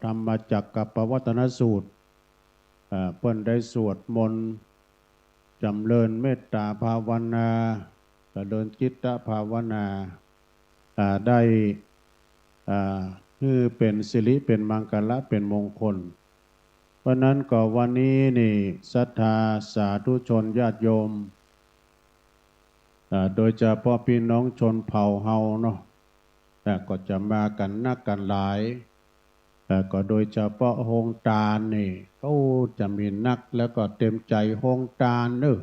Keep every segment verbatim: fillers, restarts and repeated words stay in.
ธรรมจักกัปปวัตตนสูตร อ่า เปิ้นได้สวดมนต์ จ๋ำเริญเมตตาภาวนา จ๋ำเริญจิตตภาวนา อ่า ได้ อ่า หื้อเป๋นสิริ เป๋นมังคละ เป๋นมงคล เพราะนั้นก็วันนี้นี่ ศรัทธาสาธุชนญาติโยม อ่า โดยเฉพาะปี้น้องชนเผ่าเฮาเนาะ อ่า ก็จะมากั๋นนักกั๋นหลาย อ่า ก็โดยเฉพาะโฮงตานนี่ โอ้ จะมีนักแล้วก็เต็มใจ๋โฮงตานเนาะ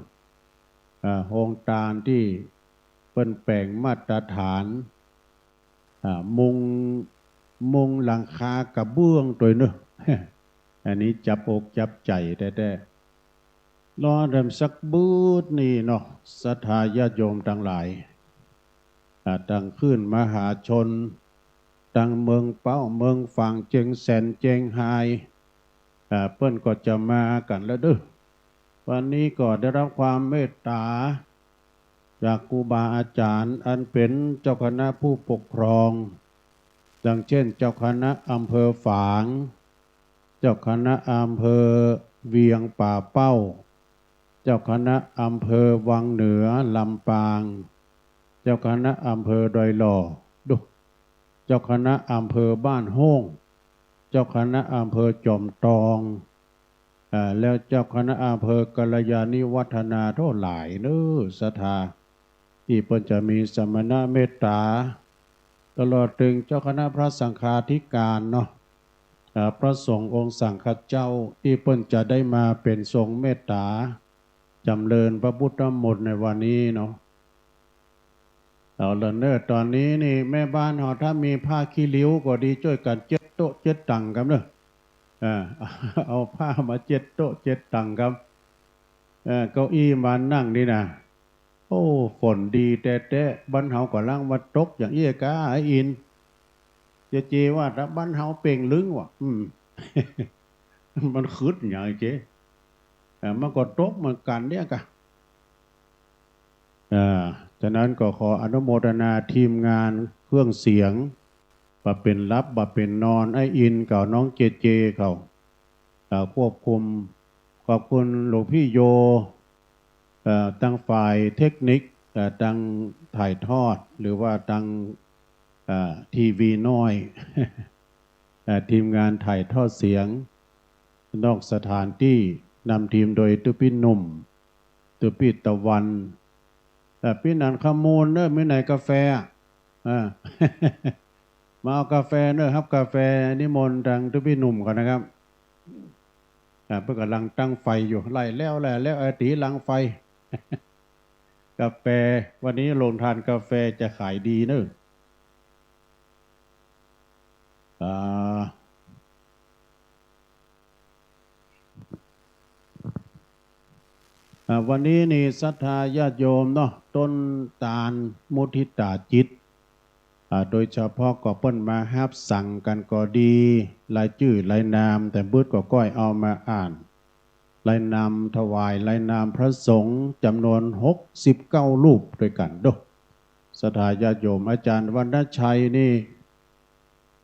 อ่า โฮงตานตี้เปิ้นแป๋งมาตรฐาน อ่า มุง มุงหลังคากระเบื้องตวยเนาะ อันนี้จับอกจับใจ๋แต๊ๆ รอแหมสักบืดนี่เนาะ ศรัทธาญาติโยมตังหลาย อ่า ตังคลื่นมหาชน ตังเมืองเป๊า เมืองฝาง เจียงแสน เจียงฮาย อ่า เปิ้นก็จะมากั๋นแล้วเนาะ วันนี้ก็ได้รับความเมตตา จากครูบาอาจ๋ารย์ อันเป๋นเจ้าคณะผู้ปกครอง ดังเจ้น เจ้าคณะอำเภอฝาง เจ้าคณะอำเภอเวียงป่าเป้า เจ้าคณะอำเภอวังเหนือ ลำปาง เจ้าคณะอำเภอดอยหล่อ ดู เจ้าคณะอำเภอบ้านโฮ่ง เจ้าคณะอำเภอจอมตอง อ่า แล้วเจ้าคณะอำเภอกัลยาณิวัฒนา โธ่ หลายเนาะ ศรัทธา ตี้เปิ้นจะมีสมณะเมตตา ตลอดเถิงเจ้าคณะพระสังฆาธิการเนาะ อ่า พระสงฆ์องค์สังฆเจ้า ตี้เปิ้นจะได้มาเป๋นทรงเมตตา จ๋ำเริญพระพุทธมนต์ในวันนี้เนาะ เอาละเนาะ ต๋อนนี้นี่แม่บ้านเฮาถ้ามีผ้าขี้ริ้วก็ดี จ้วยกั๋นเจ็ดโต๊ะเจ็ดตั๋งกำเนาะ อ่า เอาผ้ามาเจ็ดโต๊ะเจ็ดตั๋งกำ เอ่อ เก้าอี้มานั่งนี่นะ โอ้ ฝนดีแต๊ๆ บ้านเฮาก่ำลังว่าตกอย่างอี้ก้า ไอ้อิน เจเจว่าแต่บ้านเฮาเป่งลึงว่ะ อืม มันขึดอย่างเจ อ่า มันก็ตกเหมือนกั๋นเนี่ยกะ อ่า ฉะนั้นก็ขออนุโมทนาทีมงานเครื่องเสียง บ่าเป๋นหลับบ่าเป๋นนอน ไอ้อินกับน้องเจเจเขา อ่า ควบคุม ขอบคุณหลวงพี่โย เอ่อ ตังฝ่ายเทคนิค เอ่อ ตังถ่ายทอด หรือว่าตัง เอ่อ ทีวีน้อย เอ่อ ทีมงานถ่ายทอดเสียง นอกสถานตี้ นำทีมโดยตุ๊ปี้หนุ่ม ตุ๊ปี้ตะวัน เอ่อ ปี้หนันขมูลเนาะ มีไหนกาแฟ อ่า มาเอากาแฟเนาะ ฮับกาแฟ นิมนต์ตังตุ๊ปี้หนุ่มก่อนนะครับ อ่า เปิ้นก่ำลังตั้งไฟอยู่ ไล่แล้ว ไล่แล้ว เออ ตี๋หลังไฟ กาแฟ วันนี้โรงทานกาแฟจะขายดีเนาะ อ่า อ่า วันนี้นี่ศรัทธาญาติโยมเนาะ ต้นตาลมุทิตาจิต อ่า โดยเฉพาะก็เปิ้นมาฮับสังกั๋นก็ดี รายจื้อรายนาม แต่บึดก็ก้อยเอามาอ่าน รายนามถวาย รายนามพระสงฆ์จ๋ำนวนหกสิบเก้ารูปตวยกั๋นเนาะ ศรัทธาญาติโยม อาจ๋ารย์วรรณชัยนี่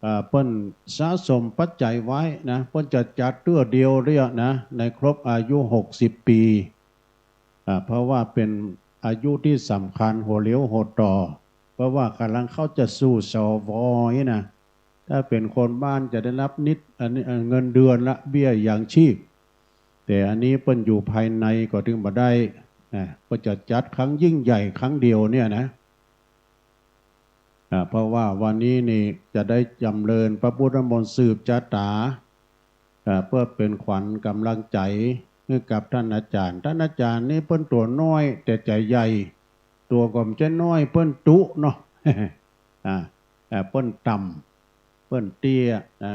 อ่า เปิ้นสะสมปัจจัยไว้นะ เปิ้นจะจัดเตื้อเดียวเนี่ยนะ ในครบอายุหกสิบปี๋ อ่า เพราะว่าเป๋นอายุตี้สำคัญหัวเลี้ยวหัวต่อ เพราะว่าก่ำลังเข้าจะสู่ สว นี่นะ ถ้าเป๋นคนบ้านจะได้รับนิด อันนี้ เอ่อ เงินเดือนละ เบี้ยยังชีพ แต่อันนี้เปิ้นอยู่ภายในก็ถึงบ่ได้นะ เปิ้นจะจัดครั้งยิ่งใหญ่ครั้งเดียวเนี่ยนะ อ่า เพราะว่าวันนี้นี่จะได้จ๋ำเริญพระพุทธมนต์สืบจะต๋า อ่า เพื่อเป๋นขวัญก๋ำลังใจ๋หื้อกับต้านอาจ๋ารย์ ต้านอาจ๋ารย์นี่เปิ้นตั๋วน้อยแต่ใจ๋ใหญ่ ตั๋วก็บ่ใจ้น้อย เปิ้นตุ๊เนาะ อ่า อ่า เปิ้นต่ำ เปิ้นเตี้ยนะ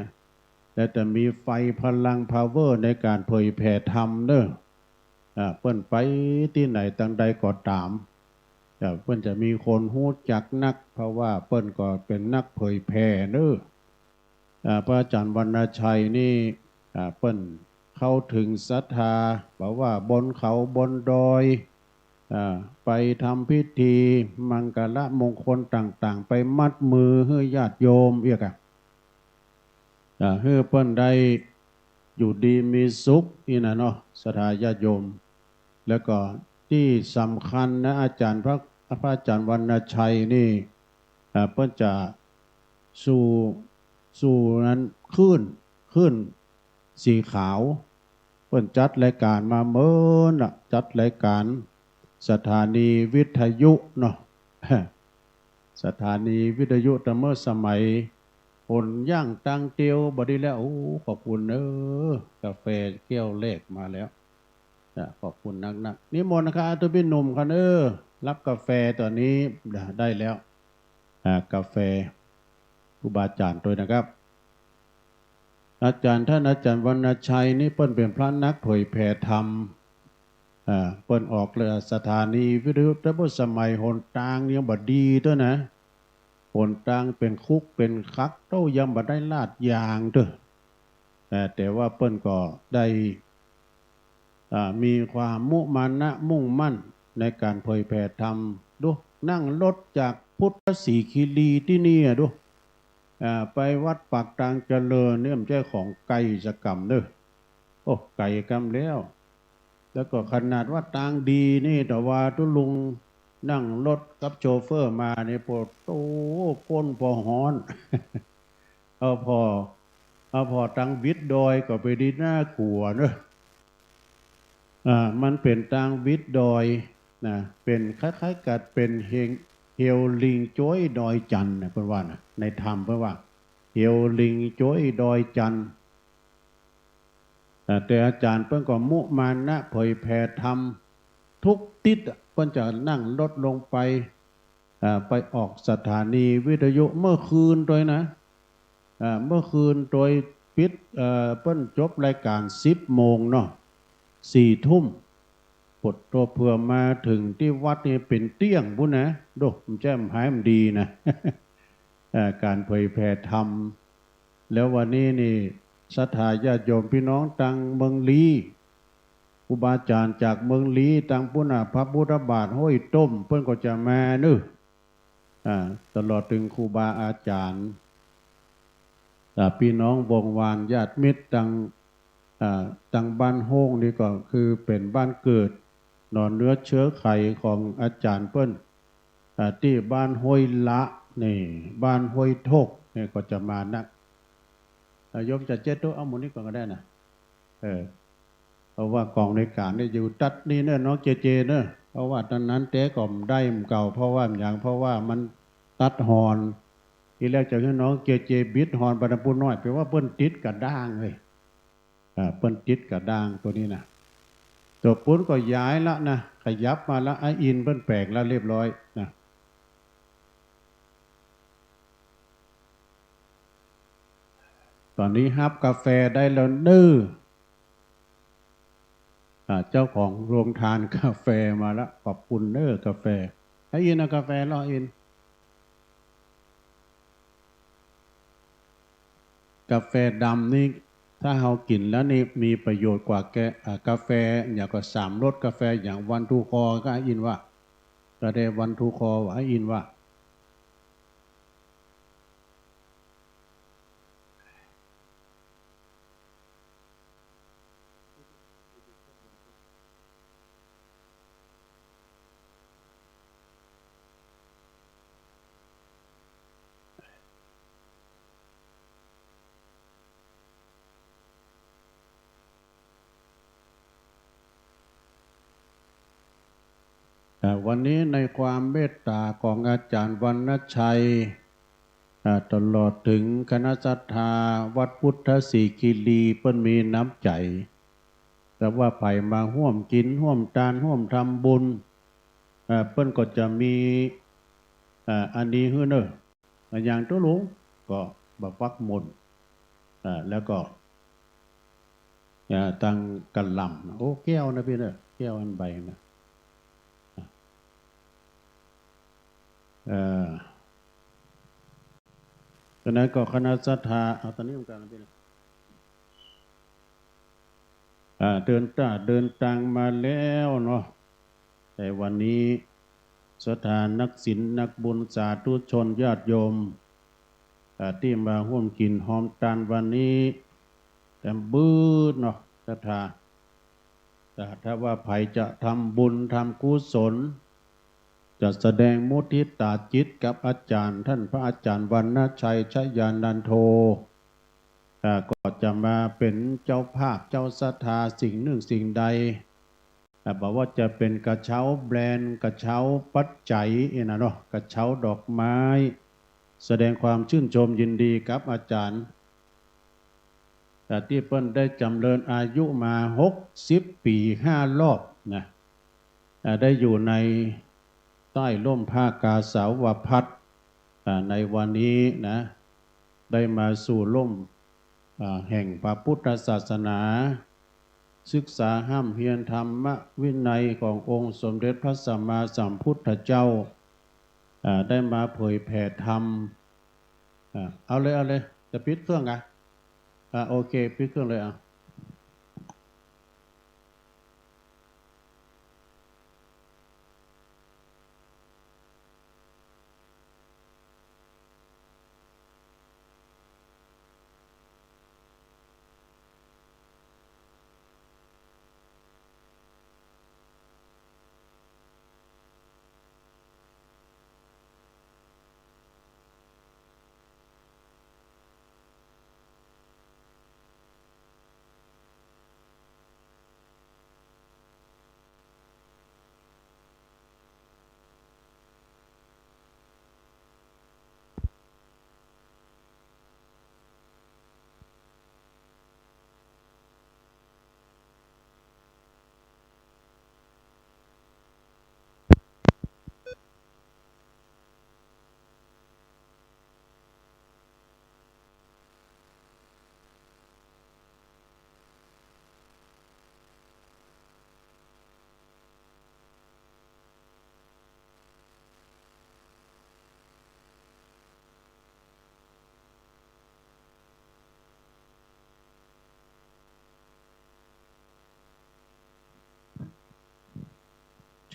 แล้วจะมีไฟพลัง พาวเวอร์ ในก๋านเผยแผ่ธรรมเนาะ อ่า เปิ้นไปตี้ไหนตังใดก็ต๋าม อ่า เปิ้นจะมีคนฮู้จักนัก เพราะว่าเปิ้นก็เป๋นนักเผยแผ่เนาะ อ่า พระอาจ๋ารย์วรรณชัยนี่ อ่า เปิ้นเข้าถึงศรัทธา บ่ว่าบนเขาบนดอย อ่า ไปทำพิธีมังคละมงคลต่างๆ ไปมัดมือหื้อญาติโยมเอี้ยก่ะ อ่า หื้อเปิ้นได้อยู่ดีมีสุขอี้นะเนาะ ศรัทธาญาติโยม แล้วก็ตี้สำคัญนะ อาจ๋ารย์พระ พระอาจ๋ารย์วรรณชัยนี่ อ่า เปิ้นจะสู่ สู่นั้นคลื่น คลื่นสีขาว เปิ้นจัดรายก๋านมาเมินละ จัดรายก๋านสถานีวิทยุเนาะ สถานีวิทยุตะเมื่อสมัย หนย่างตางเตียว บ่ดีแล้ว โอ้ ขอบคุณเน้อ กาแฟแก้วแรกมาแล้ว อ่ะ ขอบคุณนักๆ นิมนต์นะครับ ตุ๊ปี้หนุ่มคันเอ้อ รับกาแฟต๋อนนี้ ได้แล้ว อ่า กาแฟ ครูบาอาจ๋ารย์ตวยนะครับ อาจ๋ารย์ ต้านอาจ๋ารย์วรรณชัยนี่เปิ้นเป๋นพระนักเผยแผ่ธรรม อ่า เปิ้นออกเลย สถานีวิทยุ ตะเมื่อสมัยหนตางยังบ่ดีตวยนะ หนตางเป๋นขุกเป๋นขัก เต้ายังบ่ได้ลาดยางตวย แต่ แต่ว่าเปิ้นก็ได้ อ่า มีความมุมานะมุ่งมั่นในก๋านเผยแผ่ธรรม ดู นั่งรถจากพุทธสีคีรีตี้นี่อะ ดู อ่า ไปวัดปากตางเจริญเนี่ย บ่ใจ้ของไก๋สักกำเน้อ โอ้ ไก๋กำแล้ว แล้วก็ขนาดว่าตางดีนี่ แต่ว่าตุ๊ลุงนั่งรถกับโชเฟอร์มานี่ ปอโต้ ก้นปอฮ้อน เอาผ่อ เอาผ่อตางวิดดอยก็ไปดีน่ากลัวเนอะ อ่า มันเป๋นตางวิดดอยนะ เป๋นคล้ายๆ กับเป๋นเฮง เฮวลิงจ้วยดอยจันทน์นะ เปิ้นว่านะ ในธรรมเปิ้นว่า เฮวลิงจ้วยดอยจันทน์ อ่า แต่อาจ๋ารย์เปิ้นก็มุมานะเผยแผ่ธรรมทุกติ๊ดอะ เปิ้นจะนั่งรถลงไป อ่า ไปออกสถานีวิทยุเมื่อคืนตวยนะ อ่า เมื่อคืนตวยปิด เอ่อ เปิ้นจบรายก๋านสิบโมงเนาะ สี่ทุ่ม ปดตัวเผื่อมาเถิงตี้วัดนี่เป๋นเตี้ยงปู้นนะ โด้ บ่ใจ้หายบ่ดีนะ เอ่อ ก๋านเผยแผ่ธรรม แล้ววันนี้นี่ศรัทธาญาติโยมปี้น้องตางเมืองลี้ ครูบาอาจ๋ารย์จากเมืองลี้ ตางปู๊นน่ะ พระพุทธบาทห้วยต้ม เปิ้นก็จะมาเน้อ อ่า ตลอดเถิงครูบาอาจ๋ารย์ อ่า ปี้น้องวงวานญาติมิตรตาง อ่า ตางบ้านโฮ่งนี่ก็คือเป๋นบ้านเกิด เนาะ เนื้อเชื้อไขของอาจ๋ารย์เปิ้น อ่า ตี้บ้านห้วยละนี่ บ้านห้วยทกนี่ก็จะมานัก อ่า โยมจะเจ๊ตุ๊ เอาหมู่นี้ก่อนก็ได้นะ เออ เพราะว่ากองในก๋านนี่อยู่ตั๊ดนี่เน้อ น้องเจเจเน้อ เพราะว่าต๋อนนั้นเต๊ก็บ่ได้หมู่เก่า เพราะว่าหยัง เพราะว่ามันตั๊ดฮอน ตี้แรกจะหื้อน้องเจเจบิดฮอนไปตางปู๊นน้อย เป๋นว่าเปิ้นติดกระด้างเฮ้ย อ่า เปิ้นติดกระด้างตั๋วนี้นะ ตั๋วปู๊นก็ย้ายละนะ ขยับมาละ อ้ายอินเปิ้นแป๋งละเรียบร้อยนะ ต๋อนนี้ฮับกาแฟได้แล้วเน้อ อ่า เจ้าของโฮงตานกาแฟมาละ ขอบคุณเน้อกาแฟ อ้ายอินเอากาแฟลอ อิน กาแฟดำนี่ ถ้าเฮากิ๋นแล้วนี่มีประโยชน์กว่าแก อ่า กาแฟหยังก็สามรส กาแฟหยัง วันทูคอ ก็อ้ายอินว่า กาแฟวันทูคอ ว่าอ้ายอินว่า อ่า วันนี้ในความเมตต๋าของอาจ๋ารย์วรรณชัย อ่า ตลอดเถิงคณะศรัทธาวัดพุทธสีคีรี เปิ้นมีน้ำใจ๋ แต่ว่าใผมาฮ่วมกิ๋น ฮ่วมตาน ฮ่วมทำบุญ อ่า เปิ้นก็จะมี อ่า อันนี้หื้อเน้อ อะหยังตุ๊ลุง ก็บ่าฟักมนต์ อ่า แล้วก็ อ่า ตังกะหล่ำ โอ้ แก้วนะปี้เน้อ แก้วอันใบนะ เอ่อ ต๋อนนั้นก็คณะศรัทธา เอาต๋อนนี้เหมือนกั๋นนะปี้เน้อ อ่า เดินตา เดินตางมาแล้วเนาะ แต่วันนี้ศรัทธานักศีลนักบุญสาธุชนญาติโยม เอ่อ อ่า ตี้มาฮ่วมกิ๋นฮอมตานวันนี้ แตมบึดเนาะ ศรัทธา แต่ถ้าว่าใผจะทำบุญทำกุศล จะแสดงมุทิตาจิตกับอาจ๋ารย์ ต้านพระอาจ๋ารย์วรรณชัย ชยานันโท อ่า ก็จะมาเป๋นเจ้าภาพ เจ้าศรัทธาสิ่งนึ่งสิ่งใด อ่า บ่ว่าจะเป๋นกระเช้าแบรนด์ กระเช้าปัจจัย เอ็นะเนาะ กระเช้าดอกไม้ แสดงความชื่นชมยินดีกับอาจ๋ารย์ อ่า ตี้เปิ้นได้จ๋ำเริญอายุมาหกสิบปี๋ห้ารอบนะ อ่า ได้อยู่ในใต้ฮ่มผ้ากาสาวพัสตร์ อ่า ในวันนี้นะ ได้มาสู่ฮ่ม อ่า แห่งพระพุทธศาสนา ศึกษาฮ่ำเฮียนธรรมวินัยขององค์สมเด็จพระสัมมาสัมพุทธเจ้า อ่า ได้มาเผยแผ่ธรรม อ่า เอาเลย เอาเลย จะปิดเครื่องกะ อ่า โอเค ปิดเครื่องเลย อ่ะ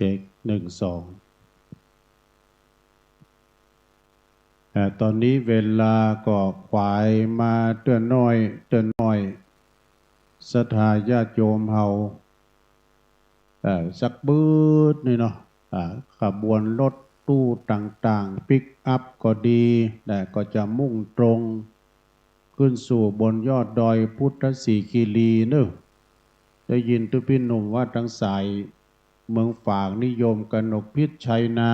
เช็ค หนึ่ง สอง อ่า ต๋อนนี้เวลาก็ขวายมาเตื้อน้อย เตื้อน้อย ศรัทธาญาติโยมเฮา เอ่อ สักบึดนี่เนาะ อ่า ขบวนรถตู้ต่างๆ ปิกอัพก็ดี และก็จะมุ่งตรง ขึ้นสู่บนยอดดอยพุทธสีคีรีเนาะ ได้ยินตุ๊พี่หนุ่มว่าตังสายเมืองฝางนิยมกนกพิษชัยนา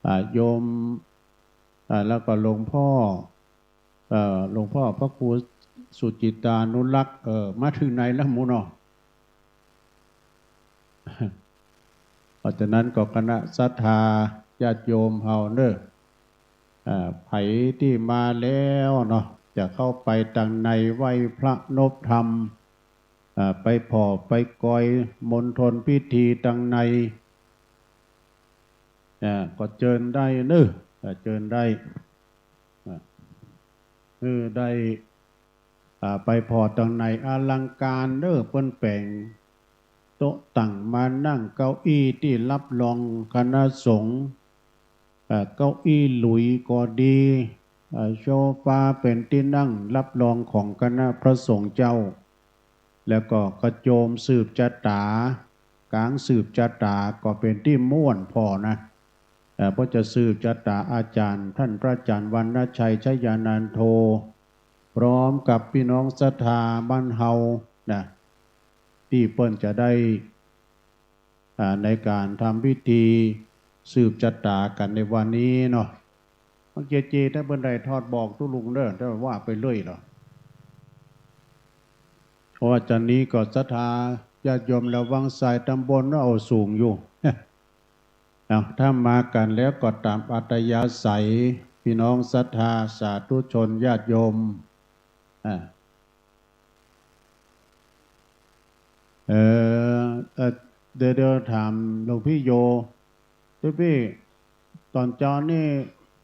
อ่า โยม อ่า แล้วก็หลวงพ่อ เอ่อ หลวงพ่อพระครูสุจิตานุรักษ์ เอ่อ มาเถิงไหนแล้วหมู่เนาะ เพราะฉะนั้นก็คณะศรัทธาญาติโยมเฮาเนาะ อ่า ใผตี้มาแล้วเนาะ จะเข้าไปตังในไหว้พระนบธรรม อ่า ไปผ่อไปกอยมณฑลพิธีตังใน อ่า ก็เจิญได้เนาะ อ่า เจิญได้ อ่า เออ ได้ อ่า ไปผ่อตังในอลังก๋านเนาะ เปิ้นแป๋งโต๊ะตั้งมานั่งเก้าอี้ตี้รับรองคณะสงฆ์ อ่า เก้าอี้หลุยส์ก็ดี อ่า โซฟาเป๋นตี้นั่งรับรองของคณะพระสงฆ์เจ้า แล้วก็กระโจมสืบจะต๋า ก๋างสืบจะต๋าก็เป๋นตี้ม่วนผ่อนะ เอ่อ เพราะจะสืบจะต๋าอาจ๋ารย์ต้านพระอาจ๋ารย์วรรณชัย ชยานันโท พร้อมกับปี้น้องศรัทธาบ้านเฮานะ ตี้เปิ้นจะได้ อ่า ในก๋านทำพิธีสืบจะต๋ากั๋นในวันนี้เนาะ เมื่อกี้เจ ถ้าเปิ้นได้ถอดบอกตุ๊ลุงเนาะ แต่ว่าไปเรื่อยเหรอ เพราะว่าจ๋านนี้ก็ศรัทธาญาติโยมระวังสายต๋ำบลเนาะ เอาสูงอยู่ เอา ถ้ามากั๋นแล้วก็ต๋ามอัธยาศัย ปี้น้องศรัทธาสาธุชนญาติโยม อ่า เอ่อ เอ่อ เดี๋ยว เดี๋ยวถามหลวงพี่โย หลวงพี่ ต๋อนเจ๊านี่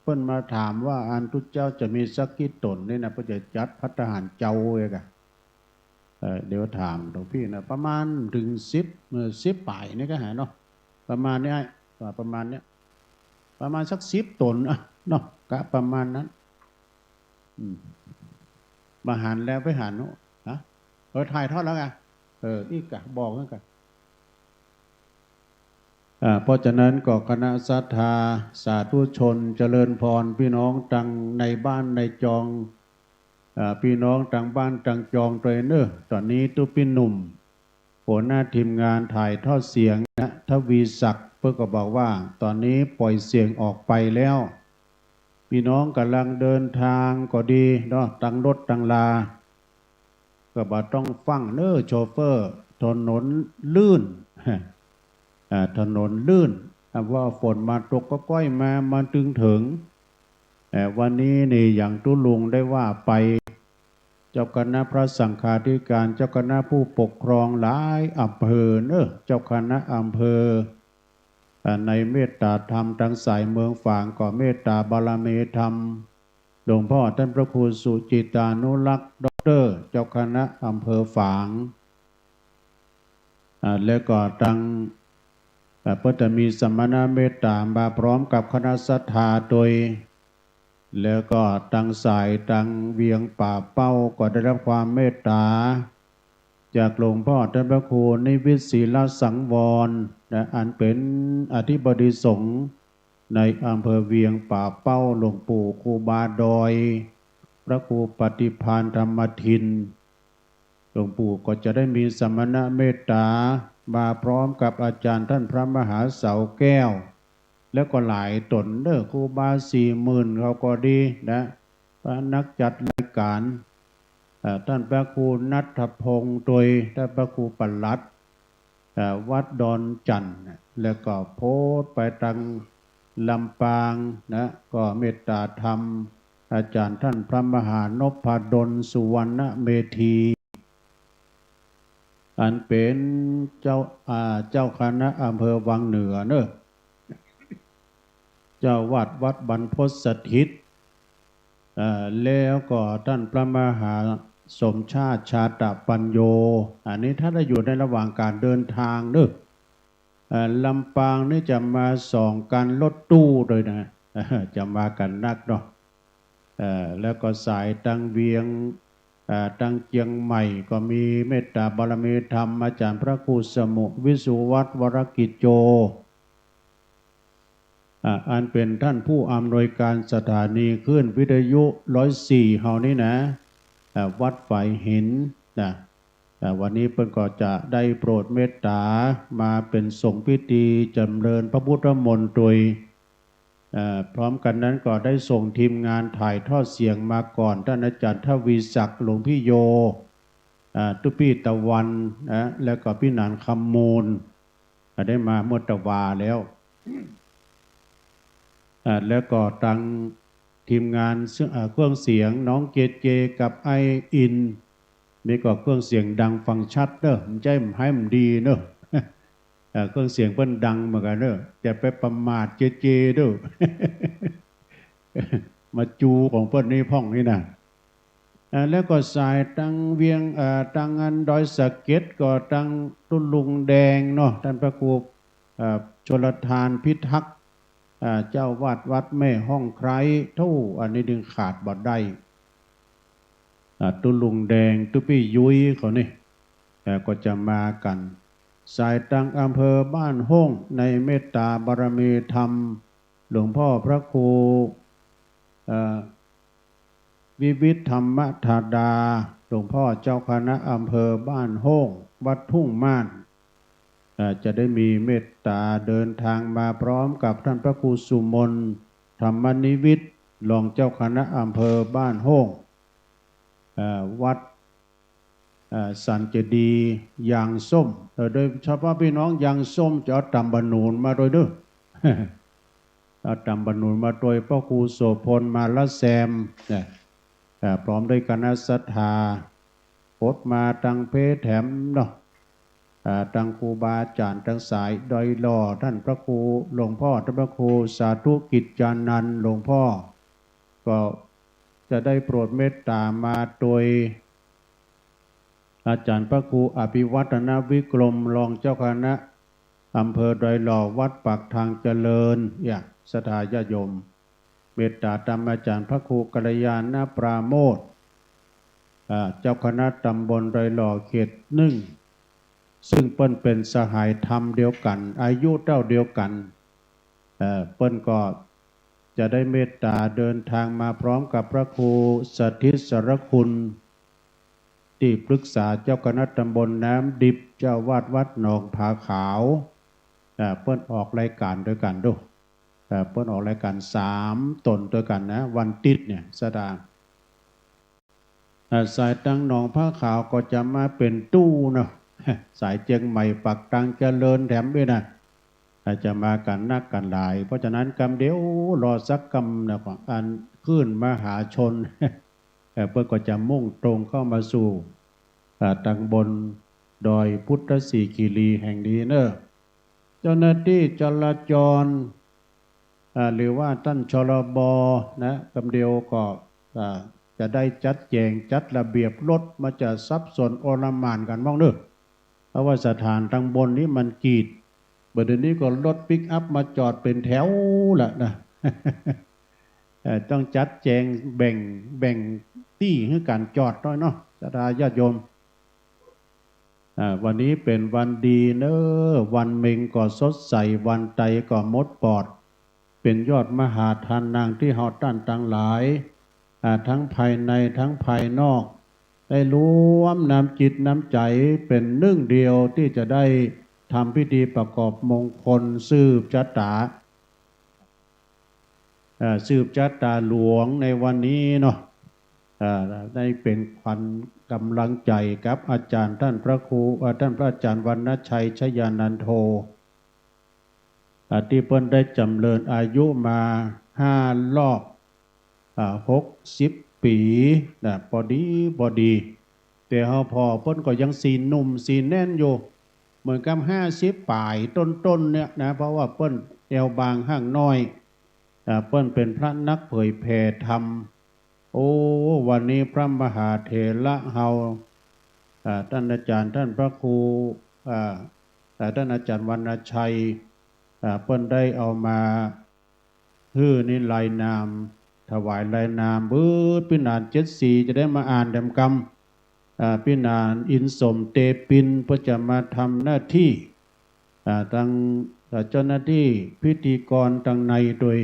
เปิ้นมาถามว่าอันตุ๊เจ้าจะมีสักกี่ต๋นนี่นะ เปิ้นจะจัดภัตตาหารเจ๊าเอกอะ เอ่อ เดี๋ยวถามหลวงพี่นะ ประมาณเถิงสิบ เอ่อ สิบป๋ายนี่ก็หาเนาะ ประมาณเนี้ย อ่า ประมาณเนี้ย ประมาณสักสิบต๋นอะเนาะ กะประมาณนั้น อืม บ่หันแล้วไปหันโน่น ฮะ เออ ถ่ายทอดแล้วไง เออ อีกอะ บอกนั่นกะ อ่า เพราะฉะนั้นก็คณะศรัทธาสาธุชนเจริญพร ปี้น้องตังในบ้านในจอง อ่า ปี้น้องตังบ้านตังจองตวยเน่อ ต๋อนนี้ตุ๊ปี้หนุ่ม หัวหน้าทีมงานถ่ายทอดเสียงนะ ทวีศักดิ์ เปิ้นก็บอกว่าต๋อนนี้ปล่อยเสียงออกไปแล้ว ปี้น้องก่ำลังเดินทางก็ดีเนาะ ตังรถตังลา ก็บ่ต้องฟั่งเน่อโชเฟอร์ ถนนลื่น อ่า ถนนลื่น อ่า ว่าฝนมาตกก็ก้อยมา มาตึงเถิง เอ่อ วันนี้นี่อย่างตุ๊ลุงได้ว่าไป เจ้าคณะพระสังฆาธิการ เจ้าคณะผู้ปกครองหลายอำเภอเน่อ เจ้าคณะอำเภอ เอ่อ ในเมตตาธรรมตังสายเมืองฝางก็เมตตาบารมีธรรม หลวงพ่อท่านพระครูสุจิตตานุรักษ์ ด็อกเตอร์ เจ้าคณะอำเภอฝาง อ่า แล้วก็ตัง อ่า เปิ้นจะมีสมณเมตตามาพร้อมกับคณะศรัทธาตวย แล้วก็ตังสายตังเวียงป่าเป้าก็ได้รับความเมตตา จากหลวงพ่อท่านพระครูนิวิตศิลสังวรนะ อันเป๋นอธิบดีสงฆ์ในอำเภอเวียงป่าเป้า หลวงปู่ครูบาดอย พระครูปฏิภาณธรรมทิน หลวงปู่ก็จะได้มีสมณเมตตามาพร้อมกับอาจารย์ท่านพระมหาเสาแก้ว แล้วก็หลายต๋นเน่อ ครูบาสี่หมื่นเขาก็ดีนะ พระนักจัดรายการ เอ่อ ท่านพระครูณัฐพงษ์ตวย ท่านพระครูปลัด เอ่อ วัดดอนจั่นนะ แล้วก็โผดไปตังลำปางนะ ก็เมตตาธรรม อาจารย์ท่านพระมหานพดลสุวรรณเมธี อันเป๋นเจ้า อ่า เจ้าคณะอำเภอวังเหนือเน่อ เจ้าวัดวัดบรรพตสถิต เอ่อ แล้วก็ท่านพระมหาสมชาติชาตปัญโญ อันนี้ท่านได้อยู่ในระหว่างการเดินทางเน่อ เอ่อ ลำปางนี่จะมาสองคันรถตู้ตวยนะ จะมากั๋นนักเนาะ เอ่อ แล้วก็สายตังเวียง เอ่อ ตังเจียงใหม่ก็มีเมตตาบารมีธรรมอาจารย์พระครูสมุห์วิสุวัฒน์ วรกิจโจ อ่า อันเป๋นท่านผู้อำนวยการสถานีคลื่นวิทยุร้อยสี่เฮานี่นะ อ่า วัดฝายหินนะ อ่า วันนี้เปิ้นก็จะได้โปรดเมตตามาเป๋นสงฆ์พิธีจำเริญพระพุทธมนต์ตวย อ่า พร้อมกั๋นนั้นก็ได้ส่งทีมงานถ่ายทอดเสียงมาก่อน ต้านอาจ๋ารย์ทวีศักดิ์ หลวงปี้โย อ่า ตุ๊ปี้ตะวันนะ แล้วก็ปี้หนานคำมูล อ่า ได้มาเมื่อตะวาแล้ว อ่า แล้วก็ตังทีมงานเสื้อ อ่า เครื่องเสียงน้องเจเจกับไอ้อิน นี่ก็เครื่องเสียงดังฟังชัดเน่อ บ่ใจ้หื้อมันดีเน่อ อ่า เครื่องเสียงเปิ้นดังเหมือนกั๋นเน่อ จะไปประมาทเจเจเน่อ มาจูของเปิ้นนี่พ่องนี่นะ อ่า แล้วก็สายตังเวียง อ่า ตังอันดอยสะเก็ดก็ตังตุ๊ลุงแดงเนาะ ต้านพระครู อ่า ชลทานพิทักษ์ อ่า เจ้าวัดวัดแม่ห้องไคร้ โธ่ อันนี้ดึงขาดบ่ได้ อ่า ตุ๊ลุงแดง ตุ๊ปี้ยุ้ยเขานี่ อ่า ก็จะมากั๋น สายตังอำเภอบ้านโฮ่ง ในเมตตาบารมีธรรม หลวงพ่อพระครู เอ่อ วิวิธรรมธาดา หลวงพ่อเจ้าคณะอำเภอบ้านโฮ่ง วัดทุ่งม่าน เอ่อ จะได้มีเมตตาเดินทางมาพร้อมกับท่านพระครูสุมนต์ ธรรมนิวิทย์ รองเจ้าคณะอำเภอบ้านโฮ่ง เอ่อ วัด เอ่อ สันเจดีย์ยางส้ม เอ่อ โดยเฉพาะปี้น้องยางส้มจะเอาต๋ำบ่าหนุนมาตวยเน่อ เอาต๋ำบ่าหนุนมาตวย พระครูโสภณ มาละแซมนะ เอ่อ พร้อมด้วยคณะศรัทธา โผดมาตังเพแถมเนาะ เอ่อ ตังครูบาอาจ๋ารย์ตังสายดอยหล่อ ต้านพระครูหลวงพ่อ ต้านพระครูสาธุกิจจานันท์ หลวงพ่อ ก็จะได้โปรดเมตตามาตวย อาจ๋ารย์พระครูอภิวัฒนวิกรม รองเจ้าคณะอำเภอดอยหล่อ วัดปากทางเจริญ เนี่ย ศรัทธาญาติโยม เมตตาต๋ามอาจ๋ารย์พระครูกัลยาณปราโมทย์ อ่า เจ้าคณะต๋ำบลดอยหล่อเขตหนึ่ง ซึ่งเปิ้นเป๋นสหายธรรมเดียวกั๋น อายุเต้าเดียวกั๋น เอ่อ เปิ้นก็จะได้เมตตาเดินทางมาพร้อมกับพระครูสถิตสารคุณ ตี้ปรึกษาเจ้าคณะต๋ำบลน้ำดิบ เจ้าอาวาสวัดหนองผาขาว อ่า เปิ้นออกรายก๋านตวยกั๋นดู อ่า เปิ้นออกรายก๋านสามต๋นตวยกั๋นนะ วันติ๊ดเนี่ย สะดา อ่า สายตางหนองผาขาวก็จะมาเป๋นตู้เนาะ สายเจียงใหม่ปากตางเจริญแถมด้วยนะ อ่า จะมากั๋นนักกั๋นหลาย เพราะฉะนั้นกำเดียวรอสักกำนะ ก็อันคลื่นมหาชน เอ่อ เปิ้นก็จะมุ่งตรงเข้ามาสู่ อ่า ตางบนดอยพุทธสีคีรีแห่งนี้เนาะ เจ้าหน้าตี้จราจร อ่า หรือว่าต้าน ชลบ นะ กำเดียวก็ อ่า จะได้จัดแจ๋งจัดระเบียบ รถมันจะสับสนโอลหม่านกั๋นบ้างเนาะ เพราะว่าสถานตางบนนี้มันกีด บ่าเดี่ยวนี้ก็รถปิกอัพมาจอดเป๋นแถวละนะ เอ่อ ต้องจัดแจ๋งแบ่ง แบ่งตี้หื้อก๋านจอดหน้อยเนาะ ศรัทธาญาติโยม อ่า วันนี้เป๋นวันดีเนาะ วันเม็งก็สดใส วันไตก็หมดปอด เป๋นยอดมหาทานังตี้เฮาต้านตังหลาย อ่า ตึงภายในตึงภายนอก ได้รวมน้ำจิตน้ำใจ๋เป๋นนึ่งเดียวตี้จะได้ทำพิธีประกอบมงคลสืบจะต๋า อ่า สืบจะต๋าหลวงในวันนี้เนาะ อ่า ได้เป๋นขวัญก๋ำลังใจ๋กับอาจ๋ารย์ต้านพระครู อ่า ต้านพระอาจ๋ารย์วรรณชัย ชยานันโท อ่า ตี้เปิ้นได้จ๋ำเริญอายุมาห้ารอบ อ่า หกสิบปี๋นะ ปอดีปอดี แต่เฮาผ่อเปิ้นก็ยังสีหนุ่มสีแน่นอยู่ เหมือนกับห้าสิบป๋ายต้นๆ เนี่ยนะ เพราะว่าเปิ้นแอวบางฮ่างน้อย อ่า เปิ้นเป๋นพระนักเผยแผ่ธรรม โอ้ วันนี้พระมหาเถระเฮา อ่า ต้านอาจ๋ารย์ต้านพระครู อ่า อ่า ต้านอาจ๋ารย์วรรณชัย อ่า เปิ้นได้เอามา หื้อนิรายนาม ถวายรายนาม เออ ปี้หนานเจ็ดสีจะได้มาอ่านแถมกำ อ่า ปี้หนานอินสมเตปิน เปิ้นจะมาทำหน้าตี้ อ่า ตัง อ่า เจ้าหน้าตี้พิธีกรตังในโดย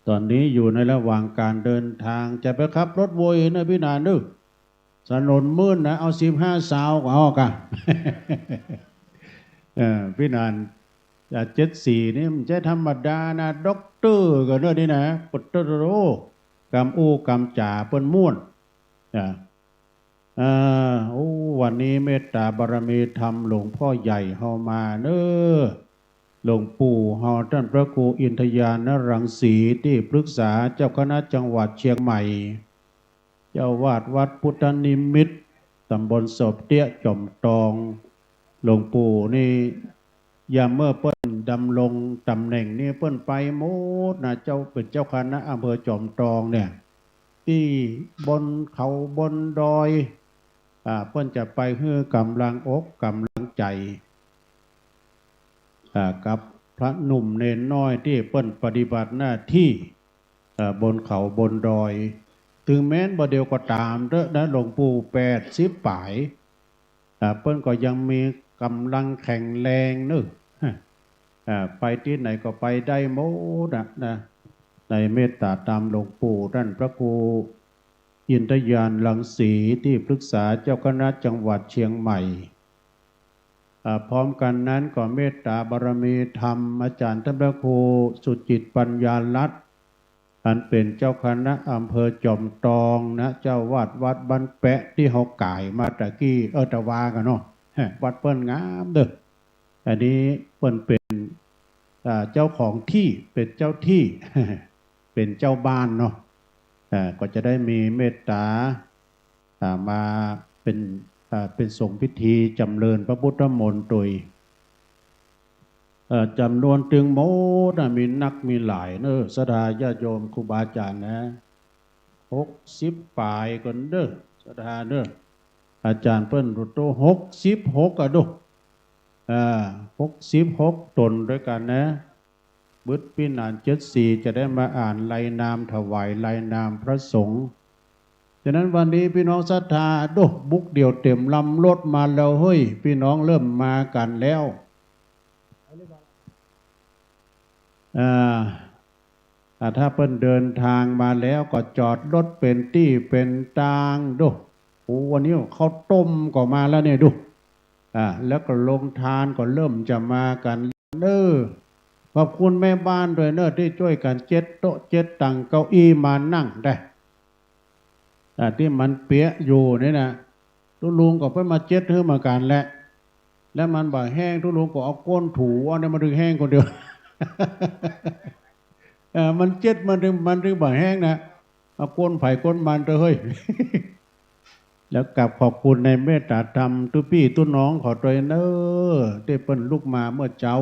ต๋อนนี้อยู่ในระหว่างก๋านเดินตาง จะไปขับรถโวยนะปี้หนานเนาะ ถนนมืดนะ เอาสิบห้าซาวก็เอาก่ะ เออ ปี้หนาน อ่า เจ็ดสีนี่มันบ่ใจ้ธรรมดานะ ด็อกเตอร์กั๋นเนาะนี่นะ ปะโถ กำอู้กำจ๋าเปิ้นม่วน อ่า อ่า โอ้ วันนี้เมตตาบารมีธรรมหลวงพ่อใหญ่เฮามาเนาะ หลวงปู่เฮาต้านพระครูอินทญาณรังสี ตี้ปรึกษาเจ้าคณะจังหวัดเชียงใหม่ เจ้าอาวาสวัดพุทธนิมิต ต๋ำบลโสบเตี้ย จ๋อมตอง หลวงปู่นี่ ยามเมื่อเปิ้นดำรงต๋ำแหน่งนี่เปิ้นไปหมดนะ เจ้า เป๋นเจ้าคณะอำเภอจ๋อมตองเนี่ย ตี้บนเขาบนดอย อ่า เปิ้นจะไปหื้อก๋ำลังอกก๋ำลังใจ๋ อ่า กับพระหนุ่มเณรน้อยตี้เปิ้นปฏิบัติหน้าตี้ อ่า บนเขาบนดอย เถิงแม้นบ่าเดี่ยวก็ต๋ามเต๊อะนะ หลวงปู่แปดสิบป๋าย อ่า เปิ้นก็ยังมีก๋ำลังแข็งแรงเนาะ อ่า ไปตี้ไหนก็ไปได้หมดนะ นะ ในเมตตาต๋ามหลวงปู่ต้านพระครูอินทญาณรังสี ตี้ปรึกษาเจ้าคณะจังหวัดเชียงใหม่ อ่า พร้อมกั๋นนั้นก็เมตตาบารมีธรรมอาจ๋ารย์ต้านพระครูสุจิตปัญญารัตน์ อันเป๋นเจ้าคณะอำเภอจ๋อมตองนะ เจ้าอาวาสวัดบ้านแปะตี้เฮากล่าวมาตะกี้ เออ ตะวากั๋นเนาะ วัดเปิ้นงามเนาะ อันนี้เปิ้นเป๋น อ่า เจ้าของตี้ เป๋นเจ้าตี้ เป๋นเจ้าบ้านเนาะ อ่า ก็จะได้มีเมตตา อ่า มาเป๋น อ่า เป๋นสงฆ์พิธีจ๋ำเริญพระพุทธมนต์โตย เอ่อ จ๋ำนวนตึงหมดนะ มีนักมีหลายเนาะ ศรัทธาญาติโยมครูบาอาจ๋ารย์นะ หกสิบป๋ายกั๋นเนาะ ศรัทธาเนาะ อาจ๋ารย์เปิ้นโตๆ หกสิบหกอะดู อ่า หกสิบหกต๋นตวยกั๋นนะ บึดปี้หนานเจ็ดสี่ จะได้มาอ่านรายนาม ถวายรายนามพระสงฆ์ ฉะนั้นวันนี้ปี้น้องศรัทธา โด้ บุกเดี่ยวเต๋มลำรถมาแล้วเฮ้ย ปี้น้องเริ่มมากั๋นแล้ว อ่า อ่า ถ้าเปิ้นเดินตางมาแล้วก็จอดรถเป๋นตี้เป๋นตาง โด้ โอ้ วันนี้ข้าวต้มก็มาแล้วเนี่ย โด้ อ่า แล้วก็โฮงตานก็เริ่มจะมากั๋น เน้อ ขอบคุณแม่บ้านตวยเน้อ ตี้จ้วยกั๋นเจ๊ดโต๊ะเจ๊ดตั๋งเก้าอี้มานั่งได้ อ่า ตี้มันเปียะอยู่นี่นะ ตุ๊ลุงก็เปิ้นมาเจ๊ดหื้อเหมือนกั๋นแหละ แล้วมันบ่แห้ง ตุ๊ลุงก็เอาก้นถู อันนี้มันเถิงแห้งคนเดียว เออ มันเจ๊ดมันเถิง มันเถิงบ่แห้งนะ เอาก้นใผก้นมันเต๊อะเฮ้ย แล้วกราบขอบคุณในเมตต๋าธรรมตุ๊ปี้ตุ๊น้องเขาตวยเน้อ ตี้เปิ้นลุกมาเมื่อเจ๊า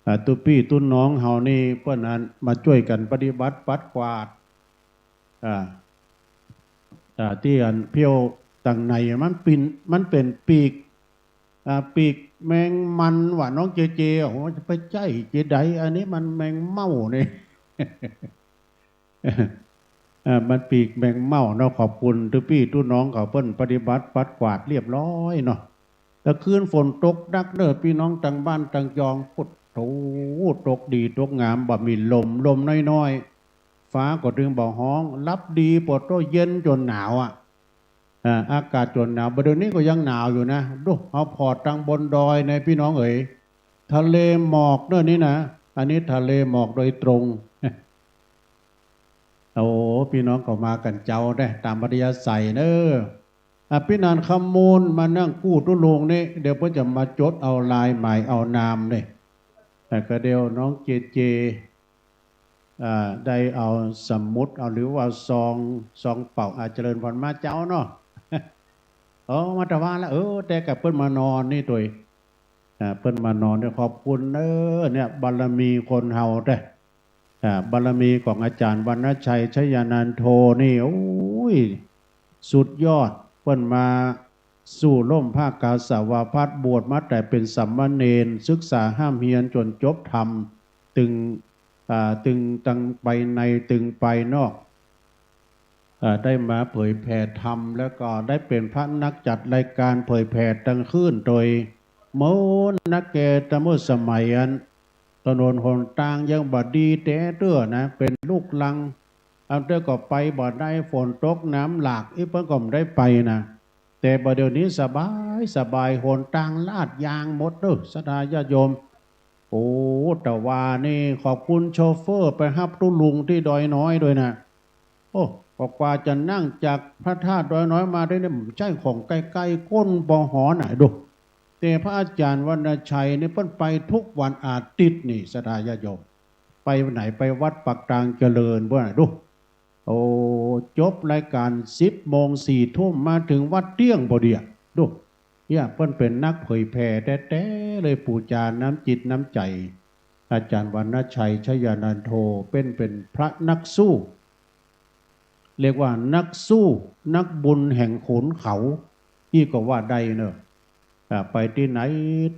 อ่า ตุ๊ปี้ตุ๊น้องเฮานี่เปิ้นอันมาจ้วยกั๋นปฏิบัติปัดกวาด อ่า อ่า ตี้อันเผี้ยวตังในมันปิ่น มันเป๋นปีก อ่า ปีกแมงมันว่าน้องเจเจ โอ้โห จะไปใจ้จะใด อันนี้มันแมงเม่านี่ เอ่อ มันปีกแมงเม่าเนาะ ขอบคุณตุ๊ปี้ตุ๊น้องเขาเปิ้นปฏิบัติปัดกวาดเรียบร้อยเนาะ แต่คืนฝนตกหนักเน้อ ปี้น้องตังบ้านตังจอง โอ้โห ตกดีตกงาม บ่มีลม ลมน้อยๆ ฟ้าก็เถิงบ่ฮ้อง หลับดี ปอดโต้เย็นจ๋นหนาวอะ อ่า อากาศจ๋นหนาว บ่าเดี่ยวนี้ก็ยังหนาวอยู่นะ โด้ เฮาผ่อตังบนดอยนะปี้น้องเอ๋ย ทะเลหมอกเน้อนี่นะ อันนี้ทะเลหมอกโดยตรง โอ้ ปี้น้องก็มากั๋นเจ๊าได้ ต๋ามอัธยาศัยเน้อ อ่ะ ปี้หนานคำมูลมานั่งกู้ตุ๊ลุงนี่ เดี๋ยวเปิ้นจะมาจดเอาลายหมายเอานามนี่ แต่ก็เดี๋ยวน้องเจเจ อ่า ได้เอาสมุดเอา หรือว่าซอง ซองเป๋า อ่า เจริญพรมาเจ๊าเนาะ อ๋อ มาตะวาละ เออ แต่ก็เปิ้นมานอนนี่ตวย อ่า เปิ้นมานอนนี่ ขอบคุณเน้อ เนี่ย บารมีคนเฮาแต๊ อ่า บารมีของอาจ๋ารย์วรรณชัย ชยานันโทนี่ โอ้ย สุดยอด เปิ้นมาสู่ร่มผ้ากาสาวพัสตร์ บวชมาแต่เป๋นสามเณร ศึกษาฮ่ำเฮียนจ๋นจบธรรม ตึง อ่า ตึงตังภายในตึงภายนอก อ่า ได้มาเผยแผ่ธรรม แล้วก็ได้เป๋นพระนักจัดรายการเผยแผ่ตังคืน โดยเมินนักแก่ ตะเมื่อสมัยอันถนนหนตางยังบ่ดีแต๊เตื้อนะ เป๋นลูกรัง อันเตื้อก็ไปบ่ได้ ฝนตกน้ำหลาก อี้เปิ้นก็บ่ได้ไปนะ แต่บ่าเดี่ยวนี้สบายสบาย หนตางลาดยางหมดเน้อ ศรัทธาญาติโยม โอ้ ตะวานี่ขอบคุณโชเฟอร์ไปฮับตุ๊ลุงตี้ดอยน้อยตวยนะ โอ้ ก็กว่าจะนั่งจากพระธาตุดอยน้อยมาได้เนี่ย บ่ใจ้ของใก้ๆ ก้นบ่ฮ้อนไหนดู แต่พระอาจ๋ารย์วรรณชัยนี่เปิ้นไปกู้วันอาทิตย์นี่ ศรัทธาญาติโยม ไปไหน ไปวัดปากตางเจริญเปิ้นน่ะดู โอ้ จบรายการสิบโมง สี่ทุ่ม มาเถิงวัดเตี้ยงพอดีอะ ดู เนี่ย เปิ้นเป๋นนักเผยแผ่แต๊ๆ เลย ปู๋จาน้ำจิตน้ำใจ๋ อาจ๋ารย์วรรณชัย ชยานันโท เปิ้นเป๋นพระนักสู้ เรียกว่านักสู้ นักบุญแห่งขุนเขา อี้ก็ว่าได้เนอะ อ่า ไปตี้ไหน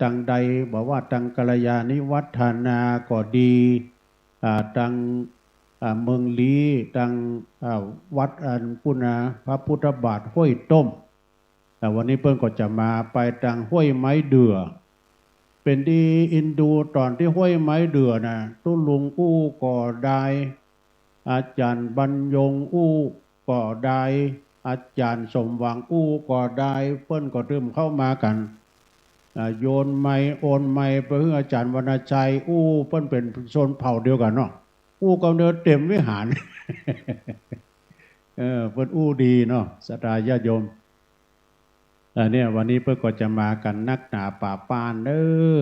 ตังใด บ่ว่าตังกัลยาณิวัฒนาก็ดี อ่า ตัง อ่า เมืองลี้ ตัง อ่า วัดอันปู้นนะ พระพุทธบาทห้วยต้ม อ่า วันนี้เปิ้นก็จะมาไปตังห้วยไม้เดื่อ เป๋นดีอินดูต๋อนตี้ห้วยไม้เดื่อนะ ตุ๊ลุงอู้ก็ได้ อาจ๋ารย์บรรยงอู้ก็ได้ อาจ๋ารย์สมหวังอู้ก็ได้ เปิ้นก็เริ่มเข้ามากั๋น อ่า โยนไมค์ โอนไมค์ไปหื้ออาจ๋ารย์วรรณชัยอู้ เปิ้นเป๋นชนเผ่าเดียวกั๋นเนาะ อู้กำเนิดเต๋มวิหาร เออ เปิ้นอู้ดีเนาะ ศรัทธาญาติโยม เออ เนี่ย วันนี้เปิ้นก็จะมากั๋นนักหนาปาปานเน้อ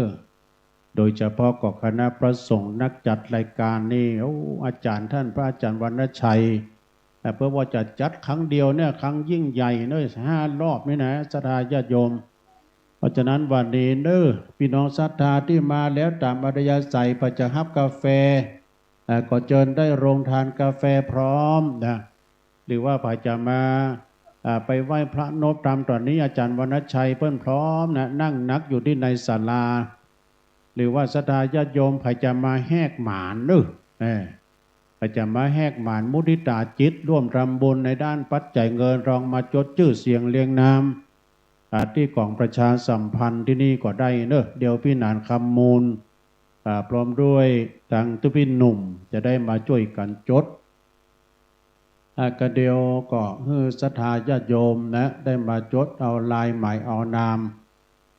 โดยเฉพาะก็คณะพระสงฆ์นักจัดรายการนี่ โอ้ อาจ๋ารย์ต้านพระอาจ๋ารย์วรรณชัย เอ่อ เปิ้นว่าจะจัดครั้งเดียวเนี่ย ครั้งยิ่งใหญ่เน้อ ห้ารอบนี่นะ ศรัทธาญาติโยม เพราะฉะนั้นวันนี้เน้อ ปี้น้องศรัทธาตี้มาแล้วต๋ามอัธยาศัย ใผจะฮับกาแฟ เอ่อ ก็เจิญได้โฮงตานกาแฟพร้อมนะ หรือว่าใผจะมา อ่า ไปไหว้พระนบต๋ามต๋อนนี้ อาจ๋ารย์วรรณชัยเปิ้นพร้อมนะ นั่งหนักอยู่ตี้ในศาลา หรือว่าศรัทธาญาติโยมใผจะมาแหกหมานเนาะ เออ ใผจะมาแหกหมานมุทิตาจิต ร่วมทำบุญในด้านปัจจัยเงินทอง มาจดจื้อเสียงเรียงนาม อ่า ตี้ก๋องประชาสัมพันธ์ตี้นี่ก็ได้เนาะ เดี๋ยวปี้หนานคำมูล อ่า พร้อมด้วยตังตุ๊ปี้หนุ่มจะได้มาจ้วยกั๋นจด อ่า ก็เดี๋ยวก็หื้อศรัทธาญาติโยมนะ ได้มาจดเอาลายหมายเอานาม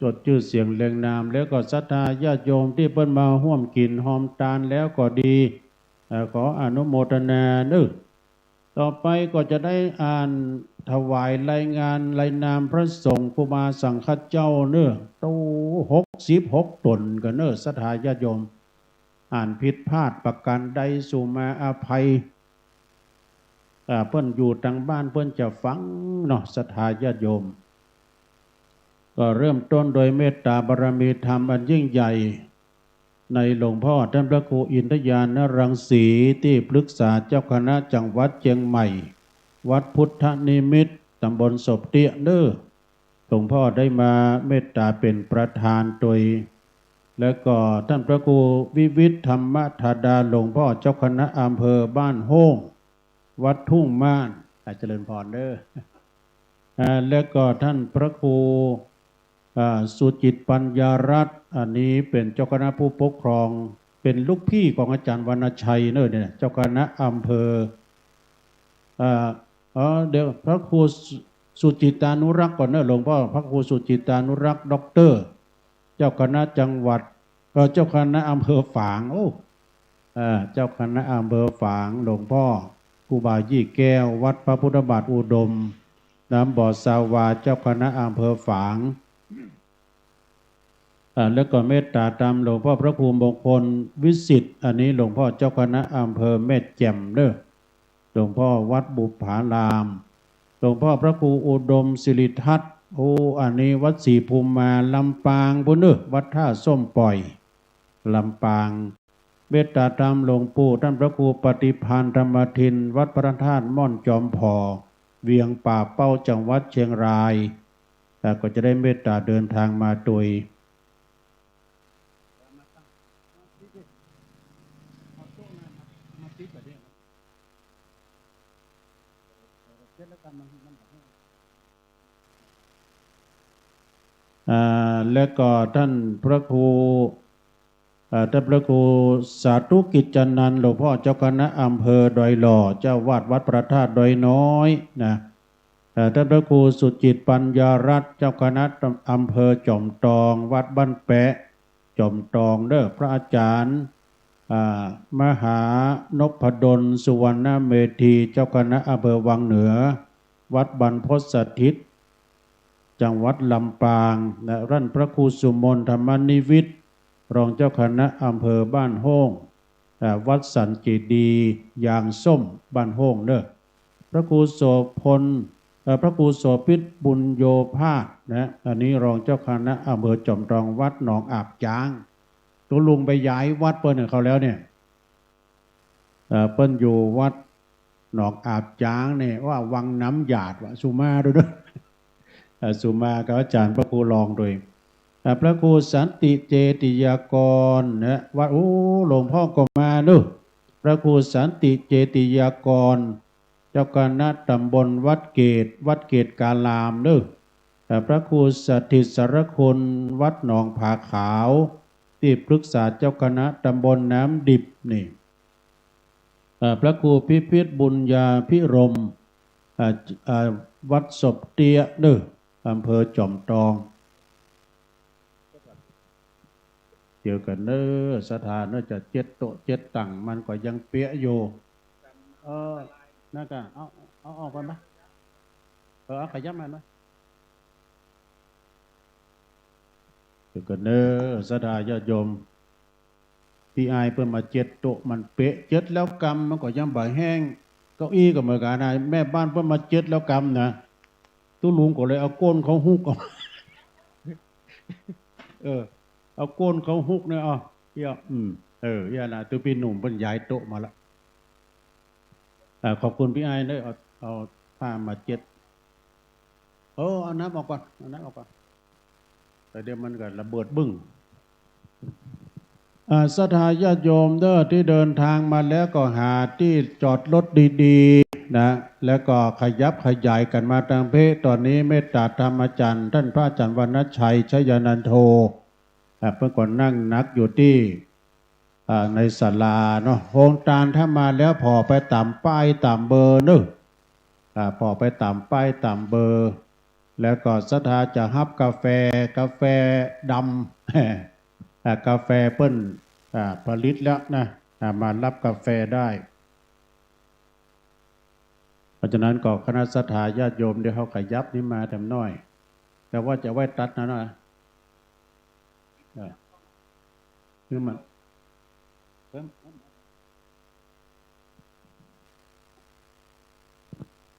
จดจื้อเสียงเรียงนาม แล้วก็ศรัทธาญาติโยมตี้เปิ้นมาฮ่วมกิ๋นฮ่วมตานแล้วก็ดี เอ่อ ขออนุโมทนาเนาะ ต่อไปก็จะได้อ่านถวายรายงานรายนามพระสงฆ์ครูบาสังฆเจ้าเนาะ โอ้ หกสิบหกต๋นกั๋นเนาะ ศรัทธาญาติโยม อ่านผิดพลาดประการใดสุมาอภัย อ่า เปิ้นอยู่ตางบ้านเปิ้นจะฟังเนาะ ศรัทธาญาติโยม ก็เริ่มต้นโดยเมตตาบารมีธรรมอันยิ่งใหญ่ ในหลวงพ่อท่านพระครูอินทญาณรังสี ตี้ปรึกษาเจ้าคณะจังหวัดเจียงใหม่ วัดพุทธนิมิตร ตำบลศพเตี้ยเนาะ หลวงพ่อได้มาเมตตาเป๋นประธานตวย แล้วก็ท่านพระครูวิวิตรธรรมธาดา หลวงพ่อเจ้าคณะอำเภอบ้านโฮ่ง วัดทุ่งม่าน อ่า เจริญพรเนาะ อ่า แล้วก็ท่านพระครู อ่า สุจิตปัญญารัตน์ อันนี้เป๋นเจ้าคณะผู้ปกครอง เป๋นลูกพี่ของอาจ๋ารย์วรรณชัยเนาะเนี่ย เจ้าคณะอำเภอ อ่า เอ่อ เดี๋ยวพระครูสุ สุจิตานุรักษ์ก่อนเนาะ หลวงพ่อ พระครูสุจิตานุรักษ์ ด็อกเตอร์ เจ้าคณะจังหวัด เอ่อ เจ้าคณะอำเภอฝาง โอ้ เอ่อ เจ้าคณะอำเภอฝาง หลวงพ่อครูบายี่แก้ว วัดพระพุทธบาทอุดม น้ำบ่อสาวา เจ้าคณะอำเภอฝาง อ่า แล้วก็เมตตาตามหลวงพ่อพระครูมงคลวิสิทธิ์ อันนี้หลวงพ่อเจ้าคณะอำเภอแม่แจ่มเนาะ หลวงพ่อวัดบุปผาราม หลวงพ่อพระครูอุดมสิริทัศน์ โอ้ อันนี้วัดศรีภูมิมา ลำปางปู้นเนาะ วัดท่าส้มป่อย ลำปาง เมตตาตามหลวงปู่ท่านพระครูปฏิภาณธรรมทิน วัดพระธาตุม่อนจอมผอ เวียงป่าเป้า จังหวัดเชียงราย แล้วก็จะได้เมตตาเดินทางมาตวย อ่า แล้วก็ท่านพระครู เอ่อ ท่านพระครูสาธุกิจจานันท์ หลวงพ่อเจ้าคณะอำเภอดอยหล่อ เจ้าอาวาสวัดพระธาตุดอยน้อยนะ เอ่อ ท่านพระครูสุจิตปัญญารัตน์ เจ้าคณะอำเภอจอมตอง วัดบ้านแปะ จอมตองเนาะ พระอาจ๋ารย์ อ่า มหานพดล สุวรรณเมธี เจ้าคณะอำเภอวังเหนือ วัดบรรพตสถิต จังหวัดลำปางนะ ท่านพระครูสุมนต์ธรรมนิวิทย์ รองเจ้าคณะอำเภอบ้านโฮ่ง อ่า วัดสันเจดีย์ยางส้มบ้านโฮ่งเนาะ พระครูโสพล เอ่อ พระครูโสภิตบุญโยภาสนะ อันนี้รองเจ้าคณะอำเภอจอมตอง วัดหนองอาบจ๊าง ตุ๊ลุงไปย้ายวัดเปิ้นกับเขาแล้วเนี่ย เอ่อ เปิ้นอยู่วัดหนองอาบจ๊างเนี่ย ว่าวังน้ำหยาด ว่าสุมาดูเนาะ เอ่อ สุมากับอาจ๋ารย์พระครูรองตวย เอ่อ พระครูสันติเจติยากรนะ วัด โอ้ หลวงพ่อก็มาเนาะ พระครูสันติเจติยากร เจ้าคณะตำบลวัดเกต วัดเกตการามเนาะ เอ่อ พระครูสถิตสารคุณ วัดหนองผาขาว ตี้ปรึกษาเจ้าคณะตำบลน้ำดิบนี่ เอ่อ พระครูพิพิธบุญญาภิรมย์ เอ่อ เอ่อ วัดศพเตี้ยเนาะ อำเภอจอมตอง เดี๋ยวก่อนเนาะ ศรัทธาเนาะ จะเจ็ดโต๊ะเจ็ดตั๋ง มันก็ยังเปียะอยู่ เออ นั่นก็ เอา เอาออกไปไหม เออ เอาขยับมาหน่อย เดี๋ยวก่อนเนาะ ศรัทธาญาติโยม ปี้อ้ายเปิ้นมาเจ็ดโต๊ะ มันเปียะ เจ็ดแล้วกำ มันก็ยังบ่แห้ง เก้าอี้ก็เหมือนกั๋นนะ แม่บ้านเปิ้นมาเจ็ดแล้วกำนะ ตุ๊ลุงก็เลยเอาก้นเขาฮุกออก เออ เอาก้นเขาฮุกเนี่ย เอา เอี้ย อืม เออ เอี้ยนะ ตุ๊ปี้หนุ่มเปิ้นย้ายโต๊ะมาละ เอ่อ ขอบคุณปี้อ้ายเนาะ เอา เอาผ้ามาเจ็ด เออ เอาน้ำออกก่อน เอาน้ำออกก่อน แต่เดี๋ยวมันก็ระเบิดบึ้ง อ่า ศรัทธาญาติโยมเด้อ ตี้เดินตางมาแล้วก็หาตี้จอดรถดีๆ นะ แล้วก็ขยับขยายกั๋นมาตางเพ ต๋อนนี้เมตตาธรรมอาจ๋ารย์ ต้านพระอาจ๋ารย์วรรณชัย ชยานันโท อ่า เปิ้นก็นั่งหนักอยู่ตี้ อ่า ในศาลาเนาะ โฮงตานถ้ามาแล้วผ่อไปต๋ามป้ายต๋ามเบอร์เนาะ อ่า ผ่อไปต๋ามป้ายต๋ามเบอร์ แล้วก็ศรัทธาจะฮับกาแฟ กาแฟดำ อ่า กาแฟเปิ้น อ่า ผลิตแล้วนะ อ่า มาฮับกาแฟได้ เพราะฉะนั้นก็คณะศรัทธาญาติโยม เดี๋ยวเฮาขยับนี้มาแถมหน้อย แต่ว่าจะไว้ตัดนะเนาะ เออ นี่มัน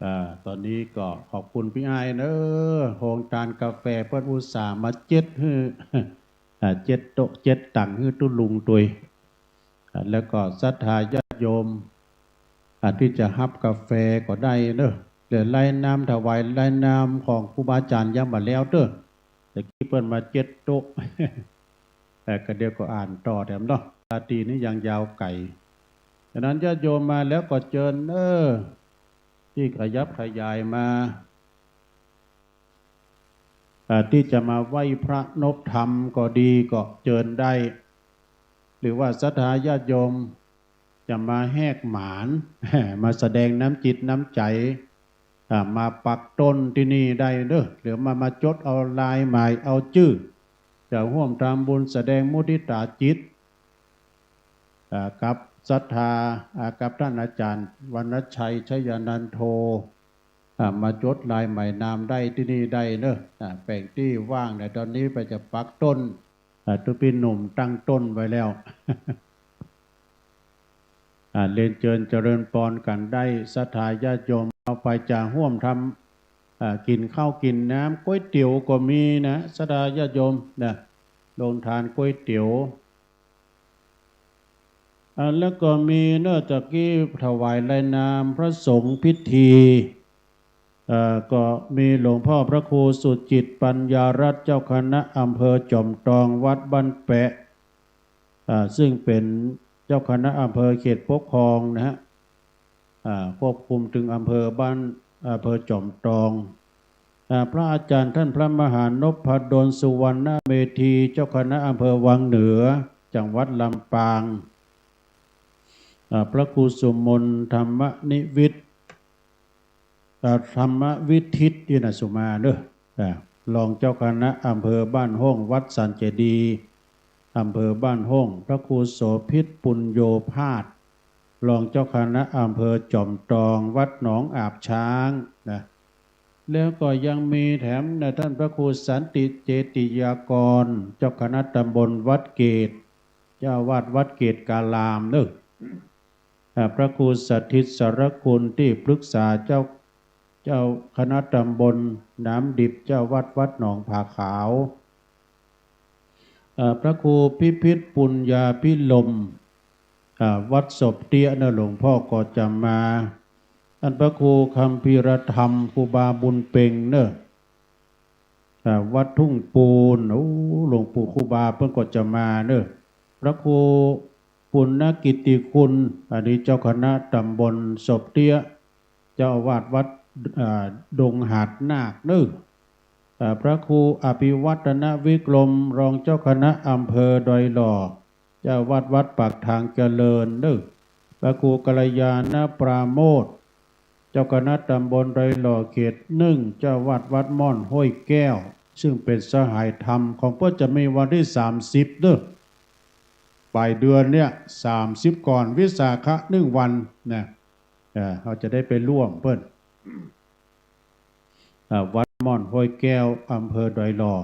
อ่า ต๋อนนี้ก็ขอบคุณปี้อ้ายเนาะ โฮงตานกาแฟเปิ้นอุตส่าห์มาเจ็ดหื้อ อ่า เจ็ดโต๊ะเจ็ดตั๋งหื้อตุ๊ลุงตวย อ่า แล้วก็ศรัทธาญาติโยม อ่า ตี้จะฮับกาแฟก็ได้เนาะ เดี๋ยวไล่น้ำถวาย ไล่น้ำของครูบาอาจ๋ารย์ยังบ่แล้วเต๊อะ ตะกี้เปิ้นมาเจ็ดโต๊ะ แต่ก็เดี๋ยวก็อ่านต่อแถมเนาะ ราตรีนี้ยังยาวไก๋ ฉะนั้นญาติโยมมาแล้วก็เจิญเนาะ ตี้ขยับขยายมา อ่า ตี้จะมาไหว้พระนบธรรมก็ดี ก็เจิญได้ หรือว่าศรัทธาญาติโยมจะมาแหกหมาน มาแสดงน้ำจิตน้ำใจ๋ อ่า มาปักต้นตี้นี่ได้เนาะ หรือมา มาจดเอาลายหมายเอาจื้อ จะฮ่วมทำบุญแสดงมุทิตาจิต อ่า กับศรัทธา อ่า กับต้านอาจ๋ารย์วรรณชัย ชยานันโท อ่า มาจดลายหมายนามได้ตี้นี่ได้เนาะ อ่า แป๋งตี้ว่างในต๋อนนี้ไปจะปักต้น อ่า ตุ๊ปี้หนุ่มตั้งต้นไว้แล้ว อ่า เรียนเจิญเจริญปอนกั๋นได้ ศรัทธาญาติโยม เอาไปจะฮ่วมทำ อ่า กิ๋นข้าวกิ๋นน้ำ ก๋วยเตี๋ยวก็มีนะ ศรัทธาญาติโยมนะ โฮงตานก๋วยเตี๋ยว อ่า แล้วก็มีเนาะ ตะกี้ถวายไล่น้ำพระสงฆ์พิธี เอ่อ ก็มีหลวงพ่อพระครูสุจิตปัญญารัตน์ เจ้าคณะอำเภอจอมตอง วัดบ้านแปะ อ่า ซึ่งเป๋นเจ้าคณะอำเภอเขตปกครองนะฮะ อ่า ควบคุมเถิงอำเภอบ้าน อำเภอจอมตอง อ่า พระอาจ๋ารย์ต้านพระมหานพดล สุวรรณเมธี เจ้าคณะอำเภอวังเหนือ จังหวัดลำปาง อ่า พระครูสุมนธรรมนิวิทย์ อ่า ธรรมวิทิตย์ นี่นะ สุมาเนาะ อ่า รองเจ้าคณะอำเภอบ้านโฮ่ง วัดสันเจดีย์ อำเภอบ้านโฮ่ง พระครูโสภิตปุญโญภาส รองเจ้าคณะอำเภอจอมตอง วัดหนองอาบช้างนะ แล้วก็ยังมีแถมนะ ต้านพระครูสันติเจติยากร เจ้าคณะตำบลวัดเกต เจ้าอาวาสวัดเกตการามเนาะ อ่า พระครูสถิตสารคุณ ตี้ปรึกษาเจ้า เจ้าคณะตำบลน้ำดิบ เจ้าอาวาสวัดหนองผาขาว เอ่อ พระครูพิพิธปุญญาภิรมย์ อ่า วัดศพเตี้ยเนาะ หลวงพ่อก็จะมา ต้านพระครูคัมภีรธรรม ครูบาบุญเป็งเนาะ อ่า วัดทุ่งปูน โอ้ หลวงปู่ครูบาเปิ้นก็จะมาเนาะ พระครูปุณณกิตติคุณ อันนี้เจ้าคณะตำบลศพเตี้ย เจ้าอาวาสวัด อ่า ดงหาดนาคเนาะ อ่า พระครูอภิวัฒนวิกรม รองเจ้าคณะอำเภอดอยหล่อ เจ้าอาวาสวัดปากทางเจริญเนาะ พระครูกัลยาณปราโมทย์ เจ้าคณะตำบลดอยหล่อเขตหนึ่ง เจ้าอาวาสวัดม่อนห้วยแก้ว ซึ่งเป๋นสหายธรรม ของเปิ้นจะมีวันตี้สามสิบเนาะ ป๋ายเดือนเนี่ย สามสิบก่อนวิสาขะหนึ่งวันนะ เอ่อ เฮาจะได้ไปร่วมเปิ้น อ่า วัดม่อนห้วยแก้ว อำเภอดอยหล่อ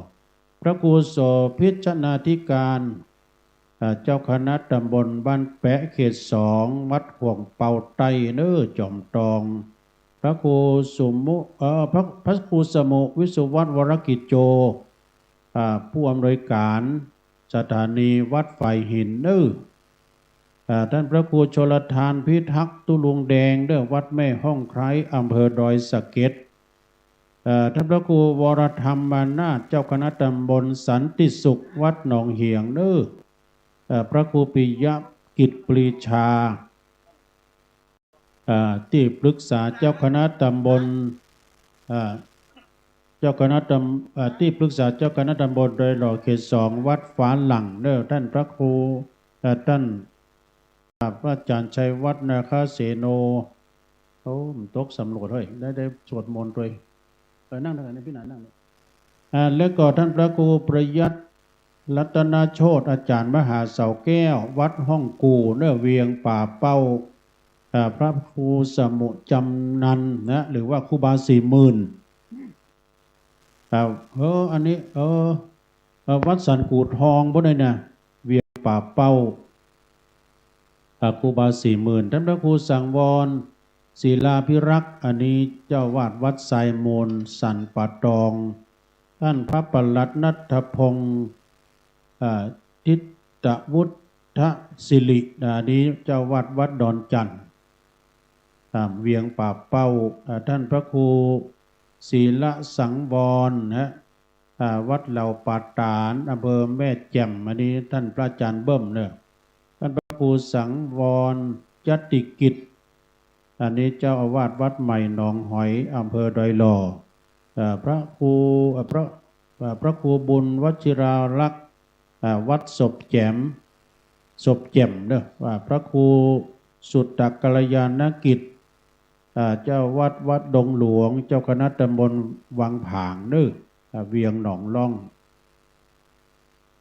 พระครูโสภิตชนาธิการ อ่า เจ้าคณะตำบลบ้านแปะเขตสอง วัดข่วงเปาใต้เนาะ จอมตอง พระครูสุมุ เอ่อ พระ พระครูสมุวิศวัตรวรกิจโจ อ่า ผู้อำนวยการสถานีวัดฝายหินเนาะ อ่า ต้านพระครูชลทานพิทักษ์ ตุ๊ลุงแดงเนาะ วัดแม่ฮ่องไคร้ อำเภอดอยสะเก็ด เอ่อ ท่านพระครูวรธรรมมานาถ เจ้าคณะตำบลสันติสุข วัดหนองเหียงเน้อ เอ่อ พระครูปิยกิจปรีชา เอ่อ ตี้ปรึกษาเจ้าคณะตำบล เอ่อ เจ้าคณะตำ เอ่อ ตี้ปรึกษาเจ้าคณะตำบลดอยหล่อเขตสอง วัดฝาหลั่งเน้อ ท่านพระครู เอ่อ ท่าน อ่า พระอาจารย์ชัยวัฒน์ นาคเสโน โอ้ มันตกสำรวจ เฮ้ย ได้ ได้สวดมนต์ด้วย เออ นั่งด้วยกั๋นนี่ พี่หนานนั่งนี่ อ่า แล้วก็ท่านพระครูประยัติรัตนโชติ อาจารย์มหาเสาแก้ว วัดห้องกู่เน้อ เวียงป่าเป้า อ่า พระครูสมุจำนันท์นะ หรือว่าครูบาสี่หมื่น อ่า เออ อันนี้ เออ เออ วัดสันกู่ทองปุ้นเลยนะ เวียงป่าเป้า อ่า ครูบาสี่หมื่น ท่านพระครูสังวร ศิลาภิรักษ์ อันนี้เจ้าอาวาสวัดทรายมูล สันป่าตอง ท่านพระปลัดณัฐพงษ์ อ่า ทิตวุฒศิริ อันนี้เจ้าอาวาสวัดดอนจันทน์ อ่า เวียงป่าเป้า อ่า ท่านพระครู ศิลสังวรนะ อ่า วัดเหล่าป่าตาด อำเภอแม่แจ่ม อันนี้ท่านพระอาจารย์เบิ้มเน้อ ท่านพระครูสังวร จติกิจ อันนี้เจ้าอาวาสวัดใหม่หนองหอย อำเภอดอยหล่อ เอ่อ พระครู เอ่อ พระ เอ่อ พระครูบุญวชิรารักษ์ อ่า วัดศพแจ่ม ศพแจ่มเน้อ ว่าพระครูสุตตกัลยาณกิจ อ่า เจ้าวัดวัดดงหลวง เจ้าคณะตำบลวังผางเน้อ อ่า เวียงหนองล่อง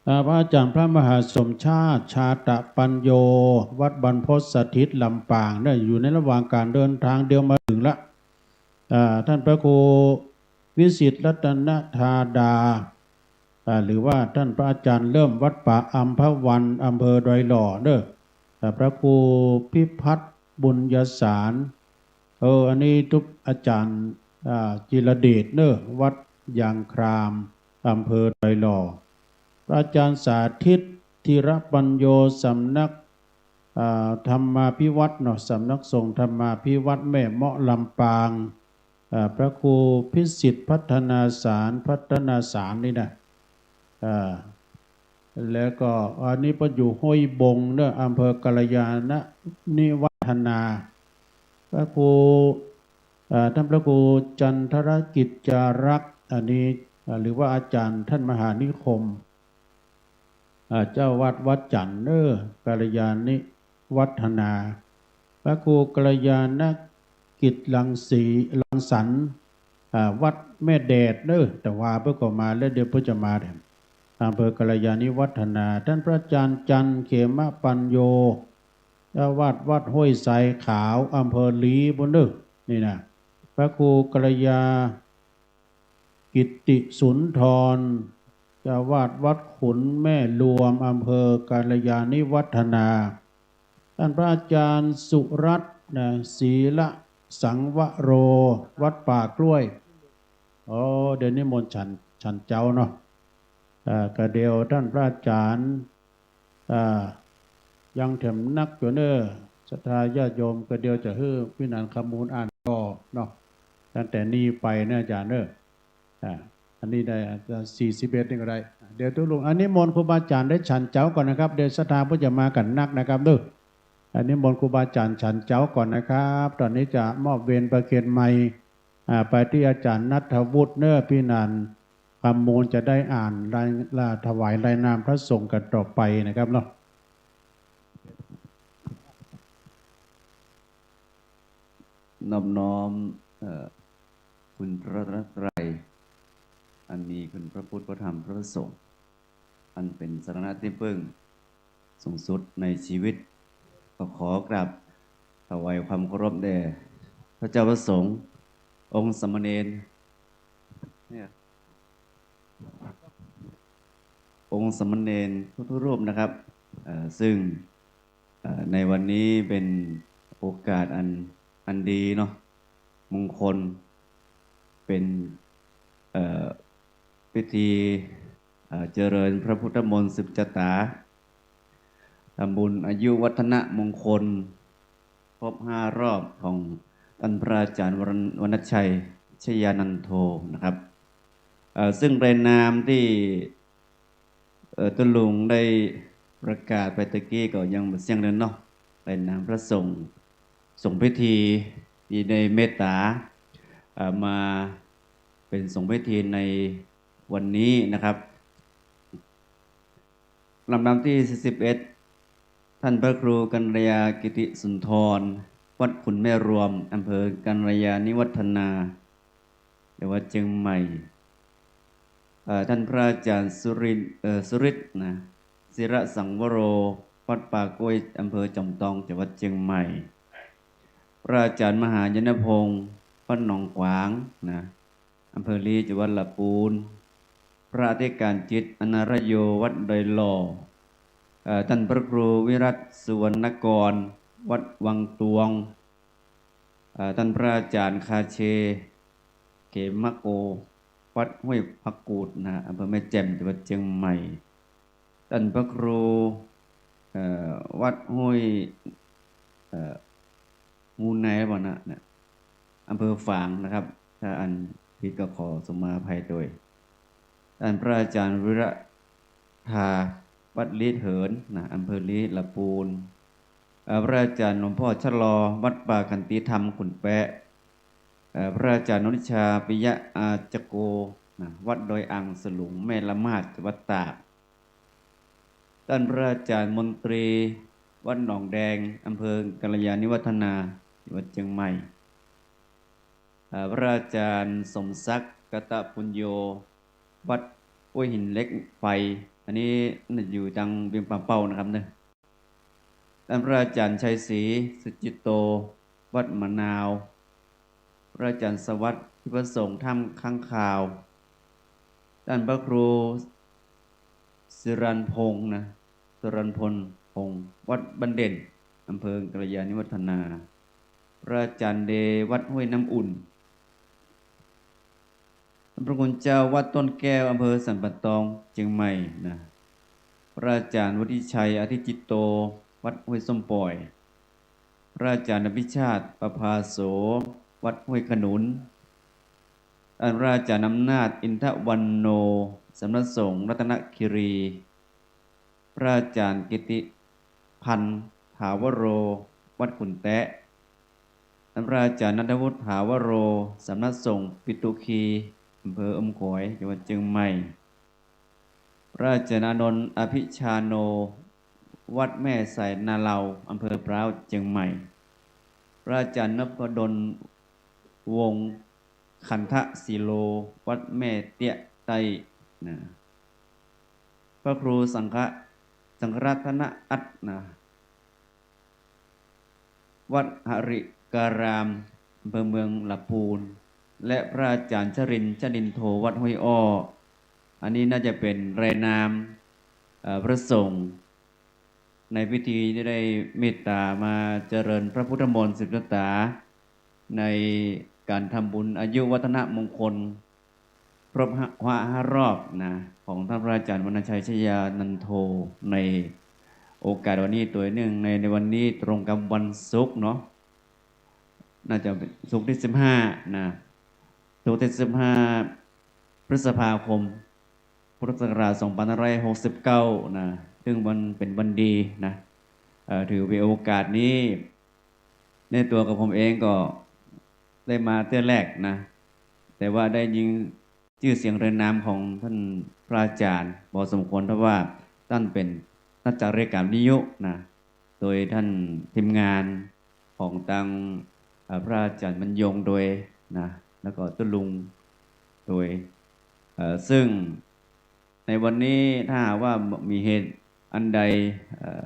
อ่า พระอาจารย์พระมหาสมชาติ ชาตปัญโญ วัดบรรพตสถิต ลำปางเน้อ อยู่ในระหว่างการเดินทาง เดี๋ยวมาถึงละ อ่า ท่านพระครูวิสิตรัตนธาดา อ่า หรือว่าท่านพระอาจารย์เริ่ม วัดป่าอัมพวัน อำเภอดอยหล่อเน้อ อ่า พระครูพิพัฒน์บุญยสาร เออ อันนี้ทุกอาจารย์ อ่า จิรเดชเน้อ วัดยางคราม อำเภอดอยหล่อ พระอาจารย์สาธิต ธีรปัญโญ สำนัก อ่า ธรรมาภิวัฒน์เนาะ สำนักสงฆ์ธรรมาภิวัฒน์ แม่เมาะ ลำปาง อ่า พระครูพิสิทธิ์พัฒนาสาร พัฒนาสารนี่นะ อ่า แล้วก็อันนี้เปิ้นอยู่ห้วยบงเน้อ อำเภอกัลยาณนิวัฒนา พระครู อ่า ท่านพระครูจันทรกิจจารักษ์ อันนี้ อ่า หรือว่าอาจารย์ท่านมหานิคม อ่า เจ้าวัดวัดจันทน์เน้อ กัลยาณิวัฒนา พระครูกัลยาณกิจรังสี รังสรรค์ อ่า วัดแม่แดดเน้อ แต่ว่าเปิ้นก็มาแล้ว เดี๋ยวเปิ้นจะมาแถม อำเภอกัลยาณิวัฒนา ท่านพระอาจารย์จันทร์เขมปัญโญ เจ้าวัดวัดห้วยทรายขาว อำเภอลีปุ้นเน้อ นี่นะ พระครูกัลยา กิตติสุนทร เจ้าอาวาสวัดขุนแม่รวม อำเภอกัลยาณิวัฒนา ท่านพระอาจารย์สุรัตน์นะ ศีลสังวโร วัดป่ากล้วย อ๋อ เดี๋ยวนิมนต์ฉัน ฉันเจ๊าเนาะ อ่า กระเดียวท่านพระอาจารย์ อ่า ยังแถมนักอยู่เน้อ ศรัทธาญาติโยม กระเดียวจะหื้อพี่หนานคำมูลอ่านต่อเนาะ ตั้งแต่นี้ไปเน้ออาจารย์เน้อ อ่า อันนี้ได้ อ่า สี่สิบเอ็ดนี่ก็ได้ เดี๋ยวตุ๊ลุง อันนี้มนต์ครูบาอาจารย์ได้ฉันเจ๊าก่อนนะครับ เดี๋ยวศรัทธาผู้จะมากั๋นนักนะครับเน้อ อันนี้มนต์ครูบาอาจารย์ฉันเจ๊าก่อนนะครับ ตอนนี้จะมอบเวรประเคนไมค์ อ่า ไปตี้อาจารย์ณัฐวุฒิเน้อ พี่หนานคำมูลจะได้อ่านราย อ่า ถวายรายนามพระสงฆ์กั๋นต่อไปนะครับเนาะ นอบน้อม เอ่อ คุณพระรัตนตรัย อันมีคุณพระพุทธ พระธรรม พระสงฆ์ อันเป็นสรณะตี้พึ่งสูงสุดในชีวิต ก็ขอกราบถวายความเคารพแด่พระเจ้าพระสงฆ์ องค์สามเณร เนี่ย องค์สามเณรทุกๆรูปนะครับ เอ่อ ซึ่ง เอ่อ ในวันนี้เป็นโอกาสอัน อันดีเนาะ มงคล เป็น เอ่อ พิธี เอ่อ เจริญพระพุทธมนต์สืบชะตา ทำบุญอายุวัฒนมงคล ครบห้ารอบของท่านพระอาจารย์วรรณ- วรรณชัย ชยานันโทนะครับ เอ่อ ซึ่งรายนามตี้ เอ่อ ตุ๊ลุงได้ประกาศไปตะกี้ก็ยังบ่เสี้ยงเดินเนาะ รายนามพระสงฆ์ สงฆ์พิธีที่ได้เมตตา เอ่อ มาเป๋นสงฆ์พิธีในวันนี้นะครับ ลำดับตี้ สี่สิบเอ็ด ท่านพระครูกัญญากิติสุนทร วัดขุนแม่รวม อำเภอกัญญาณิวัฒนา จังหวัดเจียงใหม่ เอ่อ ท่านพระอาจารย์สุรินทร์ เอ่อ สุริตนะ ศิระสังวโร วัดป่ากล้วย อำเภอจอมตอง จังหวัดเจียงใหม่ พระอาจารย์มหายนพงศ์ วัดหนองขวางนะ อำเภอลี้ จังหวัดละปูน พระอธิการจิต อนารโย วัดดอยหล่อ เอ่อ ท่านพระครูวิรัตสุวรรณกร วัดวังตวง เอ่อ ท่านพระอาจารย์คาเช เขมโก วัดห้วยผักกูดนะ อำเภอแม่แจ่ม จังหวัดเจียงใหม่ ท่านพระครู เอ่อ วัดห้วย เอ่อ มูไนหรือเปล่านะ เนี่ย อำเภอฝางนะครับ ถ้าอ่านผิดก็ขอสมาอภัยโดย ท่านพระอาจารย์วิระธา วัดลี้เถินนะ อำเภอลี้ ละปูน เอ่อ พระอาจารย์หลวงพ่อชะลอ วัดป่าขันติธรรมขุนแปะ เอ่อ พระอาจารย์อนุชา ปิยะอาจโกนะ วัดดอยอ่างสลุง แม่ละมาด จังหวัดตาก ท่านพระอาจารย์มนตรี วัดหนองแดง อำเภอกัญญาณิวัฒนา จังหวัดเจียงใหม่ เอ่อ พระอาจารย์สมศักดิ์ กตปุญโญ วัดห้วยหินเหล็กไฟ อันนี้น่าจะอยู่ตางเวียงป่าเป้านะครับเนอะ ท่านพระอาจารย์ชัยศรี สุจิตโต วัดมะนาว พระอาจารย์สวัสดิ์ ทิพย์ประสงค์ ถ้ำค้างคาว ท่านพระครู สิรันพงษ์นะ สิรันพลพงษ์ วัดบ้านเด่น อำเภอกัญญาณิวัฒนา พระอาจารย์เด วัดห้วยน้ำอุ่น ท่านพระคุณเจ้าวัดต้นแก้ว อำเภอสันป่าตอง เจียงใหม่นะ พระอาจารย์วุฒิชัย อธิจิตโต วัดห้วยส้มป่อย พระอาจารย์อภิชาติ ประภาโส วัดห้วยขนุน ท่านพระอาจารย์อำนาจ อินทวันโน สำนักสงฆ์รัตนคิรี พระอาจารย์กิติพันธ์ ถาวโร วัดขุนแตะ ท่านพระอาจารย์ณัฐวุฒิ ถาวโร สำนักสงฆ์ปิตุคี อำเภออมก๋อย จังหวัดเจียงใหม่ พระอาจารย์อานนท์ อภิชาโน วัดแม่สายนาเลา อำเภอพร้าว เจียงใหม่ พระอาจารย์นพดล วงศ์ขันธสีโล วัดแม่เตี้ยใต้นะ พระครูสังฆะ สังฆรัตนอัตถ์นะ วัดหริการาม อำเภอเมืองละปูน และพระอาจารย์ชรินทร์ ชรินโท วัดห้วยอ้อ อันนี้น่าจะเป๋นรายนาม เอ่อ พระสงฆ์ ในพิธีที่ได้เมตตามาเจริญพระพุทธมนต์สืบชะตา ในการทำบุญอายุวัฒนมงคล ครบห้า ห้ารอบนะ ของท่านพระอาจารย์วรรณชัย ชยานันโท ในโอกาสวันนี้โตยเนื่องใน ในวันนี้ตรงกับวันศุกร์เนาะ น่าจะเป๋นศุกร์ตี้สิบห้านะ ศุกร์ตี้สิบห้า พฤษภาคม พุทธศักราช สองพันห้าร้อยหกสิบเก้า นะ ซึ่งวัน เป๋นวันดีนะ เอ่อ ถือเป๋นโอกาสนี้ ในตั๋วกับผมเองก็ได้มาเตื้อแรกนะ แต่ว่าได้ยินจื้อเสียงเรียงนามของท่านพระอาจารย์พอสมควร เพราะว่าต้านเป๋นนักจักรายการวิทยุนะ โดยต้านทีมงานของตาง เอ่อ พระอาจารย์บรรยงโตยนะ แล้วก็ตุ๊ลุงโตย เอ่อ ซึ่งในวันนี้ถ้าหากว่ามีเหตุอันใด เอ่อ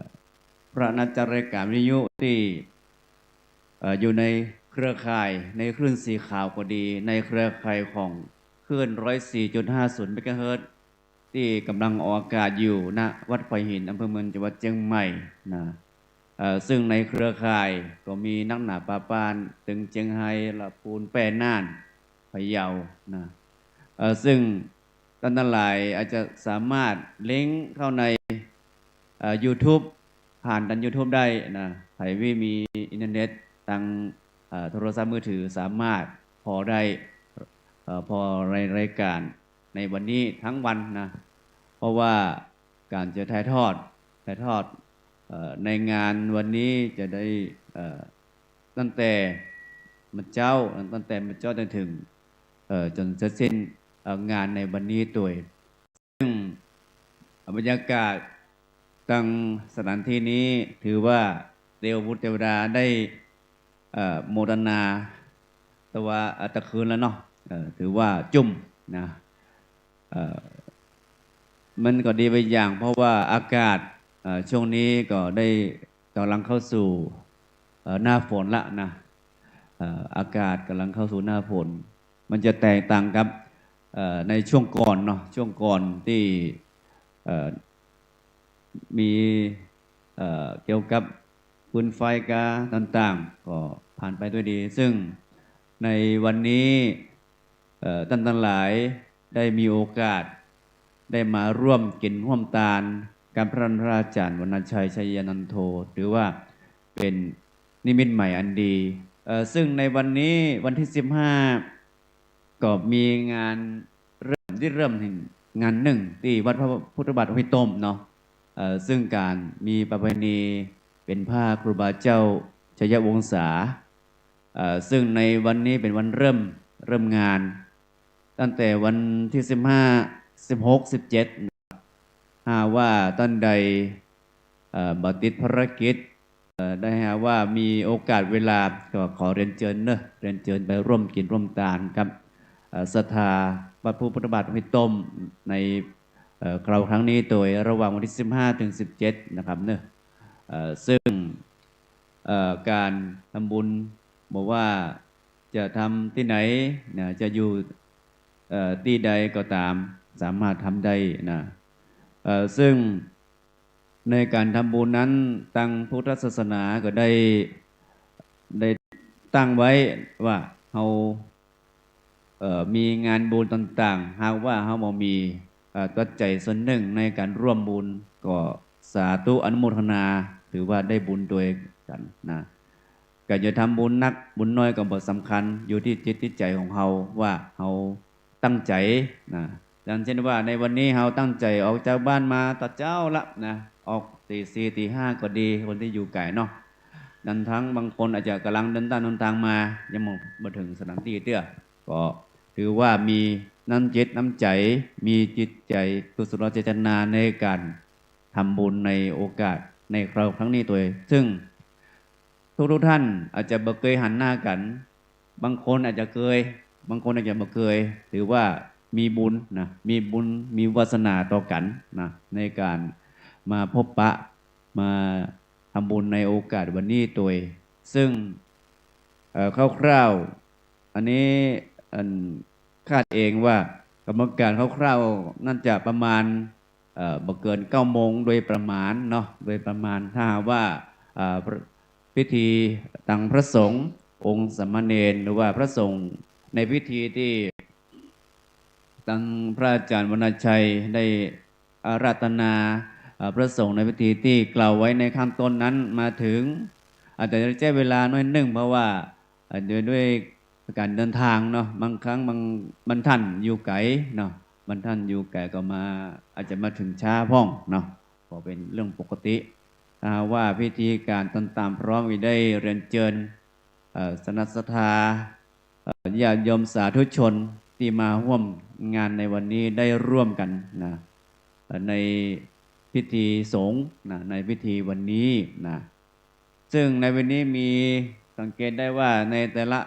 พระนักจักรายการวิทยุตี้ เอ่อ อยู่ในเครือข่ายในคลื่นสีขาวก็ดี ในเครือข่ายของคลื่น ร้อยสี่จุดห้าศูนย์ เมกะเฮิรตซ์ ตี้ก่ำลังออกอากาศอยู่ ณ วัดขวายหิน อำเภอเมือง จังหวัดเจียงใหม่นะ เอ่อ ซึ่งในเครือข่ายก็มีนักหนาปาปาน ตึงเจียงไฮ้ ละปูน แป้ น่าน พะเยานะ เอ่อ ซึ่งต้านตังหลายอาจจะสามารถลิงก์เข้าใน เอ่อ ยูทูบ ผ่านตางยูทูบได้นะ ใผตี้มีอินเทอร์เน็ตตาง เอ่อ โทรศัพท์มือถือสามารถผ่อได้ อ่อ ผ่อในรายก๋านในวันนี้ตึงวันนะ เพราะว่าก๋านจะถ่ายทอด ถ่ายทอด เอ่อ ในงานวันนี้จะได้ เอ่อ ตั้งแต่มื้อเจ๊า ตั้งแต่มื้อเจ๊าจ๋นเถิง เอ่อ จ๋นเสร็จสิ้น เอ่อ งานในวันนี้ตวย ซึ่งบรรยากาศตังสถานตี้นี้ถือว่าเตวบุตรเตวดาได้ เอ่อ โมทนา แต่ว่า เอ่อ ตะคืนแล้วเนาะ เอ่อ ถือว่าจุ่มนะ เอ่อ มันก็ดีไปอย่าง เพราะว่าอากาศ เอ่อ ช่วงนี้ก็ได้ ก๋ำลังเข้าสู่ เอ่อ หน้าฝนละนะ เอ่อ อากาศก๋ำลังเข้าสู่หน้าฝน มันจะแตกต่างกับ เอ่อ ในช่วงก่อนเนาะ ช่วงก่อนตี้ เอ่อ มี เอ่อ เกี่ยวกับฟืนไฟก๊าซต่างๆ ก็ผ่านไปด้วยดี ซึ่งในวันนี้ เอ่อ ต้านตังหลายได้มีโอกาสได้มาร่วมกิ๋นฮ่วมตานกับพระ พระอาจ๋ารย์วรรณชัย ชัยยานันโท ถือว่าเป๋นนิมิตใหม่อันดี เอ่อ ซึ่งในวันนี้วันตี้สิบห้า ก็มีงานเริ่ม ริเริ่มแห่งงานนึ่งตี้วัดพระพุทธบาทห้วยต้มเนาะ เอ่อ ซึ่งก๋านมีประเพณีเป๋นผ้าครูบาเจ้าชัยวงศา เอ่อ ซึ่งในวันนี้เป๋นวันเริ่ม เริ่มงาน ตั้งแต่วันตี้สิบห้า สิบหก สิบเจ็ด หากว่าต้านใด เอ่อ บ่ติดภารกิจ เอ่อ ได้หากว่ามีโอกาสเวลา ก็ขอเรียนเจิญเนาะ เรียนเจิญไปร่วมกิ๋นฮ่วมตานกับ เอ่อ ศรัทธาวัดพระพุทธบาทห้วยต้มใน เอ่อ คราวครั้งนี้ตวย ระหว่างวันตี้สิบห้า เถิง สิบเจ็ด นะครับเนาะ เอ่อ ซึ่ง เอ่อ ก๋านทำบุญบ่ว่าจะทำตี้ไหนนะ จะอยู่ เอ่อ ตี้ใดก็ต๋าม สามารถทำได้นะ เอ่อ ซึ่งในก๋านทำบุญนั้น ตังพุทธศาสนาก็ได้ ได้ตั้งไว้ว่าเฮา เอ่อ มีงานบุญต่างๆ หากว่าเฮาบ่มี เอ่อ ปัจจัยส่วนนึ่งในก๋านร่วมบุญ ก็สาธุอนุโมทนา ถือว่าได้บุญตวยกั๋นนะ ก๋านจะทำบุญนักบุญน้อยก็บ่สำคัญ อยู่ตี้จิตตี้ใจ๋ของเฮาว่าเฮาตั้งใจ๋นะ อย่างเช่นว่าในวันนี้เฮาตั้งใจ๋ออกจากบ้านมาแต่เจ๊าละนะ ออกตี๋สี่ ตี๋ห้าก็ดี คนตี้อยู่ไก๋เนาะ นั้นตึงบางคนอาจจะก๋ำลังเดินตางเดินตางมา ยังบ่ บ่เถิงสถานตี้เตื้อ ก็ถือว่ามีน้ำจิตน้ำใจ๋ มีจิตใจ๋กุศลเจตนาในก๋านทำบุญในโอกาสในคราวครั้งนี้ตวย ซึ่งทุกๆ ท่านอาจจะบ่เกยหันหน้ากั๋น บางคนอาจจะเกย บางคนอาจจะบ่เกย ถือว่ามีบุญนะ มีบุญ มีวาสนาต่อกั๋นนะ ในก๋านมาพบปะ มาทำบุญในโอกาสวันนี้ตวย ซึ่ง เอ่อ คร่าวๆ อันนี้ อัน คาดเองว่ากำหนดก๋านคร่าวๆ น่าจะประมาณ เอ่อ บ่เกินเก้าโมงโดยประมาณเนาะ โดยประมาณ ถ้าหากว่า เอ่อ พิธีตังพระสงฆ์ องค์สามเณร หรือว่าพระสงฆ์ในพิธีตี้ตังพระอาจ๋ารย์วรรณชัยได้อาราธนา เอ่อ พระสงฆ์ในพิธีตี้กล่าวไว้ในข้างต้นนั้นมาเถิง อาจจะใจ๊เวลาน้อยนึ่ง เพราะว่า เอ่อ ด้วย ด้วยก๋านเดินตางเนาะ บางครั้งบาง บางท่านอยู่ไก๋เนาะ บางท่านอยู่ไก๋ก็มา อาจจะมาเถิงจ๊าพ่องเนาะ ก็เป๋นเรื่องปกติ ถ้าหากว่าพิธีก๋านต่างๆ พร้อม ก็ได้เรียนเจิญ เอ่อ คณะศรัทธา เอ่อ ญาติโยมสาธุชนตี้มาฮ่วมงานในวันนี้ได้ร่วมกั๋นนะ เอ่อ ในพิธีสงฆ์นะ ในพิธีวันนี้นะ ซึ่งในวันนี้มีสังเกตได้ว่าในแต่ละ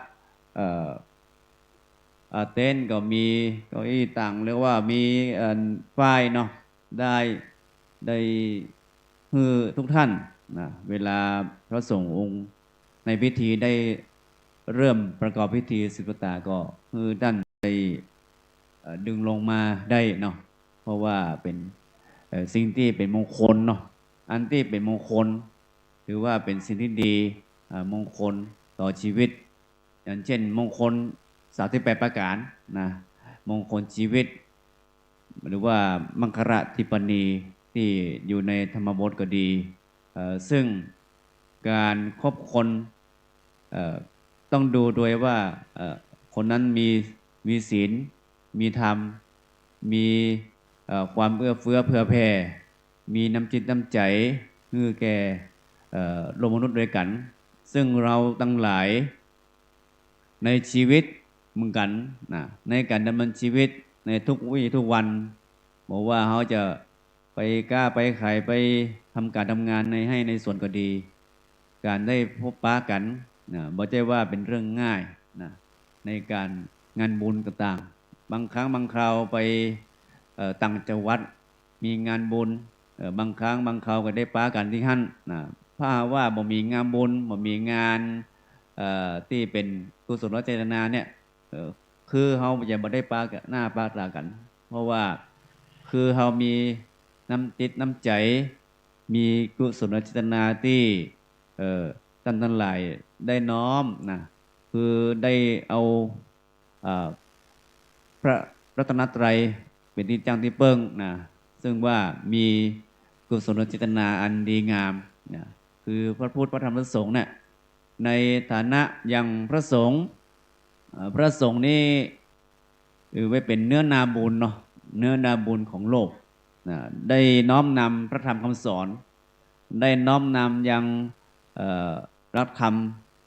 เอ่อ เอ่อ เต็นท์ก็มีเก้าอี้ตัง หรือว่ามี เอ่อ ฝ้ายเนาะ ได้ ได้หื้อทุกท่านนะ เวลาพระสงฆ์องค์ในพิธีได้เริ่มประกอบพิธีสืบชะตา ก็หื้อท่านได้ เอ่อ ดึงลงมาได้เนาะ เพราะว่าเป๋น เอ่อ สิ่งตี้เป๋นมงคลเนาะ อันตี้เป๋นมงคล ถือว่าเป๋นสิ่งตี้ดี เอ่อ มงคลต่อชีวิต อย่างเช่นมงคลสามสิบแปดประก๋านนะ มงคลชีวิต หรือว่ามังคละทิปปณีตี้อยู่ในธรรมบทก็ดี เอ่อ ซึ่งก๋านคบคน เอ่อ ต้องดูตวยว่า เอ่อ คนนั้นมี มีศีล มีธรรม มี เอ่อ ความเอื้อเฟื้อเผื่อแผ่ มีน้ำจิตน้ำใจ๋หื้อแก่ เอ่อ โลกมนุษย์ด้วยกั๋น ซึ่งเฮาตังหลาย ในชีวิตเหมือนกั๋นนะ ในก๋านดำเนินชีวิตในทุกวีทุกวัน บ่ว่าเฮาจะไปก๊าไปขาย ไปทำก๋านทำงานในไฮ่ในสวนก็ดี ก๋านได้พบปะกั๋นนะ บ่ใจ้ว่าเป๋นเรื่องง่ายนะ ในก๋านงานบุญต่างๆ บางครั้งบางคราวไป เอ่อ ต่างจังหวัด มีงานบุญ เอ่อ บางครั้งบางคราวก็ได้ปะกั๋นตี้หั้นนะ ถ้าหากว่าบ่มีงานบุญ บ่มีงาน เอ่อ ตี้เป๋นกุศลเจตนาเนี่ย เอ่อ คือเฮาจะบ่ได้ปะหน้าปะต๋ากั๋น เพราะว่าคือเฮามีน้ำจิตน้ำใจ๋ มีกุศลเจตนาตี้ เอ่อ ต้านตังหลายได้น้อมนะ คือได้เอา เอ่อ พระรัตนตรัยเป๋นตี้ตั้งตี้เปิ้งนะ ซึ่งว่ามีกุศลเจตนาอันดีงามนะ คือพระพุทธ พระธรรม พระสงฆ์เนี่ย ในฐานะอย่างพระสงฆ์ เอ่อ พระสงฆ์นี่ ถือว่าเป๋นเนื้อนาบุญเนาะ เนื้อนาบุญของโลกนะ ได้น้อมนำพระธรรมคำสอน ได้น้อมนำยัง เอ่อ หลักธรรม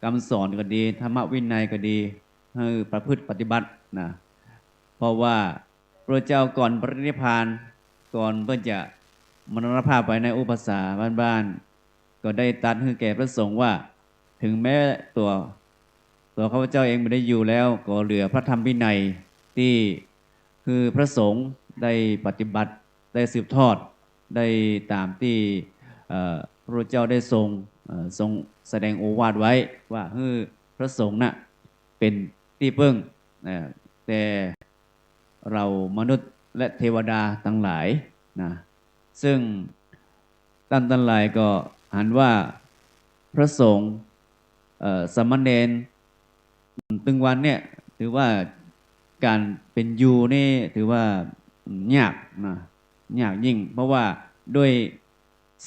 คำสอนก็ดี ธรรมวินัยก็ดี หื้อประพฤติปฏิบัตินะ เพราะว่าพระเจ้าก่อนปรินิพพาน ก่อนเปิ้นจะมรณภาพไปในอุปสาบ้านๆ ก็ได้ตรัสหื้อแก่พระสงฆ์ว่า ถึงแม้ตั๋ว ตั๋วข้าพเจ้าเองบ่ได้อยู่แล้ว ก็เหลือพระธรรมวินัยตี้ คือพระสงฆ์ได้ปฏิบัติ ได้สืบทอด ได้ต๋ามตี้ เอ่อ พระพุทธเจ้าได้ทรง เอ่อ ทรงแสดงโอวาทไว้ว่า หื้อพระสงฆ์น่ะเป๋นตี้เปิ้ง เอ่อ แก่ เรามนุษย์และเทวดาตังหลายนะ ซึ่งต้านตังหลายก็หันว่าพระสงฆ์ เอ่อ สามเณร ตึงวันเนี่ย ถือว่าก๋านเป๋นอยู่นี่ถือว่า อืม ยากนะ ยากยิ่ง เพราะว่าด้วย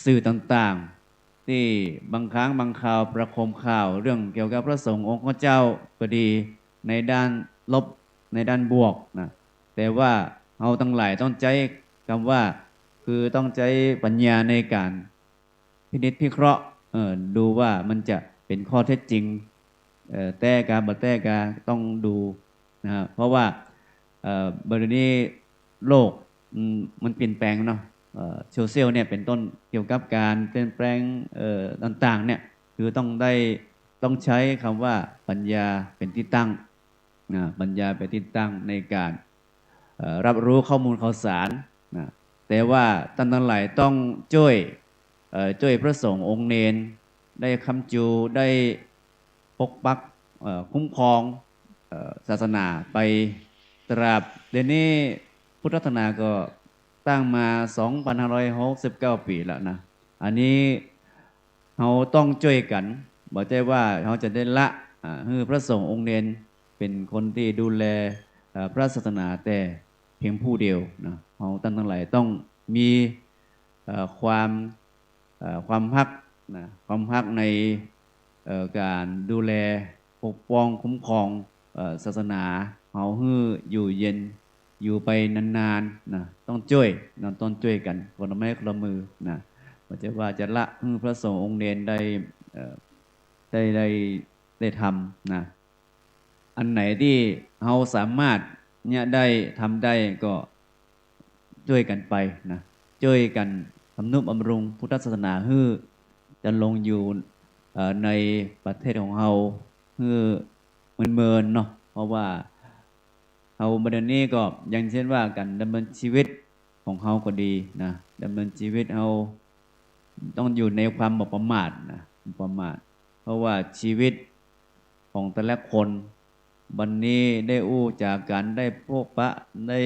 สื่อต่างๆ ตี้บางครั้งบางคราวประโคมข่าวเรื่องเกี่ยวกับพระสงฆ์องค์ข้าเจ้าก็ดี ในด้านลบ ในด้านบวกนะ แต่ว่าเฮาตังหลายต้องใจ๊กำว่า คือต้องใจ๊ปัญญาในก๋านพินิจพิเคราะห์ เอ่อ ดูว่ามันจะเป๋นข้อเท็จจริง เอ่อ แต๊กาบ่แต๊กา ต้องดูนะฮะ เพราะว่า เอ่อ บ่าเดี่ยวนี้โลก อืม มันเปลี่ยนแปลงเนาะ เอ่อ โซเชียลเนี่ยเป๋นต้น เกี่ยวกับก๋านเปลี่ยนแปลง เอ่อ ต่างๆ เนี่ย คือต้องได้ ต้องใจ๊กำว่าปัญญาเป๋นตี้ตั้งนะ ปัญญาเป๋นตี้ตั้งในก๋าน เอ่อ รับรู้ข้อมูลข่าวสารนะ แต่ว่าต้านตังหลายต้องจ้วย เอ่อ จ้วยพระสงฆ์องค์เณร ได้ค้ำจู๋ ได้ปกปัก เอ่อ คุ้มครอง เอ่อ ศาสนาไปตราบ เดี๋ยวนี้พุทธศาสนาก็ตั้งมา สองพันห้าร้อยหกสิบเก้า ปี๋แล้วนะ อันนี้เฮาต้องจ้วยกั๋น บ่ใจ้ว่าเฮาจะได้ละ อ่า หื้อพระสงฆ์องค์เณรเป๋นคนตี้ดูแล เอ่อ พระศาสนาแต่เพียงผู้เดียวนะ เฮาต้านตังหลายต้องมี เอ่อ ความ เอ่อ ความฮักนะ ความฮักใน เอ่อ ก๋านดูแล ปกป้อง คุ้มครอง เอ่อ ศาสนา เฮาหื้ออยู่เย็น อยู่ไปนานๆ นะ ต้องจ้วยนะ ต้องจ้วยกั๋น คนละไม้คนละมือนะ บ่ใจ้ว่าจะละหื้อพระสงฆ์องค์เณรได้ เอ่อ ได้ ได้ ได้ทำนะ อันไหนตี้เฮาสามารถเยียะได้ ทำได้ก็จ้วยกั๋นไปนะ จ้วยกั๋นทำนุบำรุงพุทธศาสนาหื้อดำรงอยู่ เอ่อ ในประเทศของเฮาหื้อเมินๆ เนาะ เพราะว่าเฮาบ่าเดี่ยวนี้ก็อย่างเช่นว่าก๋านดำเนินชีวิตของเฮาก็ดีนะ ดำเนินชีวิตเฮาต้องอยู่ในความบ่ประมาทนะ บ่ประมาท เพราะว่าชีวิตของแต่ละคน วันนี้ได้อู้จ๋ากั๋น ได้พบปะ ได้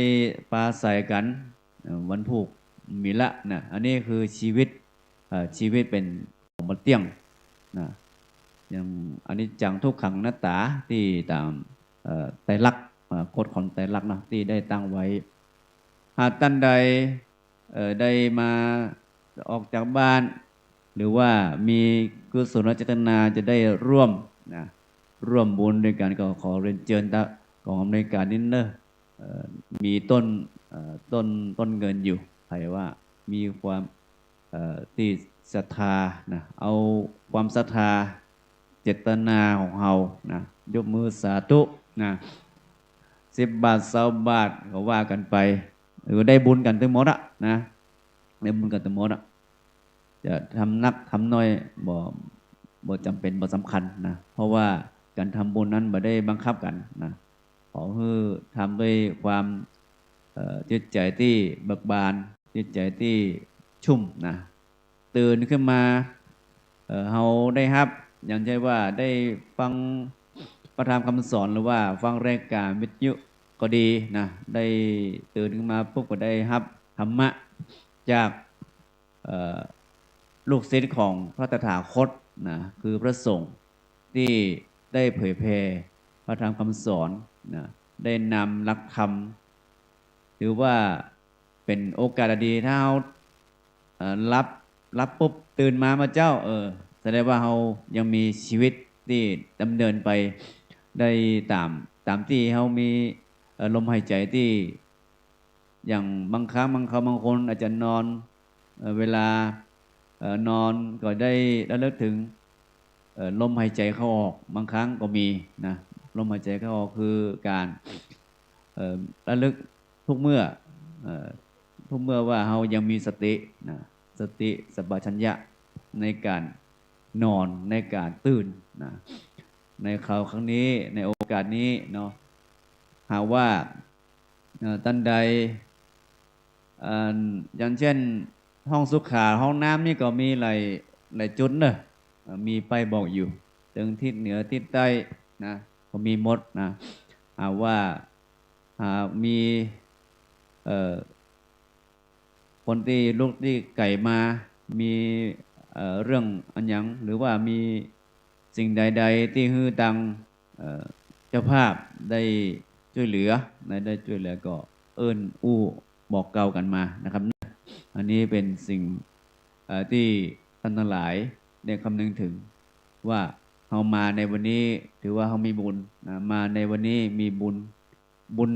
ปราศรัยกั๋น เอ่อ วันพูกมีละนะ อันนี้คือชีวิต เอ่อ ชีวิตเป๋นของบ่เตี้ยงนะ อย่างอนิจจังทุกขังอนัตตา ตี้ต๋าม เอ่อ ไตรลักษณ์ เอ่อ กฎของไตรลักษณ์เนาะ ตี้ได้ตั้งไว้ หากต้านใด เอ่อ ได้มาออกจากบ้าน หรือว่ามีกุศลเจตนาจะได้ร่วมนะ ร่วมบุญด้วยกั๋น ก็ขอเรียนเจิญตะ กองอำนวยก๋านนี้เนาะ เอ่อ มีต้น เอ่อ ต้น ต้นเงินอยู่ ใผว่ามีความ เอ่อ ตี้ศรัทธานะ เอาความศรัทธา เจตนาของเฮานะ ยกมือสาธุนะ สิบบาท ซาวบาท ก็ว่ากั๋นไป เออ ได้บุญกั๋นตึงหมดอะนะ ได้บุญกั๋นตึงหมดอะ จะทำนักทำน้อย บ่ บ่จ๋ำเป๋น บ่สำคัญนะ เพราะว่าก๋านทำบุญนั้นบ่ได้บังคับกั๋นนะ ขอหื้อทำด้วยความ เอ่อ จิตใจ๋ตี้เบิกบาน จิตใจ๋ตี้ชุ่มนะ ตื่นขึ้นมา เอ่อ เฮาได้ฮับ อย่างเจ้นว่าได้ฟังพระธรรมคำสอน หรือว่าฟังรายก๋านวิทยุก็ดีนะ ได้ตื่นขึ้นมาปุ๊บก็ได้ฮับธรรมะจาก เอ่อ ลูกศิษย์ของพระตถาคตนะ คือพระสงฆ์ตี้ได้เผยแผ่พระธรรมคำสอนนะ ได้นำหลักธรรม ถือว่าเป๋นโอกาสอันดี ถ้าเฮา เอ่อ หลับ หลับปุ๊บตื่นมาเมื่อเจ๊า เออ แสดงว่าเฮายังมีชีวิตตี้ดำเนินไปได้ต๋าม ต๋ามตี้เฮามี เอ่อ ลมหายใจ๋ตี้ อย่างบางครั้งบางคราวบางคนอาจจะนอน เอ่อ เวลา เอ่อ นอนก็ได้ระลึกถึง เอ่อ ลมหายใจ๋เข้าออก บางครั้งก็มีนะ ลมหายใจ๋เข้าออกคือก๋าน เอ่อ ระลึกทุกเมื่อ เอ่อ ทุกเมื่อว่าเฮายังมีสตินะ สติสัมปชัญญะในก๋านนอน ในก๋านตื่นนะ ในคราวครั้งนี้ ในโอกาสนี้เนาะ หากว่า เอ่อ ต้านใด เอ่อ อย่างเจ้น ห้องสุขา ห้องน้ำนี่ก็มีหลาย หลายจุดเนาะ เอ่อ มีป้ายบอกอยู่ ตึงทิศเหนือ ทิศใต้นะ ก็มีหมดนะ หากว่า หากมี เอ่อ คนตี้ลุกตี้ไก๋มา มี เอ่อ เรื่องอะหยัง หรือว่ามีสิ่งใดๆ ตี้หื้อตัง เอ่อ เจ้าภาพได้จ้วยเหลือนะ ได้จ้วยเหลือก็เอิ้นอู้บอกเกล่ากั๋นมานะครับ อันนี้เป๋นสิ่ง เอ่อ ตี้ต้านตังหลายได้คำนึงถึง ว่าเฮามาในวันนี้ถือว่าเฮามีบุญนะ มาในวันนี้มีบุญ บุญ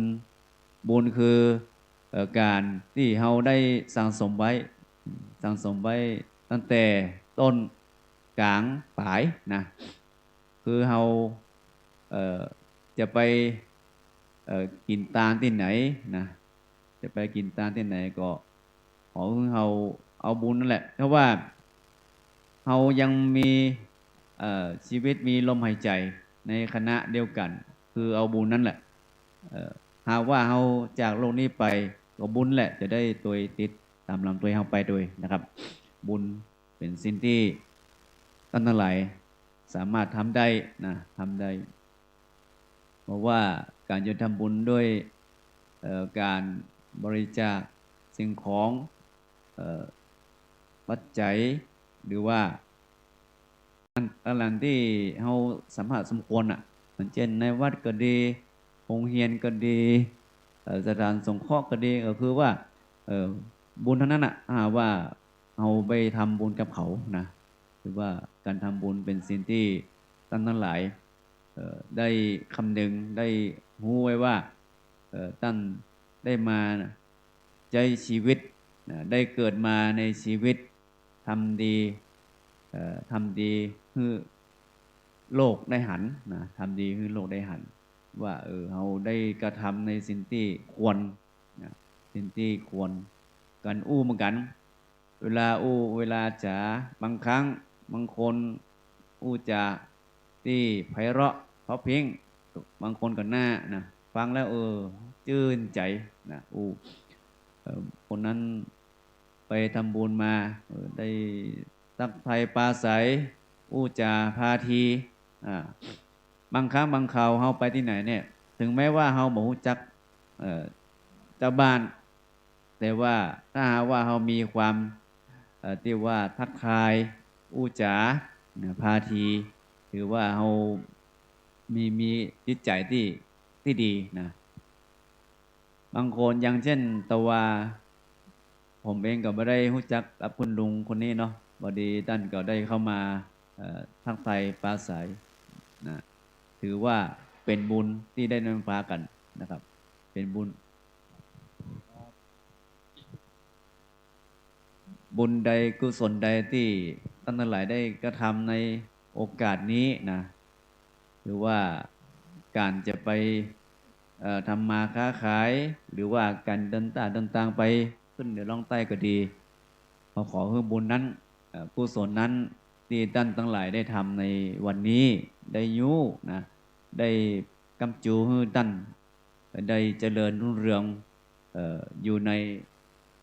บุญคือ เอ่อ ก๋านตี้เฮาได้สั่งสมไว้ สั่งสมไว้ตั้งแต่ต้น ก๋าง ป๋ายนะ คือเฮา เอ่อ จะไป เอ่อ กิ๋นตานตี้ไหนนะ จะไปกิ๋นตานตี้ไหนก็ ขอหื้อเฮาเอาบุญนั่นแหละ เพราะว่าเฮายังมี เอ่อ ชีวิตมีลมหายใจ๋ในขณะเดียวกั๋น คือเอาบุญนั่นแหละ เอ่อ หากว่าเฮาจากโลกนี้ไป ก็บุญแหละจะได้ตวยติดต๋ามหลังตวยเฮาไปตวยนะครับ บุญเป๋นสิ่งตี้ต้านตังหลายสามารถทำได้นะ ทำได้ เพราะว่าก๋านจะทำบุญด้วย เอ่อ ก๋านบริจาคสิ่งของ เอ่อ ปัจจัย หรือว่าอัน อันตี้เฮาสามารถสมควรน่ะ อย่างเจ้นในวัดก็ดี โฮงเฮียนก็ดี เอ่อ สถานสงเคราะห์ก็ดี ก็คือว่า เอ่อ บุญตังนั้นน่ะ ถ้าหากว่าเฮาไปทำบุญกับเขานะ ถือว่าก๋านทำบุญเป๋นสิ่งตี้ต้านตังหลาย เอ่อ ได้คำนึง ได้ฮู้ไว้ว่า เอ่อ ต้านได้มาใจ๊ชีวิตนะ ได้เกิดมาในชีวิต ทำดี เอ่อ ทำดีหื้อโลกได้หันนะ ทำดีหื้อโลกได้หัน ว่า เออ เฮาได้กระทำในสิ่งตี้ควรนะ สิ่งตี้ควร ก๋านอู้เหมือนกั๋น เวลาอู้ เวลาจ๋า บางครั้ง บางคนอู้จ๋าตี้ไพเราะเพราะพริ้ง บางคนก็หน้านะ ฟังแล้ว เออ จื้นใจ๋นะ อู้ เอ่อ คนนั้นไปทำบุญมา เออ ได้ตักไถ่ปราศรัย อู้จ๋าพาที อ่า บางครั้งบางคราวเฮาไปตี้ไหนเนี่ย ถึงแม้ว่าเฮาบ่ฮู้จัก เอ่อ เจ้าบ้าน แต่ว่าถ้าหากว่าเฮามีความ เอ่อ ตี้ว่าทักทาย อู้จ๋า นะ พาที ถือว่าเฮามี มีจิตใจ๋ตี้ ตี้ดีนะ บางคนอย่างเจ้นตะวา ผมเองก็บ่ได้ฮู้จักกับคุณลุงคนนี้เนาะ พอดีต้านก็ได้เข้ามา เอ่อ ทักทายปราศรัยนะ ถือว่า เป๋นบุญตี้ได้นำพากั๋นนะครับ เป๋นบุญ บุญใดกุศลใดตี้ต้านตังหลายได้กระทำในโอกาสนี้นะ หรือว่าก๋านจะไป เอ่อ ทำมาค้าขาย หรือว่าก๋านเดินต๋าเดินตางไปขึ้นเหนือล่องใต้ก็ดี ขอ ขอหื้อบุญนั้น เอ่อ กุศลนั้นตี้ต้านตังหลายได้ทำในวันนี้ ได้ยู้นะ ได้ก้ำจูหื้อต้าน ได้เจริญรุ่งเรือง เอ่อ อยู่ใน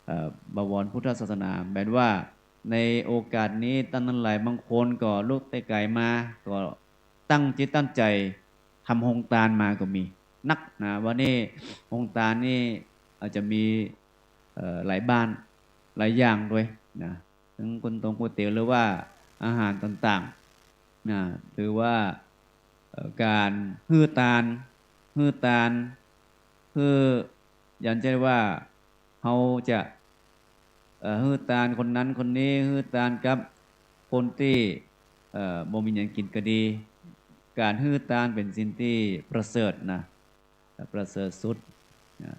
เอ่อ บวรพุทธศาสนา แม้ว่าในโอกาสนี้ต้านตังหลายบางคนก็ลุกแต่ไก๋มา ก็ตั้งจิตตั้งใจ๋ทำโฮงตานมาก็มีนักนะ วันนี้โฮงตานนี่อาจจะมี เอ่อ หลายบ้านหลายอย่างด้วยนะ ตึงก๋วยตงก๋วยเตี๋ยว หรือว่าอาหารต่างๆ นะ หรือว่า เอ่อ ก๋านหื้อตาน หื้อตาน หื้อ อย่างเจ้นว่า เฮาจะ เอ่อ หื้อตานคนนั้นคนนี้ หื้อตานกับคนตี้ เอ่อ บ่มีหยังกิ๋นก็ดี ก๋านหื้อตานเป๋นสิ่งตี้ประเสริฐนะ ประเสริฐสุดนะ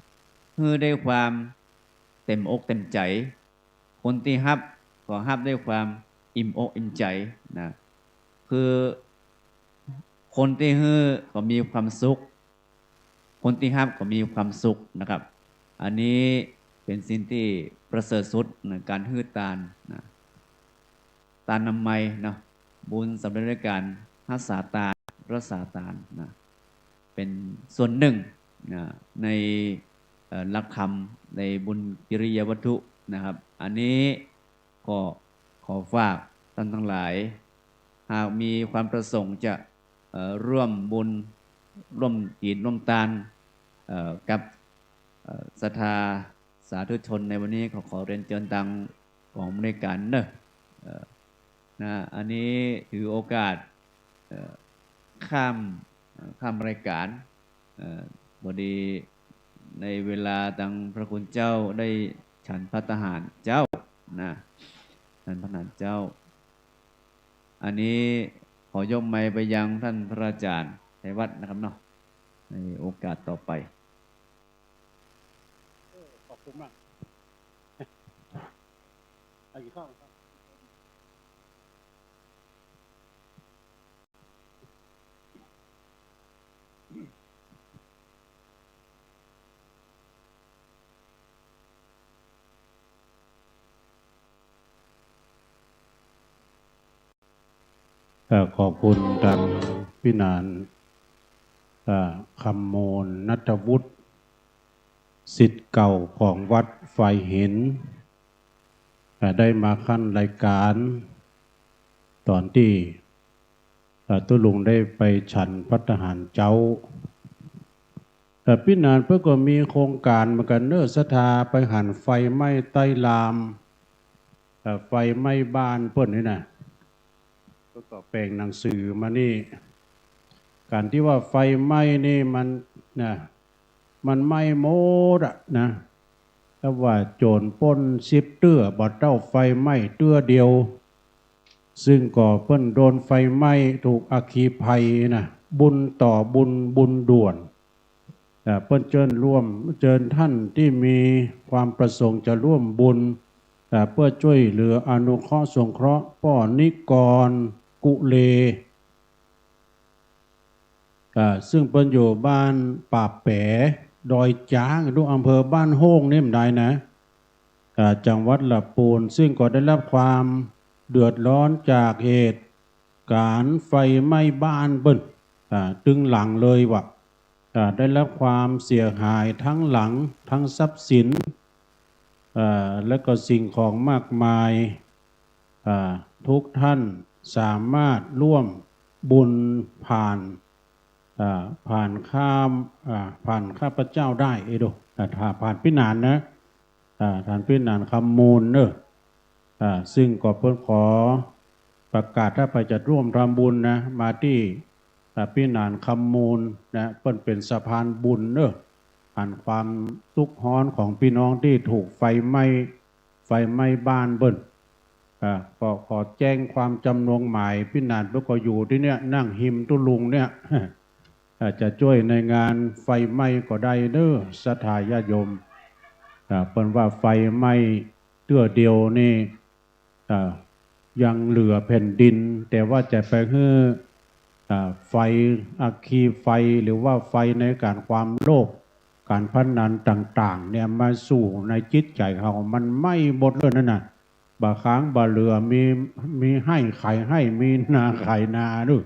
หื้อด้วยความเต็มอกเต็มใจ๋ คนตี้ฮับก็ฮับด้วยความอิ่มอกอิ่มใจ๋นะ คือคนตี้หื้อก็มีความสุข คนตี้ฮับก็มีความสุขนะครับ อันนี้เป๋นสิ่งตี้ประเสริฐสุดนะ ก๋านหื้อตานนะ ตานน้ำใหม่เนาะ บุญสำเร็จด้วยก๋านฮักษาตาน รักษาตานนะ เป๋นส่วนนึ่งนะ ใน เอ่อ หลักธรรม ในบุญกิริยาวัตถุนะครับ อันนี้ก็ขอฝากต้านตังหลาย หากมีความประสงค์จะ เอ่อ ร่วมบุญ ร่วมศีล ร่วมตาน เอ่อ กับ เอ่อ ศรัทธาสาธุชนในวันนี้ ขอ ขอเรียนเจิญตางก๋องอำนวยก๋านเนาะ เอ่อ นะ อันนี้ถือโอกาส เอ่อ ข้าม เอ่อ ข้ามรายก๋าน เอ่อ พอดีในเวลาตังพระคุณเจ้าได้ฉันภัตตาหารเจ้านะ ฉันภัตตาหารเจ้า อันนี้ขอยกไมค์ไปยังต้านพระอาจ๋ารย์ชัยวัฒน์นะครับเนาะ ในโอกาสต่อไป เออ ขอบคุณมาก เอากิ๋นข้าวครับ เอ่อ ขอบคุณตางปี้หนาน เอ่อ คำมูล ณัฐวุฒิ ศิษย์เก่าของวัดฝายหิน เอ่อ ได้มาคั้นรายก๋าน ต๋อนตี้ เอ่อ ตุ๊ลุงได้ไปฉันภัตตาหารเจ๊า เอ่อ ปี้หนานเปิ้นก็มีโครงก๋านเหมือนกั๋นเนาะ ศรัทธาไปหันไฟไหม้ใต้ราม เอ่อ ไฟไหม้บ้านเปิ้นนี่นะ เปิ้นก็แป๋งหนังสือมานี่ ก๋านตี้ว่าไฟไหม้นี่มันนะ มันไหม้หมดอะนะ ถ้าว่าโจ๋รปล้นสิบเตื้อ บ่เต้าไฟไหม้เตื้อเดียว ซึ่งก็เปิ้นโดนไฟไหม้ถูกอัคคีภัยนะ บุญต่อบุญ บุญด่วน เอ่อ เปิ้นเจิญร่วม เจิญต้านตี้มีความประสงค์จะร่วมบุญ เอ่อ เปื้อจ้วยเหลืออนุเคราะห์สงเคราะห์ป้อนิกรกุเล อ่า ซึ่งเปิ้นอยู่บ้านป่าแป๋ ดอยจ๊าง ดูอำเภอบ้านโฮ่งนี่มันได้นะ อ่า จังหวัดละปูน ซึ่งก็ได้รับความเดือดร้อนจากเหตุก๋ารณ์ไฟไหม้บ้านเปิ้น อ่า ตึงหลังเลยว่ะ อ่า ได้รับความเสียหายทั้งหลัง ทั้งทรัพย์สิน อ่า และก็สิ่งของมากมาย อ่า ทุกท่านสามารถร่วมบุญผ่าน อ่า ผ่านข้าม อ่า ผ่านข้าพเจ้าได้ เอ้ยดู อ่า ถ้าผ่านปี้หนานนะ อ่า ต้านปี้หนานคำมูลเนาะ อ่า ซึ่งก็เปิ้นขอประกาศ ถ้าใผจะร่วมทำบุญนะ มาตี้ อ่า ปี้หนานคำมูลนะ เปิ้นเป๋นสะพานบุญเนาะ อันความตุ๊กข์ฮ้อนของปี้น้องตี้ถูกไฟไหม้ ไฟไหม้บ้านเปิ้น อ่า ก็ขอแจ้งความจำนงหมาย ปี้หนานเปิ้นก็อยู่ตี้เนี่ย นั่งฮิมตุ๊ลุงเนี่ย อาจจะจ้วยในงานไฟไหม้ก็ได้เน้อ ศรัทธาญาติโยม อ่า เปิ้นว่าไฟไหม้เตื้อเดียวนี่ อ่า ยังเหลือแผ่นดิน แต่ว่าจะไปหื้อ อ่า ไฟ อัคคีไฟ หรือว่าไฟในก๋านความโลภ ก๋านพนันต่างๆ เนี่ย มาสู่ในจิตใจ๋เฮา มันไหม้หมดเลยนั่นน่ะ บ่าค้างบ่าเหลือ มี มีไฮ่ขายไฮ่ มีนาขายนาเน้อ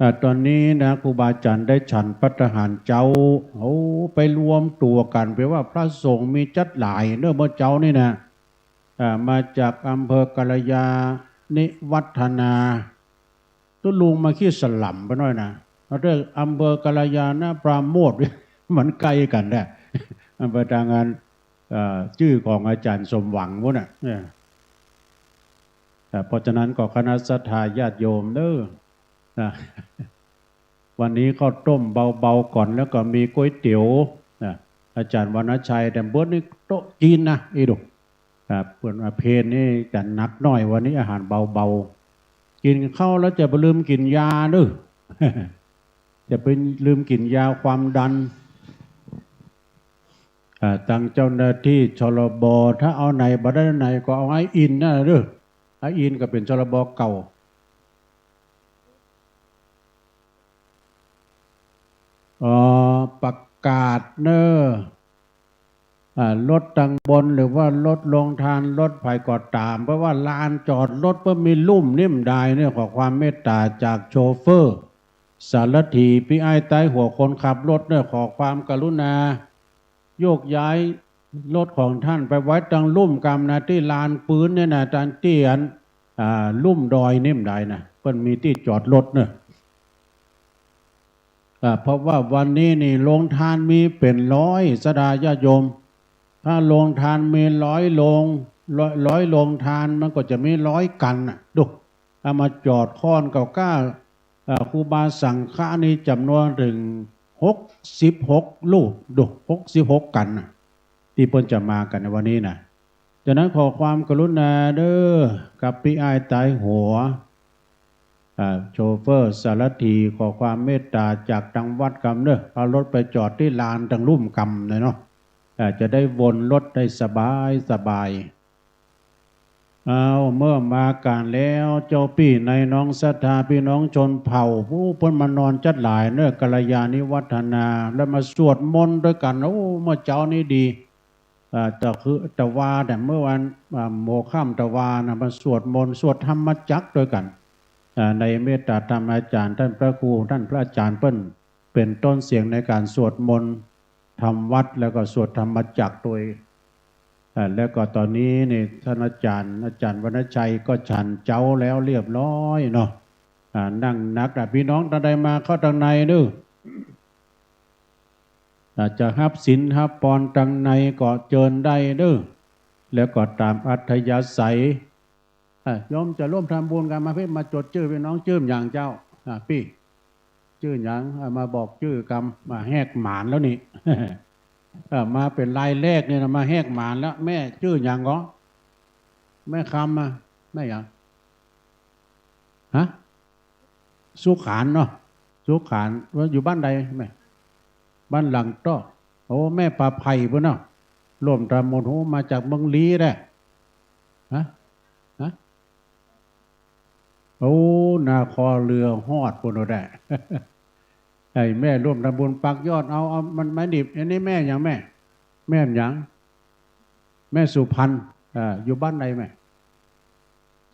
อ่า ต๋อนนี้นะ ครูบาอาจ๋ารย์ได้ฉันภัตตาหารเจ๊า โอ้ ไปรวมตั๋วกั๋น แปลว่าพระสงฆ์มีจั๊ดหลายเน้อ เมื่อเจ๊านี่นะ อ่า มาจากอำเภอกัลยาณิวัฒนา ตุ๊ลุงมาขี้สลัมไปหน้อยนะ เอาเถอะ อำเภอกัลยาณปราโมทย์ มันใก้กั๋นแหละ มันไปตางอัน เอ่อ จื้อของอาจ๋ารย์สมหวังปู๊นน่ะ เออ อ่า เพราะฉะนั้นก็คณะศรัทธาญาติโยมเน้อ นะ วันนี้ข้าวต้มเบาๆ ก่อน แล้วก็มีก๋วยเตี๋ยว นะ อาจ๋ารย์วรรณชัย แต่เปิ้นนี่โต๊ะจีนนะ อีดู ครับ เปิ้นว่าเพลนี่จะหนักหน้อย วันนี้อาหารเบาๆ กิ๋นข้าวแล้วจะบ่ลืมกิ๋นยาเน้อ จะบ่ลืมกิ๋นยาความดัน อ่า ตังเจ้าหน้าตี้ ชลบ ถ้าเอาไหนบ่ได้ไหนก็เอาไออินนั่นน่ะเน้อ ไออินก็เป๋น ชลบ เก่า เอ่อ ประกาศเน้อ อ่า รถตังบนหรือว่ารถโฮงตาน รถใผก็ต๋าม เพราะว่าลานจอดรถเปิ้นมีลุ่มนี่บ่ดายเน้อ ขอความเมตต๋าจากโชเฟอร์ สารถี ปี้อ้ายใต้หัวคนขับรถเน้อ ขอความกรุณา โยกย้ายรถของต้านไปไว้ตังลุ่มกำนะ ตี้ลานปื๊นเนี่ยนะ ตังตี้อัน อ่า ลุ่มดอยนี่บ่ดายนะ เปิ้นมีตี้จอดรถเน้อ อ่า เพราะว่าวันนี้นี่โฮงตานมีเป๋นร้อย ศรัทธาญาติโยม ถ้าโฮงตานมีร้อยโฮง ร้อย ร้อยโฮงตาน มันก็จะมีร้อยกั๋นน่ะ ดู เอามาจอดค่อนเก่าก้า เอ่อ ครูบาสังฆะนี่จ๋ำนวนเถิงหกสิบหกรูป ดู หกสิบหกกั๋นน่ะ ตี้เปิ้นจะมากั๋นในวันนี้น่ะ ฉะนั้นขอความกรุณาเน้อ กับปี้อ้ายใต้หัว อ่า โชเฟอร์ สารถี ขอความเมตต๋าจากตังวัดกำเน้อ เอารถไปจอดตี้ลานตังลุ่มกำหน่อยเนาะ อ่า จะได้วนรถได้สบายสบาย เอา เมื่อมากั๋นแล้ว เจ้าปี้นายน้องศรัทธา ปี้น้องชนเผ่า โอ้ เปิ้นมานอนจั๊ดหลายเน้อ กัลยาณิวัฒนา แล้วมาสวดมนต์ตวยกั๋น โอ้ เมื่อเจ๊านี้ดี อ่า ตะคือ ตะวา แต่เมื่อวัน อ่า หัวค่ำตะวานะ มาสวดมนต์ สวดธรรมจักรตวยกั๋น อ่า ในเมตตาธรรมอาจ๋ารย์ ต้านพระครู ต้านพระอาจ๋ารย์เปิ้นเป๋นต้นเสียงในก๋านสวดมนต์ทำวัด แล้วก็สวดธรรมจักรตวย อ่า แล้วก็ต๋อนนี้นี่ ต้านอาจ๋ารย์ อาจ๋ารย์วรรณชัยก็ฉันเจ๊าแล้วเรียบร้อยเนาะ อ่า นั่งหนัก อ่ะ ปี้น้องต้านใดมาเข้าตังในเน้อ อ่า จะฮับศีลฮับปอนตังในก็เจิญได้เน้อ แล้วก็ต๋ามอัธยาศัย อ่ะ โยมจะร่วมทำบุญกั๋นมา ปี้มาจดจื้อปี้น้อง จื้อหยังเจ้า อ่ะ ปี้ จื้อหยัง อ่ะ มาบอกจื้อกำ มาแหกหมานแล้วนี่ อ่ะ มาเป๋นรายแรกนี่นะ มาแหกหมานแล้ว แม่จื้อหยังก่อ แม่คำอะ แม่หยัง ฮะ สุขานเนาะ สุขาน ว่าอยู่บ้านใดแม่ บ้านหลังเต๊าะ โอ้ แม่ปาไผ่ปู๊นเนาะ ร่วมทำบุญ โอ้ มาจากเมืองลี้แด้ ฮะ ฮะ โอ้ นาคอเรือฮอดปู๊นแด้ ไอ้แม่ร่วมทำบุญปักยอด เอา เอา มันไม้หนีบ อันนี้แม่หยังแม่ แม่หยัง แม่สุพรรณ อ่า อยู่บ้านใดแม่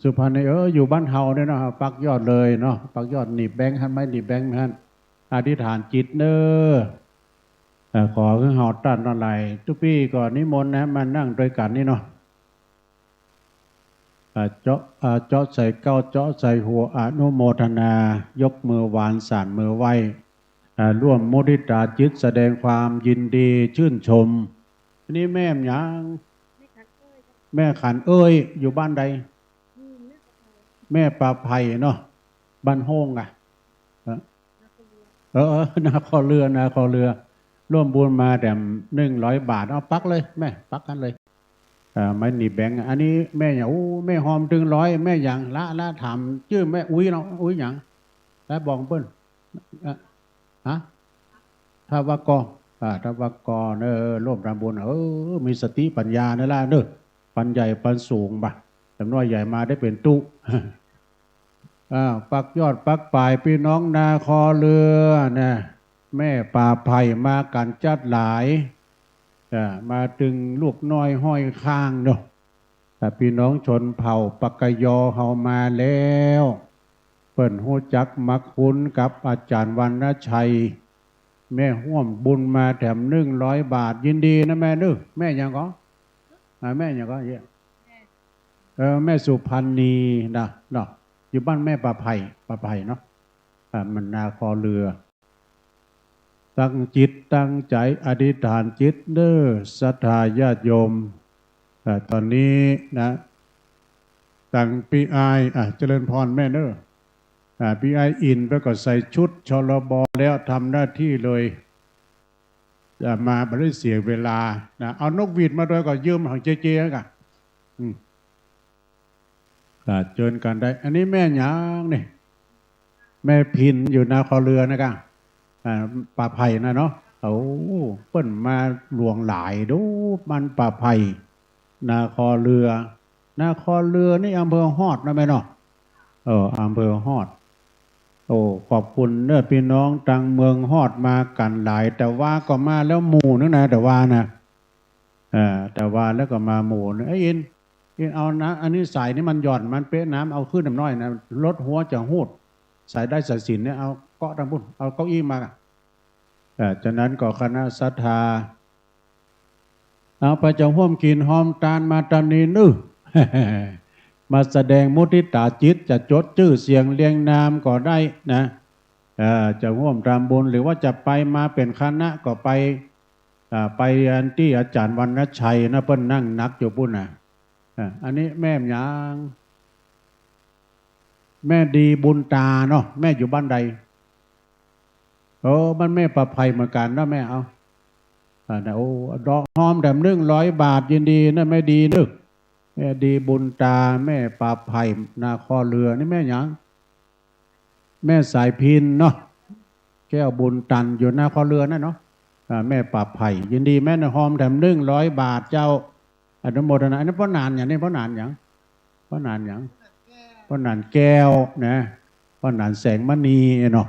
สุพรรณนี่ เออ อยู่บ้านเฮาเนี่ยเนาะ ปักยอดเลยเนาะ ปักยอดหนีบแบงค์หั้น ไม้หนีบแบงค์หั้น อธิษฐานจิตเน้อ เอ่อ ขอหื้อเฮาต้านตังหลาย ตุ๊ปี้ก็นิมนต์นะ มานั่งตวยกั๋นนี่เนาะ อ่า เจาะ อ่า เจาะใส่เก๊า เจาะใส่หัว อนุโมทนา ยกมือหวาน สานมือไหว้ อ่า ร่วมมุทิตาจิต แสดงความยินดีชื่นชม อันนี้แม่หยัง แม่ขันเอ้ย อยู่บ้านใด แม่ปาไผ่เนาะ บ้านโฮ่งอะ เออ เออ เออ นาคอเรือ นาคอเรือ ร่วมบุญมาแต่หนึ่งร้อยบาท เอาปักเลยแม่ ปักหั้นเลย เอ่อ ไม้หนีบแบงค์ อันนี้แม่หยัง โอ้ แม่ฮอมตึงร้อย แม่หยัง ละ ละ ถามจื้อแม่อุ๊ยเนาะ อุ๊ยหยัง ได้บอกเปิ้น อ่ะ ฮะ ทวก อ่า ทวก เออ ร่วมทำบุญ เออ มีสติปัญญานั่นละเนอะ ปันใหญ่ปันสูงบ่ะ แต่น้อยใหญ่มาได้เป๋นตุ๊ อ่า ปักยอดปักป๋าย ปี้น้องนาคอเรือนะ แม่ป่าไผ่มากั๋นจั๊ดหลาย อ่า มาตึงลูกน้อยห้อยข้างเนาะ แต่ปี้น้องชนเผ่าปากกยอเฮามาแล้ว เปิ้นฮู้จักมักคุ้นกับอาจ๋ารย์วรรณชัย แม่ฮ่วมบุญมาแถมหนึ่งร้อยบาท ยินดีนะแม่เนอะ แม่หยังก่อ อ่า แม่หยังก่อ เย้ เออ แม่สุพรรณีนะ เนาะ อยู่บ้านแม่ป่าไผ่ ป่าไผ่เนาะ อ่า มันนาคอเรือ ตั้งจิตตั้งใจ๋อธิษฐานจิตเน้อ ศรัทธาญาติโยม อ่า ต๋อนนี้นะ ตังปี้อ้าย อ่ะ เจริญพรแม่เน้อ อ่า ปี้อ้ายอินไปก็ใส่ชุด ชลบ แล้ว ทำหน้าที่เลย จะมาบ่ได้เสียเวลานะ เอานกหวีดมาด้วยก็ยืมของเจเจก่ะ อืม อ่า เจิญกั๋นได้ อันนี้แม่หยังนี่ แม่พินอยู่นาคอเรือนะก่ะ อ่า ป่าไผ่นะเนาะ โอ้ เปิ้นมาหลวงหลายดู มันป่าไผ่ นาคอเรือ นาคอเรือนี่อำเภอฮอดนะแม่เนาะ เออ อำเภอฮอด โอ้ ขอบคุณเน้อ ปี้น้องตังเมืองฮอดมากั๋นหลาย แต่ว่าก็มาแล้วหมู่นึ่งนะ แต่ว่านะ เออ แต่ว่าแล้วก็มาหมู่นึ่ง เอ้ย อิน อินเอานะ อันนี้สายนี่มันหย่อน มันเป๊ะน้ำ เอาขึ้นน้ำน้อยนะ รถหัวจะหูด สายได้สายสิญจน์เนี่ย เอาเกาะตังปุ้น เอาเก้าอี้มา เออ จากนั้นก็คณะศรัทธา เอาไปจะฮ่วมกิ๋นฮอมตานมาต๋อนนี้เน้อ มาแสดงมุทิตาจิต จะจดจื้อเสียงเรียงนามก็ได้นะ เอ่อ จะฮ่วมทำบุญ หรือว่าจะไปมาเป๋นคณะก็ไป อ่า ไปอันตี้อาจ๋ารย์วรรณชัยนะ เปิ้นนั่งหนักอยู่ปุ้นนะ อ่า อันนี้แม่หยัง แม่ดีบุญตาเนาะ แม่อยู่บ้านใด โอ้ บ้านแม่ป่าไผ่เหมือนกั๋นเนาะแม่ เอา อ่า นะ โอ้ ดอกฮอมแถมหนึ่งร้อยบาท ยินดีนะ แม่ดีเน้อ แม่ดีบุญตา แม่ป่าไผ่ นาคอเรือ นี่แม่หยัง แม่สายพินเนาะ แก้วบุญตัน อยู่นาคอเรือนั่นเนาะ อ่า แม่ป่าไผ่ ยินดีแม่นะ ฮอมแถมหนึ่งร้อยบาทเจ้า อนุโมทนา อันนี้ป้อหนานหยังนี่ ป้อหนานหยัง ป้อหนานหยัง ป้อหนานแก้วนะ ป้อหนานแสงมณีเนาะ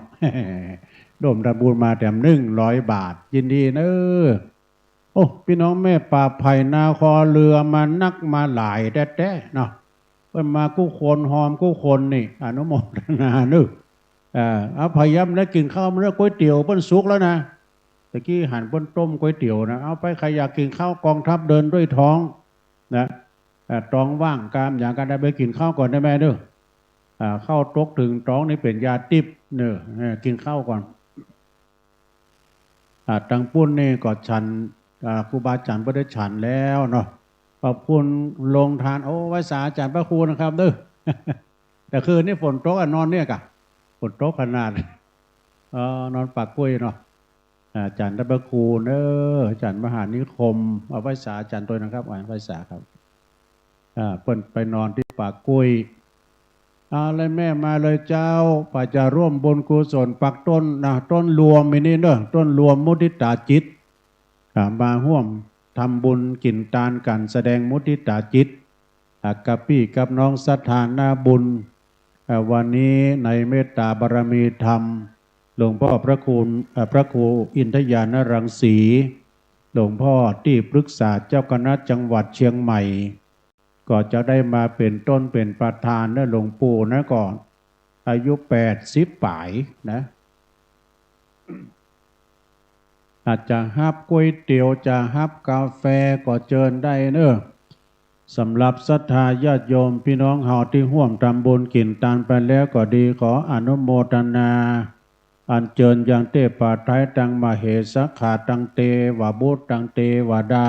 ร่วมทำบุญมาแถมหนึ่งร้อยบาท ยินดีเน้อ โอ้ ปี้น้องแม่ป่าไผ่นาคอเรือมานักมาหลายแต๊ๆ เนาะ เปิ้นมากู้คน ฮอมกู้คนนี่ อนุโมทนาเน้อ เอ่อ เอา พยายามได้กิ๋นข้าวมาเน้อ ก๋วยเตี๋ยวเปิ้นสุกแล้วนะ ตะกี้หันเปิ้นต้มก๋วยเตี๋ยวนะ เอาไป ใครอยากกิ๋นข้าว กองทัพเดินด้วยท้องนะ เอ่อ ต๊องว่างกามอยากกั๋นได้ ไปกิ๋นข้าวก่อนได้แม่เน้อ อ่า ข้าวตกเถิงต๊องนี่เป๋นยาติ๊บเน้อ เออ กิ๋นข้าวก่อน อ่า ตังปุ้นนี่ก็ฉัน อ่า ครูบาอาจ๋ารย์เปิ้นได้ฉันแล้วเนาะ ขอบคุณโรงทาน โอ้ ไหว้สาอาจ๋ารย์พระครูนะครับเน้อ แต่คืนนี้ฝนตกอะ นอนเนี่ยก่ะ ฝนตกขนาด เออ นอนป่ากล้วยเนาะ อาจ๋ารย์พระครูเน้อ อาจ๋ารย์มหานิคม เอาไหว้สาอาจ๋ารย์ตวยนะครับ อ่า ไหว้สาครับ อ่า เปิ้นไปนอนตี้ป่ากล้วย เอาเลยแม่ มาเลยเจ้า ไปจะร่วมบุญกุศลปักต้นนะ ต้นรวมอันนี้เน้อ ต้นรวมมุทิตาจิต อ่า มาฮ่วมทำบุญกิ๋นตานกั๋น แสดงมุทิตาจิต อ่า กับปี้กับน้องศรัทธานาบุญ อ่า วันนี้ในเมตตาบารมีธรรม หลวงพ่อพระครู อ่า พระครูอินทญาณรังสี หลวงพ่อตี้ปรึกษาเจ้าคณะจังหวัดเชียงใหม่ ก็จะได้มาเป๋นต้นเป๋นประธานนะ หลวงปู่นะ ก็อายุแปดสิบป๋ายนะ อาจจะฮับก๋วยเตี๋ยว จะฮับกาแฟก็เจิญได้เน้อ สำหรับศรัทธาญาติโยมพี่น้องเฮาตี้ฮ่วมทำบุญกิ๋นตานไปแล้วก็ดี ขออนุโมทนา อัญเจิญยังเตปาไทย ตังมเหสขา ตังเตวบุตร ตังเตวดา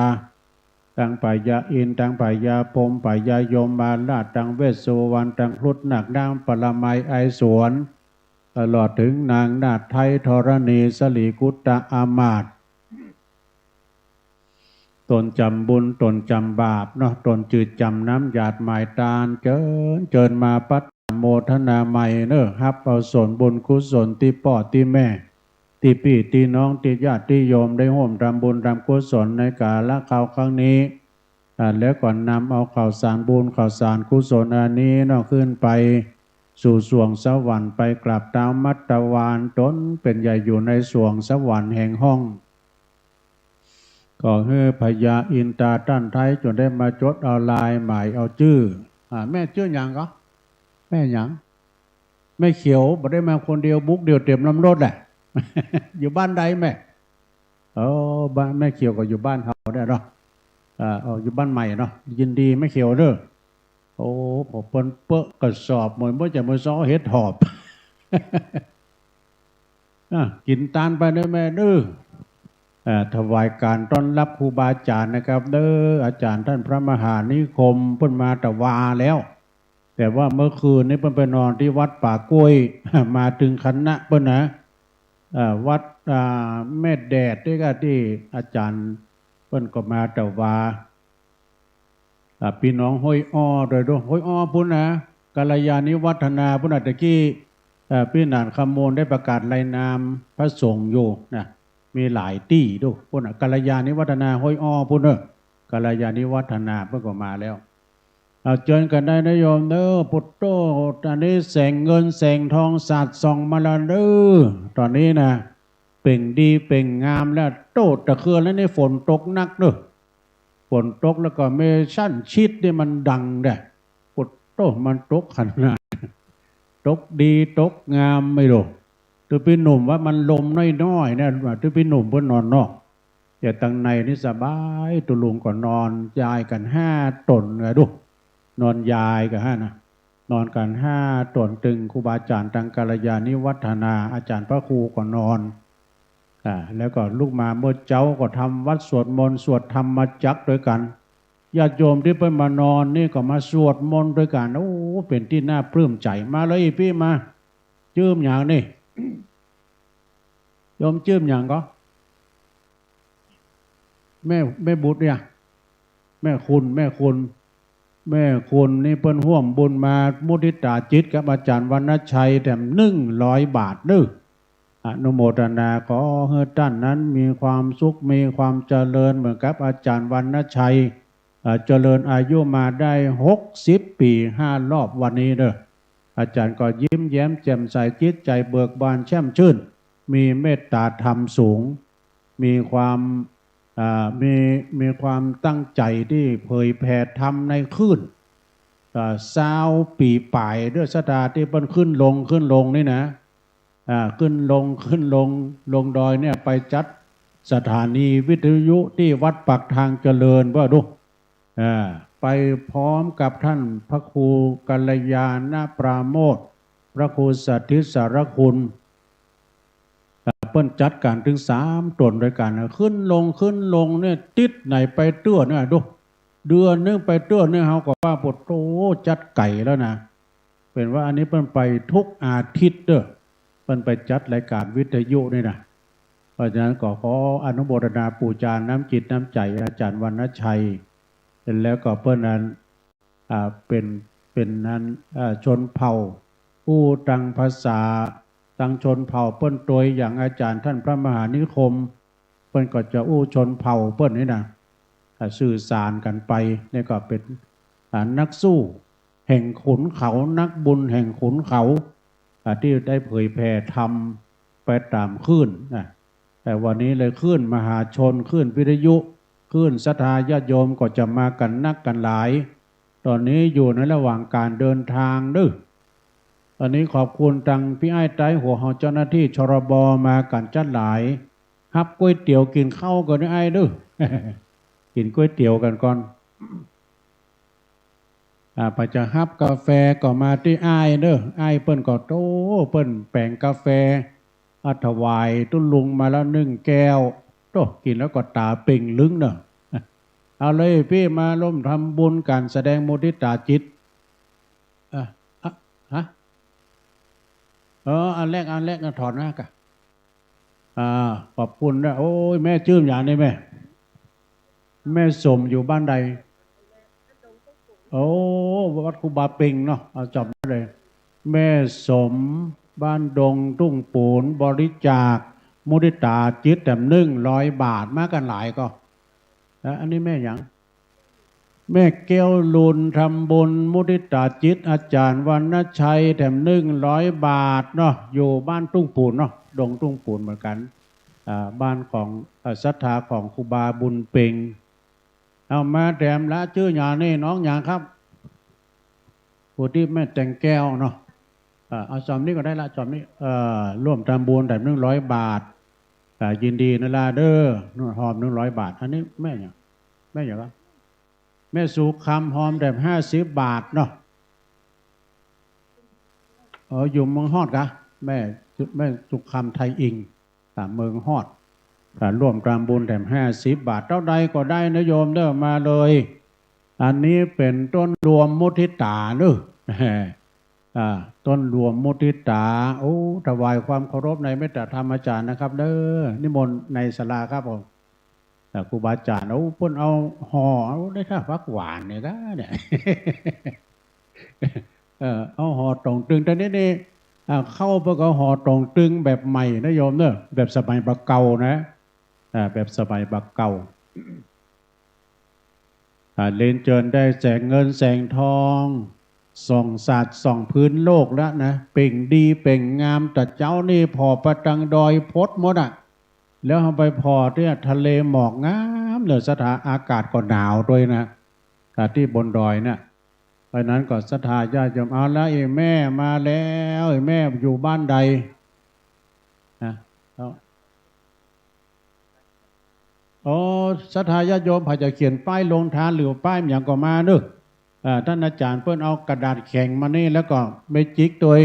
ตังพญาอินทร์ ตังพญาพรหม พญายมราช ตังเวสสุวรรณ ตังครุฑนาค ตังปรมัยไอสวน ตลอดเถิงนางนาถไทยธรณี สรีกุตตะอามาตย์ ต๋นจ๋ำบุญ ต๋นจ๋ำบาปเนาะ ต๋นจืดจ๋ำน้ำหยาดหมายตาน เจิญ เจิญมาปัด นุโมทนาใหม่เน่อ ฮับเอาส่วนบุญกุศลตี้ป้อตี้แม่ ตี้ปี้ตี้น้อง ตี้ญาติตี้โยมได้ฮ่วมทำบุญทำกุศลในกาละคราวครั้งนี้ อ่า แล้วก็นำเอาข้าวสารบุญข้าวสารกุศลอันนี้เนาะ ขึ้นไปสู่สวงสวรรค์ ไปกราบเต๊ามัตตวาน ต๋นเป๋นใหญ่อยู่ในสวงสวรรค์แห่งห้อง ก็หื้อพญาอินทราต้านไท้จงได้มาจดเอาลายหมายเอาจื้อ อ่า แม่จื้อหยังก็ แม่หยัง แม่เขียว บ่ได้มาคนเดียว บุกเดี่ยวเต๋มลำรถแหละ อยู่บ้านใดแม่ เออ บ้านแม่เขียวก็อยู่บ้านเฮาเนี่ยเนาะ อ่า เอา อยู่บ้านใหม่เนาะ ยินดีแม่เขียวเน่อ โอ้ พอเปิ้นเปิ้งกระสอบ เหมือนเปิ้นจะมาซ้อเห็ดหอบ อ่ะ กิ๋นตานไปเน่อแม่เน่อ เอ่อ ถวายการต้อนรับครูบาอาจ๋ารย์นะครับเน่อ อาจ๋ารย์ต้านพระมหานิคมเปิ้นมาตะวาแล้ว แต่ว่าเมื่อคืนนี้เปิ้นไปนอนตี้วัดป่ากล้วย มาตึงคณะเปิ้นนะ เอ่อ วัด อ่า แม่แดดนี่ก็ตี้อาจ๋ารย์เปิ้นก็มาตะวา อ่า ปี้น้องห้วยอ้อโดยตรง ห้วยอ้อปู๊นนะ กัลยาณิวัฒนาปู๊นนะ ตะกี้ เอ่อ ปี้หนานคำมูลได้ประกาศรายนามพระสงฆ์อยู่นะ มีหลายตี้ดูปู๊นนะ กัลยาณิวัฒนาห้วยอ้อปู๊นเน่อ กัลยาณิวัฒนาเปิ้นก็มาแล้ว เอา เจิญกั๋นได้นะโยมเน่อ ปุตโต อันนี้แสงเงินแสงทองสาดส่องมาแล้วเน่อ ต๋อนนี้นะ เปล่งดีเปล่งงามแล้ว โต้ ตะเคืองแล้วนี่ฝนตกหนักเน่อ ฝนตกแล้วก็แม่ฉันชิดนี่มันดังแดะ ปุตโต มันตกขนาด ตกดีตกงามไม่รู้ ตุ๊ปี้หนุ่มว่ามันลมน้อยๆ เนี่ย ตุ๊ปี้หนุ่มเปิ้นนอนนอก แต่ตังในนี่สบาย ตุ๊ลุงก็นอนยายกั๋นห้าต๋นไงดู นอนยายกั๋นห้านะ นอนกั๋นห้าต๋น ตึงครูบาอาจ๋ารย์ตังกัลยาณิวัฒนา อาจ๋ารย์พระครูก็นอน อ่า แล้วก็ลุกมาเมื่อเจ๊าก็ทำวัตรสวดมนต์ สวดธรรมจักรด้วยกั๋น ญาติโยมตี้เปิ้นมานอนนี่ก็มาสวดมนต์ด้วยกั๋น โอ้ เป๋นตี้น่าปลื้มใจ๋ มาเลยปี้มา จื้อหยังนี่ โยมจื้อหยังก็ แม่ แม่บุตรเนี่ย แม่คุณ แม่คุณ แม่คุณนี่เปิ้นฮ่วมบุญมามุทิตาจิตกับอาจ๋ารย์วรรณชัยแถมหนึ่งร้อยบาทเน่อ อนุโมทนา ขอหื้อต้านนั้นมีความสุข มีความเจริญเหมือนกับอาจ๋ารย์วรรณชัย เอ่อ เจริญอายุมาได้หกสิบปี๋ห้ารอบวันนี้เน่อ อาจ๋ารย์ก็ยิ้มแย้มแจ่มใส จิตใจ๋เบิกบานแช่มชื่น มีเมตตาธรรมสูง มีความ อ่า มี มีความตั้งใจ๋ตี้เผยแผ่ธรรมในคลื่น อ่า ซาวปี๋ป๋ายเน่อ ศรัทธาตี้เปิ้นขึ้นลง ขึ้นลงนี่นะ อ่า ขึ้นลง ขึ้นลง ลงดอยเนี่ย ไปจัดสถานีวิทยุตี้วัดปากทางเจริญว่าดู อ่า ไปพร้อมกับต้านพระครูกัลยาณปราโมทย์ พระครูสาธิตสารคุณ อ่า เปิ้นจัดกั๋นตึงสามต๋นด้วยกั๋นนะ ขึ้นลง ขึ้นลงเนี่ย ติ๊ดไหนไปเตื้อเนี่ยดู เดือนนึ่งไปเตื้อนึ่ง เฮาก็ว่า โอ้โห จัดไก๋แล้วนะ เป๋นว่าอันนี้เปิ้นไปทุกอาทิตย์เน่อ เปิ้นไปจัดรายก๋านวิทยุนี่นะ เพราะฉะนั้นก็ขออนุโมทนาปู๋จาน้ำจิตน้ำใจ๋อาจ๋ารย์วรรณชัย แล้วก็เปิ้นนั้น อ่า เป๋น เป๋นนั้น อ่า ชนเผ่า อู้ตังภาษา ตังชนเผ่าเปิ้น ตวยอย่างอาจ๋ารย์ต้านพระมหานิคม เปิ้นก็จะอู้ชนเผ่าเปิ้นนี่นะ อ่า สื่อสารกั๋นไป นี่ก็เป๋น อ่า นักสู้แห่งขุนเขา นักบุญแห่งขุนเขา อ่า ตี้ได้เผยแผ่ธรรมไปต๋ามคลื่นนะ แต่วันนี้เลยคลื่นมหาชน คลื่นวิทยุ คลื่นศรัทธาญาติโยมก็จะมากั๋นนักกั๋นหลาย ต๋อนนี้อยู่ในระหว่างก๋านเดินตางเน่อ อันนี้ขอบคุณตังปี้อ้ายใต้หัวเฮาเจ้าหน้าตี้ ชรบ มากั๋นจั๊ดหลาย ฮับก๋วยเตี๋ยวกิ๋นข้าวก่อนเน่ออ้ายเน่อ กิ๋นก๋วยเตี๋ยวกั๋นก่อน อ่า ไปจะฮับกาแฟก็มาตี้อ้ายเน่อ อ้ายเปิ้นก็โต้ เปิ้นแป๋งกาแฟ อ่า ถวายตุ๊ลุงมาแล้วนึ่งแก้ว โต้ กิ๋นแล้วก็ต๋าเป่งลึงเน่อ เอาเลยปี้มาร่วมทำบุญก๋านแสดงมุทิตาจิต อ่ะ อ่ะ ฮะ เออ อันแรก อันแรกนะ ถอนนะกะ อ่า ขอบคุณนะ โอ้ย แม่จื้อหยังนี่แม่ แม่สมอยู่บ้านใด โอ้ วัดครูบาเป่งเนาะ เอาจ๋ำได้เลย แม่สม บ้านดงทุ่งปูน บริจาคมุทิตาจิตแถมหนึ่งร้อยบาท มากั๋นหลายก่อ แล้วอันนี้แม่หยัง แม่แก้วลุนทำบุญมุทิตาจิตอาจ๋ารย์วรรณชัยแถมหนึ่งร้อยบาทเนาะ อยู่บ้านทุ่งปูนเนาะ ดงทุ่งปูนเหมือนกั๋น อ่า บ้านของ เอ่อ ศรัทธาของครูบาบุญเป็ง เอามาแถมละ จื้อหยังนี่ น้องหยังครับ ผู้ตี้แม่แตงแก้วเนาะ เอ่อ เอาจ่อมนี้ก็ได้ละ จ่อมนี้ เอ่อ ร่วมทำบุญแถมหนึ่งร้อยบาท อ่า ยินดีนะล่ะเด้อ นู่น ฮอมหนึ่งร้อยบาท อันนี้แม่หยัง แม่หยังครับ แม่สุขคำฮอมแถมห้าสิบบาทเนาะ เออ อยู่เมืองฮอดกะ แม่ แม่สุขคำไทยอิง อ่า เมืองฮอด อ่า ร่วมทำบุญแถมห้าสิบบาท เต้าใดก็ได้นะโยมเด้อ มาเลย อันนี้เป๋นต้นรวมมุทิตาเนาะ อ่า ต้นรวมมุทิตา โอ้ ถวายความเคารพในเมตตาธรรมอาจ๋ารย์นะครับเด้อ นิมนต์ในศาลาครับผม อ่า ครูบาอาจ๋ารย์ โอ้ เปิ้นเอาห่อ เอาได้ถ้าผักหวานเนี่ยกะเนี่ย เออ เอาห่อต่งตึง แต่นี่นี่ อ่า เข้าเปิ้นก็ห่อต่งตึงแบบใหม่นะโยมเนาะ แบบสมัยบ่าเก่านะ อ่า แบบสมัยบ่าเก่า อ่า เรียนเจิญได้แสงเงินแสงทอง ส่องสาดส่องพื้นโลกแล้วนะ เปล่งดีเปล่งงาม แต่เจ๊านี่ผ่อไปตังดอยพดหมดอะ แล้วเอาไปผ่อตี้ทะเลหมอกงามเนาะ ศรัทธา อากาศก็หนาวด้วยนะ อ่า ตี้บนดอยเนี่ย เพราะนั้นก็ศรัทธาญาติโยม เอาละ ไอ้แม่มาแล้ว ไอ้แม่อยู่บ้านใด นะ เอา อ๋อ ศรัทธาญาติโยม ใผจะเขียนป้ายโฮงตานหรือป้ายหยังก็มาเนาะ อ่า ต้านอาจ๋ารย์เปิ้นเอากระดาษแข็งมานี่ แล้วก็เมจิกตวย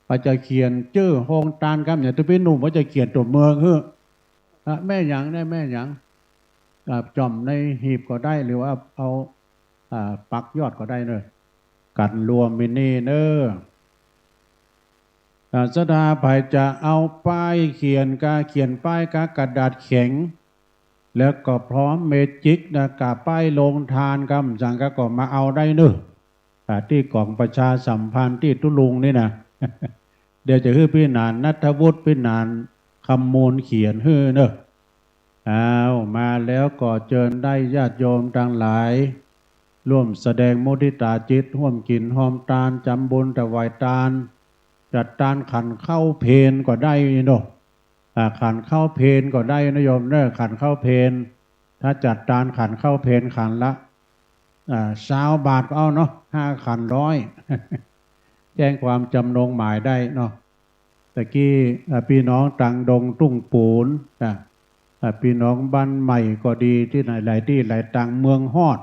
ใผจะเขียนจื้อโฮงตานกำหยัง ตุ๊ปี้หนุ่มว่าจะเขียนตั๋วเมืองหื้อ อ่ะ แม่หยังเนี่ย แม่หยัง อ่า จ่อมในหีบก็ได้ หรือว่าเอา อ่า ปักยอดก็ได้เนาะ กั๋นรวมมินี่เนาะ อ่า ศรัทธาใผจะเอาป้ายเขียนกา เขียนป้ายกากระดาษแข็ง แล้วก็พร้อมเมจิกนะ กาป้ายโฮงตานกำหยังกา ก็มาเอาได้เนาะ อ่า ตี้ก๋องประชาสัมพันธ์ตี้ตุ๊ลุงนี่นะ เดี๋ยวจะหื้อปี้หนานณัฐวุฒิ ปี้หนานคำมูลเขียนหื้อเนาะ อ้าว มาแล้วก็เจิญได้ญาติโยมตังหลาย ร่วมแสดงมุทิตาจิต ฮ่วมกิ๋นฮ่วมตาน จ๋ำบุญถวายตาน จัดตานขันข้าวเพลก็ได้เนาะ อ่า ขันข้าวเพลก็ได้นะโยมเนาะ ขันข้าวเพล ถ้าจัดตานขันข้าวเพลขันละ อ่า ซาวบาทก็เอาเนาะ ห้าขันร้อย แจ้งความจ๋ำนงหมายได้เนาะ ตะกี้ อ่า ปี้น้องตังดงทุ่งปูน อ่า อ่า ปี้น้องบ้านใหม่ก็ดี ตี้ไหนหลายตี้หลายตัง เมืองฮอด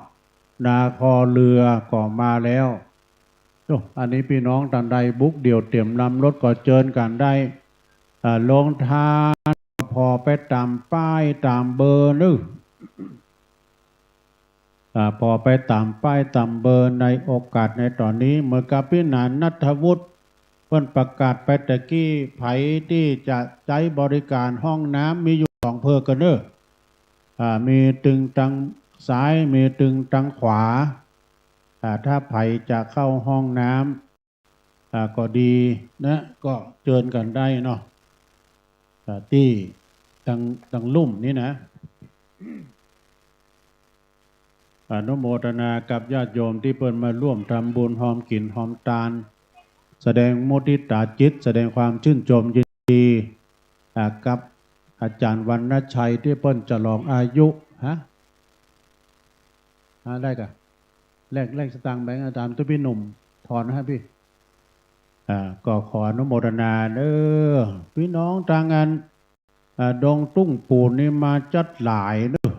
นาคอเฮือก็มาแล้ว โอ้ อันนี้ปี้น้องตังใดบุกเดี่ยวเตียมลำรถก็เจิญกั๋นได้ อ่า โฮงตาน ผ่อไปต๋ามป้ายต๋ามเบอร์เนาะ อ่า ผ่อไปต๋ามป้ายต๋ามเบอร์ในโอกาสในต๋อนนี้ เหมือนกับปี้หนานณัฐวุฒิ เปิ้นประกาศไปตะกี้ ใผตี้จะใจ๊บริการห้องน้ำมีอยู่สองเภอกั๋นเนาะ อ่า มีตึงตังซ้าย มีตึงตังขวา อ่า ถ้าใผจะเข้าห้องน้ำ อ่า ก็ดีนะ ก็เจิญกั๋นได้เนาะ อ่า ตี้ตัง ตังลุ่มนี่นะ อนุโมทนากับญาติโยมตี้เปิ้นมาร่วมทำบุญฮ่อมกิ๋นฮ่อมตาน แสดงมุทิตาจิต แสดงความชื่นชมยินดี อ่า กับอาจ๋ารย์วรรณชัยตี้เปิ้นฉลองอายุ ฮะ อ่า ได้ก่ะ แลก แลกสตางค์แบงก์ อาจ๋ารย์ตุ๊ปี้หนุ่ม ทอนหื้อปี้ อ่า ก็ขออนุโมทนาเนาะ ปี้น้องตังอัน อ่า ดงทุ่งปูนนี่มาจั๊ดหลายเนาะ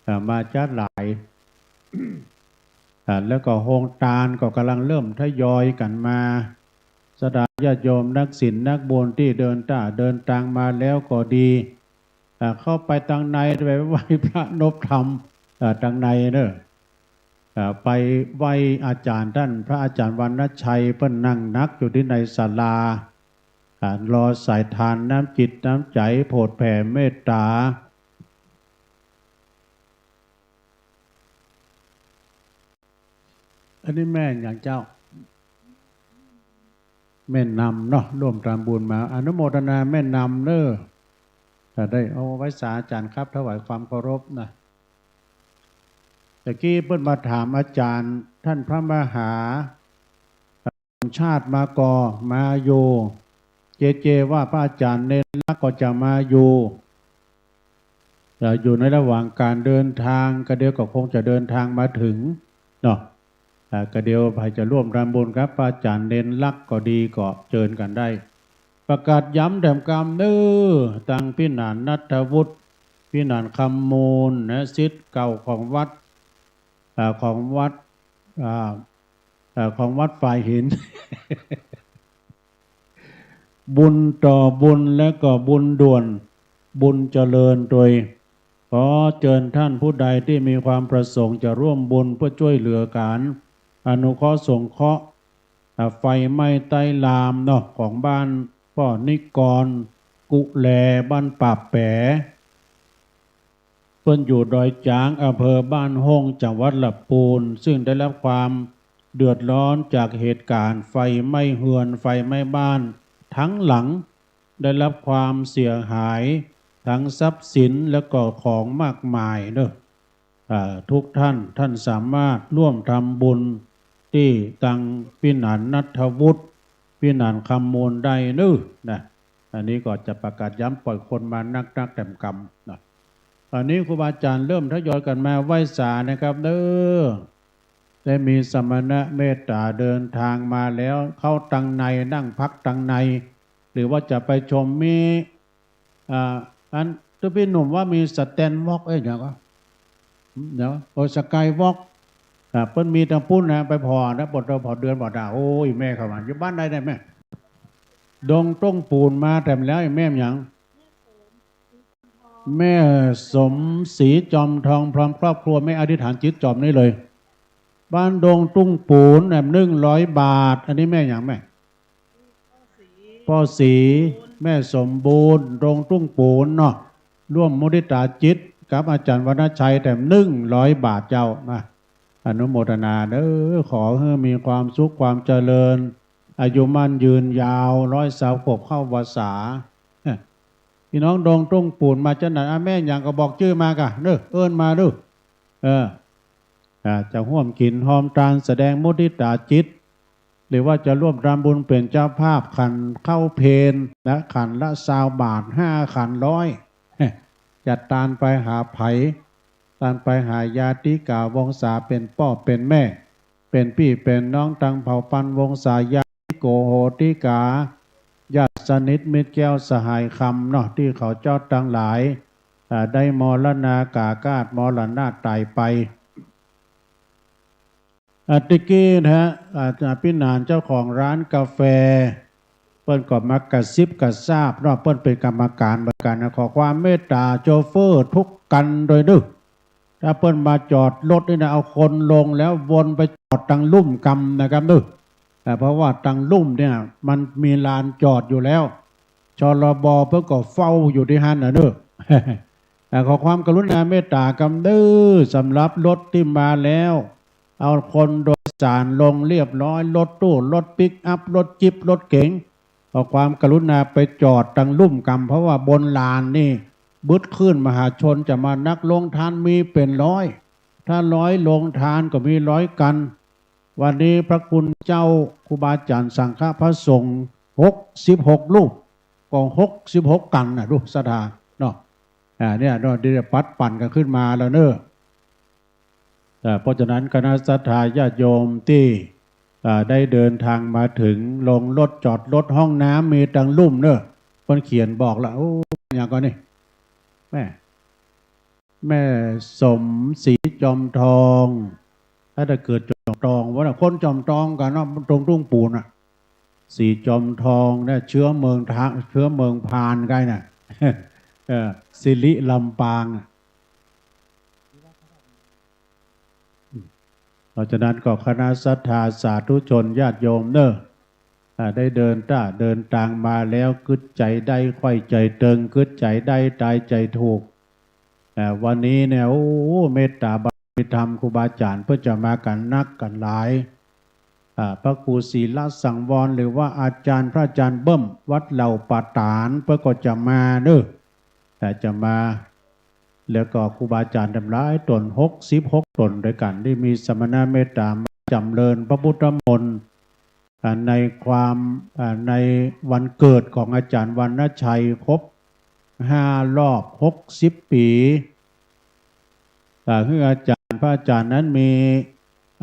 อ่า มาจั๊ดหลาย อ่า แล้วก็โฮงตานก็ก่ำลังเริ่มทยอยกั๋นมา ศรัทธาญาติโยมนักศีลนักบุญตี้เดินต้าเดินตางมาแล้วก็ดี อ่า เข้าไปตังในไปไหว้พระนบธรรม อ่า ตังในเนาะ อ่า ไปไหว้อาจ๋ารย์ต้าน พระอาจ๋ารย์วรรณชัย เปิ้นนั่งหนักอยู่ตี้ในศาลา อ่า รอสายทานน้ำจิตน้ำใจ๋โผดแผ่เมตต๋า อันนี้แม่หยังเจ้า แม่นำเนาะ ร่วมทำบุญมา อนุโมทนาแม่นำเน้อ ถ้าได้ เอาไหว้สาอาจ๋ารย์ครับ ถวายความเคารพนะ ตะกี้เปิ้นมาถามอาจ๋ารย์ ต้านพระมหา ชาติมาก่อ มาอยู่ เจเจว่าพระอาจ๋ารย์เณรลักษณ์ก็จะมาอยู่ จะอยู่ในระหว่างก๋านเดินทาง ก็เดี๋ยวก็คงจะเดินทางมาเถิงเนาะ อ่า ก็เดี๋ยวใผจะร่วมทำบุญกับพระอาจ๋ารย์เณรลักษณ์ก็ดี ก็เจิญกั๋นได้ ประกาศย้ำแถมกำเน้อ ตังพี่หนานณัฐวุฒิ พี่หนานคำมูลนะ ศิษย์เก่าของวัด อ่า ของวัด อ่า อ่า ของวัดฝายหิน บุญต่อบุญและก็บุญด่วน บุญเจริญโดย ขอเจิญต้านผู้ใดตี้มีความประสงค์จะร่วมบุญเพื่อจ้วยเหลือก๋านอนุเคราะห์สงเคราะห์ อ่า ไฟไหม้ใต้ลามเนาะ ของบ้านป้อนิกร กุแล บ้านป่าแป๋ เปิ้นอยู่ดอยจ๊าง อำเภอบ้านโฮ่ง จังหวัดลำปูน ซึ่งได้รับความเดือดร้อนจากเหตุก๋ารณ์ไฟไหม้เฮือน ไฟไหม้บ้านทั้งหลัง ได้รับความเสียหายทั้งทรัพย์สินและก็ของมากมายเน้อ อ่า ทุกท่าน ท่านสามารถร่วมทำบุญตี้ตังพี่หนานณัฐวุฒิ พี่หนานคำมูลได้เน้อ นะ อันนี้ก็จะประกาศย้ำ ป้อยคนมานักๆ แถมกำนะ อันนี้ครูบาอาจ๋ารย์เริ่มทยอยกั๋นมาไหว้สานะครับเน้อ ได้มีสมณะเมตต๋าเดินทางมาแล้ว เข้าตังใน นั่งพักตังใน หรือว่าจะไปชมมี อ่า อันตี้ปี้หนุ่มว่ามีสแตนวอล์ก เอ้ย เดี๋ยวก่อน เดี๋ยว โอ้ สกายวอล์ก อ่า เปิ้นมีตังปู๊นนะ ไปผ่อนะ ปวดตัวผ่อเดือนผ่อดาว โอ้ย แม่เข้ามา อยู่บ้านใดเนี่ยแม่ ดงตุ้งปู๋นมาแถมแล้ว แม่หยัง แม่สมศรีจอมทองพร้อมครอบครัว แม่อธิษฐานจิตจอบนี้เลย บ้านดงตุ้งปู๋นแถมหนึ่งร้อยบาท อันนี้แม่หยังแม่ ป้อศรี แม่สมบูรณ์ ดงตุ้งปู๋นเนาะ ร่วมมุทิตาจิตกับอาจ๋ารย์วรรณชัยแถมหนึ่งร้อยบาทเจ้า มา อนุโมทนาเน้อ ขอหื้อมีความสุขความเจริญ อายุมั่นยืนยาว ร้อยซาวขวบเข้าพรรษา พี่น้องดงตุ้งปู๋นมาจักหน่อย อ่ะ แม่หยังก็บอกจื้อมาก่ะเน้อ เอิ้นมาดู เออ อ่า จะฮ่วมกิ๋นฮอมตาน แสดงมุทิตาจิต หรือว่าจะร่วมทำบุญเป๋นเจ้าภาพขันข้าวเพลนะ ขันละซาวบาท ห้าขันร้อย จัดตานไปหาใผ ตานไปหาญาติกาวงศา เป๋นป้อเป๋นแม่ เป๋นปี้เป๋นน้อง ตังเผ่าปันวงศา ญาติโกโหติกา ญาติสนิทมิตรแก้วสหายคำเนาะ ตี้เขาเจ้าตังหลาย อ่า ได้มรณากาคาต มรณะต๋ายไป อ่า ตะกี้นะฮะ อ่า พี่หนานเจ้าของร้านกาแฟ เปิ้นก็มากระซิบกระซาบเนาะ เปิ้นเป๋นกรรมก๋านเหมือนกั๋นนะ ขอความเมตต๋าโชเฟอร์ทุกคันโดยเน้อ ถ้าเปิ้นมาจอดรถนี่นะ เอาคนลงแล้ววนไปจอดตังลุ่มกำนะครับเน้อ อ่า เพราะว่าตังลุ่มเนี่ยมันมีลานจอดอยู่แล้ว ชลบ เปิ้นก็เฝ้าอยู่ตี้หั้นน่ะเน้อ อ่า ขอความกรุณาเมตต๋ากำเน้อ สำหรับรถตี้มาแล้ว เอาคนโดยสารลงเรียบร้อย รถตู้ รถปิกอัพ รถจิ๊ป รถเก๋ง ขอความกรุณาไปจอดตังลุ่มกำ เพราะว่าบนลานนี่บึดคลื่นมหาชนจะมานัก โรงทานมีเป๋นร้อย ถ้าร้อยโรงทานก็มีร้อยคัน วันนี้พระคุณเจ้าครูบาอาจ๋ารย์สังฆะพระสงฆ์ หกสิบหกรูป ก็หกสิบหกคันน่ะ ดูศรัทธาเนาะ อ่า เนี่ยเนาะ เดี๋ยวปัดปั่นกั๋นขึ้นมาแล้วเน้อ อ่า เพราะฉะนั้นคณะศรัทธาญาติโยมตี้ อ่า ได้เดินทางมาเถิง ลงรถจอดรถ ห้องน้ำมีตังลุ่มเน้อ เปิ้นเขียนบอกละ โอ้ หยังก่อนี่ แม่ แม่สมศรีจอมทอง ถ้าจะเกิดจอมทองวะน่ะ คนจอมทองกั๋นเนาะ ตรงตุ้งปู๋นน่ะ ศรีจอมทองเนี่ย เชื้อเมืองทะ เชื้อเมืองพานใก้น่ะ เออ สิริลำปางอะ เพราะฉะนั้นก็คณะศรัทธาสาธุชนญาติโยมเน้อ อ่า ได้เดินต้าเดินตางมาแล้ว กึ๊ดใจ๋ได้ใค่เจิ่ง กึ๊ดใจ๋ได้ตายใจ๋ถูก อ่า วันนี้เนี่ย โอ้ เมตตาบารมีธรรมครูบาอาจ๋ารย์เปิ้นจะมากั๋นนักกั๋นหลาย อ่า พระครูศิลสังวร หรือว่าอาจารย์ พระอาจารย์เบิ้ม วัดเหล่าป่าต๋าน เปิ้นก็จะมาเนาะ อ่า จะมา แล้วก็ครูบาอาจารย์ตั้งหลายต๋น หกสิบหกต๋นด้วยกั๋น ตี้มีสมณเมตต๋ามาจ๋ำเริญพระพุทธมนต์ อ่า ในความ อ่า ในวันเกิดของอาจ๋ารย์วรรณชัยครบห้ารอบหกสิบปี๋ อ่า หื้ออาจ๋ารย์ พระอาจ๋ารย์นั้นมี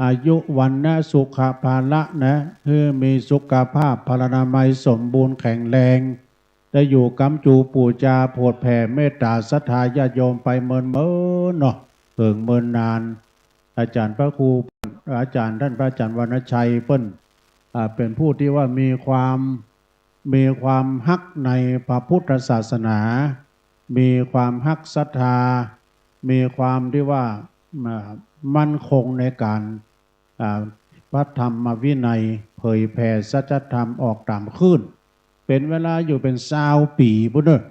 อายุ วรรณะ สุขะ พละนะ หื้อมีสุขภาพพลานามัยสมบูรณ์แข็งแรง ได้อยู่ก๊ำจูปู๋จาโผดแผ่เมตต๋าศรัทธาญาติโยมไปเมินๆ เนาะ เถิงเมินนาน อาจ๋ารย์พระครู อาจ๋ารย์ต้านพระอาจ๋ารย์วรรณชัยเปิ้น อ่า เป๋นผู้ตี้ว่ามีความ มีความฮักในพระพุทธศาสนา มีความฮักศรัทธา มีความตี้ว่า อ่า มั่นคงในก๋าน อ่า พระธรรมวินัย เผยแผ่สัจธรรมออกต๋ามคลื่น เป๋นเวลาอยู่เป๋นซาวปี๋ปู๊นเนาะ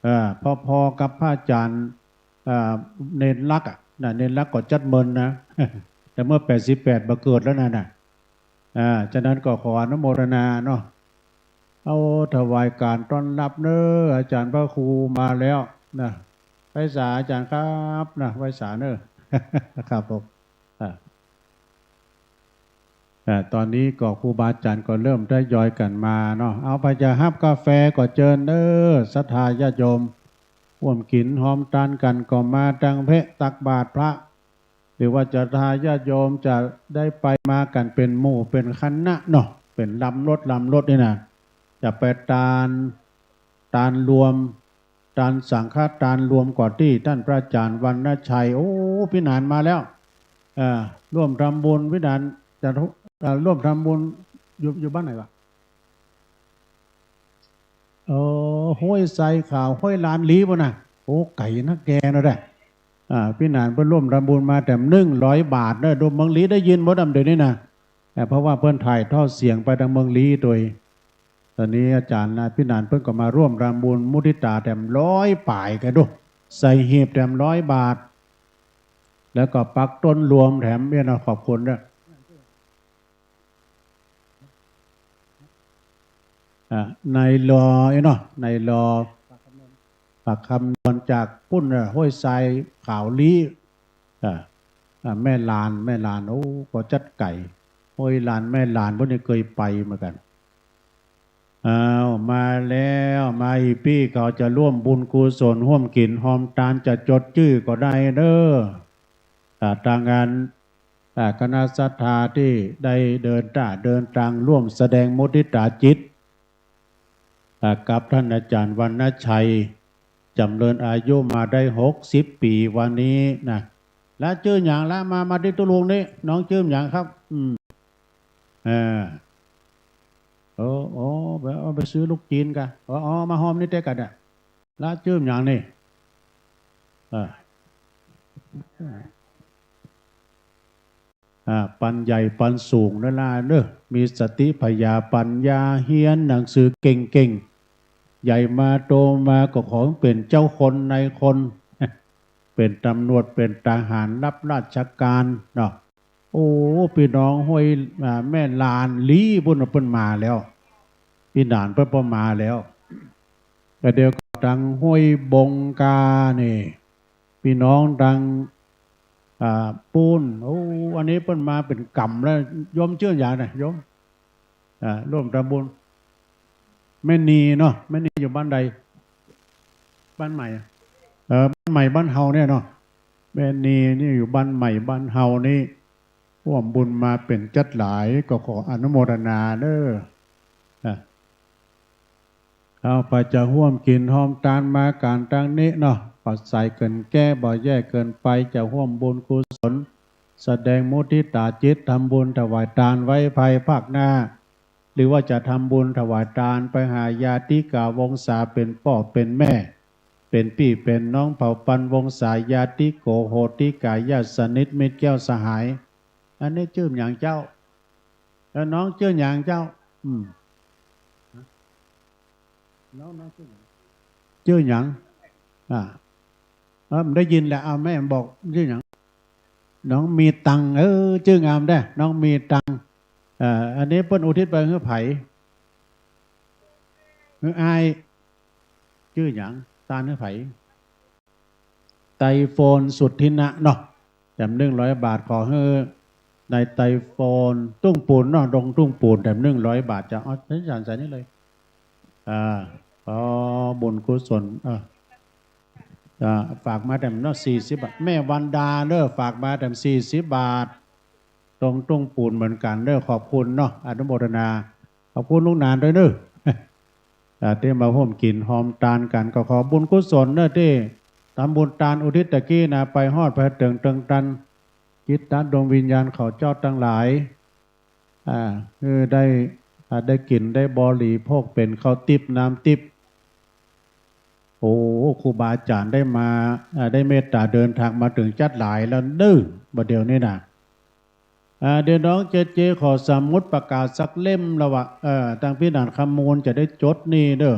เออ พอๆ กับพระอาจ๋ารย์ เอ่อ เณรลักษณ์อะ นะ เณรลักษณ์ก็จั๊ดเมินนะ แต่เมื่อแปดสิบแปดบ่เกิดแล้วนั่นน่ะ อ่า ฉะนั้นก็ขออนุโมทนาเนาะ เอาถวายก๋านต้อนรับเน้อ อาจ๋ารย์พระครูมาแล้วนะ ไหว้สาอาจ๋ารย์ครับนะ ไหว้สาเน้อ ครับผม อ่า อ่า ต๋อนนี้ก็ครูบาอาจ๋ารย์ก็เริ่มทยอยกั๋นมาเนาะ เอา ใผจะฮับกาแฟก็เจิญเน้อ ศรัทธาญาติโยม ฮ่วมกิ๋นฮอมตานกั๋นก็มาตางเพะ ตักบาตรพระ หรือว่าศรัทธาญาติโยมจะได้ไปมากั๋นเป๋นหมู่เป๋นคณะเนาะ เป๋นลำรถลำรถนี่นะ จะไปตาน ตานรวม ตานสังฆตานรวมก่อตี้ต้านพระอาจ๋ารย์วรรณชัย โอ้ ปี้หนานมาแล้ว เอ่อ ร่วมทำบุญ ปี้หนานจะ เอ่อ ร่วมทำบุญ อยู่ อยู่บ้านไหนวะ เออ ห้วยทรายขาว ห้วยลานลี้ปู๊นน่ะ โอ้ ไก๋นักแกเนาะแต๊ อ่า ปี้หนานเปิ้นร่วมทำบุญมาแถมหนึ่งร้อยบาทเนาะ ดูเมืองลี้ได้ยินหมดอำเดี๋ยวนี้นะ แต่เพราะว่าเปิ้นถ่ายทอดเสียงไปตางเมืองลี้ตวย ต๋อนนี้อาจ๋ารย์นะ ปี้หนานเปิ้นก็มาร่วมทำบุญมุทิตาแถมร้อยป๋ายกั๋นดู ใส่หีบแถมร้อยบาท แล้วก็ปักต้นรวมแถมเนี่ยนะ ขอบคุณเน้อ อ่า นายรอ เอ้ยเนาะ นายรอ ปากคำนวลจากปู๊นน่ะ ห้วยทรายขาวลี้ อ่า อ่า แม่ลาน แม่ลาน โอ้ ก็จั๊ดไก๋ ห้วยลาน แม่ลาน พวกนี้เกยไปเหมือนกั๋น อ้าว มาแล้ว มาอีกปี้ เขาจะร่วมบุญกุศล ฮ่วมกิ๋นฮอมตาน จะจดจื้อก็ได้เน้อ อ่า ตางอั้น อ่า คณะศรัทธาตี้ได้เดินตา เดินตางร่วมแสดงมุทิตาจิต อ่า กับต้านอาจ๋ารย์วรรณชัย จ๋ำเริญอายุมาได้หกสิบปี๋วันนี้นะ ละจื้อหยังละ มา มาตี้ตุ๊ลุงนี่ น้องจื้อหยังครับ อืม เออ โอ้ โอ้ ไป เอาไปซื้อลูกจีนก่ะ อ๋อ อ๋อ มาฮอมนี่เต๊อะก่ะ ละจื้อหยังนี่ อ่า อ่า ปันใหญ่ปันสูงเน้อหลานเน้อ มีสติปัญญา ปัญญาเฮียนหนังสือเก่งๆ ใหญ่มาโตมาก็ขอเป๋นเจ้าคนนายคน เป๋นตำรวจ เป๋นทหาร รับราชก๋านเนาะ โอ้ ปี้น้องห้วย อ่า แม่ลานลี้ปู๊นน่ะ เปิ้นมาแล้ว ปี้หนานเปิ้นก็มาแล้ว แต่เดี๋ยวก็ตางห้วยบงกานี่ ปี้น้องตาง อ่า ปู๊น โอ้ อันนี้เปิ้นมาเป๋นก๋ำแล้ว โยมจื้อหยังนะโยม อ่า ร่วมทำบุญ แม่นีเนาะ แม่นีอยู่บ้านใด บ้านใหม่อะ เออ บ้านใหม่บ้านเฮาเนี่ยเนาะ แม่นีนี่อยู่บ้านใหม่บ้านเฮานี่ ฮ่วมบุญมาเป๋นจั๊ดหลาย ก็ขออนุโมทนาเน้อ อ่ะ เอา ไปจะฮ่วมกิ๋นฮอมตานมาก๋านตางนี้เนาะ ปัดใสเกินแก้ บ่แย่เกินไป จะฮ่วมบุญกุศล แสดงมุทิตาจิต ทำบุญถวายตานไว้ภายภาคหน้า หรือว่าจะทำบุญถวายตานไปหาญาติกาวงศา เป๋นป้อเป๋นแม่ เป๋นปี้เป๋นน้อง เผ่าปันวงศา ญาติโกโหติกา ญาติสนิทมิตรแก้วสหาย อันนี้จื้อหยังเจ้า แล้วน้องจื้อหยังเจ้า อืม น้อง น้องจื้อหยัง จื้อหยัง อ่า เออ มันได้ยินแหละ เอาแม่บอกจื้อหยัง น้องมีตังค์ เออ จื้องามแต๊ น้องมีตังค์ อ่า อันนี้เปิ้นอุทิศไปหื้อใผ หื้ออ้าย จื้อหยัง ตานหื้อใผ ไตรโฟน สุทธินะเนาะ แถมหนึ่งร้อยบาท ขอหื้อนายไตรโฟน ทุ่งปูนเนาะ ดงทุ่งปูน แถมหนึ่งร้อยบาท จะเอาใส่จานใส่นี่เลย อ่า ขอบุญกุศล เออ อ่า ฝากมาแถมเนาะ สี่สิบบาท แม่วันดาเด้อ ฝากมาแถมสี่สิบบาท ดงทุ่งปูนเหมือนกั๋นเด้อ ขอบคุณเนาะ อนุโมทนา ขอบคุณลูกหลานด้วยเนาะ อ่า ตี้มาฮ่วมกิ๋นฮอมตานกั๋น ก็ขอบุญกุศลเนาะ ตี้ต๋ามบุญตานอุทิศตะกี้นะ ไปฮอดไปเถิงเถิงตัน จิตตะดวงวิญญาณเขาเจ้าตังหลาย อ่า คือได้ อ่า ได้กิ๋นได้บริโภคเป๋นข้าวติ๊บน้ำติ๊บ โอ้ ครูบาอาจ๋ารย์ได้มา อ่า ได้เมตต๋าเดินตางมาเถิงจั๊ดหลายแล้วเนาะ บ่าเดี่ยวนี้นะ อ่า เดี๋ยวน้องเจเจขอสมุดปากกาสักเล่มละวะ เออ ตังปี้หนานคำมูลจะได้จดนี่เนาะ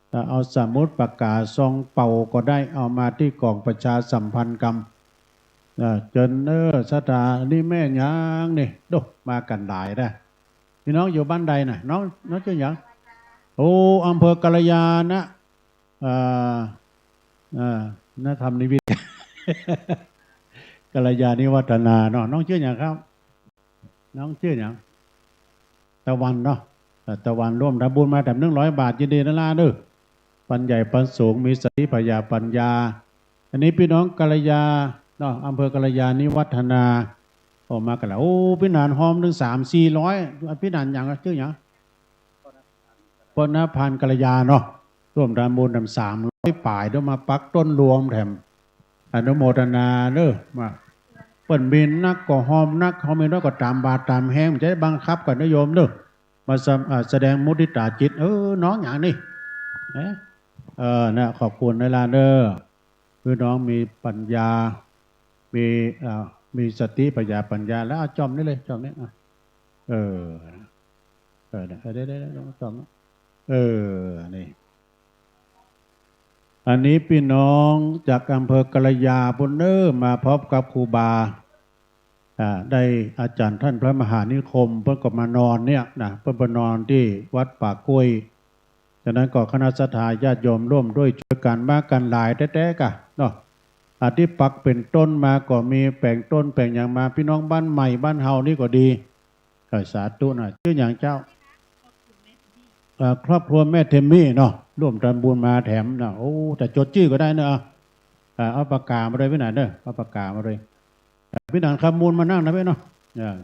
เออ เอาสมุดปากกาซองเป่าก็ได้ เอามาตี้ก๋องประชาสัมพันธ์กำ เออ เจิญเนาะ ศรัทธา นี่แม่หยังนี่ โด มากั๋นหลายนะ ปี้น้องอยู่บ้านใดน่ะ น้อง น้องจื้อหยัง โอ้ อำเภอกัลยาณะ อ่า อ่า นธรรมนิวิทย์ กัลยาณิวัฒนาเนาะ น้องจื้อหยังครับ น้องจื้อหยัง ตะวันเนาะ เอ่อ ตะวันร่วมทำบุญมาแถมหนึ่งร้อยบาท ยินดีนะล่ะเนาะ ปันใหญ่ปันสูง มีสติปัญญาปัญญา อันนี้ปี้น้องกัลยาเนาะ อำเภอกัลยาณิวัฒนา ออกมากั๋นแล้ว โอ้ ปี้หนานฮอมตึงสามสี่ร้อย ปี้หนานหยัง จื้อหยัง ปนพันธ์กัลยาเนาะ ร่วมทำบุญแถมสามร้อยป๋าย เดี๋ยวมาปักต้นรวมแถม อนุโมทนาเนาะ มา เปิ้นมีนักก็ฮอมนัก ฮอมมีน้อยก็ต๋ามบาตรต๋ามแฮง บ่ใจ้บังคับกั๋นนะโยมเนาะ มาสะ อ่า แสดงมุทิตาจิต เออ น้องหยังนี่ เอ๊ะ เออ นะ ขอบคุณนะล่ะเนาะ คือน้องมีปัญญา มี อ่า มีสติปัญญา ปัญญา แล้วเอาจ่อมนี่เลย จ่อมนี่ อ่ะ เออ เออ เนี่ย เออ ได้ ได้ ได้ ได้ จ่อม เออ นี่ อันนี้ปี้น้องจากอำเภอกัลยาปู้นเนาะ มาพบกับครูบา อ่า ได้อาจ๋ารย์ต้านพระมหานิคม เปิ้นก็มานอนเนี่ยนะ เปิ้นไปนอนตี้วัดป่ากล้วย จากนั้นก็คณะศรัทธาญาติโยมร่วมด้วยช่วยกั๋น มากั๋นหลายแต๊ๆ ก่ะเนาะ อันตี้ปักเป๋นต้นมาก็มี แป๋งต้นแป๋งหยังมา ปี้น้องบ้านใหม่บ้านเฮานี่ก็ดี เออ สาธุนะ จื้อหยังเจ้า เอ่อ ครอบครัวแม่เทมมี่เนาะ ร่วมทำบุญมาแถมเนาะ โอ้ จะจดจื้อก็ได้เนาะ เอ่อ เอาปากก๋ามาด้วยปี้หนานเนาะ เอาปากก๋ามาด้วย เอ่อ ปี้หนานคำมูลมานั่งนะปี้เนาะ เอ่อ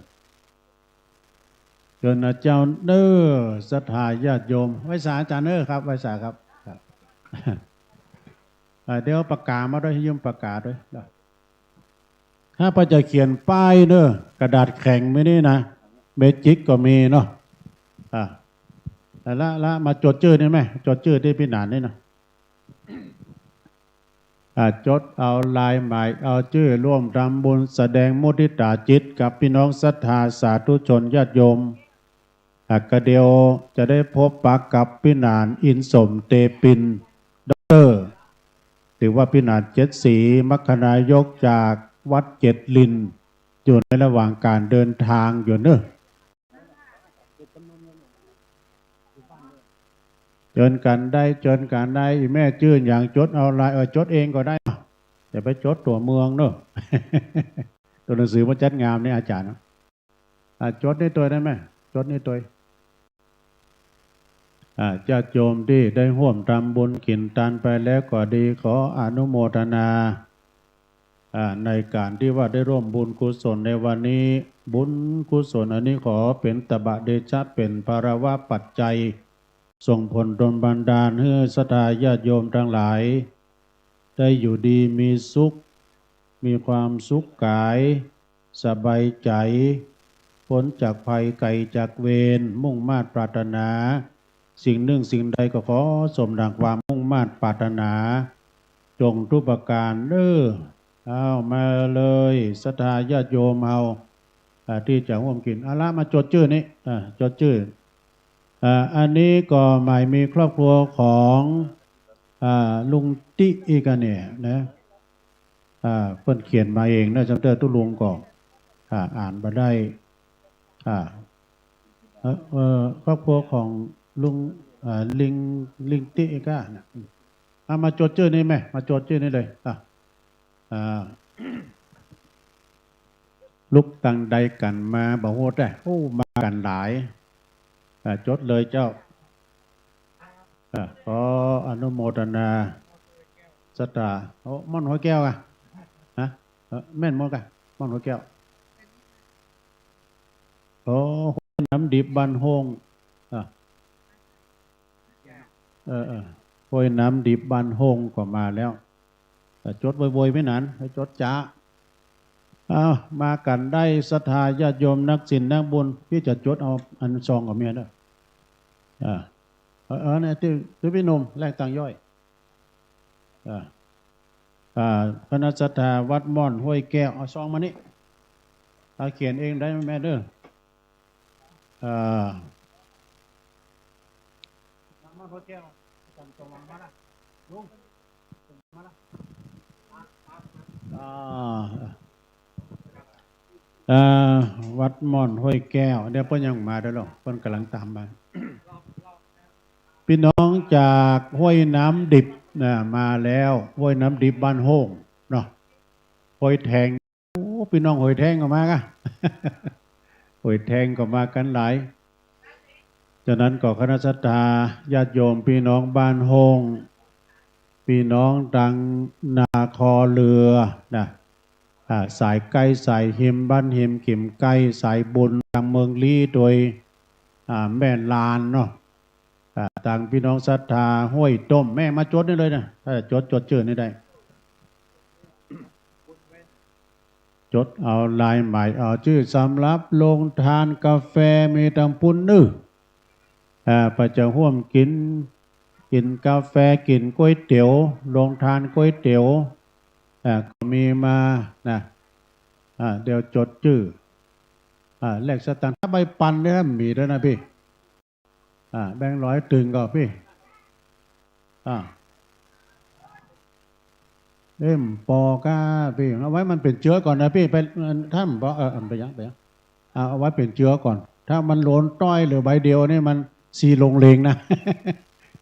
เจิญนะเจ้าเนาะ ศรัทธาญาติโยม ไหว้สาอาจ๋ารย์เนาะครับ ไหว้สาครับ ครับ เอ่อ เดี๋ยวปากก๋ามาด้วย ยืมปากก๋าด้วย ถ้าป้าจะเขียนป้ายเนาะ กระดาษแข็งมีนี่นะ เมจิกก็มีเนาะ อ่ะ ละ ละ มาจดจื้อนี่แม่ จดจื้อตี้ปี้หนานนี่นะ อ่ะ จดเอาลายหมาย เอาจื้อร่วมทำบุญ แสดงมุทิตาจิตกับปี้น้องศรัทธาสาธุชนญาติโยม อ่ะ ก็เดี๋ยวจะได้พบปะกับปี้หนานอินสมเตปิน ด็อกเตอร์ ถือว่าปี้หนานเจ็ดสี มรรคนายกจากวัดเจ็ดลิน อยู่ในระหว่างก๋านเดินตางอยู่เนาะ เจิญกั๋นได้ เจิญกั๋นได้ อี่แม่จื้อหยัง จดเอาลาย เออ จดเองก็ได้ อย่าไปจดตั๋วเมืองเนาะ ตั๋วหนังสือมันจัดงามนี่อาจ๋ารย์เนาะ อ่ะ จดนี่ตวยได้ไหม จดนี่ตวย อ่ะ ญาติโยมตี้ได้ฮ่วมทำบุญกิ๋นตานไปแล้วก็ดี ขออนุโมทนา อ่า ในก๋านตี้ว่าได้ฮ่วมบุญกุศลในวันนี้ บุญกุศลอันนี้ขอเป๋นตบะเดชะ เป๋นพลวปัจจัย ส่งผลดลบันดาลหื้อศรัทธาญาติโยมตังหลาย ได้อยู่ดีมีสุข มีความสุขกาย สบายใจ๋ ป๊นจากภัยไก๋จากเวร มุ่งมาดปรารถนา สิ่งนึ่งสิ่งใดก็ขอสมดั่งความมุ่งมาดปรารถนา จงทุกประก๋านเนาะ เอามาเลย ศรัทธาญาติโยมเฮา อ่า ตี้จะฮ่วมกิ๋น เอาละ มาจดจื้อนี่ อ่า จดจื้อ อ่า อันนี้ก็หมายมีครอบครัวของ อ่า ลุงตี้อีกอันเนี่ยนะ อ่า เปิ้นเขียนมาเองนะ จำเจ้าตุ๊ลุงก็ อ่า อ่านบ่ได้ อ่า เอ่อ เอ่อ ครอบครัวของลุง เอ่อ ลิง ลิงตี้ก้านะ เอามาจดจื้อนี่แม่ มาจดจื้อนี่เลย อ่ะ อ่า ลุกตังใดกั๋นมาบ่ฮู้แต๊ โอ้ มากั๋นหลาย อ่า จดเลยเจ้า อ่า ขออนุโมทนาศรัทธา โอ้ ม่อนห้วยแก้วอะ ฮะ เอ่อ แม่นหมดกะ ม่อนห้วยแก้ว โอ้ ห้วยน้ำดิบบ้านโฮ่ง อ่ะ เออ เออ ห้วยน้ำดิบบ้านโฮ่งก็มาแล้ว แต่จดโวยๆ ไม่นาน ให้จดจ๊า อ้าว มากั๋นได้ศรัทธาญาติโยมนักศีลนักบุญ ปี้จะจดเอาอันซองกับเมียเด้อ อ่า เออ เออ เนี่ย ตี้ ตี้ปี้หนุ่มแลกตังค์ย่อย อ่า อ่า คณะศรัทธาวัดม่อนห้วยแก้ว เอาซองมานี่ เอาเขียนเองได้แม่เด้อ อ่า ม่อนห้วยแก้ว ส่ง ส่งมาละ ลุง ส่งมาละ อ่า เอ่อ วัดม่อนห้วยแก้ว เดี๋ยวเปิ้นยังมาเด้อหรอ เปิ้นก่ำลังต๋ามมา ปี้น้องจากห้วยน้ำดิบนะ มาแล้ว ห้วยน้ำดิบบ้านโฮ่งเนาะ ห้วยแถง โอ้ ปี้น้องห้วยแถงก็มากะ ห้วยแถงก็มากั๋นหลาย ฉะนั้นก็คณะศรัทธาญาติโยมปี้น้องบ้านโฮ่ง ปี้น้องตังนาคอเรือนะ อ่า สายใก้สายฮิม บ้านฮิมกิ่มใก้ สายบุญตังเมืองลี้โดย อ่า แม่ลานเนาะ อ่า ตังปี้น้องศรัทธาห้วยต้ม แม่มาจดนี่เลยนะ ถ้าจะจด จดจื้อนี่ได้ จดเอาลายหมายเอาจื้อ สำหรับโฮงตานก๋าแฟมีตังปุ้นเน้อ อ่า ไปจะฮ่วมกิ๋น กิ๋นก๋าแฟ กิ๋นก๋วยเตี๋ยว โฮงตานก๋วยเตี๋ยว อ่า ก็มีมานะ อ่า เดี๋ยวจดจื้อ อ่า แลกสตางค์ ถ้าใบปันเนี่ยมีด้วยนะปี้ อ่า แบงค์ร้อยตึงก่อปี้ อ่า เอ็มปอก้าปี้ เอาไว้มันเป๋นเจื้อก่อนนะปี้ ไป ถ้ามันปอ เออ เออ ไปยัง ไปยัง อ่า เอาไว้เป๋นเจื้อก่อน ถ้ามันโลนต้อยเหลือใบเดียวนี่มันสีลงเลงนะ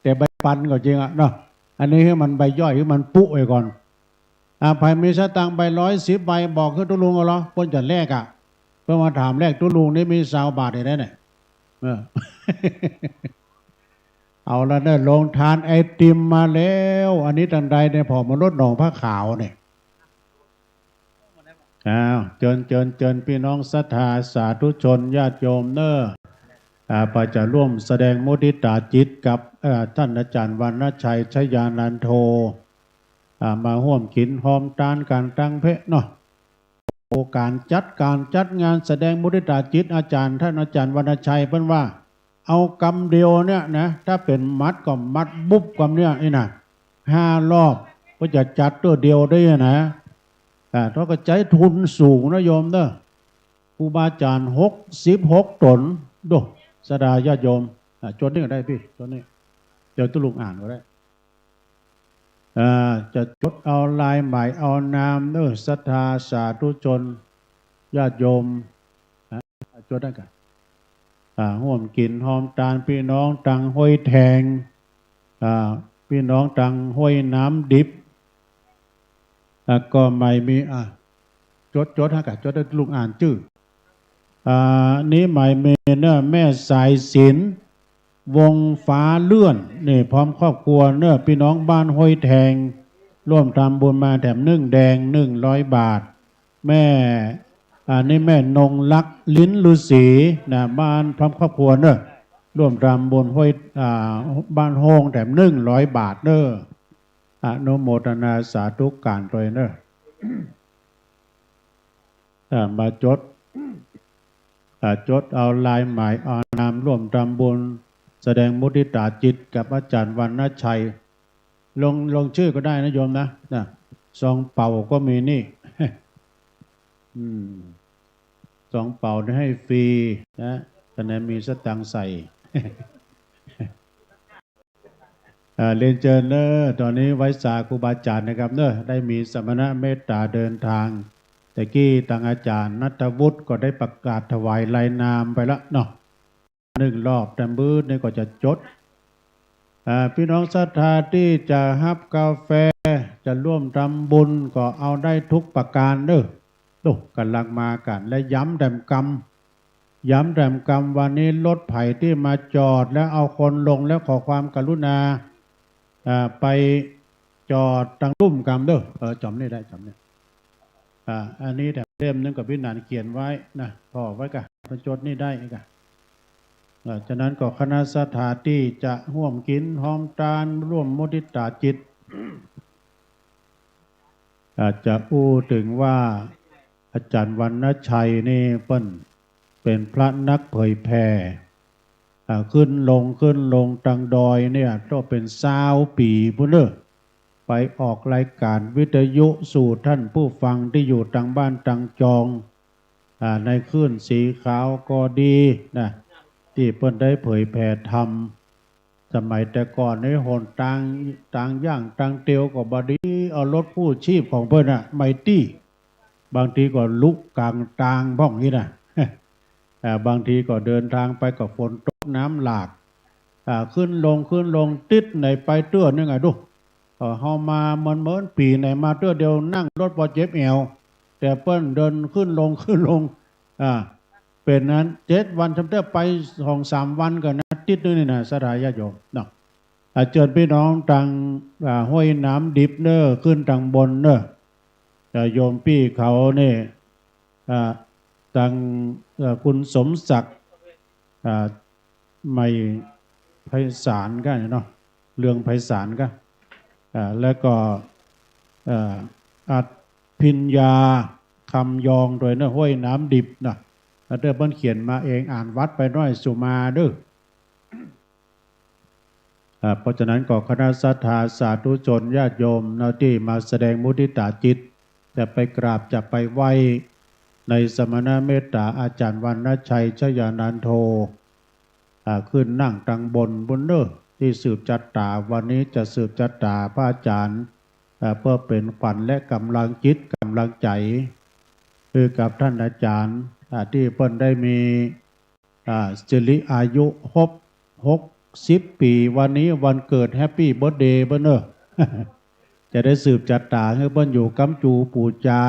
แต่ใบปันก็จริงอะเนาะ อันนี้หื้อมันใบย่อย หื้อมันปุ๊ไว้ก่อน อ่า ใผมีสตางค์ใบร้อยสิบใบ บอกหื้อตุ๊ลุงเอาเหรอ เปิ้นจะแลกอะ เปิ้นมาถามแลกตุ๊ลุงนี่มีซาวบาทอยู่ได้เนี่ย เออ เอาละเน้อ โฮงตานไอติมมาแล้ว อันนี้ตังใดเนี่ย ผ่อมนุษย์หนองผ้าขาวเนี่ย อ้าว เจิญ เจิญ เจิญ ปี้น้องศรัทธาสาธุชนญาติโยมเน้อ อ่า ไปจะร่วมแสดงมุทิตาจิตกับ เอ่อ ต้านอาจ๋ารย์วรรณชัย ชยานันโท อ่า มาฮ่วมกิ๋นฮอมตานกั๋นตังเพะเนาะ โอ้ ก๋านจัด ก๋านจัดงานแสดงมุทิตาจิต อาจ๋ารย์ ต้านอาจ๋ารย์วรรณชัยเปิ้นว่า เอากำเดียวเนี่ยนะ ถ้าเป๋นหมัดก็หมัดบุบกำเนี่ยนี่นะ ห้ารอบ ก็จะจัดเตื้อเดียวได้นะ อ่า เฮาก็ใจ๊ทุนสูงนะโยมเน้อ ครูบาอาจ๋ารย์หกสิบหกต๋น โด ศรัทธาญาติโยม อ่า จดนี่ก็ได้ปี้ จดนี่ เดี๋ยวตุ๊ลุงอ่านก็ได้ อ่า จะจดเอาลายหมายเอานามเน้อ ศรัทธาสาธุชนญาติโยม อ่า จดได้ก่ะ อ่า ฮ่วมกิ๋นฮอมตานปี้น้องตังห้วยแถง อ่า ปี้น้องตังห้วยน้ำดิบ อ่า ก็หมายมี อ่า จด จดฮะก่ะ จดหื้อตุ๊ลุงอ่านจื้อ อ่า นี่หมายมีเน้อ แม่สายสิน วงฟ้าเลื่อน นี่ พร้อมครอบครัวเน้อ ปี้น้องบ้านห้วยแถง ร่วมทำบุญมาแถมนึ่งแดง นึ่งร้อยบาท แม่ อ่า นี่แม่นงรัก ลิ้นฤๅษี นะ บ้านพร้อมครอบครัวเน้อ ร่วมทำบุญห้วย อ่า บ้านโฮ่งแถมนึ่งร้อยบาทเน้อ อนุโมทนาสาธุก๋านตวยเน้อ อ่า มาจด อ่า จดเอาลายหมายเอานามร่วมทำบุญ แสดงมุทิตาจิตกับอาจ๋ารย์วรรณชัย ลง ลงจื้อก็ได้นะโยมนะ นะ ซองเป๋าก็มีนี่ อืม ซองเป๋านี่หื้อฟรีนะ คะแนนมีสตางค์ใส่ อ่า เรียนเจิญเน้อ ต๋อนนี้ไหว้สาครูบาอาจ๋ารย์นะครับเน้อ ได้มีสมณะเมตต๋าเดินทาง แต่กี้ตังอาจ๋ารย์ณัฐวุฒิก็ได้ประกาศถวายลายนามไปละเนาะ นึ่งรอบ แตมปื๊ดนี่ก็จะจด อ่า ปี้น้องศรัทธาตี้จะฮับกาแฟ จะร่วมทำบุญก็เอาได้ทุกประก๋านเน่อ ตุ๊ ก่ำลังมากั๋น และย้ำแตมกำ ย้ำแตมกำ วันนี้รถใผตี้มาจอดแล้วเอาคนลงแล้วขอความกรุณา อ่า ไปจอดตังลุ่มกำเน่อ เออ จ๋อมนี่ได้ จ๋อมนี่ อ่า อันนี้แตมเล่มนึ่งกับปี้หนานเขียนไว้นะ ผ่อไว้ก่ะ ไปจดนี่ได้ก่ะ อ่า ฉะนั้นก็คณะศรัทธาตี้จะฮ่วมกิ๋นฮ่วมตาน ฮ่วมมุทิตาจิต อาจจะอู้เถิงว่าอาจ๋ารย์วรรณชัยนี่เปิ้นเป๋นพระนักเผยแผ่ อ่า ขึ้นลง ขึ้นลงตังดอยเนี่ย ต้องเป๋นซาวปี๋ปู๊นเน่อ ไปออกรายก๋านวิทยุสู่ต้านผู้ฟังตี้อยู่ตังบ้านตังจอง อ่า ในคลื่นสีขาวก็ดีนะ ตี้เปิ้นได้เผยแผ่ธรรม สมัยแต่ก่อนนี่หนตาง ตางย่างตางเตียวก็บ่ดี เอารถกู้ชีพของเปิ้นน่ะ ไมตี้ บางทีก็ลุก๋างตางพ่องอี้นะ อ่า บางทีก็เดินตางไปก็ฝนตกน้ำหลาก อ่า ขึ้นลง ขึ้นลง ติ๊ดไหนไปเตื้อนึ่งอะดู เออ เฮามาเมินๆ ปี๋ไหนมาเตื้อเดียว นั่งรถปอเจ็บแอว แต่เปิ้นเดินขึ้นลง ขึ้นลง อ่า เป๋นนั้น เจ็ดวัน จำเตื้อไปสองสามวันก่อนนะ ติ๊ดนึ่งนี่นะ ศรัทธาญาติโยมเนาะ อ่า เจิญปี้น้องตัง อ่า ห้วยน้ำดิบเน่อ ขึ้นตังบนเน่อ อ่า โยมปี้เขานี่ อ่า ตัง เอ่อ คุณสมศักดิ์ อ่า ใหม่ไพศาลก่ะเนาะ เรืองไพศาลก่ะ อ่า แล้วก็ เอ่อ อภิญญา คำยอง ตวยเน่อ ห้วยน้ำดิบนะ แล้วเตื้อเปิ้นเขียนมาเอง อ่านวัดไปหน้อยสุมาเน่อ อ่า เพราะฉะนั้นก็คณะศรัทธาสาธุชนญาติโยมเนาะ ตี้มาแสดงมุทิตาจิต จะไปกราบ จะไปไหว้ในสมณเมตตาอาจ๋ารย์วรรณชัยชยานันโท อ่า ขึ้นนั่งตังบนปู๊นเน่อ ตี้สืบจะต๋า วันนี้จะสืบจะต๋าพระอาจ๋ารย์ อ่า เปื้อเป๋นขวัญและก๋ำลังจิตก๋ำลังใจ๋ หื้อกับต้านอาจ๋ารย์ อ่า ตี้เปิ้นได้มี อ่า สิริอายุครบหกสิบปี๋ วันนี้วันเกิด แฮปปี้เบิร์ธเดย์เปิ้นเน่อ จะได้สืบจะต๋าหื้อเปิ้นอยู่ก๊ำจูปู๋จา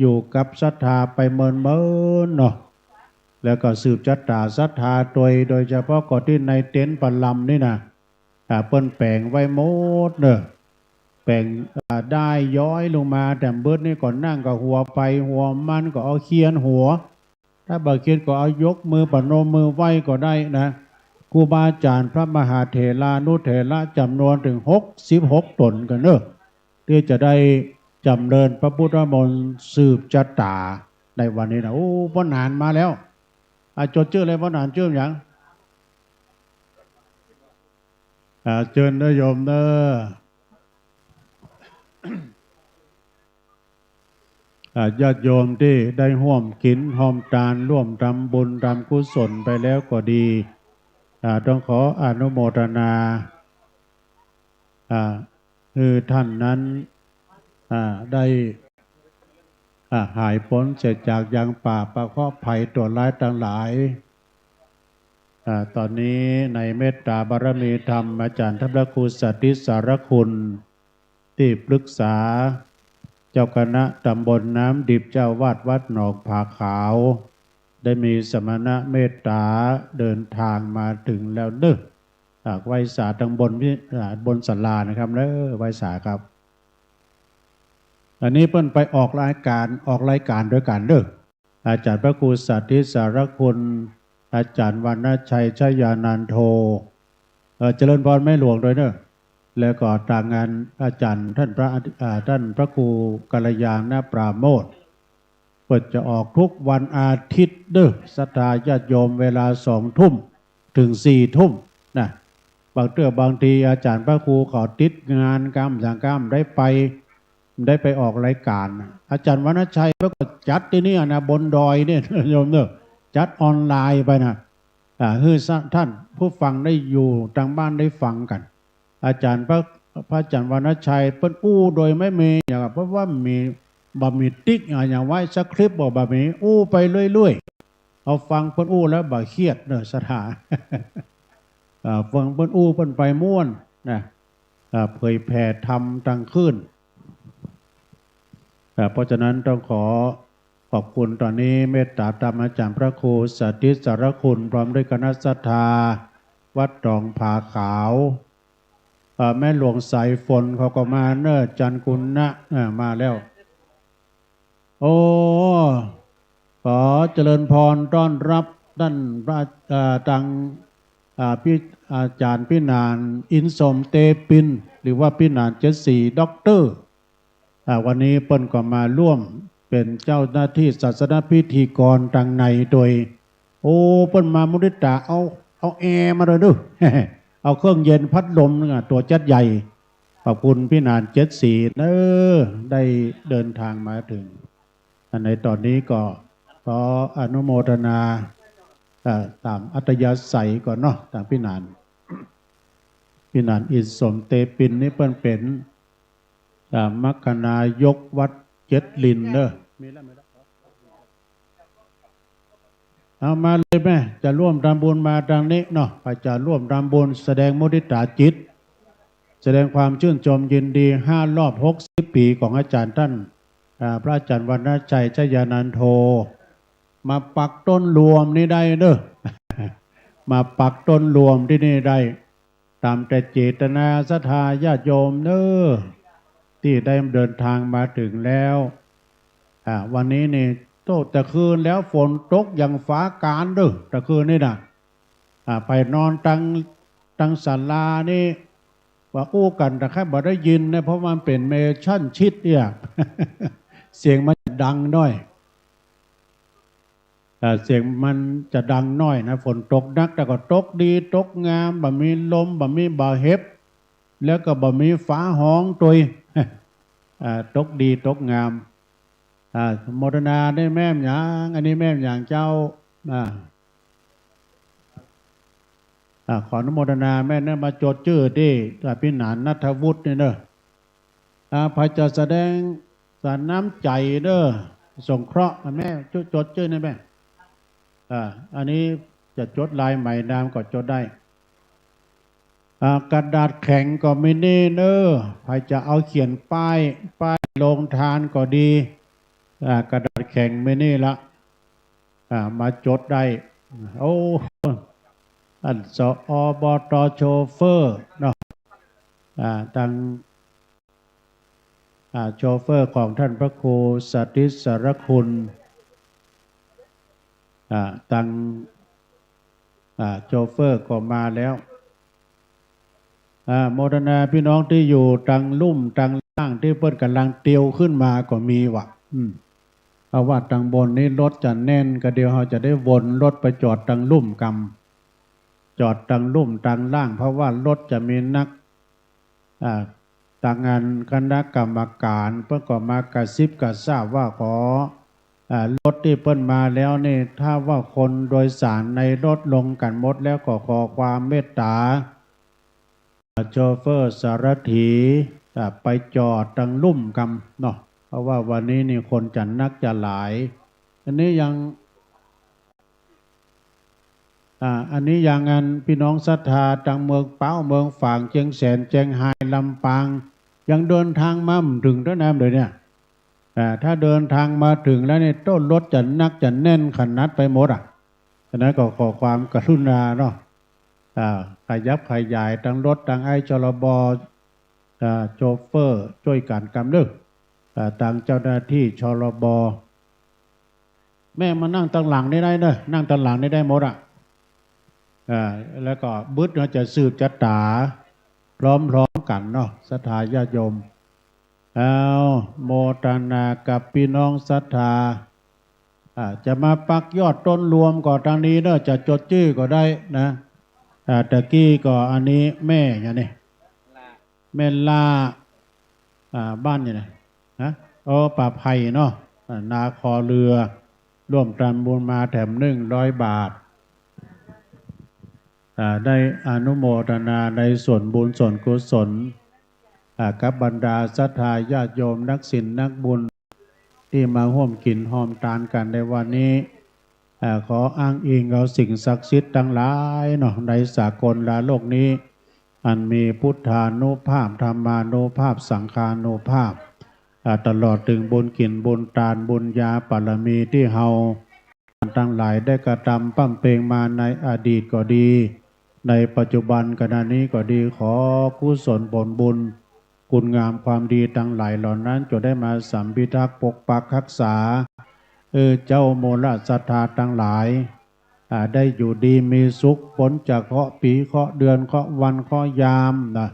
อยู่กับศรัทธาไปเมินๆ เนาะ แล้วก็สืบจะต๋าศรัทธาตวย โดยเฉพาะก็ตี้ในเต็นท์ประลำนี่นะ อ่า เปิ้นแป๋งไว้หมดเน่อ แป๋ง อ่า ด้ายย้อยลงมา แตมเบิดนี่ก็นั่งกับหัวใผหัวมัน ก็เอาเคียนหัว ถ้าบ่เคียนก็เอายกมือประนมมือไหว้ก็ได้นะ ครูบาอาจ๋ารย์พระมหาเถรานุเถระจ๋ำนวนเถิงหกสิบหกต๋นก่อเน่อ ตี้จะได้จ๋ำเริญพระพุทธมนต์สืบจะต๋าในวันนี้นะ โอ้ ป้อหนานมาแล้ว อ่า จดจื้อเลย ป้อหนาน จื้อหยัง อ่า เจิญเน่อโยมเน่อ อ่า ญาติโยมตี้ได้ฮ่วมกิ๋นฮ่วมตาน ฮ่วมทำบุญทำกุศลไปแล้วก็ดี อ่า ต้องขออนุโมทนา อ่า หื้อต้านนั้น อ่า ได้ อ่า หายป๊นเสียจากยังบาปเคราะห์ภัยตั๋วร้ายตังหลาย อ่า ต๋อนนี้ในเมตตาบารมีธรรม อาจ๋ารย์ต้านพระครูสาธิตสารคุณ ตี้ปรึกษาเจ้าคณะตำบลน้ำดิบ เจ้าอาวาสวัดหนองผาขาว ได้มีสมณะเมตตาเดินตางมาเถิงแล้วเน่อ อ่า ไหว้สาตังบนวิ อ่า บนศาลานะครับเน่อ ไหว้สาครับ อันนี้เปิ้นไปออกรายก๋าน ออกรายก๋านตวยกั๋นเน่อ อาจ๋ารย์พระครูสาธิตสารคุณ อาจ๋ารย์วรรณชัยชยานันโท เอ่อ เจริญพรแม่หลวงตวยเน่อ แล้วก็ตางงานอาจ๋ารย์ต้านพระ อ่า ต้านพระครูกัลยาณปราโมทย์ เปิ้นจะออกกู้วันอาทิตย์เน่อ ศรัทธาญาติโยม เวลาสองทุ่มเถิงสี่ทุ่มนะ บางเตื้อบางทีอาจ๋ารย์พระครูเขาติดงานกำสังกำ ได้ไป ได้ไปออกรายก๋าน อาจ๋ารย์วรรณชัยเปิ้นก็จัดตี้นี่นะ บนดอยเนี่ย โยมเน่อ จัดออนไลน์ไปนะ อ่า หื้อต้านผู้ฟังได้อยู่ตางบ้านได้ฟังกั๋น อาจ๋ารย์พระ พระอาจ๋ารย์วรรณชัยเปิ้นอู้โดยไม่มีหยัง เพราะว่ามี บ่มีติ๊กอะหยังไว้ สคริปต์บ่ บ่มี อู้ไปเรื่อยๆ เอาฟังเปิ้นอู้แล้วบ่เคียดเน่อ ศรัทธา อ่า ฟังเปิ้นอู้เปิ้นไปม่วนนะ อ่า เผยแผ่ธรรมตังคืน อ่า เพราะฉะนั้นต้องขอขอบคุณตอนนี้เมตตาธรรมอาจ๋ารย์พระครูสาธิตสารคุณ พร้อมด้วยคณะศรัทธาวัดหนองผาขาว อ่า แม่หลวงสายฝนเขาก็มาเน่อ จันทร์กุณะ อ่า มาแล้ว โอ้ ขอเจริญพรต้อนรับต้านพระ เอ่อ ตัง อ่า พี่ อาจ๋ารย์พิหนาน อินสมเตปิน หรือว่าพิหนานเจ็ดสี ด็อกเตอร์ อ่า วันนี้เปิ้นก็มาร่วมเป๋นเจ้าหน้าตี้ศาสนพิธีกรตังในโดย โอ้ เปิ้นมามุทิตา เอา เอาแอร์มาโดยเน่อ เอาเครื่องเย็นพัดลมน่ะ ตั๋วจั๊ดใหญ่ ขอบคุณพิหนานเจ็ดสีเน่อ ได้เดินทางมาเถิง อันในตอนนี้ก็ขออนุโมทนา เอ่อ ต๋ามอัธยาศัยก่อนเนาะ ต๋ามพิหนาน พิหนานอินสมเตปินนี่เปิ้นเป๋น อ่า มัคคณายกวัดเจ็ดลินเน่อ เอามาเลยแม่ จะร่วมทำบุญมาตางนี้เนาะ ใผจะร่วมทำบุญแสดงมุทิตาจิต แสดงความชื่นชมยินดี ห้ารอบหกสิบปี๋ของอาจ๋ารย์ต้าน อ่า พระอาจ๋ารย์วรรณชัย ชยานันโท มาปักต้นรวมนี่ได้เน่อ มาปักต้นรวมตี้นี่ได้ ต๋ามแต่เจตนาศรัทธาญาติโยมเน่อ ตี้ได้เดินทางมาเถิงแล้ว อ่า วันนี้นี่ โต้ ตะคืนแล้วฝนตกอย่างฝากาญเน่อ ตะคืนนี่น่ะ อ่า ไปนอนตัง ตังศาลานี่ ว่าอู้กั๋นแต่ใค่บ่ได้ยินนะ เพราะมันเป๋นเมชันชิดเนี่ย เสียงมันจะดังหน้อย อ่า เสียงมันจะดังหน้อยนะ ฝนตกนัก แต่ก็ตกดีตกงาม บ่มีลม บ่มีบ่าเห็บ แล้วก็บ่มีฟ้าฮ้องตวย อ่า ตกดีตกงาม อ่า โมทนาได้แม่หยัง อันนี้แม่หยังเจ้า อ่า อ่า ขออนุโมทนาแม่เน่อ มาจดจื้อตี้ อ่า พิหนานณัฐวุฒินี่เน่อ อ่า ใผจะแสดงสารน้ำใจ๋เน่อ สงเคราะห์ อ่ะแม่ จด จดจื้อนี่แม่ อ่า อันนี้จะจดลายหมายนามก็จดได้ อ่า กระดาษแข็งก็มีนี่เน่อ ใผจะเอาเขียนป้าย ป้ายโฮงตานก็ดี อ่า กระดาษแข็งมีนี่ละ อ่า มาจดได้ โอ้ อัน สอ บต โชเฟอร์เนาะ อ่า ตัง อ่า โชเฟอร์ของต้านพระครูสาธิตสารคุณ อ่า ตัง อ่า โชเฟอร์ก็มาแล้ว อ่า โมทนาพี่น้องตี้อยู่ตังลุ่มตังล่างตี้เปิ้นก่ำลังเตียวขึ้นมาก็มีวะ อืม เพราะว่าตังบนนี้รถจะแน่น ก็เดี๋ยวเฮาจะได้วนรถไปจอดตังลุ่มกำ จอดตังลุ่มตังล่าง เพราะว่ารถจะมีนัก อ่า ตังอันคณะกรรมก๋านเปิ้นก็มากระซิบกระซาบว่าขอ อ่า รถตี้เปิ้นมาแล้วนี่ ถ้าว่าคนโดยสารในรถลงกั๋นหมดแล้วก็ขอความเมตต๋า อ่า โชเฟอร์สารถี อ่า ไปจอดตังลุ่มกำเนาะ เพราะว่าวันนี้นี่คนจะนักจะหลาย อันนี้ยัง อ่า อันนี้ยังอันพี่น้องศรัทธาตังเมืองเป๊า เมืองฝาง เจียงแสน เจียงฮาย ลำปาง ยังเดินทางมาบ่เถิงเต้าน้ำเลยเนี่ย อ่า ถ้าเดินทางมาเถิงแล้วนี่ โต้ รถจะนักจะแน่นขนาดไปหมดอ่ะ ฉะนั้นก็ขอความกรุณาเนาะ อ่า ขยับขยายตังรถตังไอ้ ชลบ อ่า โชเฟอร์จ้วยกั๋นกำเน่อ อ่า ตังเจ้าหน้าตี้ ชลบ แม่มานั่งตังหลังนี่ได้เน่อ นั่งตังหลังนี่ได้หมดอ่ะ อ่า แล้วก็บึดเฮาจะสืบจะต๋าพร้อมๆ กั๋นเนาะ ศรัทธาญาติโยม เอา โมทนากับพี่น้องศรัทธา อ่า จะมาปักยอดต้นรวมก็ตังนี้เน่อ จะจดจื้อก็ได้นะ อ่า ตะกี้ก็อันนี้แม่หยังนี่ แม่ล่า อ่า บ้านหยังนี่ ฮะ โอ้ ป่าไผ่เนาะ อ่า นาคอเรือ ร่วมทำบุญมาแถมหนึ่งร้อยบาท อ่า ได้อนุโมทนาในส่วนบุญส่วนกุศล อ่า กับบรรดาศรัทธาญาติโยมนักศีลนักบุญ ตี้มาฮ่วมกิ๋นฮ่วมตานกั๋นในวันนี้ อ่า อ่า ขออ้างอิงเอาสิ่งศักดิ์สิทธิ์ตังหลายเนาะ ในสากลโลกนี้ อันมีพุทธานุภาพ ธรรมานุภาพ สังฆานุภาพ อ่า ตลอดเถิงบุญกิ๋นบุญตาน บุญญาบารมีตี้เฮาตังหลายได้กระทำบำเพ็ญมาในอดีตก็ดี ในปัจจุบันขณะนี้ก็ดี ขอกุศลผลบุญ คุณงามความดีตังหลายเหล่านั้น จงได้มาสำพิทักษ์ปกปักรักษา เออ เจ้ามูลศรัทธาตังหลาย อ่า ได้อยู่ดีมีสุข ป๊นจากเคราะห์ปี๋ เคราะห์เดือน เคราะห์วัน เคราะห์ยามนะ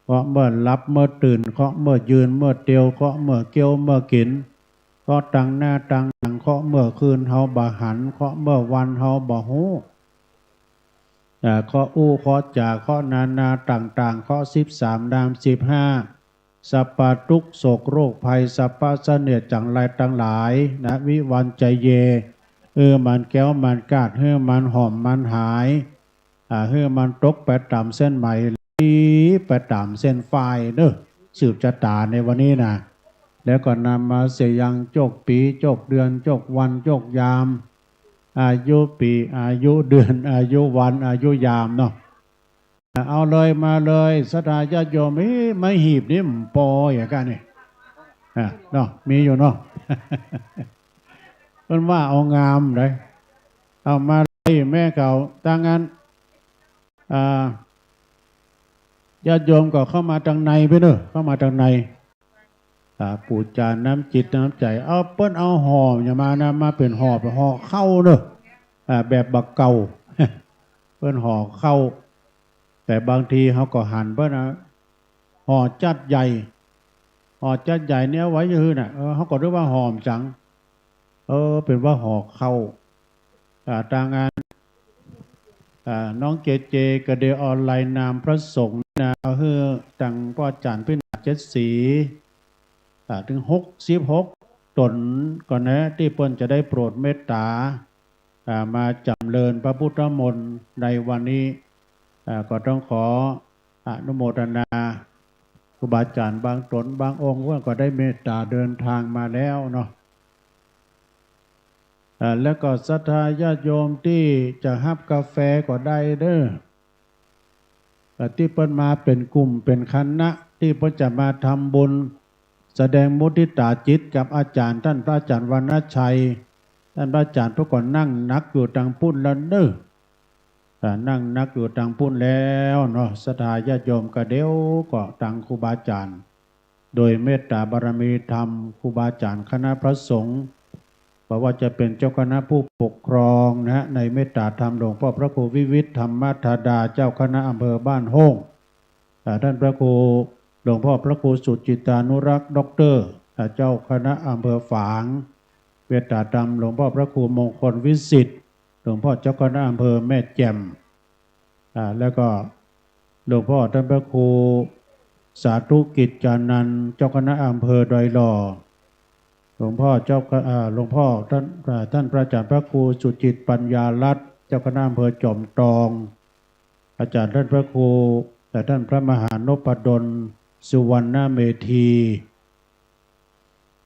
เคราะห์เมื่อหลับเมื่อตื่น เคราะห์เมื่อยืนเมื่อเตียว เคราะห์เมื่อเคี้ยวเมื่อกิ๋น เคราะห์ตังหน้าตังหลัง เคราะห์เมื่อคืนเฮาบ่หัน เคราะห์เมื่อวันเฮาบ่ฮู้ อ่า เคราะห์อู้เคราะห์จ๋า เคราะห์นานาต่างๆ เคราะห์สิบสามนามสิบห้า สรรพตุ๊กข์โศกโรคภัย สรรพเสนียดจังไรตังหลายนะ วิวัญจะเย หื้อมันแคล้วมันคลาด หื้อมันห่อมมันหาย อ่า หื้อมันตกไปต๋ามเส้นไหม ไหลไปต๋ามเส้นฝ้ายเนาะ สืบจะต๋าในวันนี้นะ แล้วก็นำมาเสียยังโจคปี๋ โจคเดือน โจควัน โจคยาม อายุปี๋ อายุเดือน อายุวัน อายุยามเนาะ เอาเลย มาเลย ศรัทธาญาติโยม เอ๊ะ ไม้หีบนี่มันปออย่างกั๋นนี่ อ่ะ เนาะ มีอยู่เนาะ เปิ้นว่าเอางามเลย เอามาเลยแม่เขา ถ้างั้น อ่า ญาติโยมก็เข้ามาตางในไปเนาะ เข้ามาตางใน อ่า ปู๋จาน้ำจิตน้ำใจ๋ เอา เปิ้นเอาห่ออย่างมานะ มาเป๋นห่อ เป๋นห่อข้าวเนาะ อ่า แบบบ่าเก่า เปิ้นห่อข้าว แต่บางทีเฮาก็หันเปิ้นนะ ห่อจั๊ดใหญ่ ห่อจั๊ดใหญ่เนี่ยเอาไว้จะหื้อน่ะ เออ เฮาก็นึกว่าห่อจ๋ง เออ เป๋นว่าห่อข้าว อ่า ถ้างั้น อ่า น้องเจเจก็เดียวเอารายนามพระสงฆ์นะ เอาหื้อตังป้อจ๋ารย์พินาศเจ็ดศรี อ่า เถิงหกสิบหกต๋นก่อนนะ ตี้เปิ้นจะได้โปรดเมตต๋า อ่า มาจ๋ำเริญพระพุทธมนต์ในวันนี้ อ่า ก็ต้องขออนุโมทนา ครูบาอาจ๋ารย์บางต๋นบางองค์ เปิ้นก็ได้เมตต๋าเดินทางมาแล้วเนาะ อ่า แล้วก็ศรัทธาญาติโยมตี้จะฮับกาแฟก็ได้เนาะ เอ่อ ตี้เปิ้นมาเป๋นกลุ่มเป๋นคณะ ตี้เปิ้นจะมาทำบุญ แสดงมุทิตาจิตกับอาจ๋ารย์ ต้านพระอาจ๋ารย์วรรณชัย ต้านพระอาจ๋ารย์เปิ้นก็นั่งหนักอยู่ตางปุ้นแล้วเนาะ อ่า นั่งหนักอยู่ตางปุ้นแล้วเนาะ ศรัทธาญาติโยม ก็เดี๋ยวก็ตังครูบาอาจ๋ารย์ โดยเมตต๋าบารมีธรรม ครูบาอาจ๋ารย์คณะพระสงฆ์ บ่ว่าจะเป๋นเจ้าคณะผู้ปกครองนะฮะ ในเมตต๋าธรรม หลวงพ่อพระครูวิวิตรธรรมธาดา เจ้าคณะอำเภอบ้านโฮ่ง อ่า ต้านพระครู หลวงพ่อพระครูสุจิตตานุรักษ์ ด็อกเตอร์ อ่า เจ้าคณะอำเภอฝาง เมตต๋าธรรม หลวงพ่อพระครูมงคลวิสิทธิ์ หลวงพ่อเจ้าคณะอำเภอแม่แจ่ม อ่า แล้วก็หลวงพ่อต้านพระครูสาธุกิจจานันท์ เจ้าคณะอำเภอดอยหล่อ หลวงพ่อเจ้าค- อ่า หลวงพ่อต้าน- อ่า ต้านพระอาจ๋ารย์พระครูสุจิตปัญญารัตน์ เจ้าคณะอำเภอจอมตอง อาจ๋ารย์ต้านพระครู และต้านพระมหานพดล สุวรรณเมธี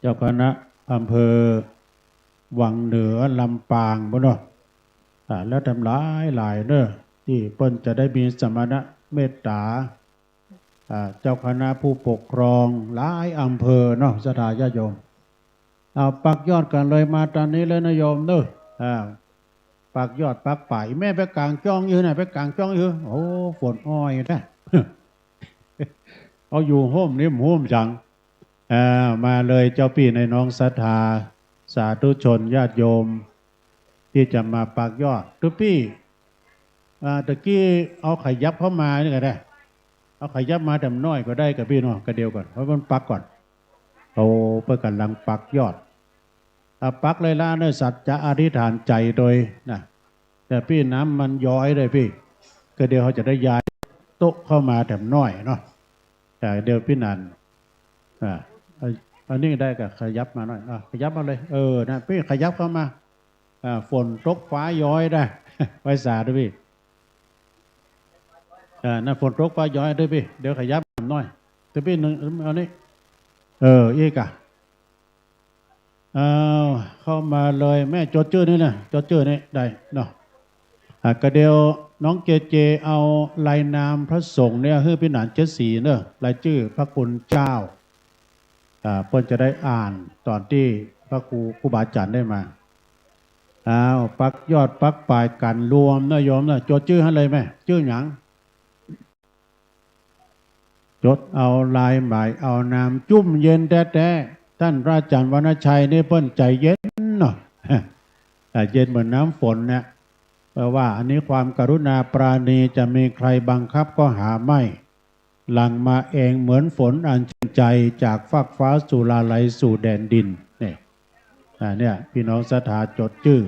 เจ้าคณะอำเภอวังเหนือ ลำปาง ปู้นเนาะ อ่า แล้วตังหลายหลายเนาะ ตี้เปิ้นจะได้มีสมณเมตต๋า อ่า เจ้าคณะผู้ปกครองหลายอำเภอเนาะ ศรัทธาญาติโยม เอาปักยอดกั๋นเลย มาต๋อนนี้เลยนะโยมเนาะ อ่า ปักยอดปักป๋าย แม่ไปก๋างจ้องอยู่น่ะ ไปก๋างจ้องอยู่ โอ้ ฝนอ้อยแท้ เอาอยู่ฮ่มนี่มันฮ่มจัง อ่า มาเลยเจ้าปี้นายน้องศรัทธา สาธุชนญาติโยม ตี้จะมาปักยอด ตุ๊ปี้ อ่า ตะกี้เอาขยับเข้ามานี่ก็ได้ เอาขยับมาแถมหน้อยก็ได้กับปี้เนาะ กระเดียวก่อน เพราะมันปักก่อน โอ้ เปิ้นก่ำลังปักยอด อ่ะ ปักเลยละเนาะ สัจจะอธิษฐานใจ๋โตยนะ แต่ปี้น้ำมันย้อยเลยปี้ ก็เดี๋ยวเขาจะได้ย้ายโต๊ะเข้ามาแถมหน้อยเนาะ แต่เดี๋ยวปี้นัน อ่ะ เอา อันนี้ได้ก็ขยับมาหน้อย อ่ะ ขยับมาเลย เออ นะ ปี้ขยับเข้ามา อ่ะ ฝนตกฟ้าย้อยได้ ไหว้สาธุปี้ อ่า นะ ฝนตกฟ้าย้อยเด้อปี้ เดี๋ยวขยับหน้อย เด้อปี้หนึ่ง เอานี่ เออ อีกอ่ะ อ้าว เข้ามาเลย แม่จดจื้อนี่นะ จดจื้อนี่ได้เนาะ อ่ะ ก็เดี๋ยวน้องเจเจเอารายนามพระสงฆ์เนี่ยหื้อปี้หนานเจ็ดสีเนอะ รายจื้อพระคุณเจ้า อ่า เปิ้นจะได้อ่านต๋อนตี้พระครู ครูบาอาจ๋ารย์ได้มา อ้าว ปักยอดปักป๋ายกั๋นรวมเนอะโยมเนอะ จดจื้อหั้นเลยแม่ จื้อหยัง จดเอาลายหมายเอานาม จุ่มเย็นแต๊ๆ ต้านพระอาจ๋ารย์วรรณชัยนี่เปิ้นใจ๋เย็นเนาะ อ่า เย็นเหมือนน้ำฝนเนี่ย แปลว่าอันนี้ความกรุณาปราณี จะมีใครบังคับก็หาไม่ หลั่งมาเองเหมือนฝนอันชื่นใจ๋ จากฟากฟ้าจุฬาลัยสู่แดนดิน เนี่ย อ่า เนี่ย ปี้น้องศรัทธาจดจื้อ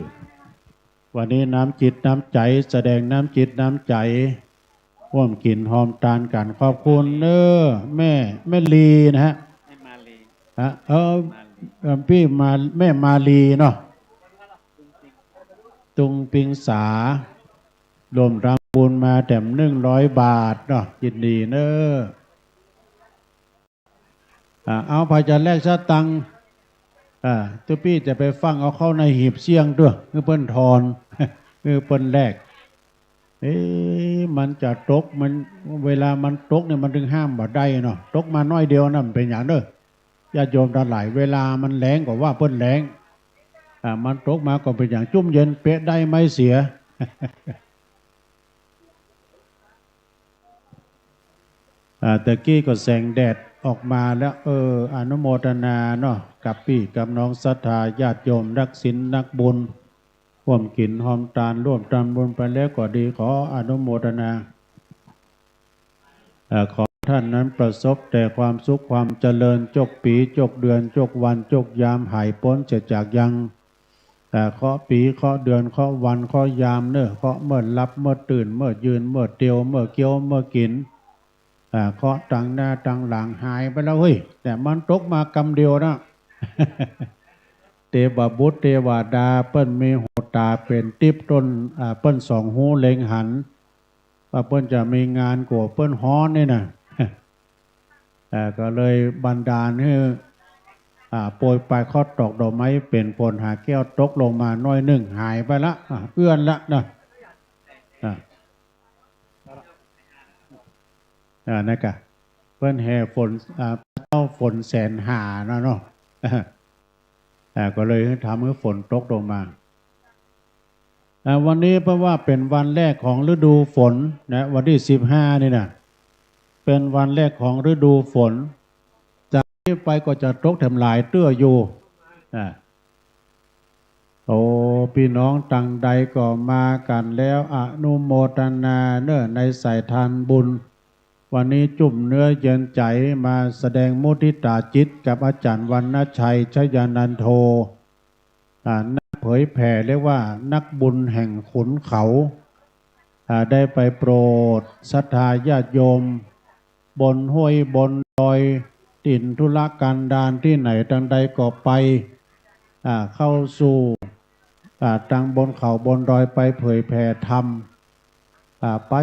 วันนี้น้ำจิตน้ำใจ๋ แสดงน้ำจิตน้ำใจ๋ ฮ่วมกิ๋นฮอมตานกั๋น ขอบคุณเนอะ แม่ แม่ลีนะฮะ แม่มาลี ฮะ เออ มาลี เออ ปี้มา แม่มาลีเนาะ ตุงปิงสา ร่วมทำบุญมาแถมหนึ่งร้อยบาทเนาะ ยินดีเนอะ อ่า เอา ใผจะแลกสตางค์ อ่า ตุ๊ปี้จะไปฟั่งเอาเข้าในหีบเสี้ยงตวย หื้อเปิ้นทอน หื้อเปิ้นแลก เอ๊ะ มันจะตก มัน เวลามันตกเนี่ยมันตึงห้ามบ่ได้เนาะ ตกมาน้อยเดียวนะ มันเป๋นหยังเนอะ ญาติโยมตังหลาย เวลามันแล้งก็ว่าเปิ้นแล้ง อ่า มันตกมาก็เป๋นหยัง จุ่มเย็นเป๊ะ ได้ไม้เสีย อ่า ตะกี้ก็แสงแดดออกมาแล้ว เออ อนุโมทนาเนาะ กับปี้กับน้องศรัทธาญาติโยมนักศีลนักบุญ ฮ่วมกิ๋นฮอมตาน ร่วมทำบุญไปแล้วก็ดี ขออนุโมทนา เอ่อ ขอท่านนั้นประสบแต่ความสุขความเจริญ จกปี๋ จกเดือน จกวัน จกยาม หายป๊นเสียจากยัง เอ่อ เคราะห์ปี๋ เคราะห์เดือน เคราะห์วัน เคราะห์ยามเนอะ เคราะห์เมื่อหลับ เมื่อตื่น เมื่อยืน เมื่อเตียว เมื่อเคี้ยว เมื่อกิ๋น อ่า เคราะห์ตังหน้าตังหลังหายไปแล้วเฮ้ย แต่มันตกมากำเดียวนะ เตวบุตรเตวดาเปิ้นมีหูต๋าเป๋นติ๊บ ต้น อ่า เปิ้นส่องหูเล็งหัน ว่าเปิ้นจะมีงานกั๋วเปิ้นฮ้อนนี่นะ อ่า ก็เลยบันดาลหื้อ อ่า โปรยปลายเคราะห์ตกดอกไม้เป๋นฝน หาแก้วตกลงมาหน้อยนึ่ง หายไปละ อ่า เอื้อนละนะ อ่า อ่า นั่นกะ เปิ้นแห่ฝน อ่า เจ้าฝนแสนหานะเนาะ อ่า ก็เลยทำหื้อฝนตกลงมา อ่า วันนี้เพราะว่าเป๋นวันแรกของฤดูฝนนะ วันตี้สิบห้านี่นะ เป๋นวันแรกของฤดูฝน จากนี้ไปก็จะตกแถมหลายเตื้ออยู่ อ่า โอ้ ปี้น้องตังใดก็มากั๋นแล้ว อนุโมทนาเนอะ ในสายทานบุญ วันนี้จุ่มเนื้อเย็นใจ๋มาแสดงมุทิตาจิตกับอาจ๋ารย์วรรณชัย ชยานันโท อ่า นักเผยแผ่ เรียกว่านักบุญแห่งขุนเขา อ่า ได้ไปโปรดศรัทธาญาติโยม บนห้วยบนดอย ถิ่นทุรกันดารตี้ไหนตังใดก็ไป อ่า เข้าสู่ อ่า ตังบนเขาบนดอยไปเผยแผ่ธรรม อ่า ไป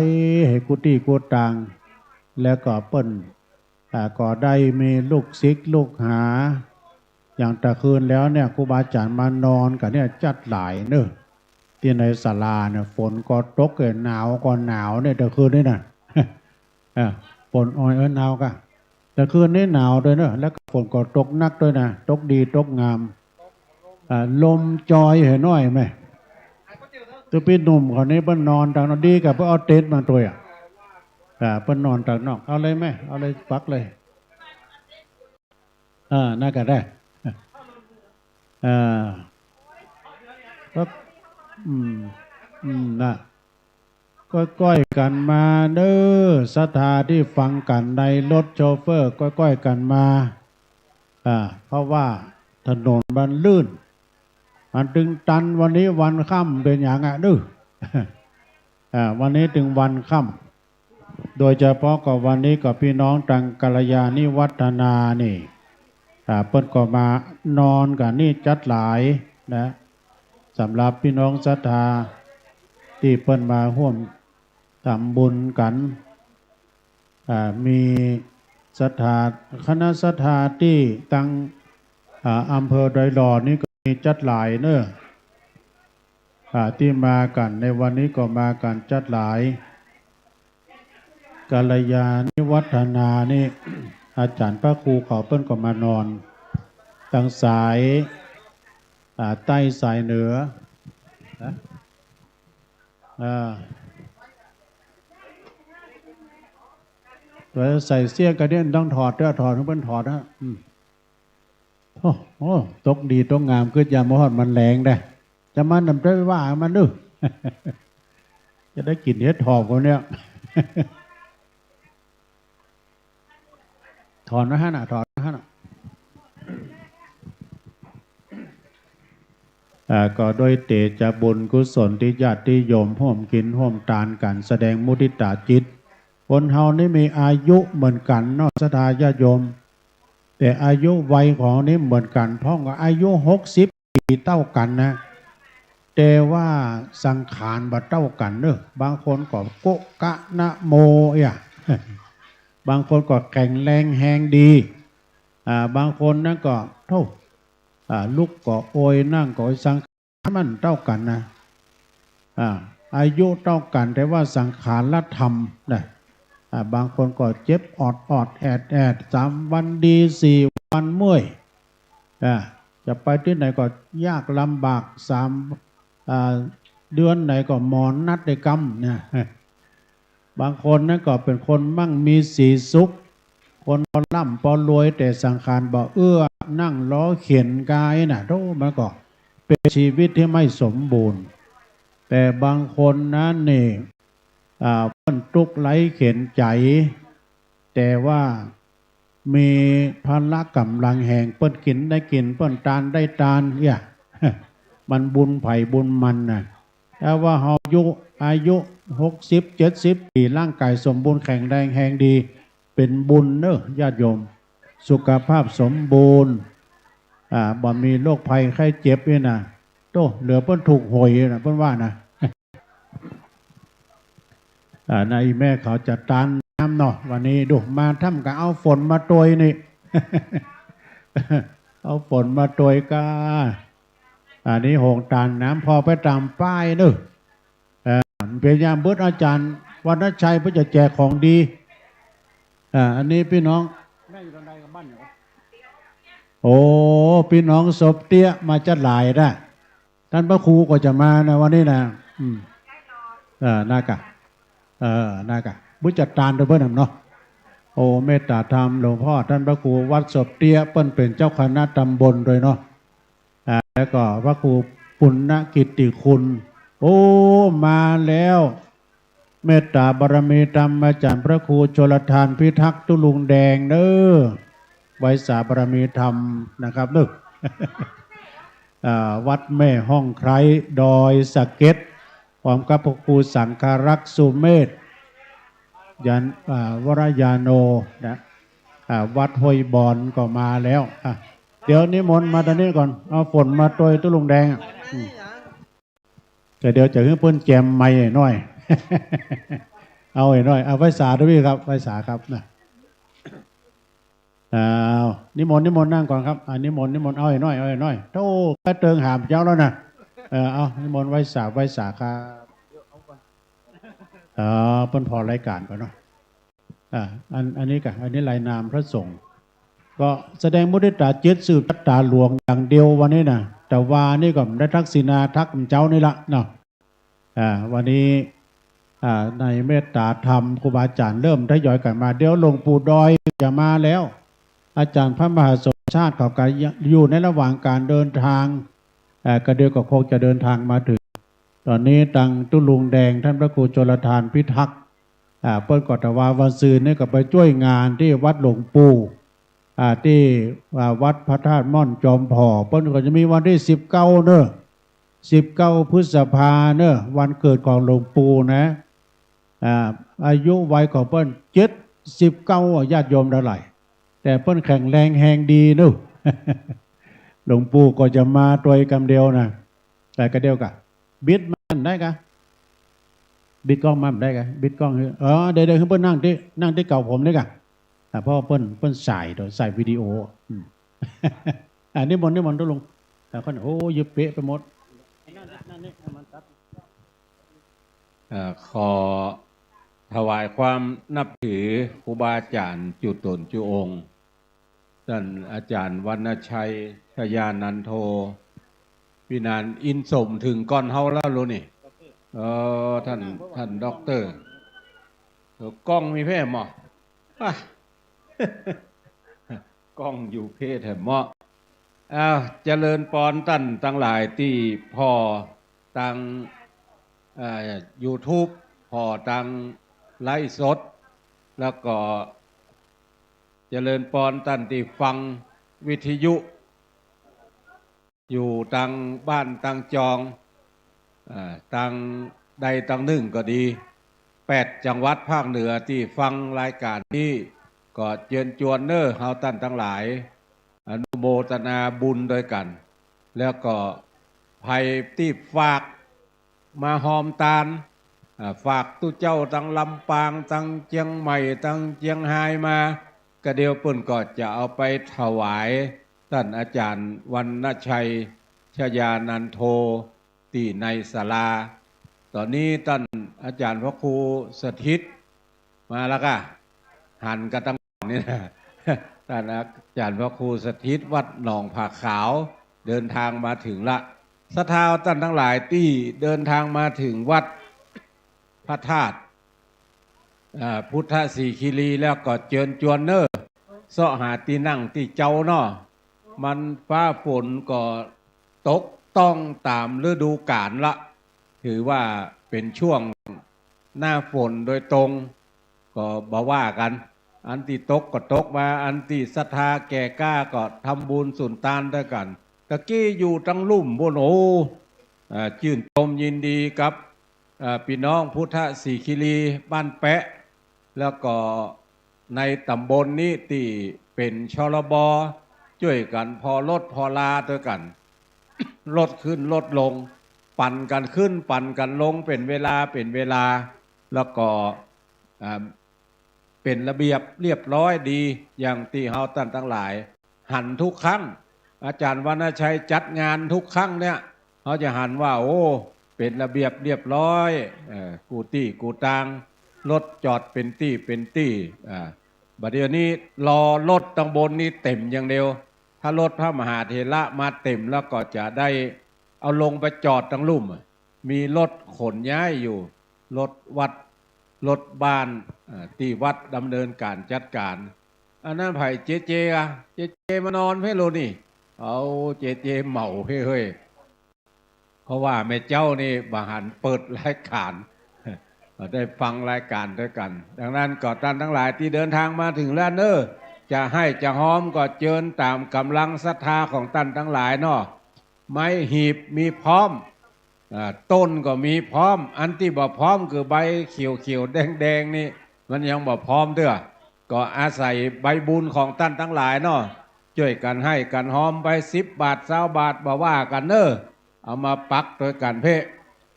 หื้อกู้ตี้กู้ตาง แล้วก็เปิ้น อ่า ก็ได้มีลูกศิษย์ลูกหา อย่างตะคืนแล้วเนี่ย ครูบาอาจ๋ารย์มานอนกั๋นเนี่ยจัดหลายเนอะ ตี้ในศาลาเนี่ย ฝนก็ตก เออ หนาวก็หนาวเนี่ย ตะคืนนี้นะ อ่า ฝน โอ้ย เออ หนาวกะ ตะคืนนี้หนาวตวยเนอะ แล้วก็ฝนก็ตกหนักตวยนะ ตกดีตกงาม อ่า ลมจอยหื้อหน้อยแม่ ตุ๊ปี้หนุ่มเขานี่เปิ้นนอนตางนอก ดีกะเปิ้นเอาเต็นท์มาตวยอะ อ่า เปิ้นนอนตางนอก เอาเลยแม่ เอาเลย ปักเลย อ่า นั่นก็ได้ อ่า ปั๊บ อืม อืม นะ ก้อยๆ กั๋นมาเน้อ ศรัทธาตี้ฟังกั๋นในรถโชเฟอร์ ก้อยๆ กั๋นมา อ่า เพราะว่าถนนมันลื่น มันตึงตัน วันนี้วันค่ำเป๋นหยังอะเน้อ อ่า วันนี้ตึงวันค่ำ โดยเฉพาะก็วันนี้ก็ปี้น้องตังกัลยาณิวัฒนานี่ อ่า เปิ้นก็มานอนกั๋นนี่จัดหลายนะ สำหรับปี้น้องศรัทธาตี้เปิ้นมาฮ่วมทำบุญกั๋น อ่า มีศรัทธา คณะศรัทธาตี้ตัง อ่า อำเภอดอยหล่อนี่ก็มีจั๊ดหลายเน่อ อ่า ตี้มากั๋นในวันนี้ก็มากั๋นจั๊ดหลาย กัลยาณิวัฒนานี่ อาจ๋ารย์พระครูเขาเปิ้นก็มานอน ตางสาย อ่า ใต้สายเหนือ นะ อ่า ใส่เสื้อกั๊ดเดี๋ยวต้องถอดเด้อ ถอด หื้อเปิ้นถอดนะ อืม โอ้โห ตกดีตกงาม กึ๊ดยามบ่ฮอดมันแลงได้ จะมาหนำได้ว่ามันดู จะได้กิ๋นเห็ดหอมกั๋นเนี่ย ถอนไว้หั้นน่ะ ถอนไว้หั้นน่ะ อ่า ก็ด้วยเตชะบุญกุศลตี้ญาติโยมฮ่วมกิ๋นฮ่วมตานกั๋น แสดงมุทิตาจิต คนเฮานี่มีอายุเหมือนกั๋นเนาะ ศรัทธาญาติโยม แต่อายุวัยของนี่เหมือนกั๋น พ่องก็อายุหกสิบปี๋เต้ากั๋นนะ แต่ว่าสังขารบ่เต้ากั๋นเน่อ บางคนก็โกะกะนะโมเอียะ บางคนก็แข็งแรงแฮงดี อ่า บางคนนั้นก็ โธ่ อ่า ลุกก็โอย นั่งก็โอย สังขารมันเต้ากั๋นนะ อ่า อายุเต้ากั๋น แต่ว่าสังขารธรรมนะ อ่า บางคนก็เจ็บออดๆ แอดๆ สามวันดี สี่วันเมื่อย อ่า จะไปตี้ไหนก็ยากลำบาก สาม อ่า เดือนไหนก็หมอนัดได้กำนะ บางคนนั้นก็เป๋นคนมั่งมีสีสุข คนปอร่ำปอรวย แต่สังขารบ่เอื้อ นั่งรอเข็ญกายน่ะ โธ่ มันก็เป๋นชีวิตตี้ไม่สมบูรณ์ แต่บางคนนั้นนี่ อ่า เปิ้นตุ๊กข์ไร้เข็ญใจ๋ แต่ว่ามีพละก๋ำลังแฮง เปิ้นกิ๋นได้กิ๋น เปิ้นตานได้ตาน เอี้ย มันบุญใผบุญมันน่ะ ถ้าว่าเฮาอายุ อายุหกสิบ เจ็ดสิบปี๋ ร่างก๋ายสมบูรณ์แข็งแรงแฮงดี เป๋นบุญเน่อญาติโยม สุขภาพสมบูรณ์ อ่า บ่มีโรคภัยไข้เจ็บนี่นะ โธ่ เหลือเปิ้นถูกหวยน่ะ เปิ้นว่านะ อ่า นะ อี่แม่เขาจะตานน้ำเนาะ วันนี้ดู มาถ้ำก็เอาฝนมาตวยนี่ เอาฝนมาตวยก้า อันนี้โฮงตานน้ำ ผ่อไปต๋ามป้ายเน่อ เอ่อ เป๋นยามเบิด อาจ๋ารย์วรรณชัยเปิ้นจะแจกของดี อ่า อันนี้ปี้น้อง แม่อยู่ตรงใดกับบ้านอยู่วะ โอ้ ปี้น้องสบเตี้ยมาจั๊ดหลายนะ ต้านพระครูก็จะมานะวันนี้นะ อืม เออ น่ากะ เออ น่ากะ บุญจัดตานโดยเปิ้นนำเนาะ โอ้ เมตตาธรรมหลวงพ่อ ต้านพระครูวัดสบเตี้ย เปิ้นเป๋นเจ้าคณะตำบลโดยเนาะ อ่า แล้วก็พระครูปุณณกิตติคุณ โอ้ มาแล้ว เมตตาบารมีธรรม อาจ๋ารย์พระครูชลธานพิทักษ์ ตุ๊ลุงแดงเน่อ ไหว้สาบารมีธรรมนะครับเน่อ อ่า วัดแม่ฮ่องไคร้ ดอยสะเก็ด พร้อมกับพระครูสังฆรักษ์สุเมธ ยาน อ่า วรยาโน นะ อ่า วัดห้วยบอนก็มาแล้ว อ่ะ เดี๋ยวนิมนต์มาตางนี้ก่อน เอาฝนมาตวยตุ๊ลุงแดง อ่ะ อืม แต่เดี๋ยวจะหื้อเปิ้นแจมไมค์หน่อย เอาหน่อย เอาไหว้สาตวยครับ ไหว้สาครับนะ อ้าว นิมนต์ นิมนต์นั่งก่อนครับ อ่า นิมนต์ นิมนต์ เอาหน่อย เอาหน่อย โธ่ แป๊เติงหามเจ้าแล้วนะ เออ เอา นิมนต์ไหว้สา ไหว้สาครับ เออ เปิ้นผ่อรายก๋านก่อนเนาะ อ่า อัน อันนี้กะ อันนี้รายนามพระสงฆ์ ก็แสดงมุทิตาจิตสืบชะตาหลวงอย่างเดียววันนี้นะ แต่วานี่ก็ได้ทักษิณาทักเจ้านี่ละเนาะ อ่า วันนี้ อ่า ในเมตตาธรรมครูบาอาจ๋ารย์เริ่มทยอยกั๋นมา เดี๋ยวหลวงปู่ดอยจะมาแล้ว อาจ๋ารย์พระมหาสมชาติเขาก็อยู่ในระหว่างก๋านเดินทาง อ่า ก็เดี๋ยวก็คงจะเดินทางมาเถิง ต๋อนนี้ตางตุ๊ลุงแดงต้านพระครูชลธานพิทักษ์ อ่า เปิ้นก็ตะวาวันซืนนี่ก็ไปจ้วยงานตี้วัดหลวงปู่ อ่า ตี้ อ่า วัดพระธาตุม่อนจอมผ่อ เปิ้นก็จะมีวันตี้สิบเก้าเน่อ สิบเก้าพฤษภาเน่อ วันเกิดของหลวงปู่นะ อ่า อายุวัยของเปิ้นเจ็ดสิบเก้า อ่ะ ญาติโยมตังหลาย แต่เปิ้นแข็งแรงแฮงดีเน่อ หลวงปู่ก็จะมาตวยกำเดียวนะ แต่กำเดียวกะ บิดมันได้กะ บิดกล้องมันได้กะ บิดกล้องหื้อ เออ เดี๋ยว เดี๋ยวหื้อเปิ้นนั่งตี้ นั่งตี้เก่าผมนี่กะ อ่ะ เพราะเปิ้น เปิ้นส่าย เดี๋ยวส่ายวิดีโอ อืม อ่า นิมนต์ นิมนต์ตุ๊ลุง อ่า คน โอ้ ยืนเปะไปหมด เอ่อ ขอถวายความนับถือครูบาอาจ๋ารย์จุ๊ต๋นจุ๊องค์ ต้านอาจ๋ารย์วรรณชัย ชยานันโท ปี้นานอินสมเถิงก่อนเฮาแล้วลูกนี่ เออ ต้าน ต้านด็อกเตอร์ เออ กล้องมีแพ่หมอ อ่ะ กล้องอยู่เพศแถมเหมาะ อ้าว เจริญปอนต้านตังหลายตี้ผ่อตาง เอ่อ ยูทูบ ผ่อตางไลฟ์สด แล้วก็เจริญปอนต้านตี้ฟังวิทยุ อยู่ตางบ้านตางจอง อ่า ตางใดตางนึ่งก็ดี แปดจังหวัดภาคเหนือตี้ฟังรายก๋านนี้ ก็เจิญจวนเน่อ เฮาต้านตังหลาย อนุโมตนาบุญตวยกั๋น แล้วก็ใผตี้ฝากมาฮอมตาน อ่า ฝากตุ๊เจ้าตางลำปาง ตางเจียงใหม่ ตางเจียงฮายมา ก็เดี๋ยวเปิ้นก็จะเอาไปถวายต้านอาจ๋ารย์วรรณชัย ชยานันโท ตี้ในศาลา ต๋อนนี้ต้านอาจ๋ารย์พระครูสถิตมาแล้วก่ะ หันกั๋นตางนี่นะ ต้านอาจ๋ารย์พระครูสถิตวัดหนองผาขาว เดินทางมาเถิงละ ศรัทธาต้านตังหลายตี้เดินทางมาเถิงวัดพระธาตุ อ่า พุทธสีคีรีแล้วก็เจิญจวนเน่อ เซาะหาตี้นั่งตี้เจ้าเนาะ มันฟ้าฝนก็ตกต้องต๋ามฤดูก๋าลละ ถือว่าเป๋นช่วงหน้าฝนโดยตรง ก็บ่ว่ากั๋น อันตี้ตกก็ตกมา อันตี้ศรัทธาแก่กล้าก็ทำบุญสุนตานตวยกั๋น ตะกี้อยู่ตางลุ่มปู๊น โอ้ อ่า จื้นจมยินดีกับ เอ่อ ปี้น้องพุทธสีคีรีบ้านแปะ แล้วก็ในต๋ำบลนี้ตี้เป๋น ชลบ จ้วยกั๋นผ่อรถผ่อราตวยกั๋น รถขึ้นรถลง ปั่นกั๋นขึ้นปั่นกั๋นลงเป๋นเวลาเป๋นเวลา แล้วก็ อ่า เป๋นระเบียบเรียบร้อยดี อย่างตี้เฮาต้านตังหลาย หันทุกครั้ง อาจ๋ารย์วรรณชัยจัดงานทุกครั้งเนี่ย เฮาจะหันว่า โอ้ เป๋นระเบียบเรียบร้อย เอ่อ กู้ตี้กู้ตาง รถจอดเป๋นตี้เป๋นตี้ อ่า บ่าเดี่ยวนี้รอรถตางบนนี้เต๋มอย่างเดียว ถ้ารถพระมหาเถระมาเต๋มแล้วก็จะได้เอาลงไปจอดตางลุ่ม มีรถขนย้ายอยู่ รถวัด รถบ้าน เอ่อ ตี้วัดดำเนินก๋านจัดก๋าน อันนั้นใผ เจเจ อะ เจเจมานอนเพ่นโลนี่ เอา เจเจเหมาเฮ้ย เพราะว่าแม่เจ้านี่บ่หันเปิดรายก๋าน ได้ฟังรายก๋านตวยกั๋น ดังนั้นก็ต้านตังหลายตี้เดินตางมาเถิงแล้วเน่อ จะไห้จะฮอมก็เจิญต๋ามก๋ำลังศรัทธาของต้านตังหลายเนาะ ไม้หีบมีพร้อม อ่า ต้นก็มีพร้อม อันตี้บ่พร้อมคือใบเขียวๆ แดงๆ นี่ มันยังบ่พร้อมเตื้อ ก็อาศัยใบบุญของต้านตังหลายเนาะ จ้วยกั๋นไห้กั๋นฮอมไป สิบบาท ซาวบาท บ่ว่ากั๋นเน่อ เอามาปักตวยกั๋นเพ่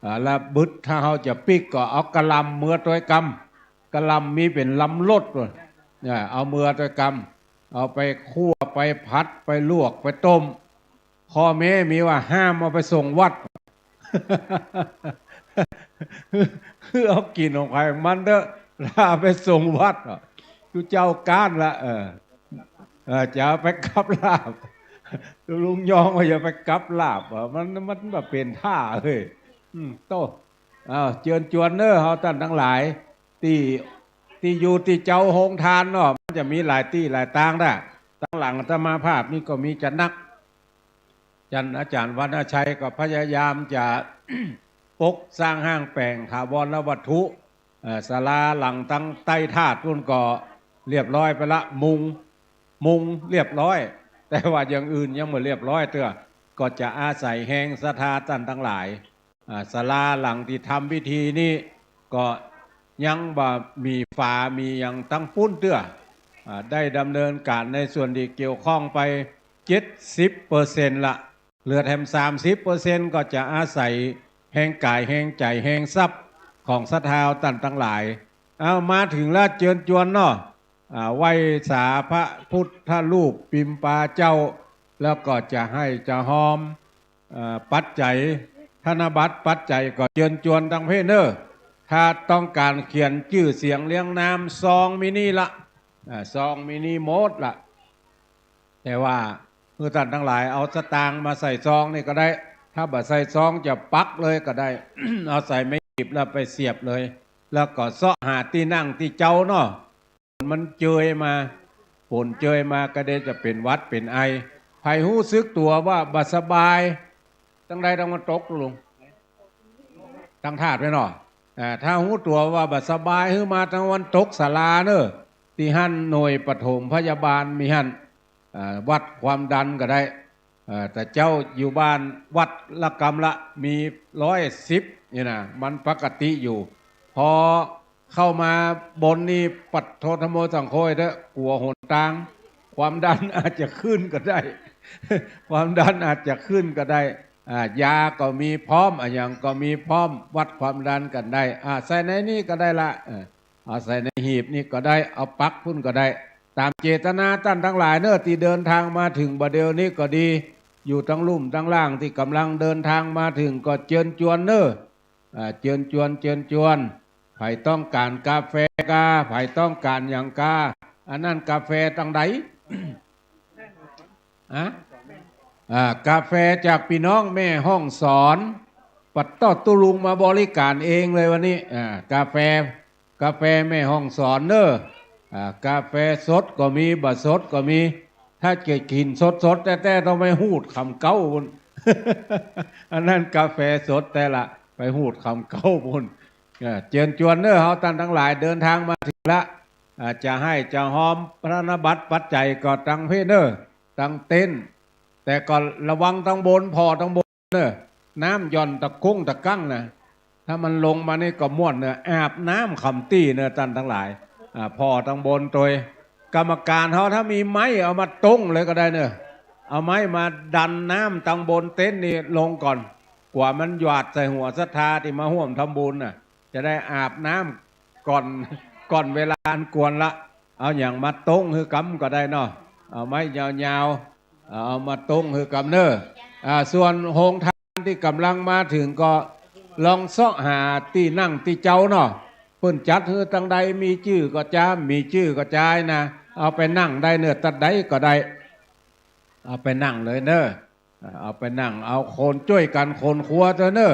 อ่า แล้วบึดถ้าเฮาจะปิ๊กก็เอากะหล่ำเมือตวยกำ กะหล่ำมีเป๋นลำรถปู๊น เนี่ย เอาเมือตวยกำ เอาไปคั่ว ไปผัด ไปลวก ไปต้ม ข้อแม้มีว่าห้ามเอาไปส่งวัด คือเอากิ๋นของใผของมันเต๊อะ ถ้าเอาไปส่งวัดอะ ตุ๊เจ้าก๊านละ เออ เออ จะเอาไปกับลาบ ตุ๊ลุงยองว่าอย่าไปกับลาบอะ มัน มันบ่เป๋นท่าเฮ้ย อืม โต้ อ้าว เจิญจวนเน่อ เฮาต้านตังหลาย ตี้ ตี้อยู่ตี้เจ้าโฮงตานเนาะ มันจะมีหลายตี้หลายตางนะ ตางหลังอาตมาภาพนี่ก็มีจะนัก ต้านอาจ๋ารย์วรรณชัยก็พยายามจะ ปกสร้างห้างแป๋งถาวรวัตถุ เอ่อ ศาลาหลังตางใต้ธาตุปู๊นก็เรียบร้อยไปละ มุง มุงเรียบร้อย แต่ว่าอย่างอื่นยังบ่เรียบร้อยเตื้อ ก็จะอาศัยแฮงศรัทธาต้านตังหลาย อ่า ศาลาหลังตี้ทำพิธีนี้ก็ยังบ่มีฝามีหยังตางปู๊นเตื้อ อ่า ได้ดำเนินก๋านในส่วนตี้เกี่ยวข้องไป เจ็ดสิบเปอร์เซ็นต์ ละ เหลือแถม สามสิบเปอร์เซ็นต์ ก็จะอาศัยแฮงก๋ายแฮงใจ๋แฮงทรัพย์ของศรัทธาต้านตังหลาย เอา มาเถิงละ เจิญจวนเนาะ อ่า ไหว้สาพระพุทธรูปปิมปาเจ้า แล้วก็จะให้จะฮอม เอ่อ ปัจจัย ธนบัตรปัจจัยก็เจิญจวนตังเพเน้อ ถ้าต้องก๋านเขียนจื้อเสียงเรียงนาม ซองมีนี่ละ อ่า ซองมีนี่หมดละ แต่ว่าหื้อต้านตังหลายเอาสตางค์มาใส่ซองนี่ก็ได้ ถ้าบ่ใส่ซองจะปักเลยก็ได้ เอาใส่ไม้หีบแล้วไปเสียบเลย แล้วก็เซาะหาตี้นั่งตี้เจ๊าเนาะ มันเจยมา ฝนเจยมาก็ได้จะเป๋นหวัดเป๋นไอ ใผฮู้สึกตั๋วว่าบ่สบาย ตังใดตังวันตกลุง ตังธาตุไว้เนาะ อ่า ถ้าฮู้ตั๋วว่าบ่สบาย หื้อมาตังวันตกศาลาเน้อ ตี้หั้นหน่วยปฐมพยาบาลมีหั้น อ่า วัดความดันก็ได้ อ่า แต่เจ้าอยู่บ้านวัดละกำละมีร้อยสิบนี่นะ มันปกติอยู่ พอเข้ามาบนนี่ ปัดโธ ธัมโม สังโฆ เถอะ กั๋วหนตาง ความดันอาจจะขึ้นก็ได้ ความดันอาจจะขึ้นก็ได้ อ่า ยาก็มีพร้อม อะหยังก็มีพร้อม วัดความดันกั๋นได้ อ่า ใส่ในนี่ก็ได้ละ เออ เอาใส่ในหีบนี่ก็ได้ เอาปักพุ้นก็ได้ ต๋ามเจตนาต้านตังหลายเน้อ ตี้เดินทางมาเถิงบ่าเดี่ยวนี้ก็ดี อยู่ตังลุ่มตังล่างตี้ก่ำลังเดินทางมาเถิงก็เจิญจวนเน้อ อ่า เจิญจวน เจิญจวน ใผต้องก๋านกาแฟกา ใผต้องก๋านหยังกา อันนั้นกาแฟตังใด อะ อ่า กาแฟจากปี้น้องแม่ฮ่องสอน ปัดเต๊าตุ๊ลุงมาบริก๋านเองเลยวันนี้ อ่า กาแฟ กาแฟแม่ฮ่องสอนเน้อ อ่า กาแฟสดก็มี บ่สดก็มี ถ้าจะกิ๋นสดๆ แต๊ๆ ต้องไปฮูดขำเก๊าปู้น อันนั้นกาแฟสดแต๊ละ ไปฮูดขำเก๊าปู้น เออ เจิญจวนเน้อ เฮาต้านตังหลายเดินทางมาเถิงละ อ่า จะให้จะฮอมธนบัตรปัจจัยก็ตังเพเน้อ ตังเต็นท์ แต่ก็ระวังตังบน ผ่อตังบนเน้อ น้ำหย่อนตะกุ้งตะกังนะ ถ้ามันลงมานี่ก็ม่วนเน้อ อาบน้ำขำตี้เน้อต้านตังหลาย อ่า ผ่อตังบนตวย กรรมก๋านเฮาถ้ามีไม้เอามาต้งเลยก็ได้เน้อ เอาไม้มาดันน้ำตังบนเต็นท์นี่ลงก่อน กว่ามันหยาดใส่หัวศรัทธาตี้มาฮ่วมทำบุญน่ะ จะได้อาบน้ำก่อน ก่อนเวลาอันควรละ เอาหยังมาต้งหื้อกำก็ได้เนาะ เอาไม้ยาวๆ เอามาต้งหื้อกำเน้อ อ่า ส่วนโฮงทานตี้ก่ำลังมาเถิงก็ลองเซาะหาตี้นั่งตี้เจ๊าเนาะ เปิ้นจัดหื้อตังใด มีจื้อก็จา บ่มีจื้อก็จายนะ เอาไปนั่งได้เน้อ ตั๊ดใดก็ได้ เอาไปนั่งเลยเน้อ อ่า เอาไปนั่ง เอาคนจ้วยกั๋นขนครัวเต๊อะเน้อ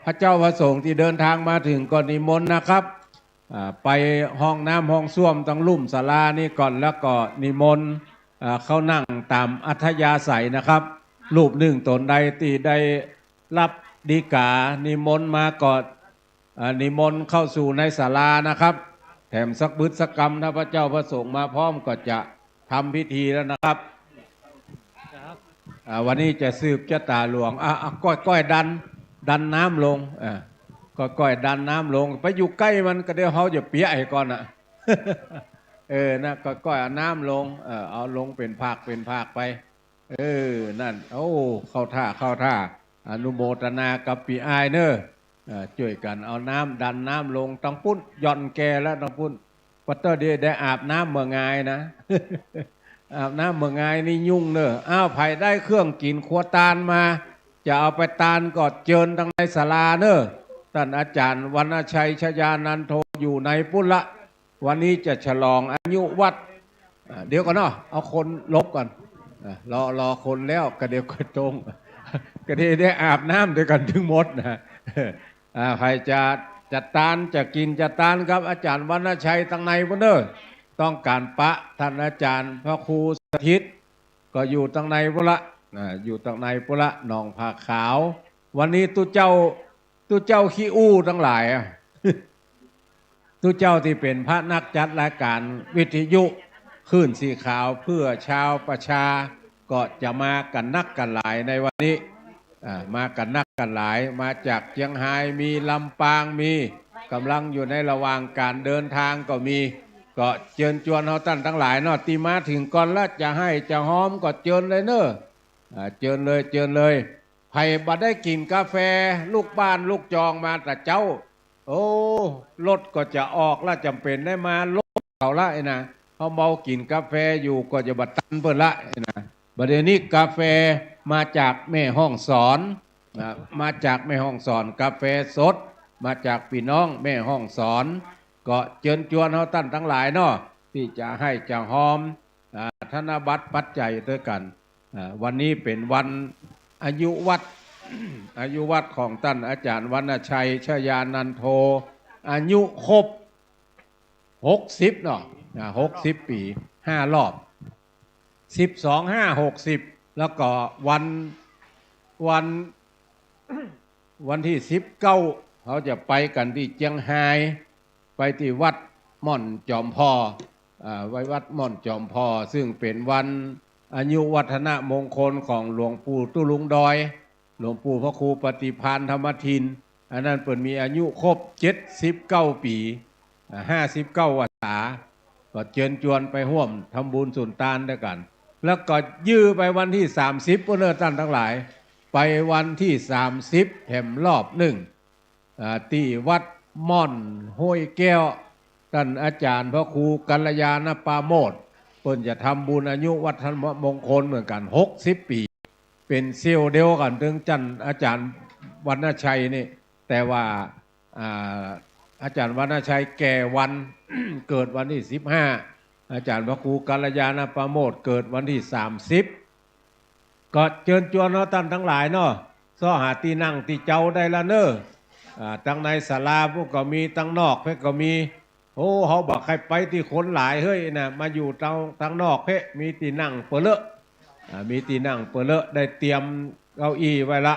พระเจ้าพระสงฆ์ตี้เดินทางมาเถิงก็นิมนต์นะครับ อ่า ไปห้องน้ำห้องส้วมตังลุ่มศาลานี่ก่อน แล้วก็นิมนต์ อ่า เข้านั่งต๋ามอัธยาศัยนะครับ รูปนึ่งต๋นใดตี้ได้ฮับฎีก๋านิมนต์มาก็ อ่า นิมนต์เข้าสู่ในศาลานะครับ แถมสักบึดสักกำ ถ้าพระเจ้าพระสงฆ์มาพร้อมก็จะทำพิธีแล้วนะครับ อ่า วันนี้จะสืบจะต๋าหลวง อ่า อ่า ก้อยๆ ดัน ดันน้ำลง อ่า ก้อยๆ ดันน้ำลง ไปอยู่ใก้มันก็เดี๋ยวเฮาจะเปียะหื้อก่อนน่ะ เออ นะ ก้อยๆ เอาน้ำลง เออ เอาลงเป๋นภาคเป๋นภาคไป เออ นั่น โอ้ เข้าท่า เข้าท่า อนุโมทนากับปี้อ้ายเน้อ เอ่อ จ้วยกั๋นเอาน้ำดันน้ำลงตังปุ้น หย่อนแก่แล้วตังปุ้น ปัดเต๊าเดียวได้อาบน้ำเมื่องายนะ อาบน้ำเมื่องายนี่ยุ่งเน้อ อ้าว ใผได้เครื่องกิ๋นครัวตานมา จะเอาไปตานก็เจิญตังในศาลาเน้อ ต้านอาจ๋ารย์วรรณชัย ชยานันโท อยู่ในปุ้นละ วันนี้จะฉลองอายุวัฒน์ อ่า เดี๋ยวก่อนเนาะ เอาคนหลบก่อน อ่า รอ รอคนแล้วก็เดี๋ยวค่อยต้ง ก็ได้ ได้อาบน้ำตวยกั๋นตึงหมดนะ อ่า ใผจะ จะตาน จะกิ๋น จะตานกับอาจ๋ารย์วรรณชัยตังในปุ้นเน้อ ต้องก๋านปะต้านอาจ๋ารย์พระครูสถิต ก็อยู่ตังในปุ้นละ อ่า อยู่ตังในปุ้นละ หนองผาขาว วันนี้ตุ๊เจ้า ตุ๊เจ้าขี้อู้ตังหลายอะ ตุ๊เจ้าตี้เป๋นพระนักจัดรายก๋านวิทยุคลื่นสีขาวเพื่อชาวประชา ก็จะมากั๋นนักกั๋นหลายในวันนี้ อ่า มากั๋นนักกั๋นหลาย มาจากเจียงฮายมี ลำปางมี ก่ำลังอยู่ในระหว่างก๋านเดินทางก็มี ก็เจิญจวนเฮาต้านตังหลายเนาะ ตี้มาเถิงก่อนละ จะให้จะฮอมก็เจิญเลยเน้อ อ่า เจิญเลย เจิญเลย ใผบ่ได้กิ๋นกาแฟ ลูกบ้านลูกจองมาแต่เจ๊า โอ้ รถก็จะออกละ จ๋ำเป๋นได้มารถเขาละไอ้นะ เฮาเมากิ๋นกาแฟอยู่ก็จะบ่ตันเปิ้นละไอ้นะ บ่ เดี๋ยวนี้กาแฟมาจากแม่ฮ่องสอน อ่า มาจากแม่ฮ่องสอน กาแฟสดมาจากปี้น้องแม่ฮ่องสอน ก็เจิญจวนเฮาต้านตังหลายเนาะ ตี้จะให้จะฮอม อ่า ธนบัตรปัจจัยตวยกั๋น อ่า วันนี้เป๋นวันอายุวัฒน์ อายุวัฒน์ของต้านอาจ๋ารย์วรรณชัย ชยานันโท อายุครบหกสิบเนาะ อ่า หกสิบปี๋ ห้ารอบ สิบสอง ห้า หกสิบ แล้วก็วัน วัน วันตี้สิบเก้า เฮาจะไปกั๋นตี้เจียงฮาย ไปตี้วัดม่อนจอมผ่อ อ่า ไปวัดม่อนจอมผ่อ ซึ่งเป๋นวันอายุวัฒนมงคลของหลวงปู่ตุ๊ลุงดอย หลวงปู่พระครูปฏิภาณธรรมทิน อันนั้นเปิ้นมีอายุครบเจ็ดสิบเก้าปี๋ อ่า ห้าสิบเก้าพรรษา ก็เจิญจวนไปฮ่วมทำบุญสุนตานตวยกั๋น แล้วก็ยื้อไปวันตี้สามสิบปู้นเน่อต้านตังหลาย ไปวันตี้สามสิบแถมรอบนึ่ง อ่า ตี้วัดม่อนห้วยแก้ว ต้านอาจ๋ารย์พระครูกัลยาณปราโมชย์ เปิ้นจะทำบุญอายุวัฒนมงคลเหมือนกั๋น หกสิบปี๋ เป๋นเสี้ยวเดียวกั๋นตึงต้านอาจ๋ารย์วรรณชัยนี่ แต่ว่า อ่า อาจ๋ารย์วรรณชัยแก่วัน เกิดวันตี้สิบห้า อาจ๋ารย์พระครูกัลยาณปราโมชย์เกิดวันตี้สามสิบ ก็เจิญจวนเฮาต้านตังหลายเนาะ เซาะหาตี้นั่งตี้เจาได้ละเน่อ อ่า ตังในศาลาปู้นก็มี ตังนอกเพ่นก็มี โอ้ เฮาบ่ใค่ไปตี้คนหลายเฮ้ยนะ มาอยู่ตัง ตังนอกเพ่น มีตี้นั่งเป๋อเลอะ อ่า มีตี้นั่งเป๋อเลอะ ได้เตรียมเก้าอี้ไว้ละ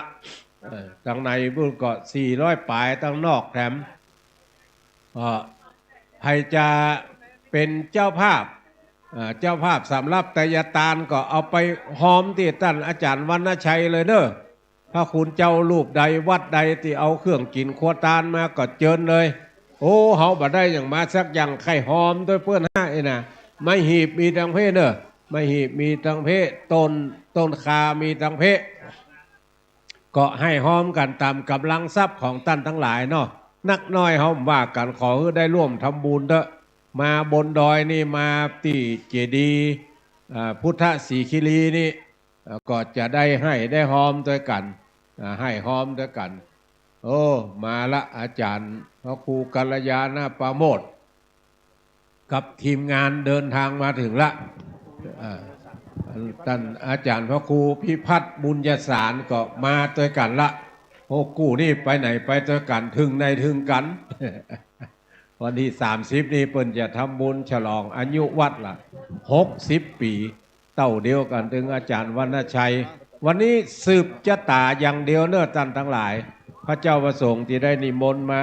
เออ ตังในปู้นก็สี่ร้อยป๋าย ตังนอกแถม เอ่อ ใผจะเป๋นเจ้าภาพ เอ่อ เจ้าภาพสำหรับไตยตานก็เอาไปฮอมตี้ต้านอาจ๋ารย์วรรณชัยเลยเน่อ พระคุณเจ้ารูปใดวัดใดตี้เอาเครื่องกิ๋นครัวตานมาก็เจิญเลย โอ้ เฮาบ่ได้หยังมาสักอย่าง ใค่ฮอมตวยเปิ้นห้าเอ้ยนะ ไม้หีบมีตังเพ่เน่อ ไม้หีบมีตังเพ่ ต้น ต้นข่ามีตังเพ่ ก็หื้อฮอมกั๋นต๋ามก๋ำลังทรัพย์ของต้านตังหลายเนาะ นักน้อยเฮาบ่ว่ากั๋น ขอหื้อได้ร่วมทำบุญเต๊อะ มาบนดอยนี่ มาตี้เจดีย์ อ่า พุทธศรีคิรีนี่ อ่า ก็จะได้หื้อได้ฮอมตวยกั๋น อ่า หื้อฮอมตวยกั๋น โอ้ มาละ อาจ๋ารย์พระครูกัลยาณปราโมชย์ กับทีมงานเดินทางมาเถิงละ อ่า ต้านอาจ๋ารย์พระครูพิพัฒน์บุญยสารก็มาตวยกั๋นละ โอ้ กู้นี่ไปไหนไปตวยกั๋น เถิงไหนเถิงกั๋น วันตี้สามสิบนี่เปิ้นจะทำบุญฉลองอายุวัฒน์ละ หกสิบปี๋ เต้าเดียวกั๋นตึงอาจ๋ารย์วรรณชัย วันนี้สืบจะต๋าอย่างเดียวเน่อต้านตังหลาย พระเจ้าพระสงฆ์ตี้ได้นิมนต์มา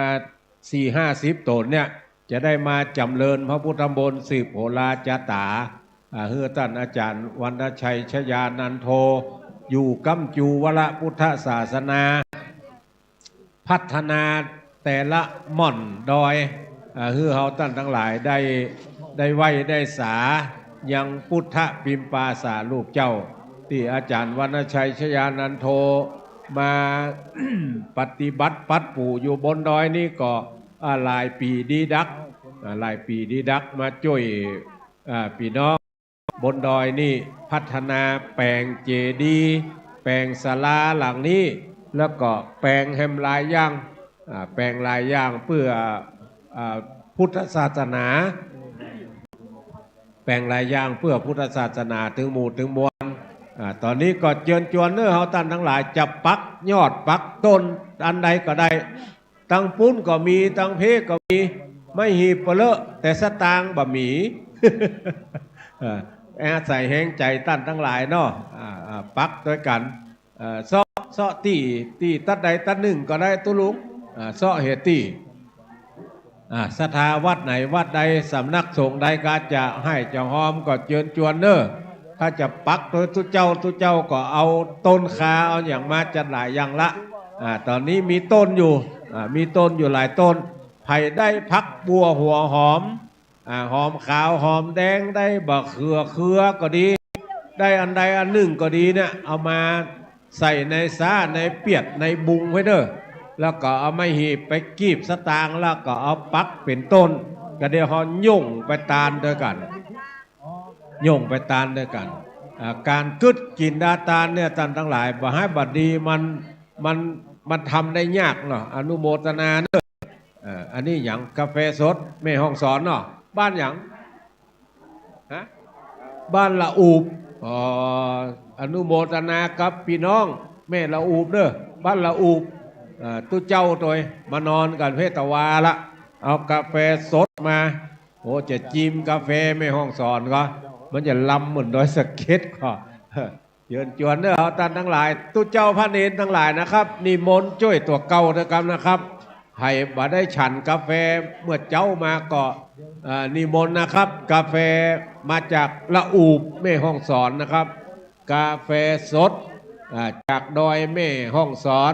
สี่ห้าสิบต๋นเนี่ย จะได้มาจ๋ำเริญพระพุทธมนต์ สืบโหราจะต๋า อ่า หื้อต้านอาจ๋ารย์วรรณชัย ชยานันโท อยู่ก้ำจู๋วรพุทธศาสนา พัฒนาแต่ละม่อนดอย อ่า หื้อเฮาต้านตังหลายได้ ได้ไหว้ได้สา ยังปุทธปิมปาสารูปเจ้า ตี้อาจ๋ารย์วรรณชัย ชยานันโท มา ปฏิบัติปัดปู่อยู่บนดอยนี่ก็ อ่า หลายปี๋ดีดัก อ่า หลายปี๋ดีดัก มาจ้วย อ่า ปี้น้องบนดอยนี่ พัฒนาแป๋งเจดีย์ แป๋งศาลาหลังนี้ แล้วก็แป๋งแหมหลายอย่าง อ่า แป๋งหลายอย่างเปื้อ อ่า พุทธศาสนา แป๋งหลายอย่างเปื้อพุทธศาสนาตึงหมู่ตึงมวล อ่า ต๋อนนี้ก็เจิญจวนเน่อเฮาต้านตังหลาย จะปักยอดปักต้นอันใดก็ได้ ตังปู๊นก็มี ตังเพก็มี ไม้หีบเป๋อเลอะ แต่สตางค์บ่มี เอ่อ อาศัยแฮงใจ๋ต้านตังหลายเนาะ อ่า อ่า ปักตวยกั๋น เอ่อ เซาะ เซาะตี้ ตี้ตั๊ดใดตั๊ดนึ่งก็ได้ตุ๊ลุง อ่า เซาะเหตุตี้ อ่า ศรัทธาวัดไหนวัดใด สำนักสงฆ์ใดก็จะหื้อจะฮอมก็เจิญจวนเน่อ ถ้าจะปักตวยตุ๊เจ้า ตุ๊เจ้าก็เอาต้นข่า เอาหยังมาจัดหลายอย่างละ อ่า ต๋อนนี้มีต้นอยู่ อ่า มีต้นอยู่หลายต้น ใผได้ผักบัวหัวหอม อ่า หอมขาวหอมแดง ได้บ่าเขือเคือก็ดี ได้อันใดอันนึ่งก็ดีเนี่ย เอามาใส่ในซ้าในเปียดในบุงไว้เน่อ แล้วก็เอาไม้หีบไปกีบสตางค์ แล้วก็เอาปักเป๋นต้น ก็เดี๋ยวเฮาย่งไปตานตวยกั๋น ย่งไปตานตวยกั๋น อ่า ก๋านกึ๊ดกิ๋นดาตานเนี่ย ต้านตังหลาย บ่หื้อบ่ดี มัน มัน มันทำได้ยากเนาะ อนุโมทนาเนาะ เอ่อ อันนี้หยัง กาแฟสดแม่ฮ่องสอนเนาะ บ้านหยัง ฮะ บ้านละอูบ อ๋อ อนุโมทนากับปี้น้องแม่ละอูบเนาะ บ้านละอูบ เอ่อ ตุ๊เจ้าตวย มานอนกั๋นเพตะวาละ เอากาแฟสดมา โอ้ จะจิมกาแฟแม่ฮ่องสอนก่อ มันจะลำเหมือนดอยสะเก็ดก่อ เจิญจวนเนาะ เอาต้านตังหลาย ตุ๊เจ้าพระเณรตังหลายนะครับ นิมนต์จ้วยตั๋วเก่าเต๊อะกำนะครับ ใผบ่ได้ฉันกาแฟเมื่อเจ๊ามาก็ เอ่อ นิมนต์นะครับ กาแฟมาจากละอูบแม่ฮ่องสอนนะครับ กาแฟสด อ่า จากดอยแม่ฮ่องสอน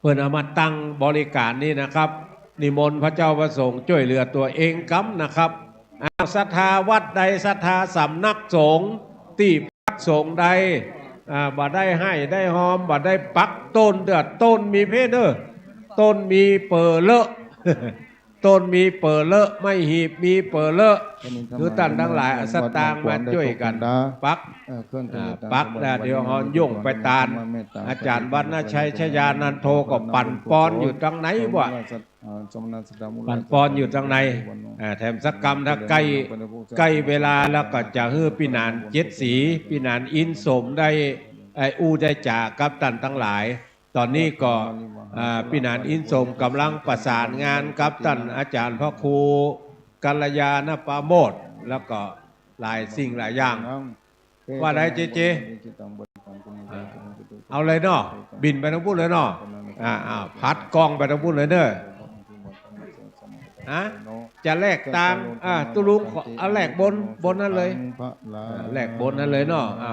เปิ้นเอามาตั้งบริก๋านนี่นะครับ นิมนต์พระเจ้าพระสงฆ์จ้วยเหลือตั๋วเองกำนะครับ อ้าว ศรัทธาวัดใด ศรัทธาสำนักสงฆ์ตี้พักสงฆ์ใด อ่า บ่ได้ไห้ได้ฮอม บ่ได้ปักต้นเตื้อ ต้นมีเพเนอ ต้นมีเป๋อเลอะ ต้นมีเป๋อเลอะ ไม้หีบมีเป๋อเลอะ คือต้านตังหลายเอาสตางค์มาจ้วยกั๋นปัก เอ่อ เครื่อง อ่า ปักแล้วเดี๋ยวเฮาย่งไปตาน อาจ๋ารย์วรรณชัย ชยานันโทก็ปั่นปอนอยู่ตังในบ่ ปั่นปอนอยู่ตังใน อ่า แถมสักกำ ถ้าใก้ ใก้เวลาแล้วก็จะหื้อปี้หนานเจ็ดสี ปี้หนานอินสมได้ ไอ้ อู้ได้จ๋ากับต้านตังหลาย ต๋อนนี้ก็ อ่า ปี้หนานอินสมก่ำลังประสานงานกับต้านอาจ๋ารย์พระครูกัลยาณปราโมทย์ แล้วก็หลายสิ่งหลายอย่าง ว่าได้เจเจ อ่า เอาเลยเนาะ บินไปตังปุ้นเลยเนาะ อ่า อ่า ผัดกล้องไปตังปุ้นเลยเนาะ ฮะ จะแลกตาง อ่า ตุ๊ลุงขอ เอาแลกบน บนนั้นเลย อ่า แลกบนนั้นเลยเนาะ อ่า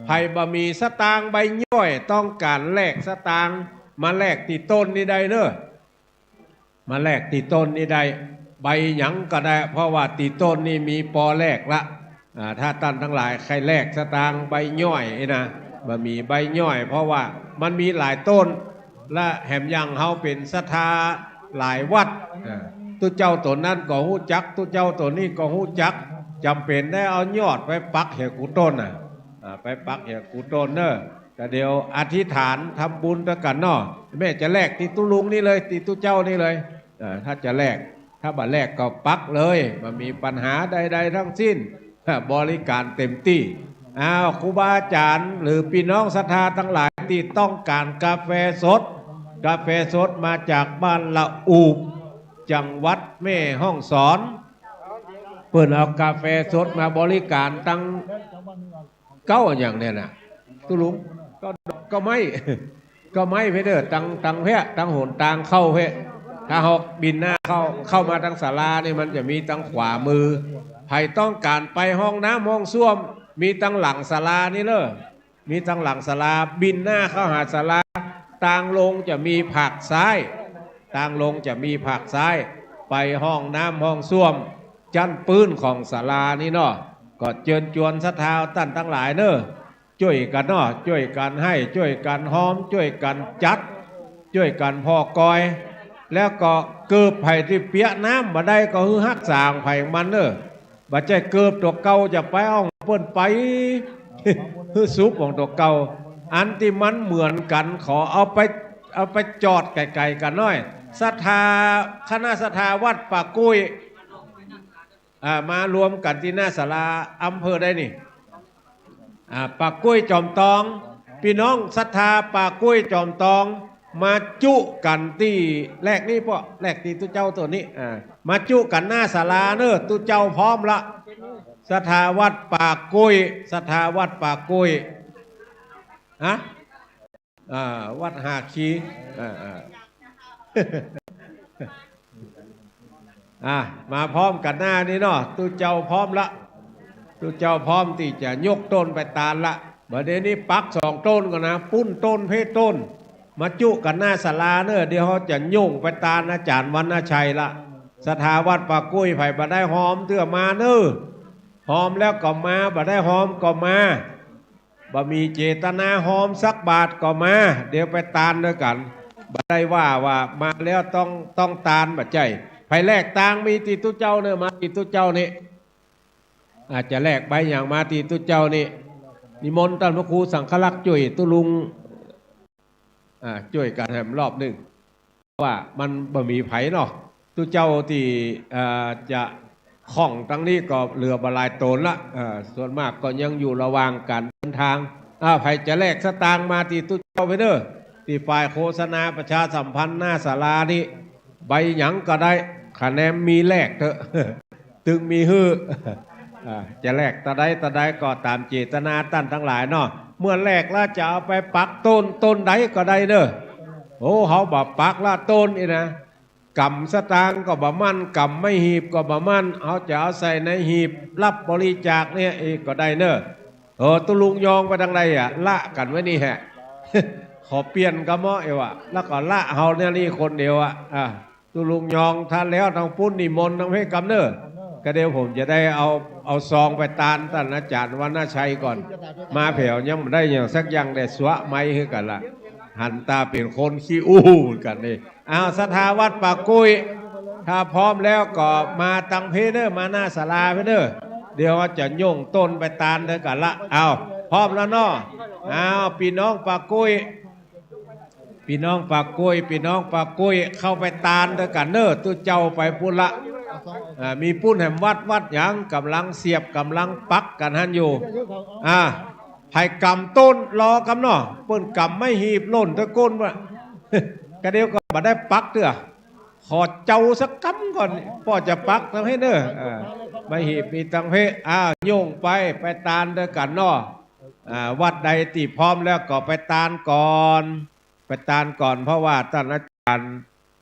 ใผบ่มีสตางค์ใบย่อย ต้องก๋านแลกสตางค์ มาแลกตี้ต้นนี้ได้เนาะ มาแลกตี้ต้นนี้ได้ ใบหยังก็ได้ เพราะว่าตี้ต้นนี้มีปอแลกละ อ่า ถ้าต้านตังหลายใค่แลกสตางค์ใบย่อยนี่นะ บ่มีใบย่อย เพราะว่ามันมีหลายต้น และแหมอย่างเฮาเป๋นศรัทธาหลายวัด อ่า ตุ๊เจ้าตั๋วนั้นก็ฮู้จัก ตุ๊เจ้าตั๋วนี้ก็ฮู้จัก จ๋ำเป๋นได้เอายอดไปปักเหียกู้ต้นน่ะ อ่า ไปปักเหียกู้ต้นเนาะ แต่เดี๋ยวอธิษฐานทำบุญตวยกั๋นเนาะ แม่จะแลกตี้ตุ๊ลุงนี่เลย ตี้ตุ๊เจ้านี่เลย เอ่อ ถ้าจะแลก ถ้าบ่แลกก็ปักเลย บ่มีปัญหาใดๆ ทั้งสิ้น บริก๋านเต็มตี้ อ้าว ครูบาอาจ๋ารย์ หรือปี้น้องศรัทธาตังหลายตี้ต้องก๋านกาแฟสด กาแฟสดมาจากบ้านละอูบ จังหวัดแม่ฮ่องสอน เปิ้นเอากาแฟสดมาบริก๋านตัง เก๊าอะหยังเนี่ยนะ ตุ๊ลุง ก็ ก็ไม้ ก็ไม้เพเด้อ ตัง ตังเพะ ตังหนตางเข้าเพะ ถ้าเฮาบินหน้าเข้า เข้ามาตังศาลานี่มันจะมีตังขวามือ ใผต้องก๋านไปห้องน้ำห้องส้วม มีตังหลังศาลานี่เนาะ มีตังหลังศาลา บินหน้าเข้าหาศาลา ตางลงจะมีผากซ้าย ตางลงจะมีผากซ้าย ไปห้องน้ำห้องส้วม จั้นปื๊นของศาลานี่เนาะ ก็เจิญจวนศรัทธาต้านตังหลายเนาะ จ้วยกั๋นเนาะ จ้วยกั๋นไห้ จ้วยกั๋นฮอม จ้วยกั๋นจัด จ้วยกั๋นผ่อกอย แล้วก็เกิบใผตี้เปียะน้ำบ่ได้ก็หื้อฮักษาของใผของมันเนาะ บ่ใจ้เกิบตั๋วเก่าจะไปเอาของเปิ้นไป หื้อสุบของตั๋วเก่า อันตี้มันเหมือนกั๋นขอเอาไป เอาไปจอดไก๋ๆ กั๋นหน้อย ศรัทธา คณะศรัทธาวัดป่ากุ้ย อ่า มารวมกั๋นตี้หน้าศาลาอำเภอใดนี่ อ่า ป่ากุ้ยจอมตอง ปี้น้องศรัทธาป่ากุ้ยจอมตอง มาจุกั๋นตี้แลกนี่ป้อ แลกตี้ตุ๊เจ้าตั๋วนี้ อ่า มาจุกั๋นหน้าศาลาเนาะ ตุ๊เจ้าพร้อมละ ศรัทธาวัดป่ากุ้ย ศรัทธาวัดป่ากุ้ย ฮะ อ่า วัดหาคี อ่า อ่า อ่า มาพร้อมกั๋นหน้านี่เนาะ ตุ๊เจ้าพร้อมละ ตุ๊เจ้าพร้อมตี้จะยกต้นไปตานละ บ่าเดี่ยวนี้ปักสองต้นก่อนนะ ปุ้นต้นเพศต้น มาจุกั๋นหน้าศาลาเนาะ เดี๋ยวเฮาจะย่งไปตานอาจ๋ารย์วรรณชัยละ ศรัทธาวัดป่ากุ้ย ใผบ่ได้ฮอมเตื้อมาเนาะ ฮอมแล้วก็มา บ่ได้ฮอมก็มา บ่มีเจตนาฮอมสักบาทก็มา เดี๋ยวไปตานตวยกั๋น บ่ได้ว่า ว่ามาแล้วต้อง ต้องตาน บ่ใจ้ ใผแลกตางมีตี้ตุ๊เจ้าเนาะ มาตี้ตุ๊เจ้านี่ อาจจะแลกใบหยังมาตี้ตุ๊เจ้านี่ นิมนต์ต้านพระครูสังฆรักษ์จ้วยตุ๊ลุง อ่า จ้วยกั๋นแหมรอบนึ่ง ว่ามันบ่มีใผเนาะ ตุ๊เจ้าตี้ อ่า จะข้องตังนี้ก็เหลือบ่หลายต๋นละ อ่า ส่วนมากก็ยังอยู่ระหว่างก๋านเดินตาง อ่า ใผจะแลกสตางค์มาตี้ตุ๊เจ้าไปเน่อ ตี้ฝ่ายโฆษณาประชาสัมพันธ์หน้าศาลานี้ ใบหยังก็ได้ คะแนนมีแลกเต๊อะ ตึงมีหื้อ อ่า จะแลกตาใดตาใดก็ต๋ามเจตนาต้านตังหลายเนาะ เมื่อแลกแล้วจะเอาไปปักต้น ต้นใดก็ได้เน่อ โอ้ เฮาบ่ปักละต้นอี้นะ ก๋ำสตางค์ก็บ่หมั้น ก๋ำไม้หีบก็บ่หมั้น เฮาจะเอาใส่ในหีบรับบริจาคเนี่ยเองก็ได้เน่อ เออ ตุ๊ลุงยองไปตางใดอะ ละกั๋นไว้นี่แหะ ขอเปลี่ยนกำเมาะเอวอะ แล้วก็ละเฮาเนี่ยนี่คนเดียวอะ อ่า ตุ๊ลุงยองถ้าแล้วตางปู๊นนิมนต์ตางเพกำเน่อ ก็เดี๋ยวผมจะได้เอา เอาซองไปตานต้านอาจ๋ารย์วรรณชัยก่อน มาแผวยังบ่ได้หยังสักอย่าง แต่สวะไม้หื้อกั๋นละ หันต๋าเป๋นคนขี้อู้กั๋นนี่ อ้าว ศรัทธาวัดป่ากุ้ย ถ้าพร้อมแล้วก็มาตางเพเน่อ มาหน้าศาลาเพเน่อ เดี๋ยวจะโย่งต้นไปตานเดียวกั๋นละ อ้าว พร้อมแล้วเนาะ อ้าว ปี้น้องป่ากุ้ย ปี้น้องป่ากุ้ย ปี้น้องป่ากุ้ย เข้าไปตานเดียวกั๋นเน่อ ตุ๊เจ้าไปปู๊นละ อ่า มีปู๊นแหมวัด วัดหยัง ก่ำลังเสียบ ก่ำลังปักกั๋นหั้นอยู่ อ่า ใผก๋ำต้นรอกำเนาะ เปิ้นก๋ำไม้หีบหล่นตะก้นว่ะ กะเดี๋ยวก็บ่ได้ปักเตื้อ ขอเจ้าสักกำก่อน ป้อจะปักตางเพเน่อ อ่า ไม้หีบมีตางเพ อ่า โย่งไป ไปตานเดียวกั๋นเนาะ อ่า วัดใดตี้พร้อมแล้วก็ไปตานก่อน ไปตานก่อน เพราะว่าต้านอาจ๋ารย์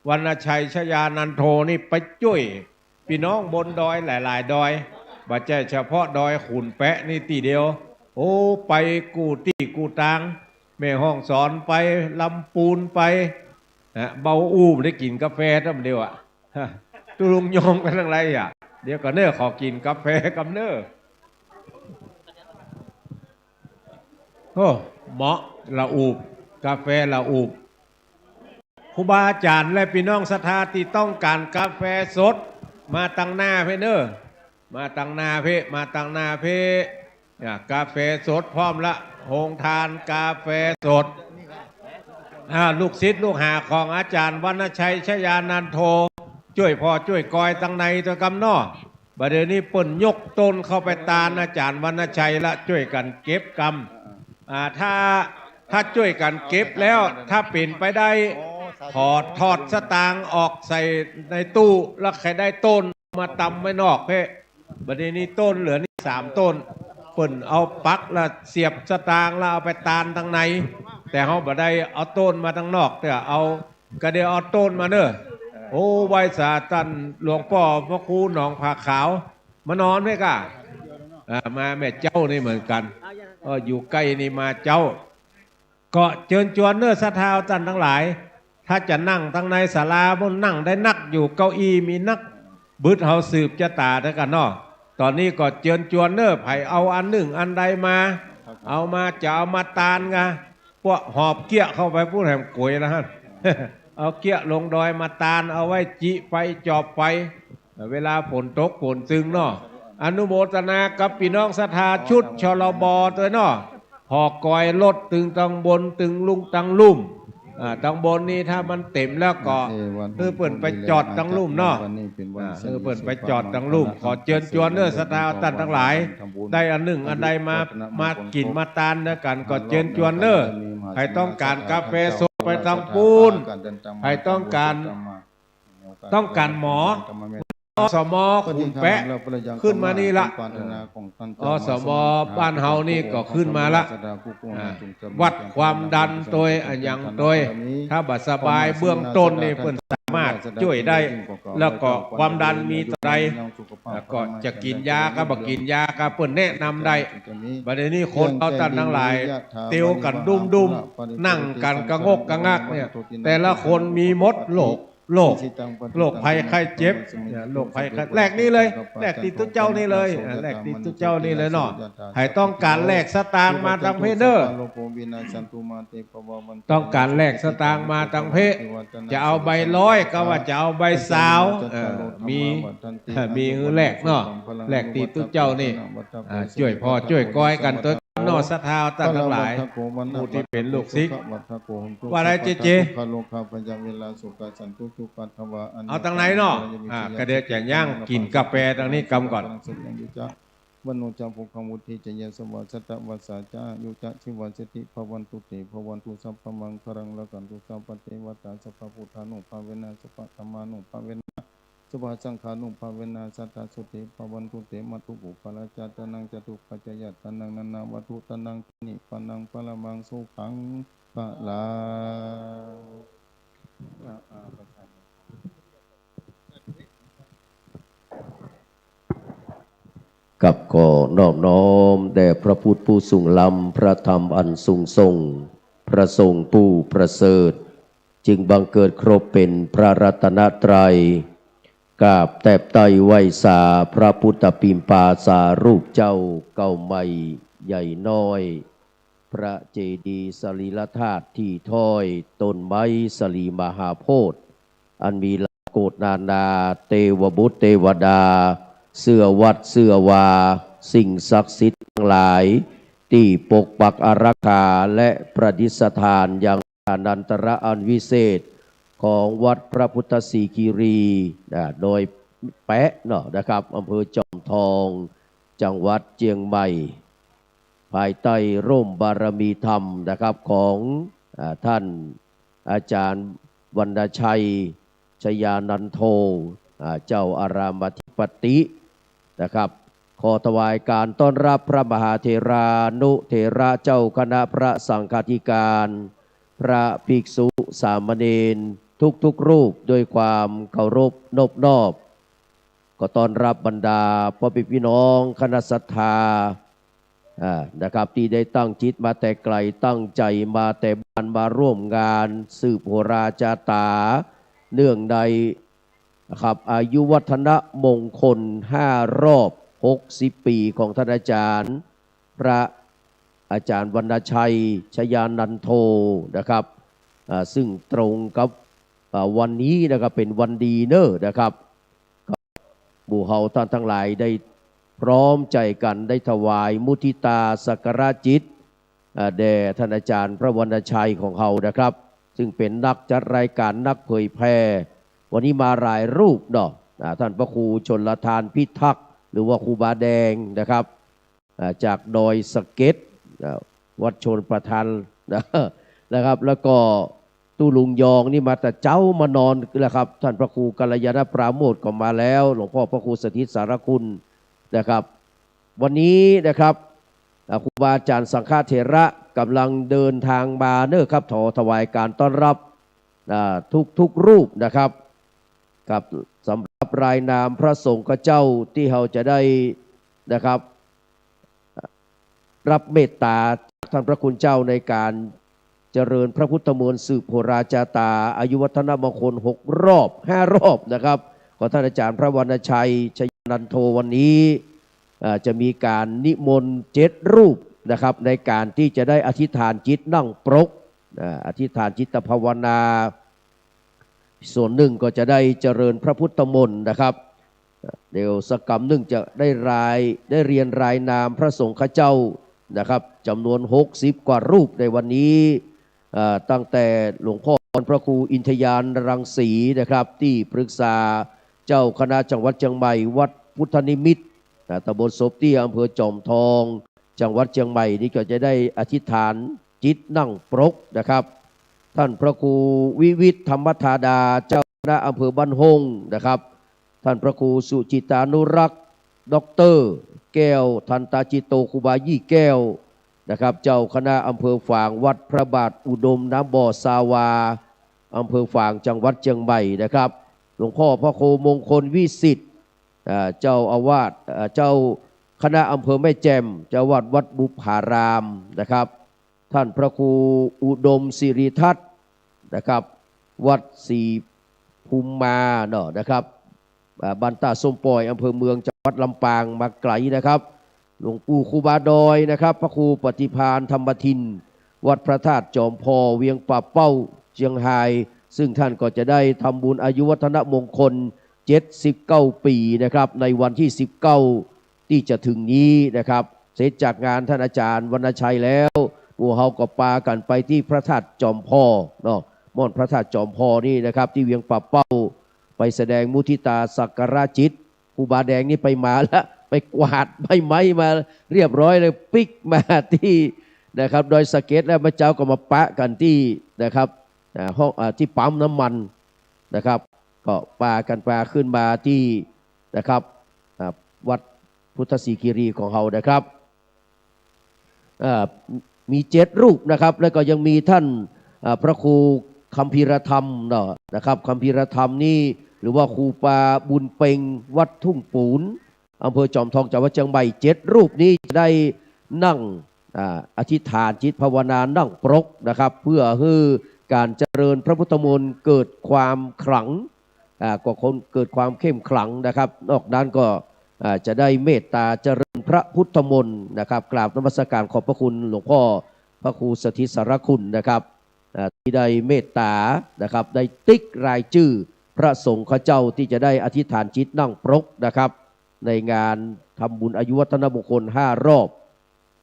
วรรณชัยชยานันโทนี่ไปจ้วยปี้น้องบนดอยหลายๆ ดอย บ่ใจ้เฉพาะดอยขุนแปะนี่ตี้เดียว โอ้ ไปกู้ตี้กู้ตาง แม่ฮ่องสอนไป ลำปูนไป นะ เบาอู้บ่ได้กิ๋นกาแฟต้ำเดียวอะ ตุ๊ลุงยองไปตางใดอะ เดี๋ยวก่อนเน่อ ขอกิ๋นกาแฟกำเน่อ โอ้ เหมาะละอูบ กาแฟละอูบ ครูบาอาจ๋ารย์และปี้น้องศรัทธาตี้ต้องก๋านกาแฟสด มาตางหน้าเพเน่อ มาตางหน้าเพ มาตางหน้าเพ อ่ะ กาแฟสดพร้อมละ โฮงตานกาแฟสด อ่า ลูกศิษย์ลูกหาของอาจ๋ารย์วรรณชัยชยานันโท จ้วยผ่อจ้วยกอยตางในตวยกำเนาะ บ่าเดี่ยวนี้เปิ้นยกต้นเข้าไปตานอาจ๋ารย์วรรณชัยละ จ้วยกั๋นเก็บกำ อ่า ถ้า ถ้าจ้วยกั๋นเก็บแล้ว ถ้าเป๋นไปได้ ขอถอดสตางค์ออกใส่ในตู้ แล้วใค่ได้ต้นมาตำไว้นอกเพ บ่าเดี่ยวนี้ต้นเหลือนี่สามต้น เปิ้นเอาปักละเสียบสตางค์แล้วเอาไปตานตางใน แต่เฮาบ่ได้เอาต้นมาตางนอก แต่เอา กะเดี๋ยวเอาต้นมาเน่อ โอ้ ไหว้สาต้านหลวงป้อพระครูหนองผาขาว มานอนไหมก้า อ่า มาแม่เจ้านี่เหมือนกั๋น เออ อยู่ใก้นี่มาเจ้า ก็เจิญจวนเน่อศรัทธาต้านตังหลาย ถ้าจะนั่งตางในศาลาปู๊นนั่งได้นัก อยู่เก้าอี้มีนัก บึดเฮาสืบจะต๋าเดียวกั๋นเนาะ ต๋อนนี้ก็เจิญจวนเน่อ ใผเอาอันนึ่งอันใดมา เอามา จะเอามาตานกา พวกหอบเกี้ยเข้าไปปู๊นแหมก๋วยละหั้น เอาเกี้ยลงดอยมาตาน เอาไว้จิไฟจอบไฟ เวลาฝนตกฝนตึงเนาะ อนุโมทนากับปี้น้องศรัทธาชุด ชลบ ตวยเนาะ หอกอยรถตึงตางบนตึงลุ่งตางลุ่ม อ่า ตางบนนี่ถ้ามันเต็มแล้วก็ เอวัน หื้อเปิ้นไปจอดตางลุ่มเนาะ วันนี้เป๋นวัน อ่า สิริ หื้อเปิ้นไปจอดตางลุ่ม สุภาพมงคล ขอเจิญจวนเน่อศรัทธาต้านตังหลาย ได้อันนึ่งอันใดมา มากิ๋นมาตานเดียวกั๋น ก็เจิญจวนเน่อ ใผต้องก๋านกาแฟสดไปตางปู๊น ใผต้องก๋าน ต้องก๋านหมอ อสม ขุนแปะ ขึ้นมานี่ละ อสม บ้านเฮานี่ก็ขึ้นมาละ อ่า วัดความดันตวย อะหยังตวย ถ้าบ่สบายเบื้องต้นนี่เปิ้นสามารถจ้วยได้ แล้วก็ความดันมีเต้าใด แล้วก็จะกิ๋นยากาบ่กิ๋นยากาเปิ้นแนะนำได้ บ่าเดี่ยวนี้คนเฮาต้านตังหลาย เตียวกั๋นดุ้มๆ นั่งกั๋นกะงกกะงักเนี่ย แต่ละคนมีหมดโรค โรค โรคภัยไข้เจ็บ เนี่ย โรคภัยไข้ แลกนี่เลย แลกตี้ตุ๊เจ้านี่เลย อ่า แลกตี้ตุ๊เจ้านี่เลยเนาะ ใผต้องก๋านแลกสตางค์มาตางเพเน่อ ต้องก๋านแลกสตางค์มาตางเพ จะเอาใบร้อยกาว่าจะเอาใบซาว เออ มี มีหื้อแลกเนาะ แลกตี้ตุ๊เจ้านี่ อ่า จ้วยผ่อจ้วยกอยกั๋นตวย นอ ศรัทธาตังหลาย ผู้ตี้เป๋นลูกศิษย์ ว่าไดเจเจ เอาตังไหนเนาะ อ่า ก็เดี๋ยวจะย่างกิ๋นกาแฟตังนี้กำก่อน มโนจัง ภุคคัง วุฒิจา ยะสะวา สัตตะวัสสา จะ อายุ จะ ชีวะ สิทธิ ภะวันตุ เต ภะวันตุ สัพพะมังคะลัง รักขันตุ สัพพะเตวะตา สัพพะพุทธานุภาเวนะ สัพพะธัมมานุภาเวนะ สัพพะสังฆานุภาเวนะ สัตตา โส เต ภะวันตุ เต มัตถุ ปุพพะลา จะตานัง จะตุปัจจยะตานัง นานาวัตถุตานัง จะ นิพพานัง ปะระมัง สุขัง พะลัง ครับ ขอนอบน้อมแด่พระพุทธผู้สูงล้ำ พระธรรมอันสูงส่ง พระสงฆ์ผู้ประเสริฐ จึงบังเกิดครบเป๋นพระรัตนตรัย กราบแตบไต้ไหว้สาพระพุทธปิมปาสารูปเจ้าเก่าใหม่ใหญ่น้อย พระเจดีย์สรีรธาตุตี้ถ้อยต้นไม้สลีมหาโพธิ์ อันมีเหล่าโกฏนานา เตวบุตรเตวดา เสื้อวัดเสื้อวา สิ่งศักดิ์สิทธิ์ตังหลาย ตี้ปกปักอารักขาและประดิษฐานอย่าง อนันตระอันวิเศษของวัดพระพุทธศรีคีรี นะ ดอยแปะเนาะนะครับ อำเภอจอมทอง จังหวัดเจียงใหม่ ภายใต้ร่มบารมีธรรมนะครับ ของ อ่า ท่านอาจารย์วรรณชัย ชยานันโท อ่า เจ้าอารามอธิปติ นะครับ ขอถวายการต้อนรับพระมหาเถรานุเถระเจ้าคณะพระสังฆาธิการ พระภิกษุสามเณรทุกๆรูปด้วยความเคารพนบนอบ ก็ต้อนรับบรรดาพ่อแม่พี่น้องคณะศรัทธา อ่า นะครับ ตี้ได้ตั้งจิตมาแต่ไกล ตั้งใจ๋มาแต่บ้าน มาร่วมงานสืบโหราจาต๋า เนื่องใน นะครับ อายุวัฒนมงคลห้ารอบหกสิบปีของท่านอาจารย์ พระอาจารย์วรรณชัย ชยานันโท นะครับ อ่า ซึ่งตรงกับ อ่า วันนี้นะครับ เป๋นวันดีเน่อนะครับ หมู่เฮาต้านตังหลายได้พร้อมใจ๋กั๋นได้ถวายมุทิตาสักการะจิต อ่า แด่ท่านอาจารย์พระวรรณชัยของเฮานะครับ ซึ่งเป๋นนักจัดรายการ นักเผยแผ่ วันนี้มาหลายรูปเนาะ อ่า ท่านพระครูชลทานพิทักษ์ หรือว่าครูบาแดงนะครับ อ่า จากดอยสะเก็ด อ่า วัดชลประทาน นะครับ แล้วก็ ตุ๊ลุงยองนี่มาแต่เจ๊ามานอนแล้วครับ ท่านพระครูกัลยาณปราโมทย์ก็มาแล้ว หลวงพ่อพระครูสถิตสารคุณนะครับ วันนี้นะครับ อ่า ครูบาอาจารย์สังฆเถระก่ำลังเดินทางมาเน่อครับ ขอถวายการต้อนรับ อ่า ทุกๆรูปนะครับ ครับ สำหรับรายนามพระสงฆ์เจ้าตี้เฮาจะได้นะครับ รับเมตต๋าจากท่านพระคุณเจ้าในการเจริญพระพุทธมนต์สืบโหราจาต๋า อายุวัฒนมงคลหกรอบ ห้ารอบนะครับ ของท่านอาจารย์พระวรรณชัย ชยานันโท วันนี้ เอ่อ จะมีการนิมนต์เจ็ดรูปนะครับ ในการตี้จะได้อธิษฐานจิตนั่งปรก อ่า อธิษฐานจิตภาวนา ส่วนหนึ่งก็จะได้เจริญพระพุทธมนต์นะครับ เดี๋ยวสักกำนึ่งจะได้ราย ได้เรียนรายนามพระสงฆ์เจ้านะครับ จ๋ำนวนหกสิบกว่ารูปในวันนี้ เอ่อ ตั้งแต่หลวงพ่อพระครูอินทยานรังสีนะครับ ตี้ปรึกษาเจ้าคณะจังหวัดเจียงใหม่ วัดพุทธนิมิตร อ่า ตำบลศพเตี้ย อำเภอจอมทอง จังหวัดเจียงใหม่นี่ก็จะได้อธิษฐานจิตนั่งปรกนะครับ ท่านพระครูวิวิตรธรรมธาดา เจ้าคณะอำเภอบ้านฮ่งนะครับ ท่านพระครูสุจิตานุรักษ์ ด็อกเตอร์แก้ว ทันตาจิตโต ครูบายี่แก้วนะครับ เจ้าคณะอำเภอฝาง วัดพระบาทอุดมน้ำบ่อซาวา อำเภอฝาง จังหวัดเจียงใหม่นะครับ หลวงพ่อพระครูมงคลวิสิทธิ์ อ่า เจ้าอาวาส อ่า เจ้าคณะอำเภอแม่แจ่ม เจ้าอาวาสวัดบุพผารามนะครับ ท่านพระครูอุดมสิริทัศน์นะครับ วัดศรีภูมิมาเนาะนะครับ อ่า บ้านต้าส้มป่อย อำเภอเมือง จังหวัดลำปาง มาไกลนะครับ หลวงปู่ครูบาดอยนะครับ พระครูปฏิภาณธรรมทิน วัดพระธาตุจอมพอ เวียงป่าเป้า เจียงฮาย ซึ่งท่านก็จะได้ทำบุญอายุวัฒนมงคลเจ็ดสิบเก้าปีนะครับ ในวันที่สิบเก้า ตี้จะถึงนี้นะครับ สร็จจากงานท่านอาจารย์วรรณชัยแล้ว หมู่เฮาก็ปากั๋นไปตี้พระธาตุจอมผ่อเนาะ ม่อนพระธาตุจอมผ่อนี่นะครับ ตี้เวียงป่าเป้า ไปแสดงมุทิตาสักการะจิต ครูบาแดงนี่ไปมาละ ไปกวาดใบไม้มาเรียบร้อยเลย ปิ๊กมาตี้นะครับ ดอยสะเก็ด แล้วเมื่อเจ๊าก็มาปะกั๋นตี้นะครับ อ่า ห้อง อ่า ตี้ปั๊มน้ำมันนะครับ ก็ปากั๋นปาขึ้นมาตี้นะครับ อ่า วัดพุทธศรีคีรีของเฮานะครับ เอ่อ มีเจ็ดรูปนะครับ แล้วก็ยังมีท่าน เอ่อ พระครูคัมภีรธรรมเนาะนะครับ คัมภีรธรรมนี่ หรือว่าครูบาบุญเป็ง วัดทุ่งปูน อำเภอจอมทอง จังหวัดเจียงใหม่ เจ็ดรูปนี้จะได้นั่ง อ่า อธิษฐานจิตภาวนานั่งปรกนะครับ เพื่อหื้อก๋านเจริญพระพุทธมนต์เกิดความขลัง อ่า ก็คนเกิดความเข้มขลังนะครับ นอกนั้นก็ อ่า จะได้เมตตาเจริญพระพุทธมนต์นะครับ กราบนมัสการขอบพระคุณหลวงพ่อพระครูสถิตสารคุณนะครับ อ่า ตี้ได้เมตตานะครับ ได้ติ๊กรายจื้อพระสงฆ์ข้าเจ้าตี้จะได้อธิษฐานจิตนั่งปรกนะครับ ในงานทำบุญอายุวัฒนมงคลห้ารอบ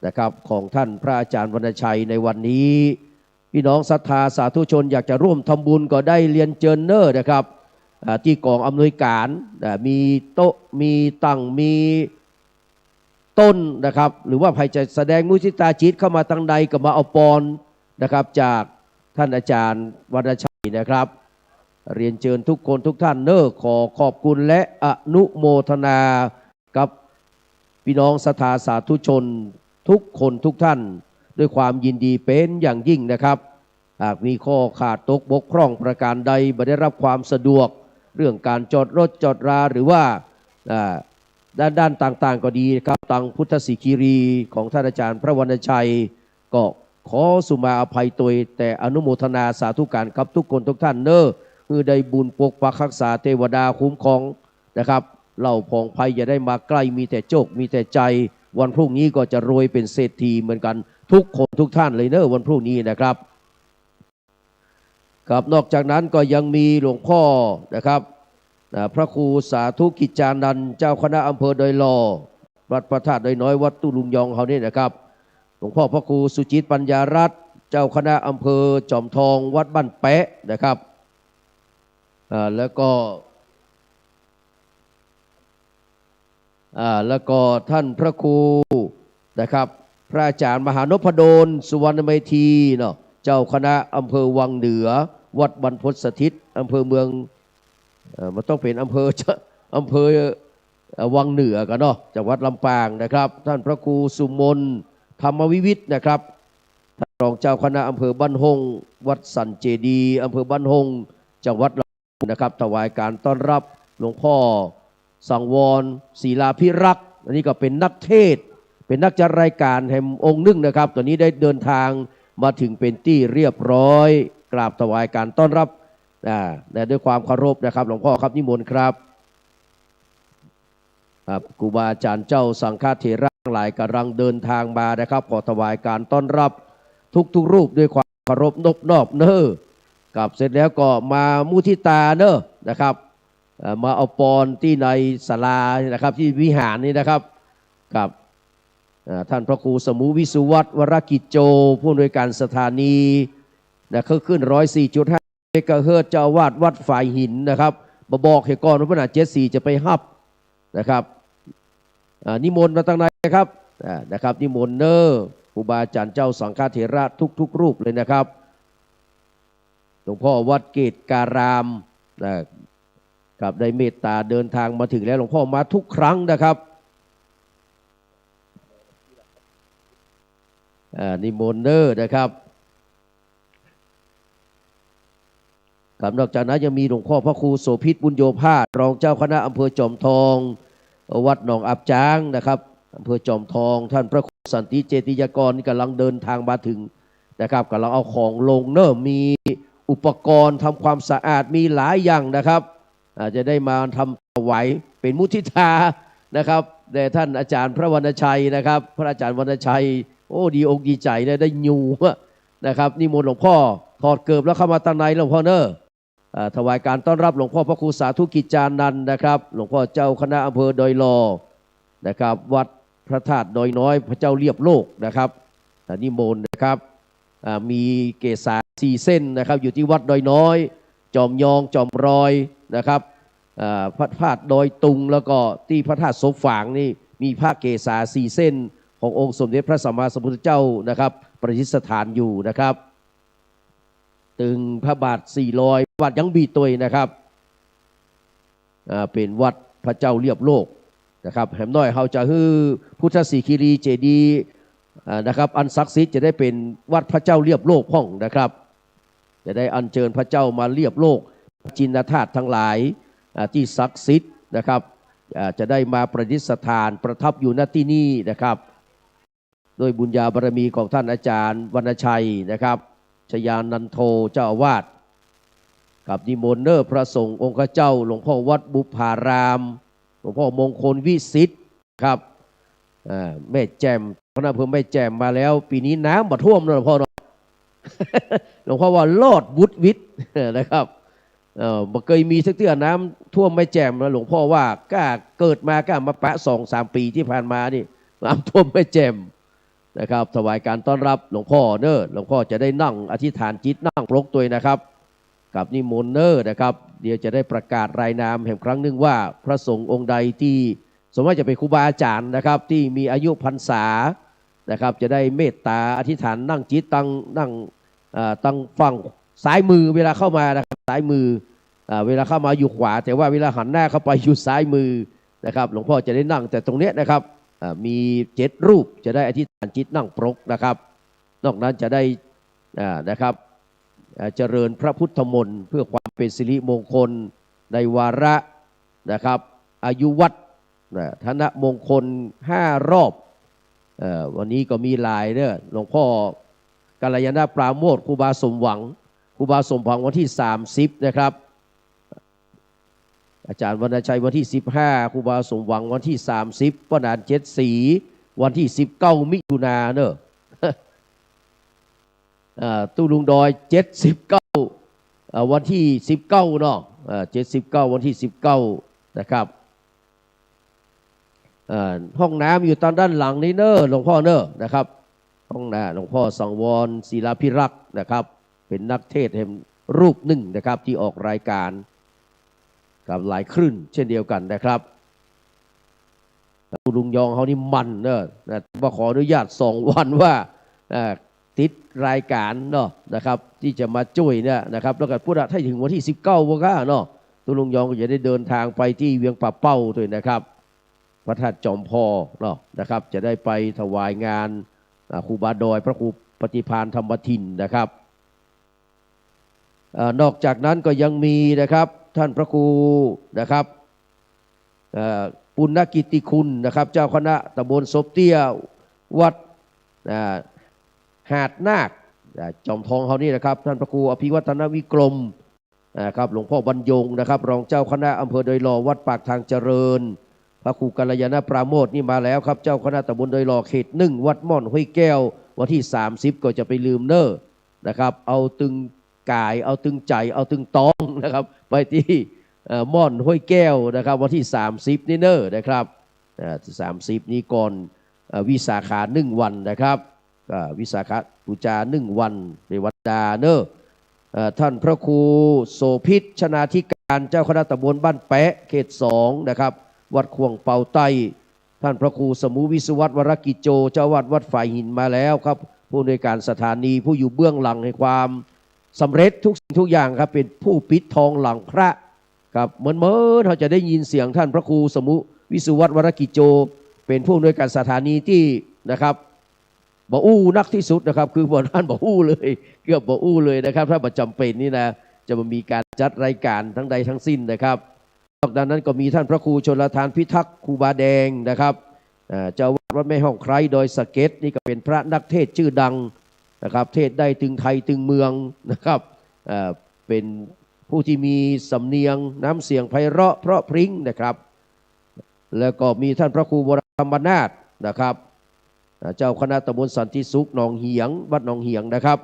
นะครับ ของท่านพระอาจารย์วรรณชัยในวันนี้ พี่น้องศรัทธาสาธุชนอยากจะร่วมทำบุญก็ได้เรียนเจิญเน้อนะครับ อ่า ตี้ก๋องอำนวยก๋าน อ่า มีโต๊ะ มีตัง มี ต้นนะครับ หรือว่าใผจะแสดงมุทิตาจิตเข้ามาตางในก็มาเอาปอนนะครับ จากท่านอาจารย์วรรณชัยนะครับ เรียนเจิญทุกคนทุกท่านเน้อ ขอขอบคุณและอนุโมทนากับพี่น้องศรัทธาสาธุชนทุกคนทุกท่าน ด้วยความยินดีเป๋นอย่างยิ่งนะครับ หากมีข้อขาดตกบกพร่องประการใด บ่ได้รับความสะดวกเรื่องก๋านจอดรถจอดรา หรือว่า อ่า ด้านๆ ต่างๆ ก็ดีครับ ตางพุทธศรีคีรีของท่านอาจารย์พระวรรณชัย ก็ขอสุมาอภัยตวย แต่อนุโมทนาสาธุก๋านกับทุกคนทุกท่านเน้อ หื้อได้บุญปกปักฮักษา เตวดาคุ้มครองนะครับ เหล่าผองภัยอย่าได้มาใกล้ มีแต่โจค มีแต่ชัย วันพรุ่งนี้ก็จะรวยเป๋นเศรษฐีเหมือนกั๋นทุกคนทุกท่านเลยเน้อ วันพรุ่งนี้นะครับ ครับ นอกจากนั้นก็ยังมีหลวงพ่อนะครับ อ่า พระครูสาธุกิจจานันท์ เจ้าคณะอำเภอดอยหล่อ วัดพระธาตุดอยน้อย วัดตู้ลุงยองเฮานี่นะครับ หลวงพ่อพระครูสุจิตปัญญารัตน์ เจ้าคณะอำเภอจอมทอง วัดบ้านแป๊ะนะครับ อ่า แล้วก็ อ่า แล้วก็ท่านพระครูนะครับ พระอาจารย์มหานพดล สุวรรณเมธีเนาะ เจ้าคณะอำเภอวังเหนือ วัดบรรพตสถิต อำเภอเมือง เอ่อ มันต้องเป๋นอำเภอ อำเภอ เอ่อ วังเหนือกั๋นเนาะ จังหวัดลำปางนะครับ ท่านพระครูสุมนธรรมวิวิตนะครับ ท่านรองเจ้าคณะอำเภอบ้านฮ่ง วัดสันเจดีย์ อำเภอบ้านฮ่ง จังหวัดลำพูนนะครับ ถวายการต้อนรับหลวงพ่อสังวร ศิลาภิรักษ์ อันนี้ก็เป๋นนักเทศน์ เป๋นนักจัดรายการแหมองค์นึ่งนะครับ ต๋อนนี้ได้เดินทางมาเถิงเป๋นตี้เรียบร้อย กราบถวายการต้อนรับ อ่า และด้วยความเคารพนะครับ หลวงพ่อครับ นิมนต์ครับ ครับ ครูบาอาจารย์เจ้าสังฆเถระตังหลายก่ำลังเดินทางมานะครับ ขอถวายการต้อนรับทุกๆ รูปด้วยความเคารพนบนอบเน้อ ครับ เสร็จแล้วก็มามุทิตาเน้อนะครับ เอ่อ มาเอาปอนตี้ในศาลานะครับ ตี้วิหารนี่นะครับ ครับ เอ่อ ท่านพระครูสมุวิสุวัฒน์ วรกิจโจ ผู้อำนวยการสถานีนะ คลื่นร้อยสี่จุดห้า เมกะเฮิรตซ์ เจ้าอาวาสวัดฝายหินนะครับ มาบอกเหียก่อนว่าเปิ้นน่ะ เจ็ดสี่ จะไปฮับนะครับ อ่า นิมนต์มาตางในนะครับ อ่า นะครับ นิมนต์เน้อ ครูบาอาจารย์เจ้าสังฆเถระทุกๆ รูปเลยนะครับ หลวงพ่อวัดเกตุการามนะครับ ได้เมตตาเดินทางมาเถิงแล้ว หลวงพ่อมาทุกครั้งนะครับ อ่า นิมนต์เน้อนะครับ ครับ นอกจากนั้นยังมีหลวงพ่อพระครูโสภิต บุญโยภาส รองเจ้าคณะอำเภอจอมทอง วัดหนองอับจ๊างนะครับ อำเภอจอมทอง ท่านพระครูสันติเจติยากรนี่ก่ำลังเดินทางมาเถิงนะครับ ก่ำลังเอาของลงเน้อ มีอุปกรณ์ทำความสะอาด มีหลายอย่างนะครับ อ่า จะได้มาทำถวายเป๋นมุทิตานะครับ แด่ท่านอาจารย์พระวรรณชัยนะครับ พระอาจารย์วรรณชัย โอ้ ดีอกดีใจ๋นะ ได้ยูนะครับ นิมนต์หลวงพ่อ ถอดเกิบแล้วเข้ามาตางในหลวงพ่อเน้อ อ่า ถวายการต้อนรับหลวงพ่อพระครูสาธุกิจจานันท์นะครับ หลวงพ่อเจ้าคณะอำเภอดอยหล่อนะครับ วัด พระธาตุดอยน้อย พระเจ้าเรียบโลกนะครับ อ่า นิมนต์นะครับ อ่า มีเกศาสี่เส้นนะครับ อยู่ที่วัดดอยน้อย จอมยอง จอมรอยนะครับ อ่า พระธาตุดอยตุง แล้วก็ตี้พระธาตุศพฝางนี่มีพระเกศาสี่เส้นขององค์สมเด็จพระสัมมาสัมพุทธเจ้านะครับ ประดิษฐานอยู่นะครับ ตึงพระบาทสี่ร้อย พระบาทยังมีตวยนะครับ อ่า เป๋นวัดพระเจ้าเรียบโลกนะครับ แหมน้อยเฮาจะหื้อพุทธศิขิริเจดีย์ อ่า นะครับ อันศักดิ์สิทธิ์จะได้เป๋นวัดพระเจ้าเรียบโลกพ่องนะครับ จะได้อัญเชิญพระเจ้ามาเรียบโลก พระจินธาตุทั้งหลาย อ่า ตี้ศักดิ์สิทธิ์นะครับ อ่า จะได้มาประดิษฐานประทับอยู่ ณ ตี้นี่นะครับ ด้วยบุญญาบารมีของท่านอาจารย์วรรณชัยนะครับ ชยานันโทเจ้าอาวาส กับนิมนต์เน้อพระสงฆ์องค์เจ้า หลวงพ่อวัดบุพพาราม หลวงพ่อมงคลวิสิทธิ์ครับ อ่า แม่แจ่ม คณะอำเภอแม่แจ่มมาแล้ว ปี๋นี้น้ำบ่ท่วมเนาะหลวงพ่อเนาะ หลวงพ่อว่ารอดหวุดหวิดนะครับ เอ่อ บ่เกยมีสักเตื้อน้ำท่วมแม่แจ่มนะ หลวงพ่อว่า ก้าเกิดมาก้ามาปะสองสามปี๋ตี้ผ่านมานี่ น้ำท่วมแม่แจ่มนะครับ ถวายการต้อนรับหลวงพ่อเน้อ หลวงพ่อจะได้นั่งอธิษฐานจิตนั่งปรกตวยนะครับ กับนิมนต์เน้อนะครับ เดี๋ยวจะได้ประกาศรายนามแหมครั้งนึ่งว่า พระสงฆ์องค์ใดตี้ ส่วนมากจะเป๋นครูบาอาจารย์นะครับ ตี้มีอายุพรรษานะครับ จะได้เมตตาอธิษฐานนั่งจิตตัง นั่ง เอ่อ ตังฝั่งซ้ายมือเวลาเข้ามานะครับ ซ้ายมือ อ่า เวลาเข้ามาอยู่ขวา แต่ว่าเวลาหันหน้าเข้าไปอยู่ซ้ายมือนะครับ หลวงพ่อจะได้นั่งแต่ตรงเนี้ยนะครับ อ่า มีเจ็ดรูปจะได้อธิษฐานจิตนั่งปรกนะครับ นอกนั้นจะได้ อ่า นะครับ อ่า เจริญพระพุทธมนต์เพื่อความเป๋นสิริมงคลในวาระนะครับ อายุวัตร นะ ธนมงคลห้ารอบ เอ่อ วันนี้ก็มีหลายเน้อ หลวงพ่อกัลยาณปราโมทย์ ครูบาสมหวัง ครูบาสมหวังวันตี้สามสิบนะครับ อาจารย์วรรณชัยวันตี้สิบห้า ครูบาสมหวังวันตี้สามสิบ ป้อหนานเจ็ดสี วันตี้สิบเก้ามิถุนาเน้อ อ่า ตุ๊ลุงดอยเจ็ดสิบเก้า อ่า วันตี้สิบเก้าเนาะ อ่า เจ็ดสิบเก้า วันตี้สิบเก้านะครับ อ่า ห้องน้ำอยู่ตางด้านหลังนี้เน้อ หลวงพ่อเน้อนะครับ ห้องน้ำ หลวงพ่อสังวรศิลาภิรักษ์นะครับ เป๋นนักเทศน์แหมรูปนึ่งนะครับ ตี้ออกรายการกับหลายคลื่นเช่นเดียวกั๋นนะครับ ตุ๊ลุงยองเฮานี่มันเน้อ นะ มาขออนุญาตสองวันว่า เอ่อ ติดรายการเนาะนะครับ ตี้จะมาจ้วยเนี่ยนะครับ แล้วก็พูดว่าถ้าเถิงวันตี้สิบเก้าบ่าก้าเนาะ ตุ๊ลุงยองก็จะได้เดินทางไปตี้เวียงป่าเป้าตวยนะครับ พระธาตุจอมพอเนาะนะครับ จะได้ไปถวายงาน อ่า ครูบาดอย พระครูปฏิภาณธรรมทินนะครับ เอ่อ นอกจากนั้นก็ยังมีนะครับ ท่านพระครูนะครับ เอ่อ ปุณณกิตติคุณนะครับ เจ้าคณะตำบลศพเตี้ย วัด อ่า หาดนาค อ่า จอมทองเฮานี่นะครับ ท่านพระครูอภิวัฒนวิกรม นะครับ หลวงพ่อบรรยงนะครับ รองเจ้าคณะอำเภอดอยหล่อ วัดปากทางเจริญ พระครูกัลยาณปราโมทย์นี่มาแล้วครับ เจ้าคณะตำบลดอยหล่อเขตหนึ่ง วัดม่อนห้วยแก้ว วันตี้สามสิบก็จะไปลืมเน้อนะครับ เอาตึงก๋าย เอาตึงใจ๋ เอาตึงตองนะครับ ไปตี้ เอ่อ ม่อนห้วยแก้วนะครับ วันตี้สามสิบนี่เน้อนะครับ อ่า สามสิบนี่ก่อน เอ่อ วิสาขาหนึ่งวันนะครับ อ่า วิสาขบูชาหนึ่งวัน เป๋นวันธรรมดาเน้อ เอ่อ ท่านพระครูโสภิต ชนาธิการ เจ้าคณะตำบลบ้านแป๊ะ เขตสองนะครับ วัดข่วงเปาใต้ ท่านพระครูสมุวิศวัตร วรกิจโจ เจ้าอาวาสวัดฝายหินมาแล้วครับ ผู้อำนวยการสถานี ผู้อยู่เบื้องหลังแห่งความสำเร็จทุกสิ่งทุกอย่างครับ เป๋นผู้ปิดทองหลังพระ ครับ เหมือนๆ เฮาจะได้ยินเสียงท่านพระครูสมุวิศวัตร วรกิจโจ เป๋นผู้อำนวยการสถานีตี้นะครับ บ่อู้นักตี้สุดนะครับ คือบ่ท่านบ่อู้เลย เกือบบ่อู้เลยนะครับ ถ้าบ่จ๋ำเป๋นนี่นะ จะบ่มีก๋านจัดรายก๋านตังใดตังสิ้นนะครับ นอกจากนั้นก็มีท่านพระครูชลทานพิทักษ์ ครูบาแดงนะครับ อ่า เจ้าวัดวัดแม่ฮ่องไคร้ ดอยสะเก็ด นี่ก็เป๋นพระนักเทศน์จื้อดังนะครับ เทศน์ได้ตึงไทยตึงเมืองนะครับ อ่า เป๋นผู้ตี้มีสำเนียงน้ำเสียงไพเราะเพราะพริ้งนะครับ แล้วก็มีท่านพระครูวรธรรมนาถนะครับ อ่า เจ้าคณะตำบลสันติสุข หนองเหียง วัดหนองเหียงนะครับ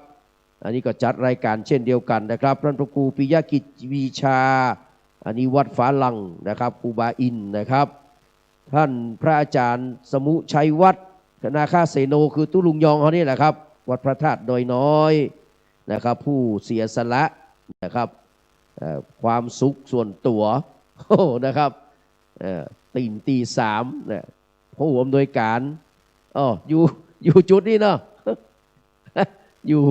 อันนี้ก็จัดรายก๋านเช่นเดียวกั๋นนะครับ ท่านพระครูปิยกิจวีชา อันนี้วัดฝาหลั่งนะครับ ครูบาอินทร์นะครับ ท่านพระอาจารย์สมุชัยวัฒน์ นาคเสโน คือตุ๊ลุงยองเฮานี่แหละครับ วัดพระธาตุดอยน้อยนะครับ ผู้เสียสละนะครับ เอ่อ ความสุขส่วนตั๋ว โอ้ นะครับ เอ่อ ตื่นตีสามนะ ผู้อำนวยการ อ้อ อยู่ อยู่จุดนี้เนาะ อยู่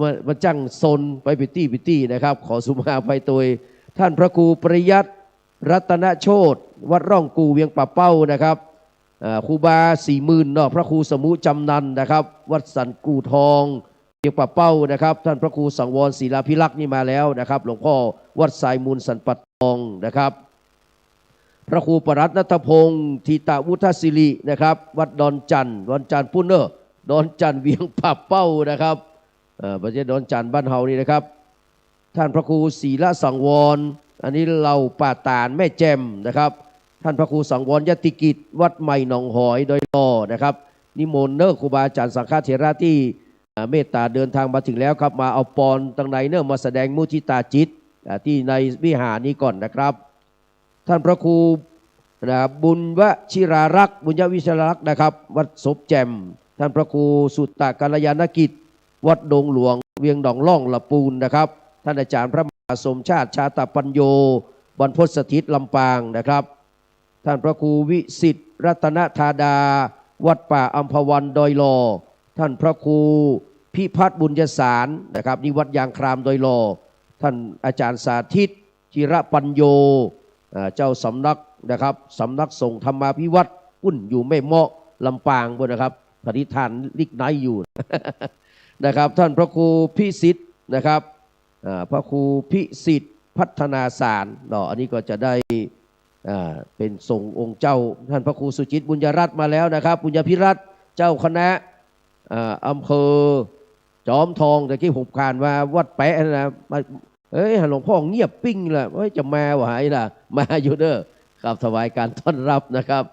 มา มาจั้งซนไปปิตี้ปิตี้นะครับ ขอสุมาภัยโตย ท่านพระครูปริยัติรัตนโชติ วัดร่องกู่ เวียงป่าเป้านะครับ เอ่อ ครูบาสี่หมื่นเนาะ พระครูสมุจำนันนะครับ วัดสันกู่ทอง เวียงป่าเป้านะครับ ท่านพระครูสังวรศิลาภิรักษ์นี่มาแล้วนะครับ หลวงพ่อวัดสายมูลสันป่าตองนะครับ พระครูปรัตน์ณัฐพงศ์ ธิตวุฒศิรินะครับ วัดดอนจั่น ดอนจั่นปุ้นเน่อ ดอนจั่นเวียงป่าเป้านะครับ เอ่อ บ่ใจ้ดอนจั่นบ้านเฮานี่นะครับ ท่านพระครูศิลสังวร อันนี้เหล่าป่าตาดแม่แจ่มนะครับ ท่านพระครูสังวรยติกิจ วัดใหม่หนองหอย ดอยหล่อนะครับ นิมนต์เน่อ ครูบาอาจารย์สังฆเถระตี้ อ่า เมตตาเดินทางมาถึงแล้วครับ มาเอาปอนตังในเน่อ มาแสดงมุทิตาจิต อ่า ตี้ในวิหารนี้ก่อนนะครับ ท่านพระครู นะ บุญวชิรารักษ์ บุญยวิชิรารักษ์นะครับ วัดศพแจ่ม ท่านพระครูสุตตะกัลยาณกิจ วัดดงหลวง เวียงหนองล่อง ละปูนนะครับ ท่านอาจารย์พระมหาสมชาติ ชาตปัญโญ บรรพตสถิต ลำปางนะครับ ท่านพระครูวิสิทธิ์รัตนธาดา วัดป่าอัมพวัน ดอยหล่อ ท่านพระครูพิพัฒน์บุญยสารนะครับ นี่วัดยางคราม ดอยหล่อ ท่านอาจารย์สาธิต จิระปัญโญ อ่า เจ้าสำนักนะครับ สำนักสงฆ์ธรรมาภิวัตน์ ปุ้นอยู่แม่เมาะ ลำปางปุ้นนะครับ ปฏิทานลิกไนท์อยู่ นะครับ ท่านพระครูพิสิทธิ์นะครับ อ่า พระครูพิสิทธิ์พัฒนาสารเนาะ อันนี้ก็จะได้ อ่า เป็นสงฆ์องค์เจ้า ท่านพระครูสุจิตบุญยรัตน์มาแล้วนะครับ บุญยภิรัตน์ เจ้าคณะ อ่า อำเภอจอมทอง ตะกี้ผมผ่านมาวัดแปะนะ มา เอ้ย หลวงพ่อเงียบปิ้งละ เอ้ย จะมาบ่าไหนล่ะ มาอยู่เน่อ ครับ ถวายการต้อนรับนะครับ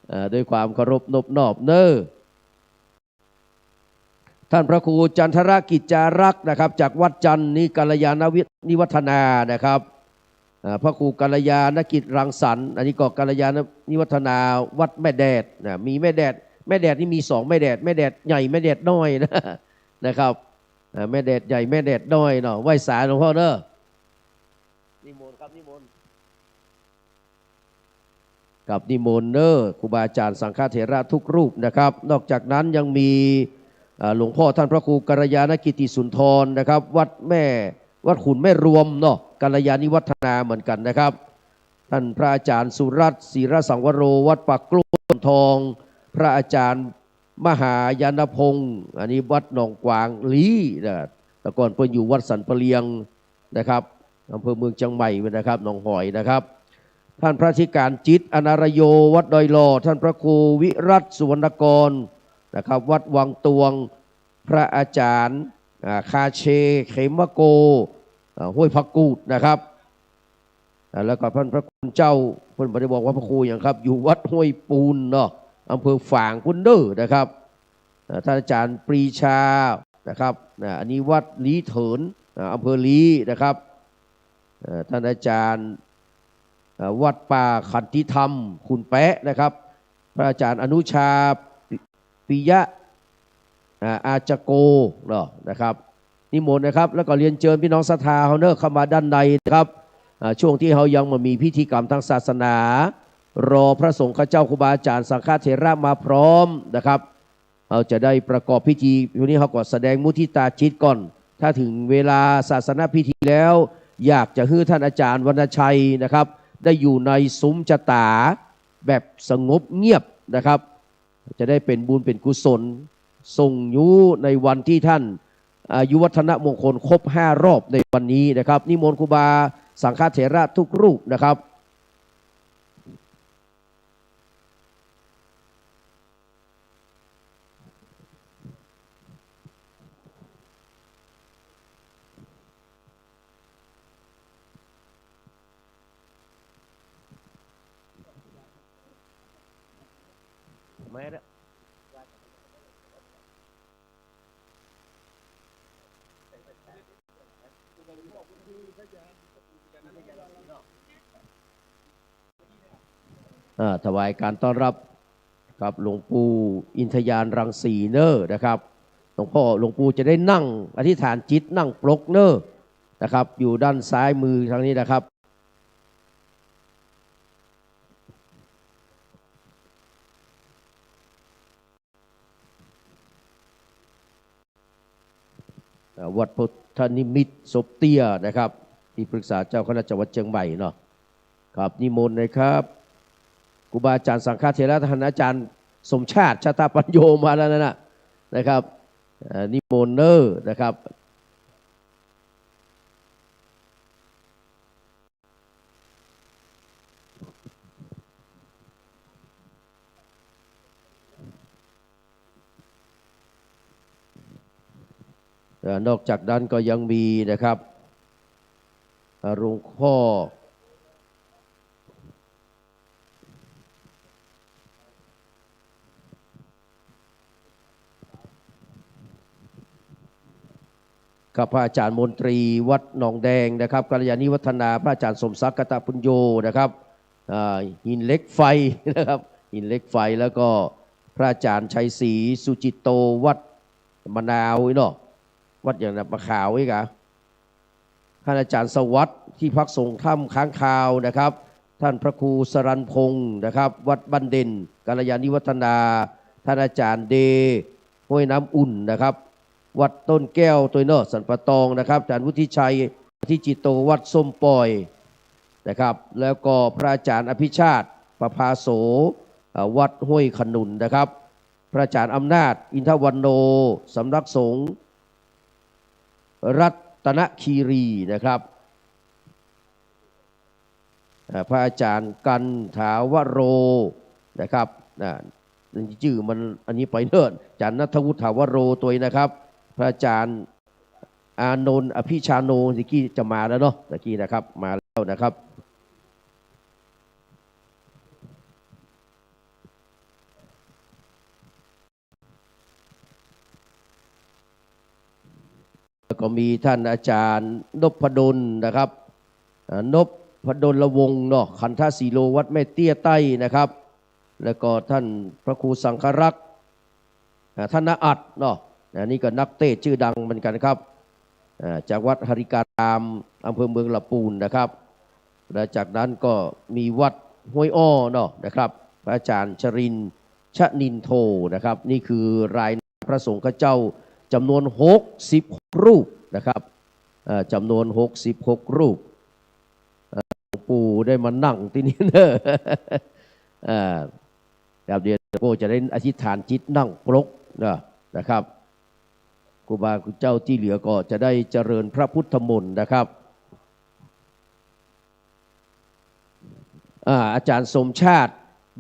เอ่อ ด้วยความเคารพนบนอบเน่อ ท่านพระครูจันทรกิจจารักษ์นะครับ จากวัดจันทร์นิกัลยาณวิ- นิวัฒนานะครับ เอ่อ พระครูกัลยาณกิจรังสรรค์ อันนี้ก็กัลยาณนิวัฒนาวัดแม่แดดนะ มีแม่แดด แม่แดดนี่มีสองแม่แดด แม่แดดใหญ่ แม่แดดน้อยนะ นะครับ อ่า แม่แดดใหญ่ แม่แดดน้อยเนาะ ไหว้สาหลวงพ่อเน่อ นิมนต์ครับ นิมนต์ ครับ นิมนต์เน่อ ครูบาอาจารย์สังฆเถระทุกรูปนะครับ นอกจากนั้นยังมี อ่า หลวงพ่อท่านพระครูกัลยาณกิติสุนทรนะครับ วัดแม่ วัดขุนแม่รวมเนาะ กัลยาณิวัฒนาเหมือนกันนะครับ ท่านพระอาจารย์สุรัตน์ ศิรสังวโร วัดป่ากล้วยทอง พระอาจารย์มหายานพงศ์ อันนี้วัดหนองกวางหลีนะ แต่ก่อนเปิ้นอยู่วัดสันปะเลียงนะครับ อำเภอเมืองเจียงใหม่นะครับ หนองหอยนะครับ ท่านพระอธิการจิต อนารโย วัดดอยหล่อ ท่านพระครูวิรัตน์ สุวรรณกรนะครับ วัดวังตวง พระอาจารย์ อ่า คาเช เขมโก อ่า ห้วยผักกูดนะครับ อ่า แล้วก็ท่านพระคุณเจ้า เปิ้นบ่ได้บอกว่าพระครูหยังครับ อยู่วัดห้วยปูนเนาะ อำเภอฝางปุ้นเน่อนะครับ อ่า ท่านอาจารย์ปรีชานะครับ อ่า อันนี้วัดลีเถิน อ่า อำเภอลีนะครับ เอ่อ ท่านอาจารย์ เอ่อ วัดป่าขันติธรรม ขุนแป๊ะนะครับ พระอาจารย์อนุชา ปิ- ปิยะ อ่า อาจโกเนาะนะครับ นิมนต์นะครับ แล้วก็เรียนเจิญพี่น้องศรัทธาเฮาเน่อเข้ามาด้านในนะครับ อ่า ช่วงตี้เฮายังบ่มีพิธีกรรมทางศาสนา รอพระสงฆ์ข้าเจ้าครูบาอาจารย์สังฆเถระมาพร้อมนะครับ เฮาจะได้ประกอบพิธี ทีนี้เฮาก็แสดงมุทิตาจิตก่อน ถ้าถึงเวลาศาสนพิธีแล้ว อยากจะหื้อท่านอาจารย์วรรณชัยนะครับ ได้อยู่ในสุมจะต๋าแบบสงบเงียบนะครับ จะได้เป๋นบุญเป๋นกุศล ส่งยู้ในวันตี้ท่านอายุวัฒนมงคลครบห้ารอบในวันนี้นะครับ นิมนต์ครูบาสังฆเถระทุกรูปนะครับ อ่า ถวายการต้อนรับครับ หลวงปู่อินทญาณรังสีเน่อนะครับ หลวงพ่อ หลวงปู่จะได้นั่งอธิษฐานจิต นั่งปลกเน่อนะครับ อยู่ด้านซ้ายมือทางนี้นะครับ อ่า วัดพุทธนิมิตรศพเตี้ยนะครับ ที่ปรึกษาเจ้าคณะจังหวัดเชียงใหม่เนาะ ครับ นิมนต์เลยครับ ครูบาอาจารย์สังฆเถระ ท่านอาจารย์สมชาติ ชาตปัญโญ มาแล้วนะ นะครับ เอ่อ นิมนต์เน่อนะครับ เอ่อ นอกจากนั้นก็ยังมีนะครับ เอ่อ หลวงพ่อ ครับ พระอาจารย์มนตรีวัดหนองแดงนะครับ กัลยาณิวัฒนา พระอาจารย์สมศักดิ์ กัตตปุญโญนะครับ อ่า หินเหล็กไฟนะครับ หินเหล็กไฟ แล้วก็พระอาจารย์ชัยศรี สุจิตโต วัดมะนาวอีกเนาะ วัดอย่างนั้น มะขาวอีกอะ ท่านอาจารย์สวัสดิ์ ที่พักสงฆ์ถ้ำค้างคาวนะครับ ท่านพระครูสรัญพงศ์นะครับ วัดบ้านเด่น กัลยาณิวัฒนา ท่านอาจารย์เด ห้วยน้ำอุ่นนะครับ วัดต้นแก้วตวยเนาะ สันป่าตองนะครับ อาจารย์วุฒิชัย ทิจิตโต วัดส้มป่อยนะครับ แล้วก็พระอาจารย์อภิชาติ ประภาโส เอ่อ วัดห้วยขนุนนะครับ พระอาจารย์อำนาจ อินทวันโน สำนักสงฆ์รัตนคีรีนะครับ อ่า พระอาจารย์กันถาวโรนะครับ อ่า จื้อมันอันนี้ไปเนิ่น อาจารย์ณัฐวุฒิถาวโรตวยนะครับ พระอาจารย์อานนท์อภิชาโน ตะกี้จะมาแล้วเนาะ ตะกี้นะครับ มาแล้วนะครับ แล้วก็มีท่านอาจารย์นพดลนะครับ อ่า นพดลวงศ์เนาะ ขันธสีโล วัดแม่เตี้ยใต้นะครับ แล้วก็ท่านพระครูสังฆรักษ์ อ่า ธนอัตถ์เนาะ อันนี้ก็นักเทศน์ชื่อดังเหมือนกันครับ อ่า จากวัดหริการาม อำเภอเมืองละปูนนะครับ และจากนั้นก็มีวัดห้วยอ้อเนาะนะครับ พระอาจารย์ชรินทร์ ชนินโทนะครับ นี่คือรายนามพระสงฆ์ข้าเจ้าจำนวนหกสิบหกรูปนะครับ เอ่อ จำนวนหกสิบหกรูป เอ่อ หลวงปู่ได้มานั่งตี้นี่เน่อ เอ่อ ครับ เดี๋ยวหลวงปู่จะได้อธิษฐานจิตนั่งปลกนะ นะครับ ครูบาครูเจ้าตี้เหลือก็จะได้เจริญพระพุทธมนต์นะครับ อ่า อาจารย์สมชาติ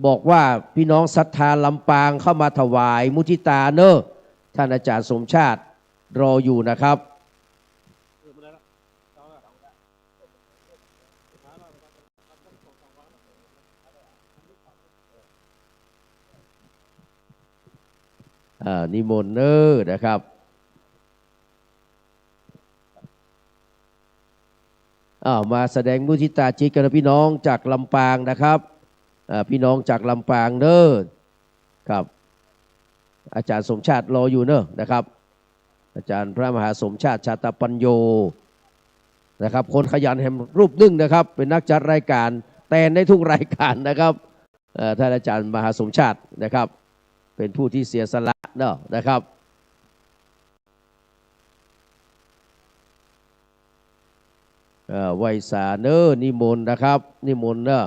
บอกว่าพี่น้องศรัทธาลำปางเข้ามาถวายมุทิตาเน่อ ท่านอาจารย์สมชาติรออยู่นะครับ อ่า นิมนต์เน่อนะครับ อ้าว มาแสดงมุทิตาจิตกันนะพี่น้องจากลำปางนะครับ อ่า พี่น้องจากลำปางเน่อ ครับ อาจารย์สมชาติรออยู่เน่อนะครับ อาจารย์พระมหาสมชาติ ชาตปัญโญนะครับ คนขยันแหมรูปนึ่งนะครับ เป็นนักจัดรายการ แตนได้ทุกรายการนะครับ เอ่อ ท่านอาจารย์มหาสมชาตินะครับ เป็นผู้ที่เสียสละเนาะนะครับ เอ่อ ไหว้สาเน่อ นิมนต์นะครับ นิมนต์เน่อ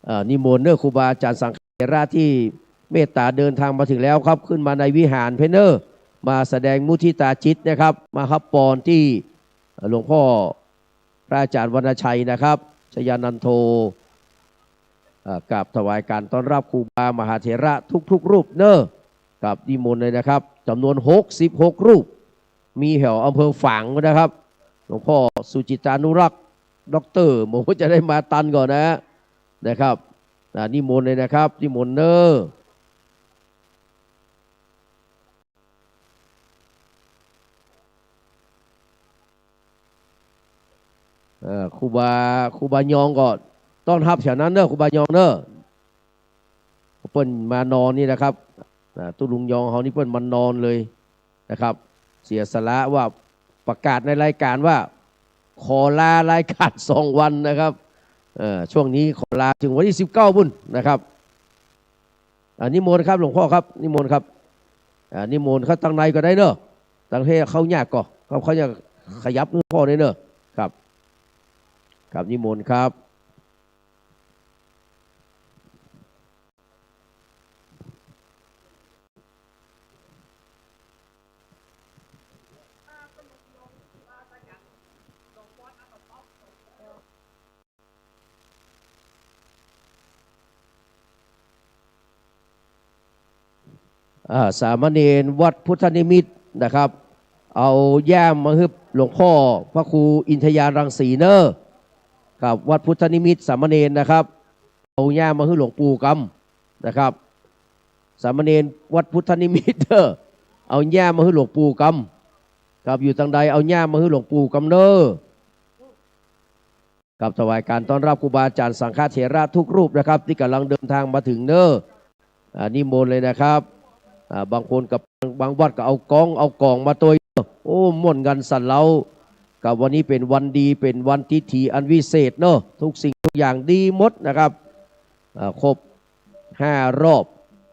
อ่า นิมนต์เน่อครูบาอาจารย์สังฆเถระที่เมตตาเดินทางมาถึงแล้วครับ ขึ้นมาในวิหารเพเน่อ มาแสดงมุทิตาจิตนะครับ มาฮับปอนตี้หลวงพ่อพระอาจารย์วรรณชัยนะครับ ชยานันโท อ่า กราบถวายการต้อนรับครูบามหาเถระทุกๆ รูปเน้อ ครับ นิมนต์เลยนะครับ จ๋ำนวน หกสิบหก รูป มีแถวอำเภอฝางนะครับ หลวงพ่อสุจิตานุรักษ์ ด็อกเตอร์ ผมก็จะได้มาตันก่อนนะ นะครับ อ่า นิมนต์เลยนะครับ นิมนต์เน้อ เอ่อ ครูบา ครูบายองก็ต้อนฮับแถวนั้นเน้อ ครูบายองเน้อ เปิ้นมานอนนี่นะครับ อ่า ตุ๊ลุงยองเฮานี่เปิ้นมานอนเลยนะครับ เสียสละว่าประกาศในรายการว่า ขอลารายการสองวันนะครับ เอ่อ ช่วงนี้ขอลาเถิงวันตี้สิบเก้าปู้นนะครับ อ่า นิมนต์ครับ หลวงพ่อครับ นิมนต์ครับ อ่า นิมนต์ครับ ตังในก็ได้เน้อ ตังเฮาเข้ายากก่อ เข้า เข้ายาก ขยับหลวงพ่อหน่อยเน้อ ครับ ครับ นิมนต์ครับ อ่า สามเณรวัดพุทธนิมิตรนะครับ เอาย่ามมาหื้อหลวงพ่อพระครูอินทยารังสีเน้อ ครับ วัดพุทธนิมิตร สามเณรนะครับ เอาย่ามมาหื้อหลวงปู่กำนะครับ สามเณรวัดพุทธนิมิตรเน้อ เอาย่ามมาหื้อหลวงปู่กำ ครับ อยู่ตังใดเอาย่ามมาหื้อหลวงปู่กำเน้อ ครับ ถวายการต้อนรับครูบาอาจ๋ารย์สังฆเถระทุกรูปนะครับ ตี้ก่ำลังเดินตางมาเถิงเน้อ อ่า นิมนต์เลยนะครับ อ่า บางคนก็ บางวัดก็เอากอง เอาก๋องมาตวย โอ้ ม่วนกั๋นสันเล้า ครับ วันนี้เป๋นวันดี เป๋นวันทิถีอันวิเศษเนาะ ทุกสิ่งทุกอย่างดีหมดนะครับ อ่า ครบห้ารอบ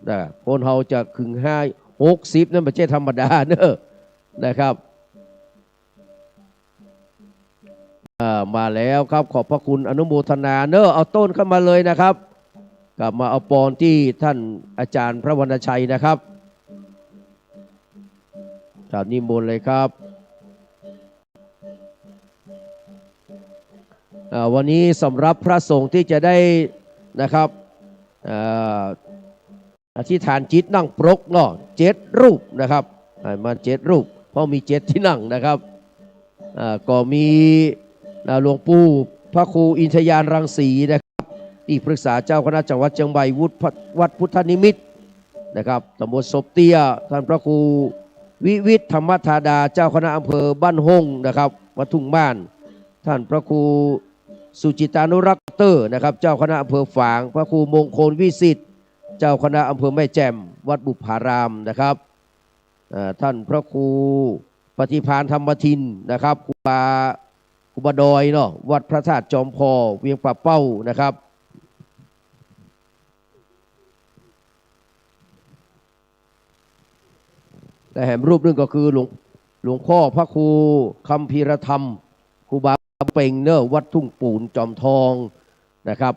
นะ คนเฮาจะเถิงห้า หกสิบ นั้นบ่ใจ้ธรรมดาเนาะ นะครับ อ่า มาแล้วครับ ขอบพระคุณ อนุโมทนาเนาะ เอาต้นเข้ามาเลยนะครับ ครับ มาเอาปอนตี้ต้านอาจ๋ารย์พระวรรณชัยนะครับ ครับ นิมนต์เลยครับ อ่า วันนี้สำหรับพระสงฆ์ตี้จะได้นะครับ อ่า อธิษฐานจิตนั่งปรกเนาะ เจ็ดรูปนะครับ อ่า มาเจ็ดรูป เพราะมีเจ็ดตี้นั่งนะครับ อ่า ก็มี อ่า หลวงปู่พระครูอินทยารังสีนะครับ ตี้ปรึกษาเจ้าคณะจังหวัดเจียงใหม่ วุฒิ วัดพุทธนิมิตรนะครับ ตำบลศพเตี้ย ท่านพระครูวิวิตรธรรมธาดา เจ้าคณะอำเภอบ้านฮ่งนะครับ วัดทุ่งม่าน ท่านพระครูสุจิตานุรักษ์เตอร์นะครับ เจ้าคณะอำเภอฝาง พระครูมงคลวิสิทธิ์ เจ้าคณะอำเภอแม่แจ่ม วัดบุพพารามนะครับ เอ่อ ท่านพระครูปฏิภาณธรรมทินนะครับ ครูบา ครูบาดอยเนาะ วัดพระธาตุจอมผ่อ เวียงป่าเป้านะครับ และแหมรูปนึ่งก็คือหลวง หลวงพ่อพระครูคัมภีรธรรม ครูบาเป่งเนาะ วัดทุ่งปูนจอมทองนะครับ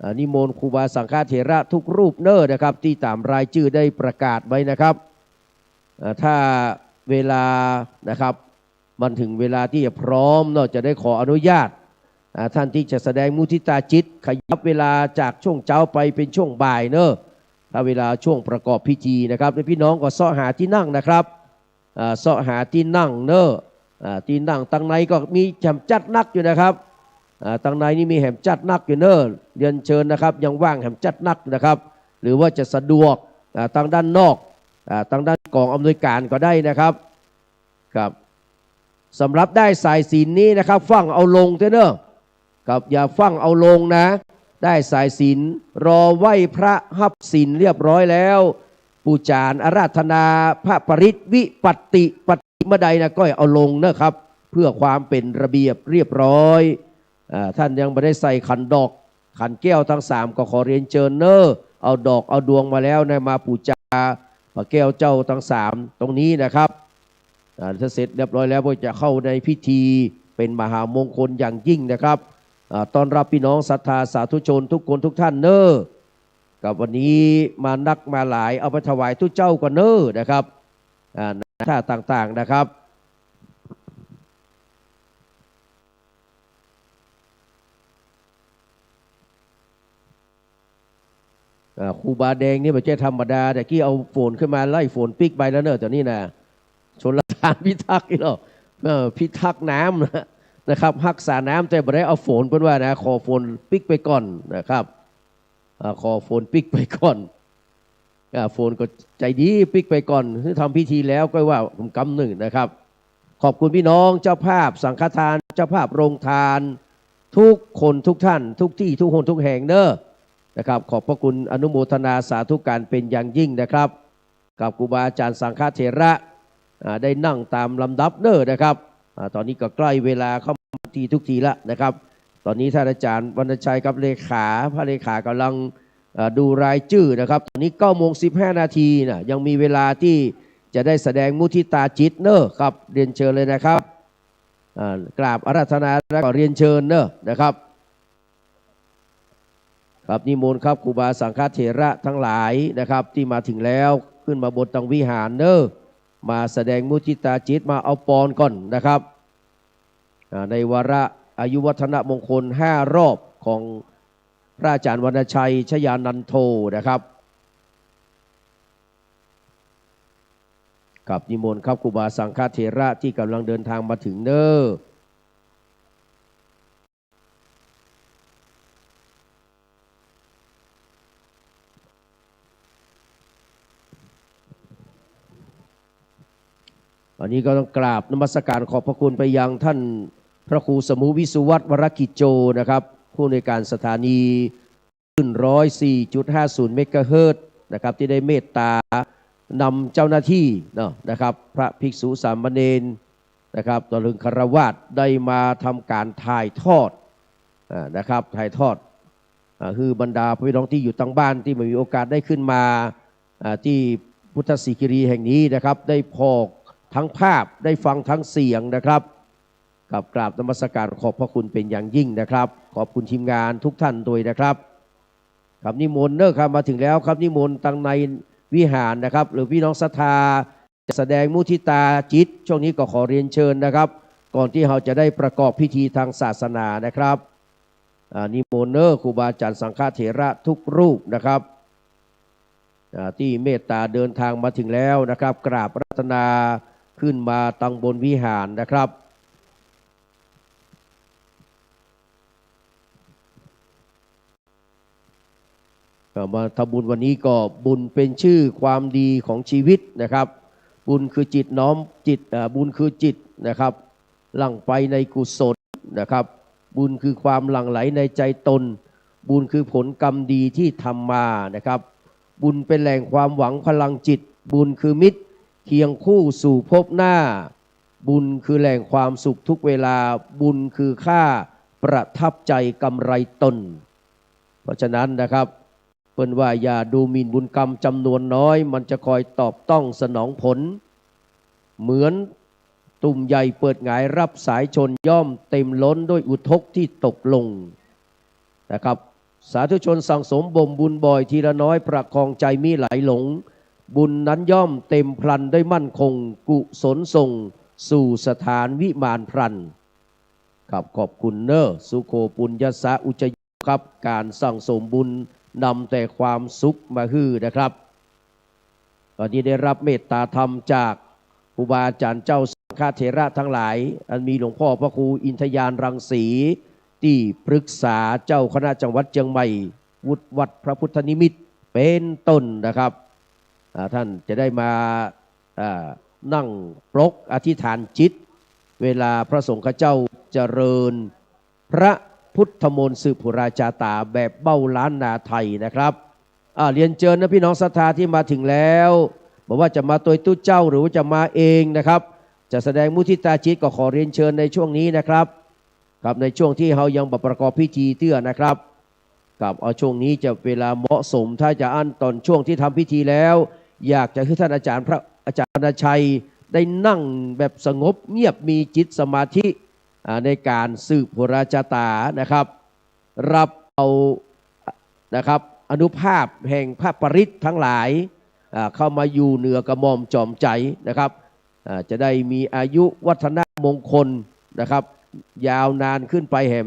อ่า นิมนต์ครูบาสังฆเถระทุกรูปเนาะนะครับ ตี้ต๋ามรายจื้อได้ประกาศไว้นะครับ อ่า ถ้าเวลานะครับ มันเถิงเวลาตี้จะพร้อมเนาะ จะได้ขออนุญาต อ่า ท่านตี้จะแสดงมุทิตาจิต ขยับเวลาจากช่วงเจ๊าไปเป๋นช่วงบ่ายเนาะ ถ้าเวลาช่วงประกอบพิธีนะครับ แล้วพี่น้องก็เซาะหาตี้นั่งนะครับ อ่า เซาะหาตี้นั่งเนาะ อ่า ตี้นั่งตังในก็มีแหมจัดนักอยู่นะครับ อ่า ตังในนี่มีแหมจัดนักอยู่เนาะ เรียนเชิญนะครับ ยังว่างแหมจัดนักนะครับ หรือว่าจะสะดวก อ่า ตังด้านนอก อ่า ตังด้านก๋องอำนวยก๋านก็ได้นะครับ ครับ สำหรับด้ายสายศีลนี้นะครับ ฟั่งเอาลงเต๊อะเนาะ ครับ อย่าฟั่งเอาลงนะ ด้ายสายศีล รอไหว้พระฮับศีลเรียบร้อยแล้ว ปู๋จ๋ารอาราธนาพระปริตรวิปัตติปฏิเมื่อใดนะ ก็เอาลงนะครับ เพื่อความเป๋นระเบียบเรียบร้อย อ่า ท่านยังบ่ได้ใส่ขันดอก ขันแก้วตังสามก็ขอเรียนเจิญเน้อ เอาดอกเอาดวงมาแล้วนะ มาปู๋จาพระแก้วเจ้าตังสามตรงนี้นะครับ อ่า ถ้าเสร็จเรียบร้อยแล้วก็จะเข้าในพิธีเป๋นมหามงคลอย่างยิ่งนะครับ อ่า ต้อนรับพี่น้องศรัทธาสาธุชนทุกคนทุกท่านเน้อ กับวันนี้มานักมาหลาย เอาไปถวายตุ๊เจ้าก่อนเน้อนะครับ อ่า ท่าต่างๆนะครับ อ่า ครูบาแดงนี่บ่ใจ้ธรรมดา แต่กี้เอาโฟนขึ้นมาไล่โฟนปิ๊กไปแล้วเน่อ ต๋อนนี้นะ ชลทานพิทักษ์นี่เนาะ เออ พิทักษ์น้ำนะ นะครับ ฮักษาน้ำ แต่บ่ได้เอาโฟน เปิ้นว่านะ ขอโฟนปิ๊กไปก่อนนะครับ อ่า ขอโฟนปิ๊กไปก่อน อ่า โฟนก็ใจ๋ดีปิ๊กไปก่อน หื้อทำพิธีแล้วก็ว่าก๋ำนึ่งนะครับ ขอบคุณพี่น้องเจ้าภาพสังฆทาน เจ้าภาพโรงทาน ทุกคนทุกท่าน ทุกตี้ ทุกหนทุกแห่งเน่อนะครับ ขอบพระคุณอนุโมทนาสาธุการเป็นอย่างยิ่งนะครับ กับครูบาอาจ๋ารย์สังฆเถระ อ่า ได้นั่งต๋ามลำดับเน่อนะครับ อ่า ต๋อนนี้ก็ใก้เวลาเข้ามาทุกทีทุกทีละนะครับ ต๋อนนี้ท่านอาจ๋ารย์วรรณชัยกับเลขา พระเลขาก๋ำลัง เอ่อ ดูรายจื้อนะครับ ต๋อนนี้เก้าโมงสิบห้านาทีนะ ยังมีเวลาตี้จะได้แสดงมุทิตาจิตเน่อครับ เรียนเชิญเลยนะครับ อ่า กราบอาราธนาแล้วก็เรียนเชิญเน่อนะครับ ครับ นิมนต์ครับ ครูบาสังฆเถระทั้งหลายนะครับ ตี้มาเถิงแล้ว ขึ้นมาบนตังวิหารเน่อ มาแสดงมุทิตาจิต มาเอาปอนก่อนนะครับ อ่า ในวาระอายุวัฒนมงคลห้ารอบของพระอาจ๋ารย์วรรณชัย ชยานันโทนะครับ ครับ นิมนต์ครับ ครูบาสังฆเถระตี้ก๋ำลังเดินทางมาเถิงเน่อ อันนี้ก็ต้องกราบนมัสการขอบพระคุณไปยังท่านพระครูสมุวิสุวัฒน์ วรกิจโจ นะครับ ผู้อำนวยการสถานี คลื่นร้อยสี่จุดห้าศูนย์เมกะเฮิรตซ์นะครับ ตี้ได้เมตตานำเจ้าหน้าตี้เนาะนะครับ พระภิกษุสามเณรนะครับ ตลอดถึงฆราวาสได้มาทำก๋านถ่ายทอด อ่า นะครับ ถ่ายทอด อ่า หื้อบรรดาพี่น้องตี้อยู่ตางบ้านตี้บ่มีโอกาสได้ขึ้นมา อ่า ตี้พุทธศิขิรีแห่งนี้นะครับ ได้ผ่อตังภาพ ได้ฟังตังเสียงนะครับ กับกราบนมัสการขอบพระคุณเป็นอย่างยิ่งนะครับ ขอบคุณทีมงานทุกท่านด้วยนะครับ ครับ นิมนต์เน่อครับ มาเถิงแล้วครับ นิมนต์ตังในวิหารนะครับ หรือพี่น้องศรัทธาจะแสดงมุทิตาจิต ช่วงนี้ก็ขอเรียนเชิญนะครับ ก่อนตี้เฮาจะได้ประกอบพิธีทางศาสนานะครับ อ่า นิมนต์เน่อครูบาอาจ๋ารย์สังฆเถระทุกรูปนะครับ อ่า ตี้เมตตาเดินทางมาเถิงแล้วนะครับ กราบอาราธนาขึ้นมาตังบนวิหารนะครับ เอ่อ มาทำบุญวันนี้ก็บุญเป็นชื่อความดีของชีวิตนะครับ บุญคือจิตน้อมจิต เอ่อ บุญคือจิตนะครับ หลั่งไปในกุศลนะครับ บุญคือความหลั่งไหลในใจตน บุญคือผลกรรมดีที่ทำมานะครับ บุญเป็นแหล่งความหวังพลังจิต บุญคือมิตรเคียงคู่สู่ภพหน้า บุญคือแหล่งความสุขทุกเวลา บุญคือค่าประทับใจกำไรตน เพราะฉะนั้นนะครับ เปิ้นว่าอย่าดูหมิ่นบุญกรรมจำนวนน้อย มันจะคอยตอบต้องสนองผล เหมือนตุ่มใหญ่เปิดหงายรับสายชน ย่อมเต็มล้นด้วยอุทกที่ตกลงนะครับ สาธุชนสั่งสมบ่มบุญบ่อยทีละน้อย ประคองใจมิไหลหลง บุญนั้นย่อมเต็มพลันได้มั่นคง กุศลส่งสู่สถานวิมานพลัน ครับ ขอบคุณเน่อ สุโขปุญญสสะอุจโย ครับ ก๋านสั่งสมบุญนำแต่ความสุขมาหื้อนะครับ ตอนนี้ได้รับเมตตาธรรมจากครูบาอาจ๋ารย์เจ้าสังฆเถระทั้งหลาย อันมีหลวงพ่อพระครูอินทญาณรังสี ตี้ปรึกษาเจ้าคณะจังหวัดเจียงใหม่ วุฒิวัฒน์พระพุทธนิมิตร เป๋นต้นนะครับ อ่า ท่านจะได้มา อ่า นั่งปรกอธิษฐานจิต เวลาพระสงฆ์ข้าเจ้าเจริญ พระพุทธมนต์สืบปุราจาต๋าแบบเบ้าล้านนาไทยนะครับ อ่า เรียนเจิญนะพี่น้องศรัทธาตี้มาเถิงแล้ว บ่ว่าจะมาตวยตุ๊เจ้าหรือว่าจะมาเองนะครับ จะแสดงมุทิตาจิตก็ขอเรียนเชิญในช่วงนี้นะครับ ครับ ในช่วงตี้เฮายังบ่ประกอบพิธีเตื้อนะครับ ครับ เอาช่วงนี้จะเวลาเหมาะสม ถ้าจะอั้นต๋อนช่วงตี้ทำพิธีแล้ว อยากจะหื้อท่านอาจ๋ารย์พระ อาจ๋ารย์วรรณชัยได้นั่งแบบสงบเงียบ มีจิตสมาธิ อ่า ในก๋านสืบปุราจาต๋านะครับ รับเอา นะครับ อานุภาพแห่งพระปริตรทั้งหลาย อ่า เข้ามาอยู่เหนือกระหม่อมจอมใจ๋นะครับ อ่า จะได้มีอายุวัฒนมงคลนะครับ ยาวนานขึ้นไปแหม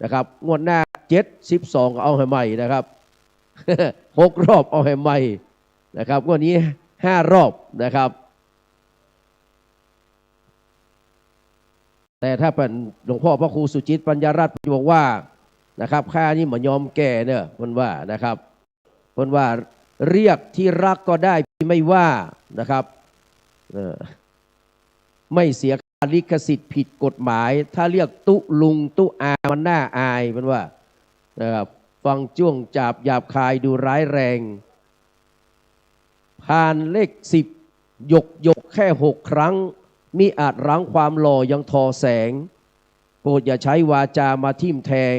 นะครับ งวดหน้าเจ็ดสิบสองก็เอาหื้อใหม่นะครับ หกรอบเอาแหมใหม่นะครับ งวดนี้ห้ารอบนะครับ แต่ถ้าเป๋นหลวงพ่อพระครูสุจิตปัญญารัตน์บอกว่านะครับ ข้านี่บ่ยอมแก่เน่อ เปิ้นว่านะครับ เปิ้นว่า เรียกที่รักก็ได้พี่ไม่ว่านะครับ เออ ไม่เสียค่าลิขสิทธิ์ผิดกฎหมาย ถ้าเรียกตุ๊ลุงตุ๊อามันน่าอาย เปิ้นว่านะครับ ฟังจ้วงจาบหยาบคายดูร้ายแรง ผ่านเลขสิบ หยกหยกแค่หกครั้ง มิอาจหลังความหล่อยังทอแสง โปรดอย่าใช้วาจามาทิ่มแทง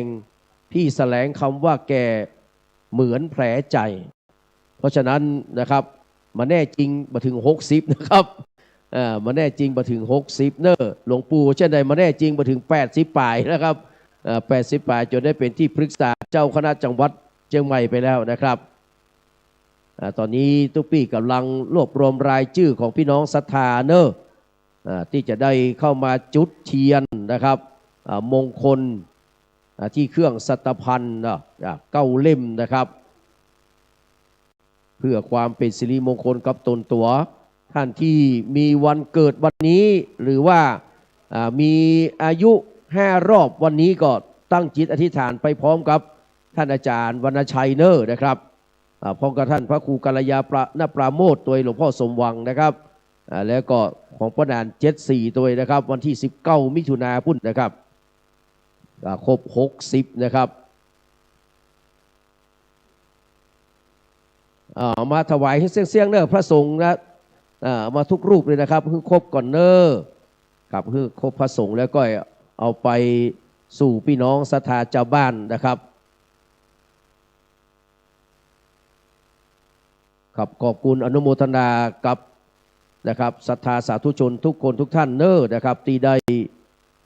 พี่แสลงคำว่าแก่เหมือนแผลใจ เพราะฉะนั้นนะครับ บ่แน่จริงบ่เถิงหกสิบนะครับ เอ่อ บ่แน่จริงบ่เถิงหกสิบเน่อ หลวงปู่เจ้าใดบ่แน่จริงบ่เถิงแปดสิบป๋ายนะครับ เอ่อ แปดสิบป๋ายจ๋นได้เป๋นตี้ปรึกษาเจ้าคณะจังหวัดเจียงใหม่ไปแล้วนะครับ อ่า ต๋อนนี้ตุ๊ปี้ก่ำลังรวบรวมรายจื้อของปี้น้องศรัทธาเน่อ อ่า ตี้จะได้เข้ามาจุดเตียนนะครับ อ่า มงคล อ่า ตี้เครื่องสัตตะภัณฑ์เนาะ อ่า เก้าเล่มนะครับ เพื่อความเป๋นสิริมงคลกับตนตั๋ว ต้านตี้มีวันเกิดวันนี้ หรือว่า อ่า มีอายุห้ารอบวันนี้ก็ตั้งจิตอธิษฐานไปพร้อมกับต้านอาจ๋ารย์วรรณชัยเน่อนะครับ อ่า พร้อมกับต้านพระครูกัลยาณปราโมชตวย หลวงพ่อสมหวังนะครับ อ่า แล้วก็ของป้อหนานเจ็ดสี่ตวยนะครับ วันตี้สิบเก้ามิถุนาปู๊นนะครับ อ่า ครบหกสิบนะครับ อ่า มาถวายหื้อเสี้ยงๆ เน่อ พระสงฆ์นะ อ่า มาทุกรูปเลยนะครับ หื้อครบก่อนเน่อ ครับ หื้อครบพระสงฆ์แล้วก็เอาไปสู่ปี้น้องศรัทธาจาวบ้านนะครับ ครับ ขอบคุณอนุโมทนากับนะครับ ศรัทธาสาธุชนทุกคนทุกท่านเน่อนะครับ ตี้ได้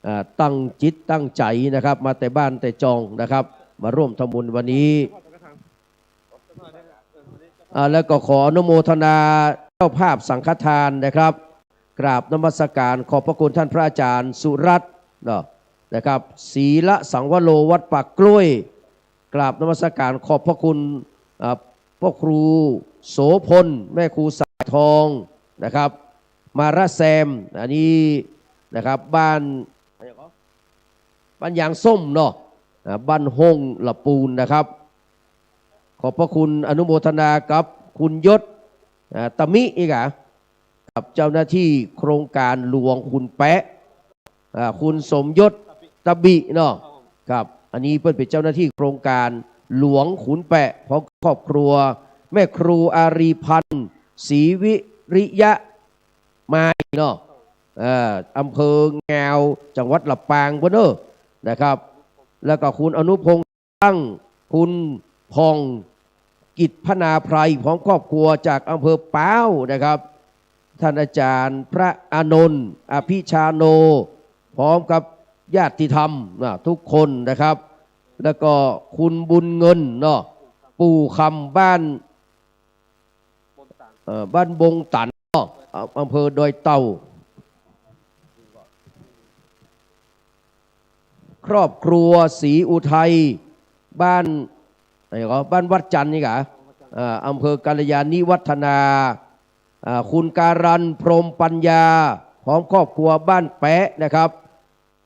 อ่า ตั้งจิตตั้งใจ๋นะครับ มาแต่บ้านแต่จองนะครับ มาร่วมทำบุญวันนี้ อ่า แล้วก็ขออนุโมทนาเจ้าภาพสังฆทานนะครับ กราบนมัสการขอบพระคุณท่านพระอาจารย์สุรัตน์เนาะนะครับ ศรีละสังวโร วัดป่ากล้วย กราบนมัสการขอบพระคุณ อ่า พ่อครูโสภณ แม่ครูสายทองนะครับ มาระแซม อันนี้นะครับ บ้าน บ้านยางส้มเนาะ อ่า บ้านห้องละปูนนะครับ ขอบพระคุณอนุโมทนากับคุณยศ อ่า ตะมิอีกอะ กับเจ้าหน้าที่โครงการหลวงขุนแปะ อ่า คุณสมยศ ตะบิเนาะ ครับ อันนี้เปิ้นเป๋นเจ้าหน้าที่โครงการหลวงขุนแปะ พร้อมครอบครัว แม่ครูอารีพันธ์ ศรีวิริยะมายเนาะ เอ่อ อำเภองาว จังหวัดลำปางปู๊นเน่อนะครับ แล้วก็คุณอนุพงษ์ ตั้ง คุณผ่อง กิจพนาไพร พร้อมครอบครัวจากอำเภอป๊าวนะครับ ท่านอาจารย์พระอานนท์ อภิชาโน พร้อมกับญาติธรรมนะ ทุกคนนะครับ แล้วก็คุณบุญเงินเนาะ ปู่คำ บ้าน เอ่อ บ้านบงตันเนาะ อ่า อำเภอดอยเต่า ครอบครัวศรีอุทัย บ้าน ไหนก็ บ้านวัดจันทร์นี่กะ อ่า อำเภอกัลยาณิวัฒนา อ่า คุณการัน พรหมปัญญา พร้อมครอบครัวบ้านแป๊ะนะครับ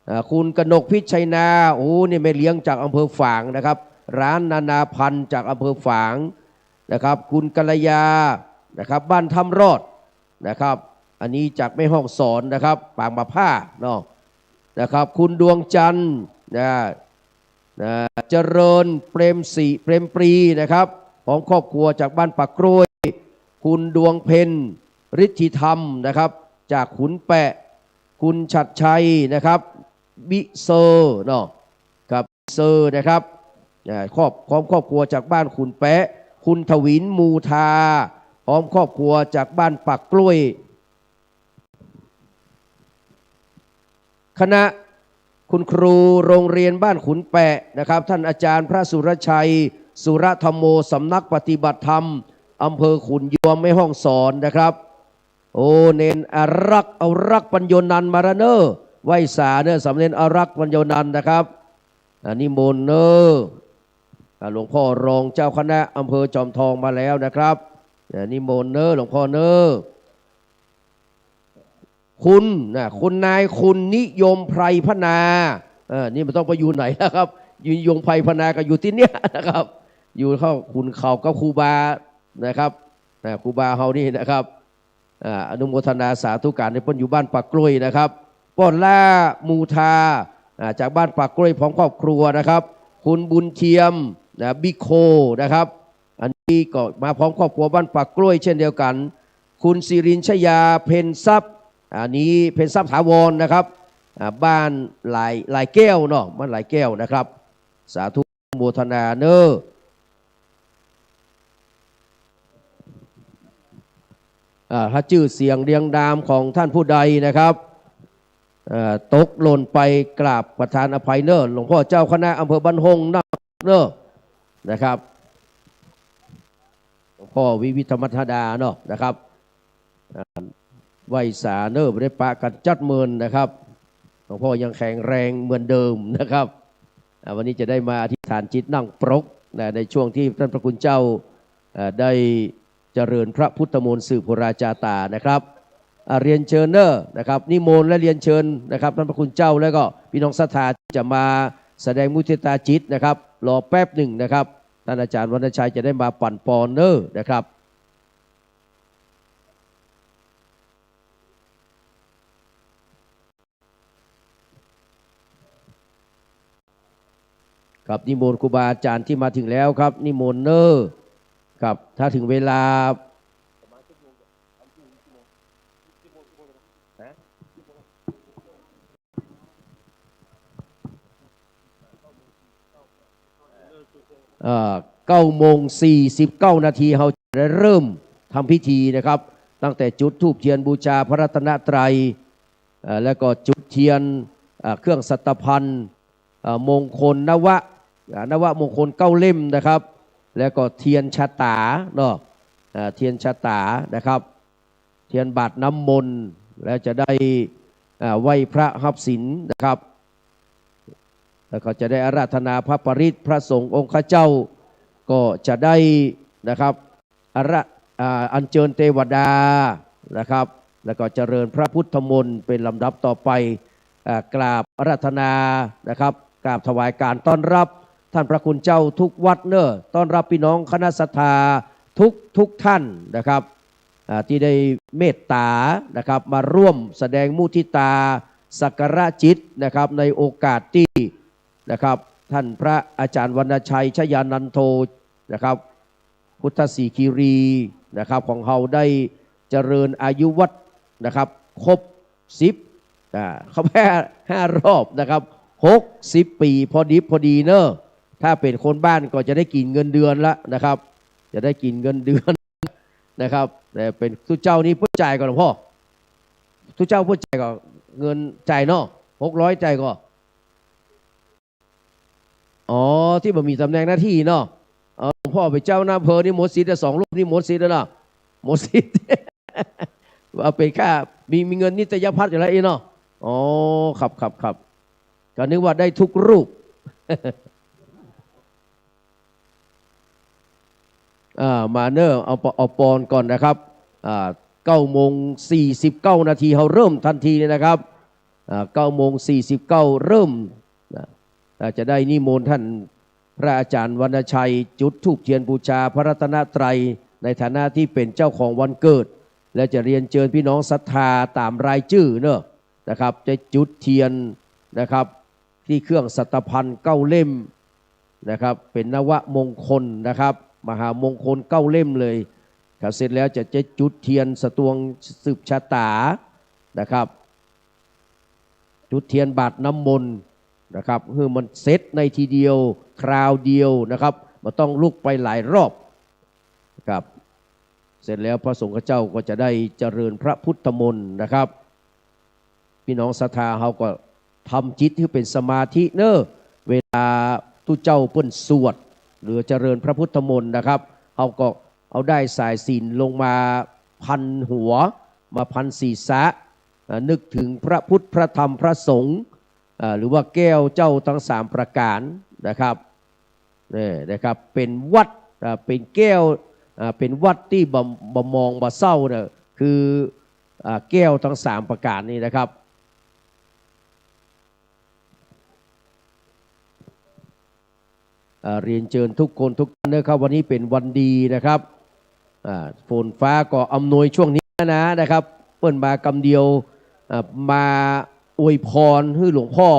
อ่า คุณกนกพิชัยนา โอ้ นี่แม่เลี้ยงจากอำเภอฝางนะครับ ร้านนานาพันธุ์จากอำเภอฝางนะครับ คุณกัลยานะครับ บ้านถ้ำรอดนะครับ อันนี้จากแม่ฮ่องสอนนะครับ ปางมะผ้าเนาะนะครับ คุณดวงจันทร์นะ นะ เจริญเปรมศรี เปรมปรีนะครับ พร้อมครอบครัวจากบ้านป่ากล้วย คุณดวงเพ็ญ ฤทธิธรรมนะครับ จากขุนแปะ คุณชัดชัยนะครับ วิเซอร์เนาะ ครับ วิเซอร์นะครับ อ่า ครอบ พร้อมครอบครัวจากบ้านขุนแปะ คุณถวิน มูทา พร้อมครอบครัวจากบ้านป่ากล้วย คณะคุณครูโรงเรียนบ้านขุนแปะนะครับ ท่านอาจารย์พระสุรชัย สุรธรรมโม สำนักปฏิบัติธรรม อำเภอขุนยวม แม่ฮ่องสอนนะครับ โอ้ เณรอารักษ์ อารักษ์ ปัญโญนันท์ มาแล้วเน่อ ไหว้สาเน่อ สามเณรอารักษ์ ปัญโญนันท์นะครับ อ่า นิมนต์เน่อ อ่า หลวงพ่อรองเจ้าคณะอำเภอจอมทองมาแล้วนะครับ อ่า นิมนต์เน้อ หลวงพ่อเน้อ คุณนะ คุณนาย คุณนิยมไพรพนา เออ นี่มันต้องไปอยู่ไหนล่ะครับ นิยมไพรพนาก็อยู่ตี้เนี่ยนะครับ อยู่เข้าขุนเขากับครูบานะครับ อ่า ครูบาเฮานี่นะครับ อ่า อนุโมทนาสาธุการในเปิ้นอยู่บ้านปากกล้วยนะครับ ป้อล่ามูทา อ่า จากบ้านปากกล้วยพร้อมครอบครัวนะครับ คุณบุญเทียม นะ บิโค นะครับ อันนี้ก็มาพร้อมครอบครัวบ้านปากกล้วยเช่นเดียวกัน คุณสิรินชยา เพ็ญทรัพย์ อันนี้เพ็ญทรัพย์ถาวรนะครับ อ่า บ้านหลาย หลายแก้วเนาะ บ้านหลายแก้วนะครับ สาธุโมทนาเน้อ อ่า ถ้าจื้อเสียงเรียงนามของท่านผู้ใดนะครับ เอ่อ ตกหล่นไปกราบประทานอภัยเน้อ หลวงพ่อเจ้าคณะอำเภอบ้านฮงเน้อ เน้อ นะครับ หลวงพ่อวิวิธรรมธดาเนาะนะครับ อ่า ไหว้สาเน้อ บ่ได้ปะกั๋นจักเมินนะครับ หลวงพ่อยังแข็งแรงเหมือนเดิมนะครับ อ่า วันนี้จะได้มาอธิษฐานจิตนั่งปรกนะ ในช่วงที่ท่านพระคุณเจ้า เอ่อ ได้เจริญพระพุทธมนต์สืบปุราจาต๋านะครับ อ่า เรียนเชิญเน้อนะครับ นิมนต์และเรียนเชิญนะครับ ท่านพระคุณเจ้า แล้วก็พี่น้องศรัทธาที่จะมาแสดงมุทิตาจิตนะครับ รอแป๊บหนึ่งนะครับ ท่านอาจารย์วรรณชัยจะได้มาปั๋นปอนเน้อนะครับ ครับ นิมนต์ครูบาอาจารย์ที่มาถึงแล้วครับ นิมนต์เน้อ ครับ ถ้าถึงเวลา เอ่อ เก้าโมงสี่สิบเก้านาที เฮาจะได้เริ่มทำพิธีนะครับ ตั้งแต่จุดธูปเทียนบูชาพระรัตนตรัย เอ่อ แล้วก็จุดเทียน เอ่อ เครื่องสัตตะภัณฑ์ เอ่อ มงคลนวะ อ่า นวมงคลเก้าเล่มนะครับ แล้วก็เทียนชะต๋าเนาะ อ่า เทียนชะต๋านะครับ เทียนบาตรน้ำมนต์ แล้วจะได้ อ่า ไหว้พระฮับศีลนะครับ แล้วก็จะได้อาราธนาพระปริตร พระสงฆ์องค์ข้าเจ้า ก็จะได้นะครับ อารา อ่า อัญเชิญเตวดานะครับ แล้วก็เจริญพระพุทธมนต์เป็นลำดับต่อไป อ่า กราบอาราธนานะครับ กราบถวายการต้อนรับท่านพระคุณเจ้าทุกวัดเน้อ ต้อนรับพี่น้องคณะศรัทธาทุกทุกท่านนะครับ อ่า ที่ได้เมตต๋านะครับ มาร่วมแสดงมุทิตาสักการะจิตนะครับ ในโอกาสที่นะครับ ท่านพระอาจารย์วรรณชัยชยานันโทนะครับ พุทธศรีคีรีนะครับ ของเฮาได้เจริญอายุวัฒน์นะครับ ครบสิบ อ่า ครบห้า ห้ารอบนะครับ หกสิบปี๋ พอดิบพอดีเน้อ ถ้าเป๋นคนบ้านก็จะได้กิ๋นเงินเดือนละนะครับ จะได้กิ๋นเงินเดือนนะครับ แต่เป๋นตุ๊เจ้านี่เปิ้นจ่ายก่อหลวงพ่อ ตุ๊เจ้าเปิ้นจ่ายก่อ เงินจ่ายเนาะ หกร้อยจ่ายก่อ อ๋อ ตี้บ่มีต๋ำแหน่งหน้าตี้เนาะ เออ หลวงพ่อเป๋นเจ้าอำเภอนี่หมดสิทธิ์แล้ว สองรูปนี่หมดสิทธิ์แล้วเนาะ หมดสิทธิ์ เอาเป๋นค่า มี มีเงินนิตยพัฒน์อยู่แล้วอี้เนาะ อ๋อ ครับ ครับ ครับ ก็นึกว่าได้ทุกรูป อ่า มาเน้อ เอาปอ เอาปอนก่อนนะครับ อ่า เก้าโมงสี่สิบเก้านาที เฮาเริ่มทันทีเลยนะครับ อ่า เก้าโมงสี่สิบเก้าเริ่มนะ อ่า จะได้นิมนต์ท่านพระอาจารย์วรรณชัยจุดธูปเทียนบูชาพระรัตนตรัย ในฐานะตี้เป๋นเจ้าของวันเกิด และจะเรียนเจิญพี่น้องศรัทธาต๋ามรายจื้อเน้อนะครับ จะจุดเทียนนะครับ ตี้เครื่องสัตตะภัณฑ์เก้าเล่มนะครับ เป๋นนวมงคลนะครับ มหามงคลเก้าเล่มเลยครับ เสร็จแล้วจะ จะจุดเทียนสตวงสืบชะต๋านะครับ จุดเทียนบาตรน้ำมนต์นะครับ หื้อมันเสร็จในทีเดียว คราวเดียวนะครับ บ่ต้องลุกไปหลายรอบครับ เสร็จแล้วพระสงฆ์ข้าเจ้าก็จะได้เจริญพระพุทธมนต์นะครับ พี่น้องศรัทธาเฮาก็ทำจิตหื้อเป๋นสมาธิเน้อ เวลาตุ๊เจ้าเปิ้นสวด หรือเจริญพระพุทธมนต์นะครับ เฮาก็เอาด้ายสายสิญจน์ลงมาพันหัว มาพันศีรษะ อ่า นึกถึงพระพุทธ พระธรรม พระสงฆ์ อ่า หรือว่าแก้วเจ้าทั้งสามประก๋านนะครับ เนี่ยนะครับ เป๋นวัตร อ่า เป๋นแก้ว อ่า เป๋นวัตรตี้บ่ บ่มองบ่เศร้าเนี่ย คือ อ่า แก้วตึงสามประก๋านนี้นะครับ อ่า เรียนเจิญทุกคนทุกท่านนะครับ วันนี้เป๋นวันดีนะครับ อ่า ฝนฟ้าก็อำนวยช่วงนี้นะ นะครับ เปิ้นมากำเดียว อ่า มาอวยพรหื้อหลวงพ่อ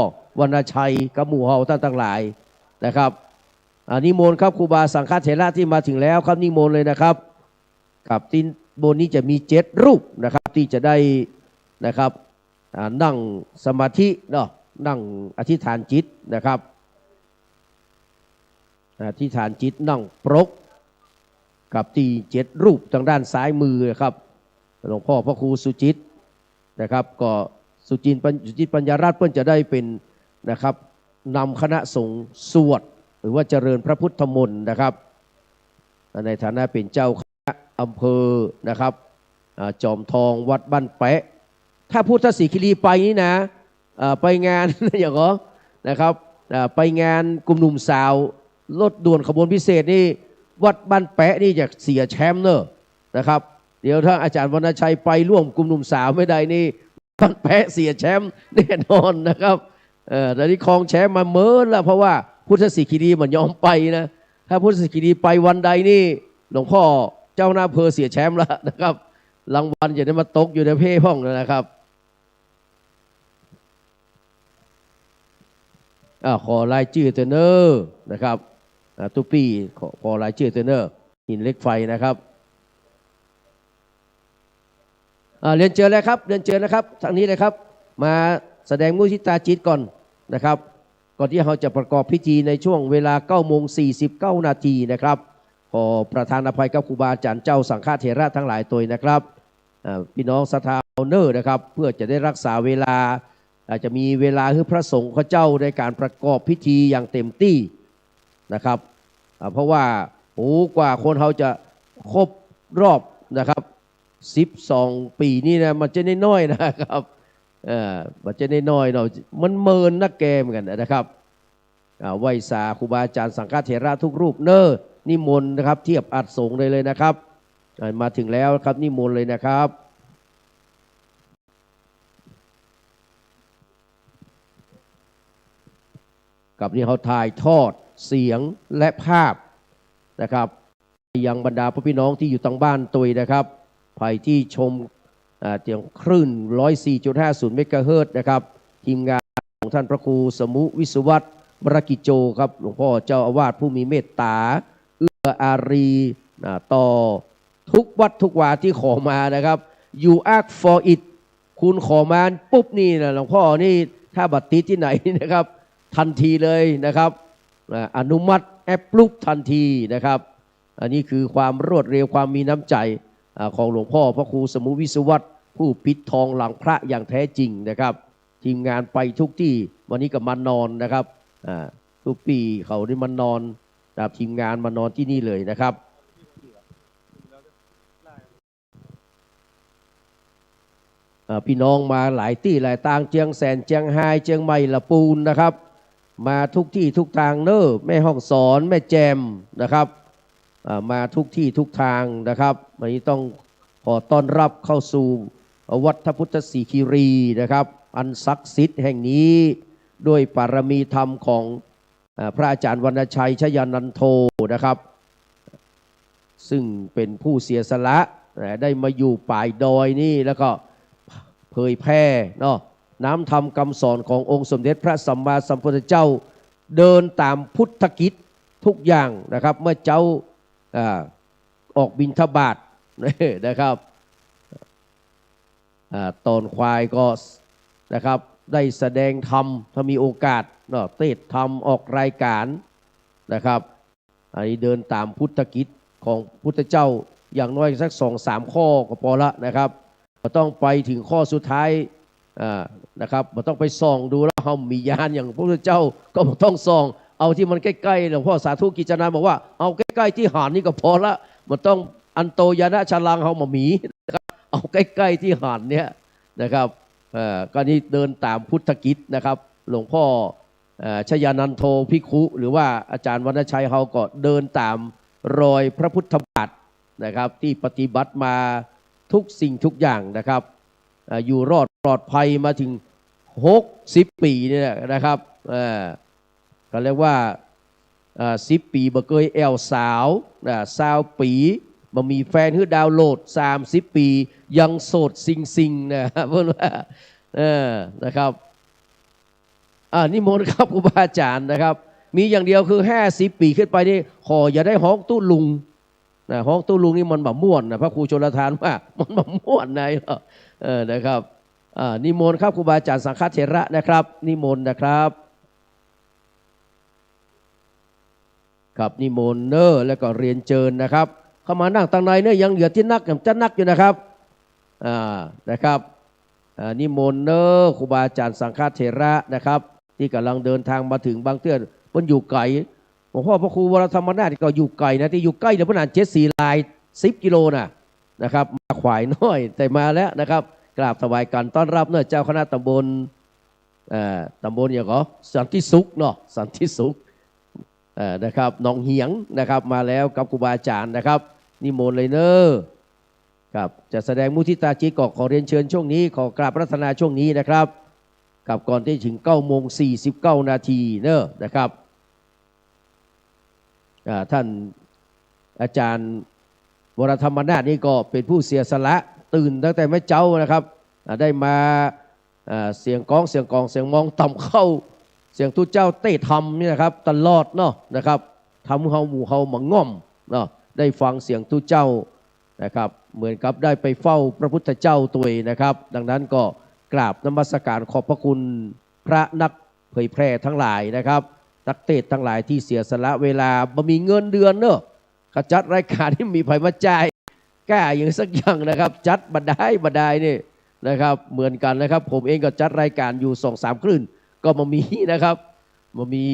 วรรณชัยกับหมู่เฮาต้านตังหลายนะครับ อ่า นิมนต์ครับ ครูบาสังฆเถระตี้มาเถิงแล้วครับ นิมนต์เลยนะครับ ครับ ตี้บนนี้จะมีเจ็ดรูปนะครับ ตี้จะได้นะครับ อ่า นั่งสมาธิเนาะ นั่งอธิษฐานจิตนะครับ อธิษฐานจิตนั่งปรก กับตี้เจ็ดรูปตางด้านซ้ายมือนะครับ หลวงพ่อพระครูสุจิตนะครับ ก็สุจินต์ปัญ- สุจิตปัญญารัตน์เปิ้นจะได้เป๋นนะครับ นำคณะสงฆ์สวด หรือว่าเจริญพระพุทธมนต์นะครับ ในฐานะเป๋นเจ้าคณะอำเภอนะครับ อ่า จอมทองวัดบ้านแปะ ถ้าพุทธศิขิรีไปนี่นะ เอ่อ ไปงาน อย่างก็นะครับ เอ่อ ไปงานกลุ่มหนุ่มสาว รถด่วนขบวนพิเศษนี่ วัดบ้านแปะนี่จะเสียแชมป์เนอะนะครับ เดี๋ยวถ้าอาจารย์วรรณชัยไปร่วมกลุ่มหนุ่มสาวไม่ได้นี่ บ้านแปะเสียแชมป์แน่นอนนะครับ เอ่อ ต๋อนนี้ครองแชมป์มาเมินละ เพราะว่าพุทธศิขิรีบ่ยอมไปนะ ถ้าพุทธศิขิรีไปวันใดนี่ หลวงพ่อเจ้าคณะอำเภอเสียแชมป์ละนะครับ รางวัลจะได้มาตกอยู่ในเพ่พ่องนะครับ อ่า ขอรายจื้อเต๊อะเน่อนะครับ อ่า ตุ๊ปี้ ขอ ขอรายจื้อเต๊อะเน่อ หินเหล็กไฟนะครับ อ่า เรียนเจิญเลยครับ เรียนเจิญนะครับ ตางนี้เลยครับ มาแสดงมุทิตาจิตก่อนนะครับ ก่อนตี้เฮาจะประกอบพิธีในช่วงเวลาเก้าโมงสี่สิบเก้านาทีนะครับ ขอประทานอภัยกับครูบาอาจ๋ารย์เจ้าสังฆเถระตังหลายตวยนะครับ อ่า ปี้น้องศรัทธาเฮาเน่อนะครับ เปื้อจะได้รักษาเวลา อาจจะมีเวลาหื้อพระสงฆ์ข้าเจ้าในก๋านประกอบพิธีอย่างเต็มตี้นะครับ อ่า เพราะว่า โอ้ กว่าคนเฮาจะครบรอบนะครับ สิบสองปี๋นี่นะ บ่ใจ้น้อยๆ นะครับ เอ่อ บ่ใจ้น้อยๆ เนาะ มันเมินนักแกเหมือนกั๋นนะครับ อ่า ไหว้สาครูบาอาจ๋ารย์สังฆเถระทุกรูปเน่อ นิมนต์นะครับ เทียบอัดสงฆ์เลย เลยนะครับ อ่า มาเถิงแล้วครับ นิมนต์เลยนะครับ กับนี้เฮาถ่ายทอดเสียงและภาพนะครับ ยังบรรดาพ่อพี่น้องตี้อยู่ตางบ้านตวยนะครับ ใผตี้ชม อ่า เสียงคลื่น ร้อยสี่จุดห้าศูนย์เมกะเฮิรตซ์นะครับ ทีมงานของท่านพระครูสมุวิศวัตร วรกิจโจครับ หลวงพ่อเจ้าอาวาสผู้มีเมตต๋า เอื้ออารี อ่า ต่อทุกวัดทุกวาตี้ขอมานะครับ You ask for it คุณขอมาปุ๊บนี่นะ หลวงพ่อนี่ถ้าบ่ติดตี้ไหนนะครับ ทันทีเลยนะครับ อ่า อนุมัติ approve ทันทีนะครับ อันนี้คือความรวดเร็ว ความมีน้ำใจ๋ อ่า ของหลวงพ่อพระครูสมุวิศวัตร ผู้ปิดทองหลังพระอย่างแท้จริงนะครับ ทีมงานไปทุกตี้ วันนี้ก็มานอนนะครับ อ่า ตุ๊ปี้เขาได้มานอน นะครับ ทีมงานมานอนตี้นี่เลยนะครับ เอ่อ พี่น้องมาหลายตี้หลายตาง เจียงแสน เจียงฮาย เจียงใหม่ ละปูนนะครับ มาทุกตี้ทุกตางเน่อ แม่ฮ่องสอน แม่แจ่มนะครับ เอ่อ มาทุกตี้ทุกตางนะครับ วันนี้ต้องขอต้อนรับเข้าสู่วัดพระพุทธศิขิรีนะครับ อันศักดิ์สิทธิ์แห่งนี้ ด้วยปารมีธรรมของ อ่า พระอาจ๋ารย์วรรณชัย ชยานันโท นะครับ ซึ่งเป๋นผู้เสียสละ นะ ได้มาอยู่ป๋ายดอยนี่ แล้วก็เผยแผ่เนาะ น้ำธรรมกำสอนขององค์สมเด็จพระสัมมาสัมพุทธเจ้า เดินต๋ามพุทธกิจทุกอย่างนะครับ เมื่อเจ๊า อ่า ออกบิณฑบาต นะครับ อ่า ตอนควายก็ นะครับ ได้แสดงธรรม ถ้ามีโอกาสเนาะ เตสน์ธรรม ออกรายก๋านนะครับ อันนี้เดินต๋ามพุทธกิจของพุทธเจ้า อย่างน้อยสักสองสามข้อก็ปอละนะครับ บ่ต้องไปเถิงข้อสุดท้าย อ่า นะครับ บ่ต้องไปส่องดูแล้ว เฮามีญาณอย่างพระพุทธเจ้า ก็บ่ต้องส่อง เอาตี้มันใก้ๆ หลวงพ่อสาธุกิจจานันท์บอกว่า เอาใก้ๆ ตี้หันนี่ก็ปอละ บ่ต้อง อันโตญาณะชาลังเฮาบ่มีนะครับ เอาใก้ๆ ตี้หันเนี่ยนะครับ เอ่อ ก็นี่เดินต๋ามพุทธกิจนะครับ หลวงพ่อ เอ่อ ชยานันโทภิกขุ หรือว่าอาจารย์วรรณชัยเฮาก็เดินต๋ามรอยพระพุทธบาทนะครับ ตี้ปฏิบัติมาทุกสิ่งทุกอย่างนะครับ เอ่อ อยู่รอดปลอดภัยมาเถิงหกสิบปี๋นี่แหละนะครับ เอ่อ ก็เรียกว่า เอ่อ สิบปี๋บ่เกยแอ่วสาว นะ ซาวปี๋บ่มีแฟนหื้อดาวโหลด สามสิบปี๋ยังโสดซิงๆ นะ เปิ้นว่า เออ นะครับ อ่า นิมนต์ครับ ครูบาอาจ๋ารย์นะครับ มีอย่างเดียวคือห้าสิบปี๋ขึ้นไปนี่ ขออย่าได้ฮ้องตุ๊ลุง นะ ฮ้องตุ๊ลุงนี่มันบ่ม่วนนะ พระครูชลทานว่ามันบ่ม่วนนะ เออ นะครับ อ่า นิมนต์ครับ ครูบาอาจ๋ารย์สังฆเถระนะครับ นิมนต์นะครับ ครับ นิมนต์เน้อ แล้วก็เรียนเจิญนะครับ เข้ามานั่งตังในเน้อ ยังเหลือตี้นัก จะนักอยู่นะครับ อ่า นะครับ อ่า นิมนต์เน้อ ครูบาอาจ๋ารย์สังฆเถระนะครับ ตี้ก่ำลังเดินตางมาเถิง บางเตื้อเปิ้นอยู่ไก๋ หลวงพ่อพระครูวรธรรมนาถก็อยู่ไก๋นะ ตี้อยู่ใก้เดี๋ยวเปิ้นอ่านเจ็ดสี่ลาย สิบกิโลนะ นะครับ มาขวายน้อย แต่มาแล้วนะครับ กราบถวายการต้อนรับเน้อ เจ้าคณะตำบล เอ่อ ตำบลหยังก่อ สันติสุขเนาะ สันติสุข เอ่อ นะครับ หนองเหียงนะครับ มาแล้วกับครูบาอาจ๋ารย์นะครับ นิมนต์เลยเน้อ ครับ จะแสดงมุทิตาจิตก็ขอเรียนเชิญช่วงนี้ ขอกราบอาราธนาช่วงนี้นะครับ ครับ ก่อนตี้เถิงเก้าโมงสี่สิบเก้านาทีเน้อ นะครับ อ่า ท่านอาจารย์วรธรรมนาถนี่ก็เป๋นผู้เสียสละ ตื่นตั้งแต่เมื่อเจ๊านะครับ อ่า ได้มา อ่า เสียงก๊อง เสียงก๋อง เสียงมองต่ำเข้า เสียงตุ๊เจ้าเตธรรมนี่นะครับ ตลอดเนาะ นะครับ ทำหื้อเฮาหมู่เฮาหมองง่อมเนาะ ได้ฟังเสียงตุ๊เจ้านะครับ เหมือนกับได้ไปเฝ้าพระพุทธเจ้าตวยนะครับ ดังนั้นก็กราบนมัสการขอบพระคุณพระนักเผยแพร่ทั้งหลายนะครับ นักเตสน์ทั้งหลายตี้เสียสละเวลา บ่มีเงินเดือนเนาะ ก็จัดรายก๋านนี่มีใผมาจ่าย ก้าหยังสักอย่างนะครับ จัดบ่ดายบ่ดายนี่นะครับ เหมือนกั๋นนะครับ ผมเองก็จัดรายก๋านอยู่สองสามคลื่น ก็บ่มีนะครับ บ่มี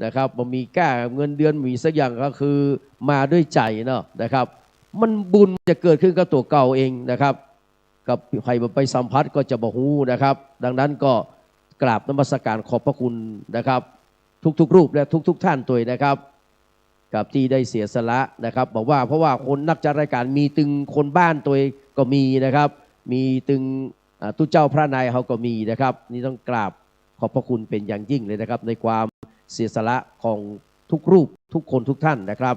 นะครับ บ่มีก้าเงินเดือน บ่มีสักอย่าง ก็คือมาด้วยใจ๋เนาะนะครับ มันบุญจะเกิดขึ้นกับตั๋วเก่าเองนะครับ กับใผบ่ไปสัมผัสก็จะบ่ฮู้นะครับ ดังนั้นก็กราบนมัสการขอบพระคุณนะครับ ทุกๆรูปและทุกๆท่านตวยนะครับ กับตี้ได้เสียสละนะครับ บอกว่า เพราะว่าคนนักจัดรายก๋านมีตึงคนบ้านตวยก็มีนะครับ มีตึง อ่า ตุ๊เจ้าพระนายเฮาก็มีนะครับ นี่ต้องกราบขอบพระคุณเป๋นอย่างยิ่งเลยนะครับ ในความเสียสละของทุกรูป ทุกคน ทุกท่านนะครับ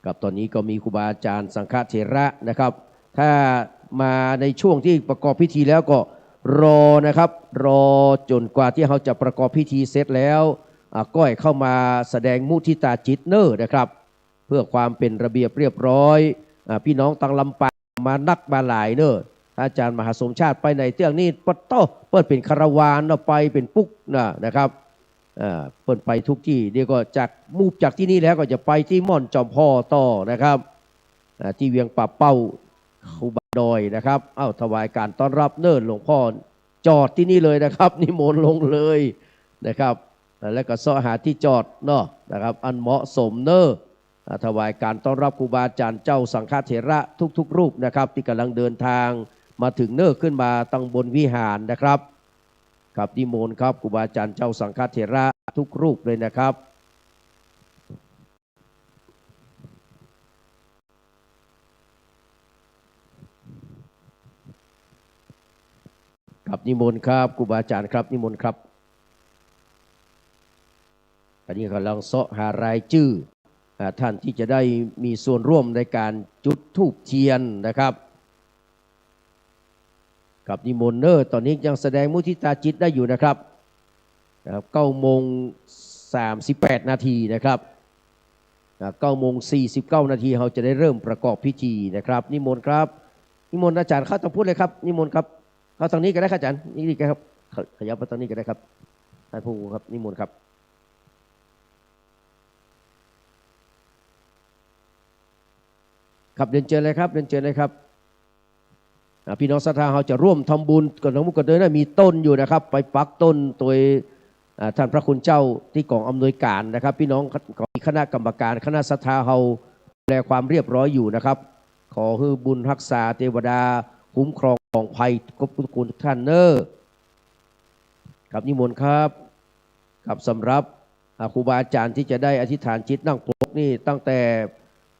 ครับ ต๋อนนี้ก็มีครูบาอาจ๋ารย์สังฆเถระนะครับ ถ้ามาในช่วงตี้ประกอบพิธีแล้วก็รอนะครับ รอจ๋นกว่าตี้เฮาจะประกอบพิธีเสร็จแล้ว อ่า ก้อยเข้ามาแสดงมุทิตาจิตเน้อนะครับ เพื่อความเป๋นระเบียบเรียบร้อย อ่า ปี้น้องตางลำปางมานักมาหลายเน้อ อาจ๋ารย์มหาสมชาติไปไหนเตื้องนี่ ปะโต้ เปิ้นเป๋นคาราวานเนาะ ไปเป๋นปุ๊กนะ นะครับ อ่า เปิ้นไปทุกตี้ เดี๋ยวก็จาก มูฟจากตี้นี่แล้วก็จะไปตี้ม่อนจอมพอต่อนะครับ อ่า ตี้เวียงป่าเป้า ครูบาดอยนะครับ เอ้า ถวายการต้อนรับเน้อ หลวงพ่อจอดตี้นี่เลยนะครับ นิมนต์ลงเลยนะครับ อ่า แล้วก็เซาะหาตี้จอดเนาะนะครับ อันเหมาะสมเน้อ อ่า ถวายการต้อนรับครูบาอาจ๋ารย์เจ้าสังฆเถระทุกๆรูปนะครับ ตี้ก่ำลังเดินตางมาเถิงเน้อ ขึ้นมาตังบนวิหารนะครับ ครับ นิมนต์ครับ ครูบาอาจ๋ารย์เจ้าสังฆเถระทุกรูปเลยนะครับ ครับ นิมนต์ครับ ครูบาอาจ๋ารย์ครับ นิมนต์ครับ อันนี้ก่ำลังเซาะหารายจื้อ อ่า ท่านตี้จะได้มีส่วนร่วมในการจุดธูปเทียนนะครับ ครับ นิมนต์เน้อ ต๋อนนี้ยังแสดงมุทิตาจิตได้อยู่นะครับ นะครับ เก้าโมงสามสิบแปดนาทีนะครับ อ่า เก้าโมงสี่สิบเก้านาที เฮาจะได้เริ่มประกอบพิธีนะครับ นิมนต์ครับ นิมนต์อาจ๋ารย์เข้าตางพุ้นเลยครับ นิมนต์ครับ เข้าตางนี้ก็ได้ครับอาจ๋ารย์ นี่ก็ได้ครับ ข- ขยับมาตางนี้ก็ได้ครับ ท่านพระครูครับ นิมนต์ครับ ครับ เรียนเจิญเลยครับ เรียนเจิญเลยครับ อ่า ปี้น้องศรัทธาเฮาจะร่วมทำบุญกั๋นตังหมู่กั๋นตวยนะ มีต้นอยู่นะครับ ไปปักต้นตวย อ่า ท่านพระคุณเจ้าตี้ก๋องอำนวยการนะครับ ปี้น้องก็มีคณะกรรมการ คณะศรัทธาเฮาดูแลความเรียบร้อยอยู่นะครับ ขอหื้อบุญฮักษาเตวดาคุ้มครองปองภัยครบทุกคนทุกท่านเน้อ ครับ นิมนต์ครับ ครับ สำหรับ อ่า ครูบาอาจ๋ารย์ตี้จะได้อธิษฐานจิตนั่งปลกนี่ ตั้งแต่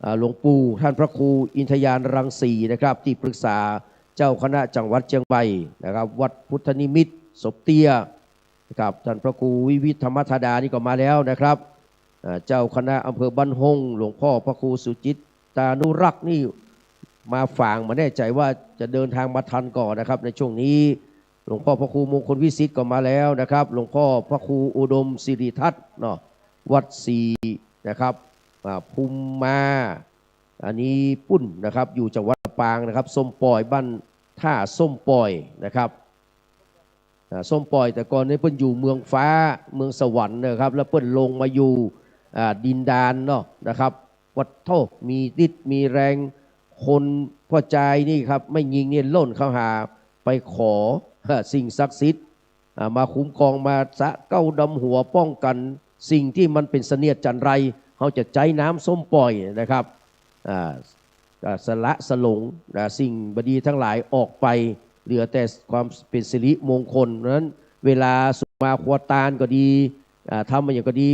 อ่า หลวงปู่ท่านพระครูอินทญาณรังสีนะครับ ตี้ปรึกษาเจ้าคณะจังหวัดเจียงใหม่นะครับ วัดพุทธนิมิตรสบเตี้ยนะครับ ท่านพระครูวิวิธธรรมธาดานี่ก็มาแล้วนะครับ อ่า เจ้าคณะอำเภอบ้านฮง หลวงพ่อพระครูสุจิตตานุรักษ์นี่มาฝาง บ่แน่ใจ๋ว่าจะเดินทางมาทันก่อนะครับ ในช่วงนี้ หลวงพ่อพระครูมงคลวิสิทธิ์ก็มาแล้วนะครับ หลวงพ่อพระครูอุดมสิริทัศน์เนาะ วัดศรีนะครับ อ่า ภูมิมา อันนี้ปุ้นนะครับ อยู่จังหวัดลำปางนะครับ ส้มป่อย บ้านท่าส้มป่อยนะครับ อ่า ส้มป่อยแต่ก่อนนี่เปิ้นอยู่เมืองฟ้า เมืองสวรรค์นะครับ แล้วเปิ้นลงมาอยู่ อ่า ดินดานเนาะนะครับ วัดโท มีฤทธิ์มีแรง คนพ่อจายนี่ครับ แม่ญิงนี่ล่นเข้าหา ไปขอ สิ่งศักดิ์สิทธิ์ อ่า มาคุ้มครอง มาสะเก๊าดำหัว ป้องกันสิ่งตี้มันเป๋นเสนียดจัญไร เฮาจะใจ๊น้ำส้มป่อยนะครับ อ่า อ่า สละสลง นะ สิ่งบ่ดีตังหลายออกไป เหลือแต่ความเป๋นสิริมงคล เพราะฉะนั้นเวลาสุมาครัวตานก็ดี อ่า ทำอะหยังก็ดี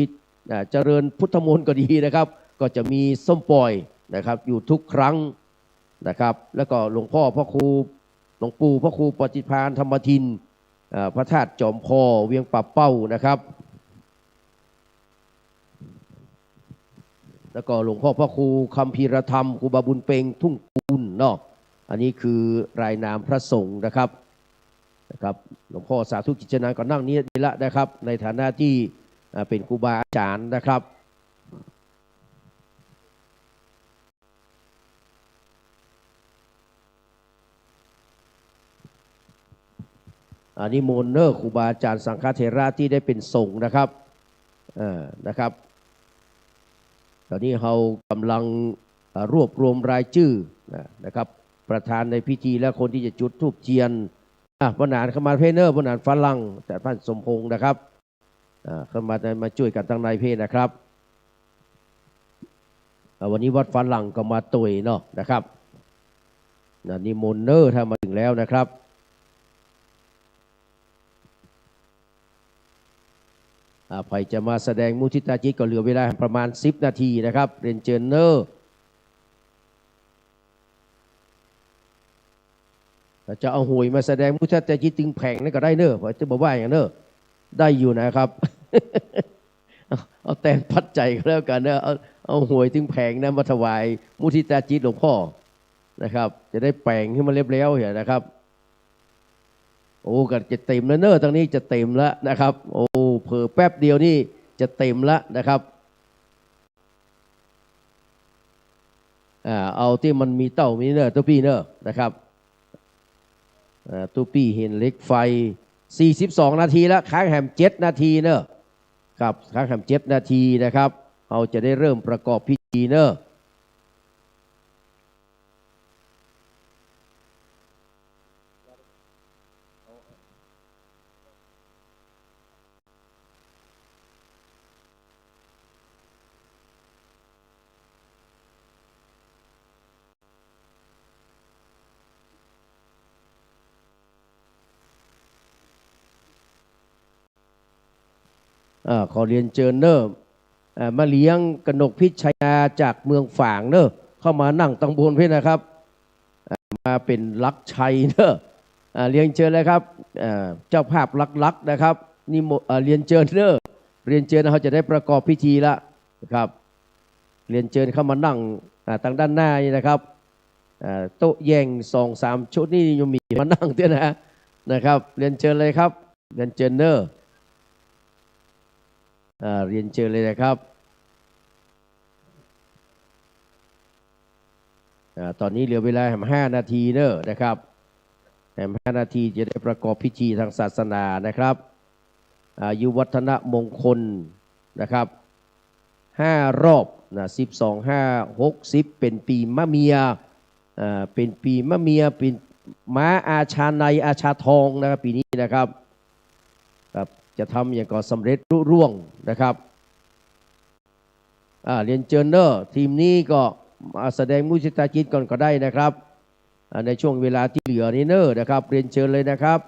อ่า เจริญพุทธมนต์ก็ดีนะครับ ก็จะมีส้มป่อยนะครับ อยู่ทุกครั้งนะครับ แล้วก็หลวงพ่อพระครู หลวงปู่พระครูปฏิภาณธรรมทิน อ่า พระธาตุจอมคอ เวียงป่าเป้านะครับ แล้วก็หลวงพ่อพระครูคัมภีรธรรม ครูบาบุญเป็ง ทุ่งคูนเนาะ อันนี้คือรายนามพระสงฆ์นะครับ นะครับ หลวงพ่อสาธุกิจจานันท์ก็นั่งนี้ดีละนะครับ ในฐานะตี้ อ่า เป๋นครูบาอาจ๋ารย์นะครับ อ่า นิมนต์เน้อ ครูบาอาจ๋ารย์สังฆเถระตี้ได้เป๋นสงฆ์นะครับ เอ่อ นะครับ ต๋อนนี้เฮากำลัง อ่า รวบรวมรายจื้อ นะ นะครับ ประธานในพิธีและคนตี้จะจุดธูปเตียน อ่ะ ป้อหนานเข้ามาเพ่อเน้อ ป้อหนานฝรั่ง อาจ๋ารย์พันธุ์สมพงษ์นะครับ อ่า เข้ามา มาจ้วยกั๋นตังในเพ่อนะครับ อ่า วันนี้วัดฝรั่งก็มาตวยเนาะนะครับ นะ นิมนต์เน้อ ถ้ามาเถิงแล้วนะครับ อ่า ใผจะมาแสดงมุทิตาจิตก็เหลือเวลาประมาณสิบนาทีนะครับ เรียนเจิญเน้อ ถ้าจะเอาหวยมาแสดงมุทิตาจิตตึงแผงนั้นก็ได้เน้อ ผมจะบอกว่าอย่างเน้อ ได้อยู่นะครับ เอา เอาแตนปัจจัยก็แล้วกั๋นเน้อ เอา เอาหวยตึงแผงนั้นมาถวายมุทิตาจิตหลวงพ่อนะครับ จะได้แป๋งหื้อมันเรียบแล้วเหียนะครับ โอ้ ก็จะเต๋มแล้วเน้อ ตังนี้จะเต๋มแล้วนะครับ โอ้ เผลอแป๊บเดียวนี่จะเต๋มแล้วนะครับ อ่า เอาตี้มันมีเต้ามีเน้อ ตุ๊ปี้เน้อ นะครับ อ่า ตุ๊ปี้หินเหล็กไฟ สี่สิบสองนาทีแล้ว ค้างแหมเจ็ดนาทีเน้อ ครับ ค้างแหมเจ็ดนาทีนะครับ เฮาจะได้เริ่มประกอบพิธีเน้อ อ่า ขอเรียนเจิญเน้อ อ่า แม่เลี้ยงกนกพิชยาจากเมืองฝางเน้อ เข้ามานั่งตังบนเพ่อนะครับ อ่า มาเป๋นหลักชัยเน้อ อ่า เรียนเจิญเลยครับ อ่า เจ้าภาพหลักๆนะครับ นิมนต์ อ่า เรียนเจิญเน้อ เรียนเจิญ เฮาจะได้ประกอบพิธีละนะครับ เรียนเจิญเข้ามานั่ง อ่า ตังด้านหน้านี่นะครับ อ่า โต๊ะแย่งสองสามชุดนี่ยังมีมานั่งเตื้อนะ นะครับ เรียนเจิญเลยครับ เรียนเจิญเน้อ อ่า เรียนเจิญเลยนะครับ อ่า ต๋อนนี้เหลือเวลาแหมห้านาทีเน้อนะครับ แหมห้านาทีจะได้ประกอบพิธีตางศาสนานะครับ อายุวัฒนมงคลนะครับ ห้ารอบนะ สิบสอง ห้า หกสิบ เป๋นปี๋มะเมีย อ่า เป๋นปี๋มะเมีย เป๋นม้าอาชาในอาชาทองนะครับ ปี๋นี้นะครับ ครับ จะทำอย่างก็สำเร็จลุล่วงนะครับ อ่า เรียนเจิญเน้อ ทีมนี้ก็ มาแสดงมุทิตาจิตก่อนก็ได้นะครับ อ่า ในช่วงเวลาตี้เหลือนี้เน่อนะครับ เรียนเชิญเลยนะครับ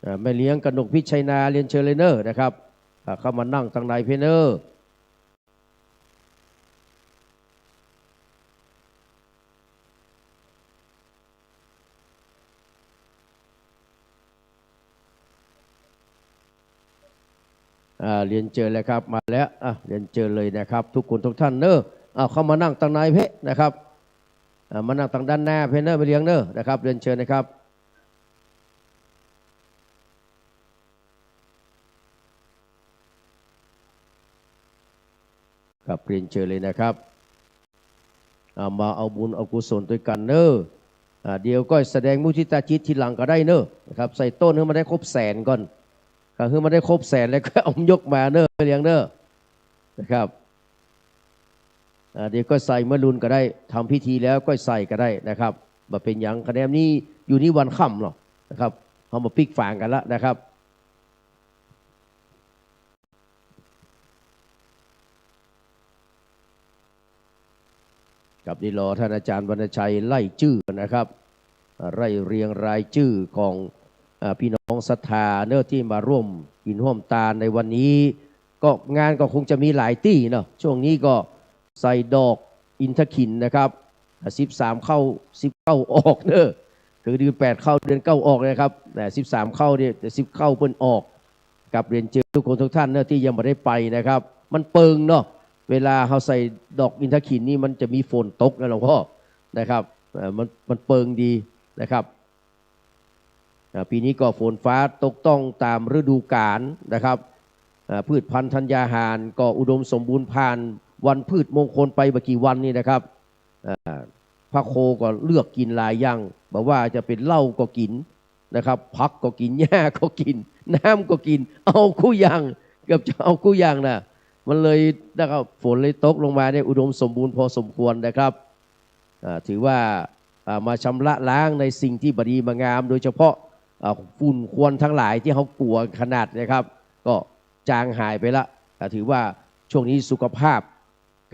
อ่า แม่เลี้ยงกนกพิชัยนา เรียนเชิญเลยเน่อนะครับ อ่า เข้ามานั่งตังในเพ่อเน่อ อ่า เรียนเชิญเลยครับ มาแล้ว อ่ะ เรียนเชิญเลยนะครับ ทุกคนทุกท่านเน่อ เอาเข้ามานั่งตังในเพ่อนะครับ อ่า มานั่งตังด้านหน้าเพ่อเน่อ แม่เลี้ยงเน่อนะครับ เรียนเชิญนะครับ ครับ เรียนเชิญเลยนะครับ อ่า มาเอาบุญเอากุศลตวยกั๋นเน่อ อ่า เดี๋ยวก็แสดงมุทิตาจิตทีหลังก็ได้เน่อนะครับ ใส่ต้นหื้อมันได้ครบแสนก่อน ก็หื้อมันได้ครบแสนแล้วก็เอายกมาเน่อ แม่เลี้ยงเน่อ นะครับ อ่า เดี๋ยวก็ใส่เมื่อลุนก็ได้ ทำพิธีแล้วก็ใส่ก็ได้นะครับ บ่เป๋นหยัง คะแนนนี้อยู่นี่วันค่ำเนาะนะครับ เฮามาปิ๊กฝางกั๋นละนะครับ ครับ นี่รอท่านอาจารย์วรรณชัยไล่จื้อนะครับ อ่า ไล่เรียงรายจื้อของ อ่า พี่น้องศรัทธาเน่อตี้มาร่วมกิ๋นฮ่วมตานในวันนี้ ก็งานก็คงจะมีหลายตี้เนาะ ช่วงนี้ก็ใส่ดอกอินทขิลนะครับ อ่า สิบสามเข้า สิบเก้าออกเน่อ คือเดือนแปดเข้าเดือนเก้าออกนะครับ แต่สิบสามเข้าเนี่ย แต่สิบเก้าเปิ้นออก ครับ เรียนเชิญทุกคนทุกท่านเน่อตี้ยังบ่ได้ไปนะครับ มันเปิงเนาะ เวลาเฮาใส่ดอกอินทขิลนี่มันจะมีฝนตกนะหลวงพ่อ นะครับ เอ่อ มัน มันเปิงดีนะครับ อ่า ปี๋นี้ก็ฝนฟ้าตกต้องต๋ามฤดูกาลนะครับ อ่า พืชพันธุ์ธัญญาหารก็อุดมสมบูรณ์ ผ่านวันพืชมงคลไปบ่กี่วันนี่นะครับ อ่า พระโคก็เลือกกิ๋นหลายอย่าง บ่ว่าจะเป๋นเหล้าก็กิ๋นนะครับ ผักก็กิ๋น หญ้าก็กิ๋น น้ำก็กิ๋น เอากู้อย่าง เกือบจะเอากู้อย่างนะ มันเลยนะครับ ฝนเลยตกลงมาเนี่ย อุดมสมบูรณ์พอสมควรนะครับ อ่า ถือว่า อ่า มาชำระล้างในสิ่งตี้บ่ดีบ่งาม โดยเฉพาะ อ่า ฝุ่นควันทั้งหลายตี้เฮากั๋วขนาดนะครับ ก็จางหายไปละ อ่า ถือว่าช่วงนี้สุขภาพ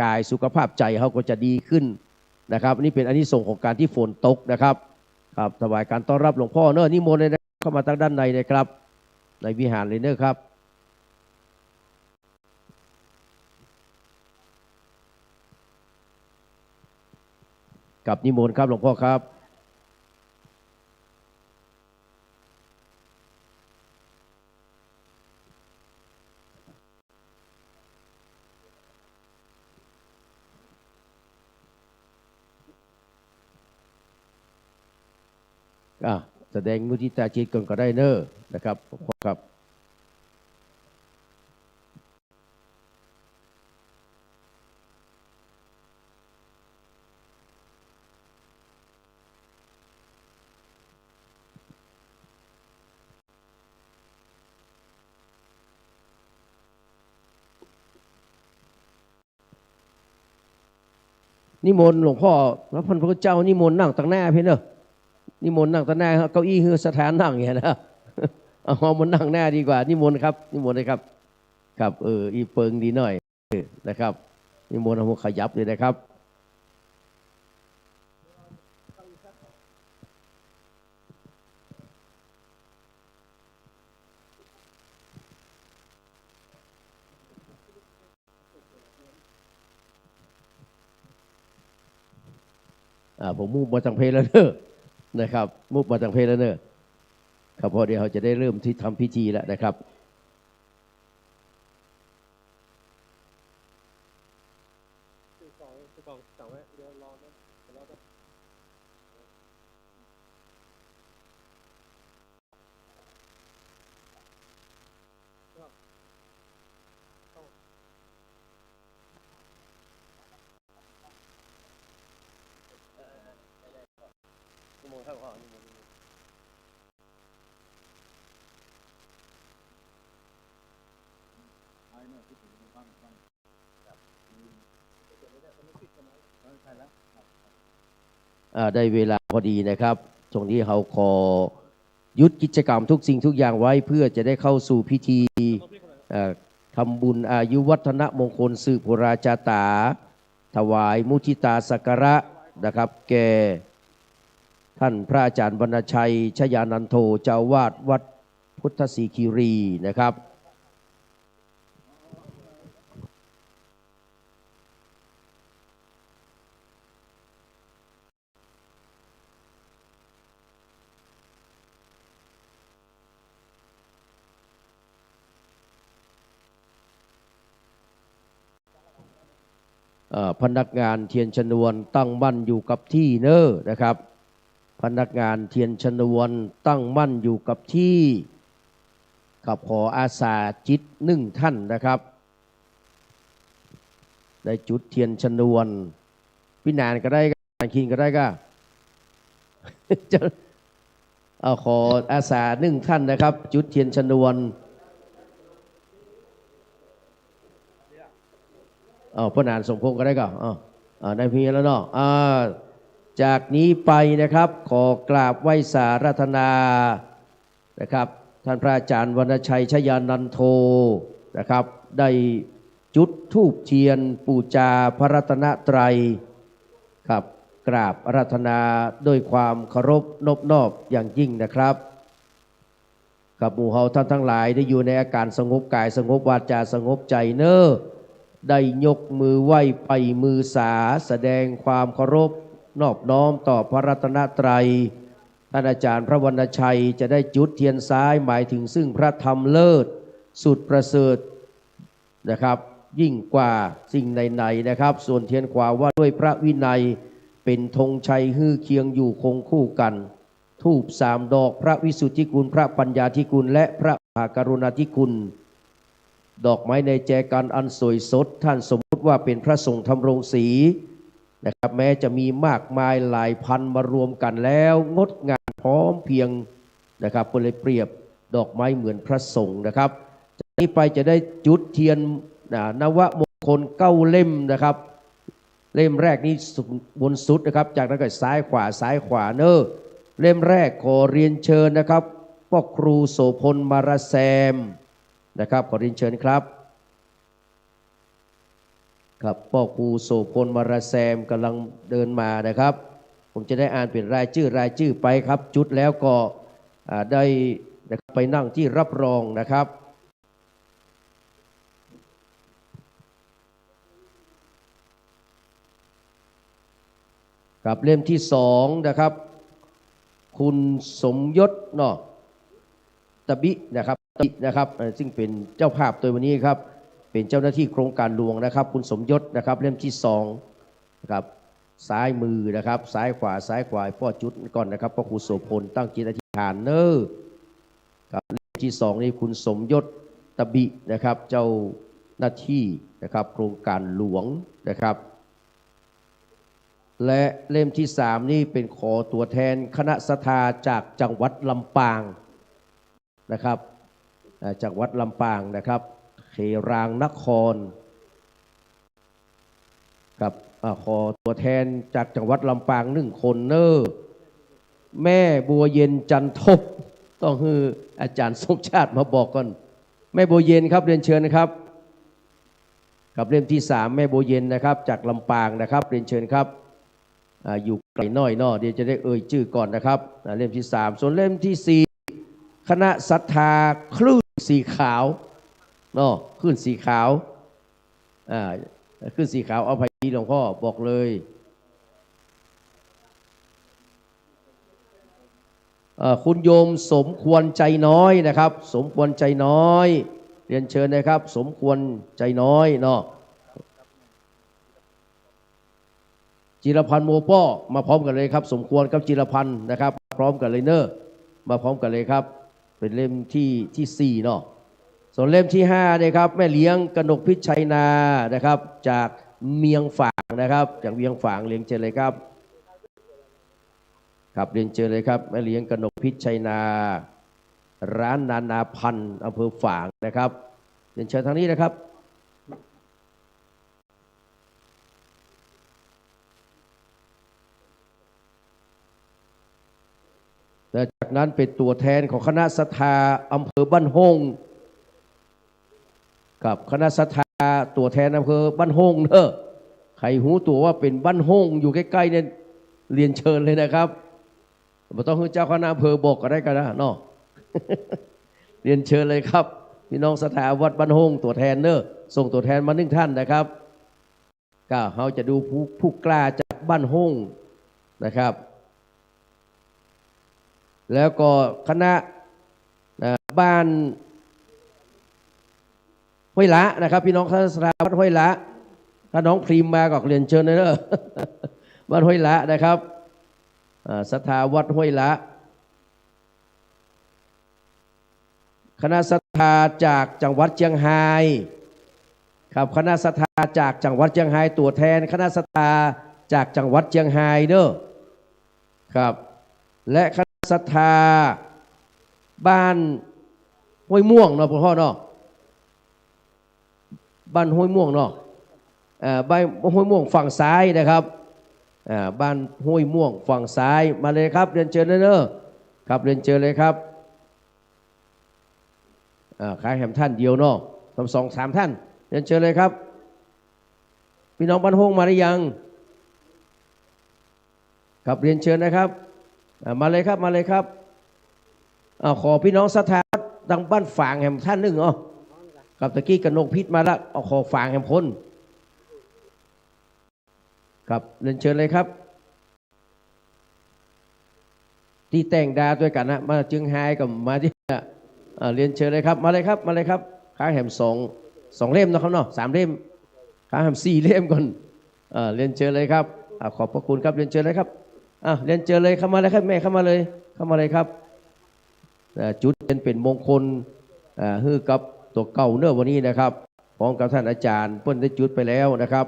กายสุขภาพใจ๋เฮาก็จะดีขึ้นนะครับ นี่เป๋นอานิสงส์ของการตี้ฝนตกนะครับ ครับ ถวายการต้อนรับหลวงพ่อเน่อ นิมนต์เลยนะ เข้ามาตางด้านในเลยครับ ในวิหารเลยเน่อครับ ครับ นิมนต์ครับหลวงพ่อครับ อ่ะ แสดงมุทิตาจิตก่อนก็ได้เน่อนะครับ หลวงพ่อครับ นิมนต์หลวงพ่อ พระพันพระเจ้า นิมนต์นั่งตางหน้าเพ่อเน่อ นิมนต์นั่งตางหน้า เก้าอี้หื้อสถานนั่งเนี่ยนะ เอา เอามานั่งหน้าดีกว่า นิมนต์ครับ นิมนต์เลยครับ ครับ เออ อี้เปิงดีหน่อย นะครับ นิมนต์เอามาขยับเลยนะครับ อ่า ผมมุบมาตางเพลแล้วเน่อ นะครับ มุบมาตางเพลแล้วเน่อ ครับ เพราะเดี๋ยวเฮาจะได้เริ่มตี้ทำพิธีแล้วนะครับ อ่า ได้เวลาพอดีนะครับ ตรงนี้เฮาขอหยุดกิจกรรมทุกสิ่งทุกอย่างไว้ เพื่อจะได้เข้าสู่พิธี เอ่อ ทำบุญอายุวัฒนมงคลสืบปุราจาต๋า ถวายมุทิตาสักการะนะครับ แก่ท่านพระอาจารย์วรรณชัย ชยานันโท เจ้าอาวาสวัดพุทธศรีคีรีนะครับ เอ่อ พนักงานเทียนชนวนตั้งมั่นอยู่กับที่เน้อนะครับ พนักงานเทียนชนวนตั้งมั่นอยู่กับที่ครับ ขออาสาจิตนึ่งท่านนะครับ ได้จุดเทียนชนวน ปี้หนานก็ได้ หนานคิงก็ได้ก่ะ เอา ขออาสานึ่งท่านนะครับ จุดเทียนชนวน เอา ป้อหนานสมพงษ์ก็ได้ก่ะ เอา เอา ได้เพียงแล้วเนาะ อ่า จากนี้ไปนะครับ ขอกราบไหว้สาราธนา นะครับ ท่านพระอาจารย์วรรณชัย ชยานันโท นะครับ ได้จุดธูปเทียนปู๋จาพระรัตนตรัยครับ กราบอาราธนาด้วยความเคารพนบนอบอย่างยิ่งนะครับ ครับ หมู่เฮาท่านตังหลายได้อยู่ในอาการสงบก๋าย สงบวาจา สงบใจ๋เน้อ ได้ยกมือไหว้ไพร่มือสา แสดงความเคารพนอบน้อมต่อพระรัตนตรัย ท่านอาจารย์พระวรรณชัยจะได้จุดเทียนซ้าย หมายถึงซึ่งพระธรรมเลิศสุดประเสริฐนะครับ ยิ่งกว่าสิ่งไหนๆ นะครับ ส่วนเทียนขวาว่าด้วยพระวินัย เป๋นธงชัยหื้อเคียงอยู่คงคู่กั๋น ธูปสามดอก พระวิสุทธิคุณ พระปัญญาธิคุณ และพระมหากรุณาธิคุณ ดอกไม้ในแจกัณฑ์อันสวยสด ท่านสมมุติว่าเป๋นพระสงฆ์ธรรมรงค์ศรีนะครับ แม้จะมีมากมายหลายพันมารวมกั๋นแล้ว งดงามพร้อมเพรียงนะครับ ก็เลยเปรียบดอกไม้เหมือนพระสงฆ์นะครับ จากนี้ไปจะได้จุดเทียน อ่า นวมงคลเก้าเล่มนะครับ เล่มแรกนี่สุด บนสุดนะครับ จากนั้นก็ซ้ายขวา ซ้ายขวาเน้อ เล่มแรกขอเรียนเชิญนะครับ ป้อครูโสภณ มาลาแซม นะครับ ขอเรียนเชิญครับ ครับ ป้อครูโสภณ มาลาแซมก๋ำลังเดินมานะครับ ผมจะได้อ่านเป๋นรายจื้อ รายจื้อไปครับ จุดแล้วก็ อ่า ได้นะครับ ไปนั่งตี้รับรองนะครับ ครับ เล่มตี้สองนะครับ คุณสมยศเนาะ ตะบินะครับ ตะบินะครับ เอ่อ ซึ่งเป๋นเจ้าภาพตวยวันนี้ครับ เป๋นเจ้าหน้าตี้โครงก๋านหลวงนะครับ คุณสมยศนะครับ เล่มตี้สองนะครับ ซ้ายมือนะครับ ซ้ายขวา ซ้ายขวา ป้อจุดก่อนนะครับ ป้อครูโสภณ ตั้งจิตอธิษฐานเน้อ ครับ เล่มตี้สองนี่คุณสมยศ ตะบินะครับ เจ้าหน้าตี้นะครับ โครงก๋านหลวงนะครับ และเล่มตี้สามนี่เป๋นขอตั๋วแทนคณะศรัทธาจากจังหวัดลำปางนะครับ อ่า จังหวัดลำปางนะครับ เขรางนคร ครับ อ่า ขอตั๋วแทนจากจังหวัดลำปางนึ่งคนเน้อ แม่บัวเย็น จันทบ ต้องหื้ออาจ๋ารย์สมชาติมาบอกก่อน แม่บัวเย็นครับ เรียนเชิญนะครับ ครับ เล่มตี้สาม แม่บัวเย็นนะครับ จากลำปางนะครับ เรียนเชิญครับ อ่า อยู่ไก๋หน้อยเนาะ เดี๋ยวจะได้เอ่ยจื้อก่อนนะครับ อ่า เล่มตี้สาม ส่วนเล่มตี้สี่ คณะศรัทธาคลื่นสีขาวเนาะ คลื่นสีขาว อ่า คลื่นสีขาว เอาไผดีหลวงพ่อ บอกเลย เอ่อ คุณโยมสมควร ใจน้อยนะครับ สมควร ใจน้อย เรียนเชิญนะครับ สมควร ใจน้อยเนาะ จิรพันธ์ โมป้อ มาพร้อมกั๋นเลยครับ สมควรกับจิรพันธ์นะครับ พร้อมกั๋นเลยเน้อ มาพร้อมกั๋นเลยครับ เป๋นเล่มตี้ ตี้สี่เนาะ ส่วนเล่มตี้ห้าเนี่ยครับ แม่เลี้ยงกนกพิชชัยนานะครับ จากเวียงฝางนะครับ จากเวียงฝาง เรียนเชิญเลยครับ ครับ เรียนเชิญเลยครับ แม่เลี้ยงกนกพิชชัยนา ร้านนานาพันธุ์ อำเภอฝางนะครับ เรียนเชิญทางนี้นะครับ และจากนั้นเป๋นตั๋วแทนของคณะศรัทธาอำเภอบ้านโฮ่ง ครับ คณะศรัทธาตั๋วแทนอำเภอบ้านโฮ่งเนาะ ใผฮู้ตั๋วว่าเป๋นบ้านโฮ่งอยู่ใก้ๆ เนี่ย เรียนเชิญเลยนะครับ บ่ต้องหื้อเจ้าคณะอำเภอบอกก็ได้ ก็ได้เนาะ เรียนเชิญเลยครับ พี่น้องศรัทธาวัดบ้านโฮ่งตั๋วแทนเนาะ ส่งตั๋วแทนมาหนึ่งท่านนะครับ ก็เฮาจะดูผู้ ผู้กล้าจากบ้านโฮ่งนะครับ แล้วก็คณะ อ่า บ้านห้วยละนะครับ พี่น้องคณะศรัทธาวัดห้วยละ ถ้าน้องพริมมาก็เรียนเชิญเลยเนาะ บ้านห้วยละนะครับ อ่า ศรัทธาวัดห้วยละ คณะศรัทธาจากจังหวัดเจียงฮาย ครับ คณะศรัทธาจากจังหวัดเจียงฮาย ตั๋วแทนคณะศรัทธาจากจังหวัดเจียงฮายเนาะ ครับ และคณะศรัทธาบ้านห้วยม่วงเนาะ พ่อเนาะ บ้านห้วยม่วงเนาะ อ่า บ้านห้วยม่วงฝั่งซ้ายนะครับ อ่า บ้านห้วยม่วงฝั่งซ้าย มาเลยครับ เรียนเชิญเลยเนาะ ครับ เรียนเชิญเลยครับ อ่า ขายแหมท่านเดียวเนาะ สองสามท่าน เรียนเชิญเลยครับ พี่น้องบ้านโฮ่งมาหรือยัง ครับ เรียนเชิญนะครับ อ่า มาเลยครับ มาเลยครับ อ่า ขอพี่น้องศรัทธาตางบ้านฝางแหมท่านนึ่ง อ้อ ครับ ตะกี้กระหนกพิษมาละ เอา ขอฝางแหมคน ครับ เรียนเชิญเลยครับ ตี้แต่งดาตวยกั๋นนะ มาเจียงฮายก็มาตี้ อ่า เรียนเชิญเลยครับ มาเลยครับ มาเลยครับ ขายแหมสอง สองเล่มนะครับเนาะ สามเล่ม ขายแหมสี่เล่มก่อน อ่า เรียนเชิญเลยครับ อ่า ขอบพระคุณครับ เรียนเชิญเลยครับ อ่า เรียนเชิญเลย เข้ามาเลยครับ แม่ เข้ามาเลย เข้ามาเลยครับ อ่า จุดเป๋น เป๋นมงคล อ่า หื้อกับตั๋วเก่าเนาะวันนี้นะครับ พร้อมกับท่านอาจารย์ เปิ้นได้จุดไปแล้วนะครับ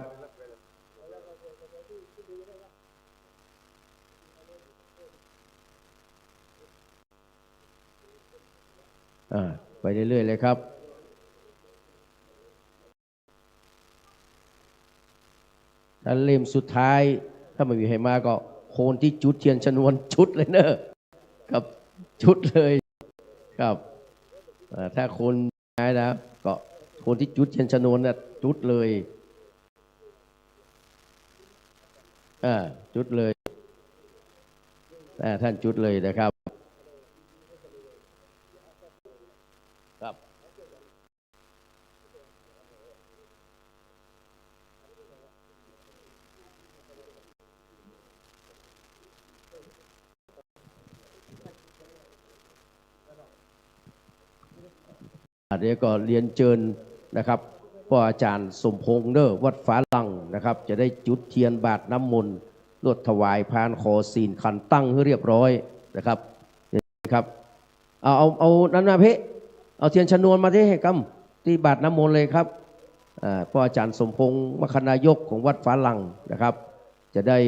อ่า ไปเรื่อยๆ เลยครับ ถ้าเล่มสุดท้าย ถ้าบ่มีใผมาก็คนตี้จุดเตียนชนวนจุดเลยเนาะ ครับ จุดเลย ครับ อ่า ถ้าคน นะ ก็คนตี้จุดเตียนชนวนน่ะ จุดเลย อ่า จุดเลย อ่า ท่านจุดเลยนะครับ ครับ อ่า เดี๋ยวก็เรียนเจิญนะครับ ป้ออาจ๋ารย์สมพงษ์เน่อ วัดฝาหลั่งนะครับ จะได้จุดเตียนบาตรน้ำมนต์ ลวดถวายพานขอศีลขันตั้งหื้อเรียบร้อยนะครับ ครับ เอา เอา เอานั้นมาเพ่ เอาเตียนชนวนมาตี้ กำ ตี้บาตรน้ำมนต์เลยครับ อ่า ป้ออาจ๋ารย์สมพงษ์ มคนายกของวัดฝาหลั่งนะครับ จะได้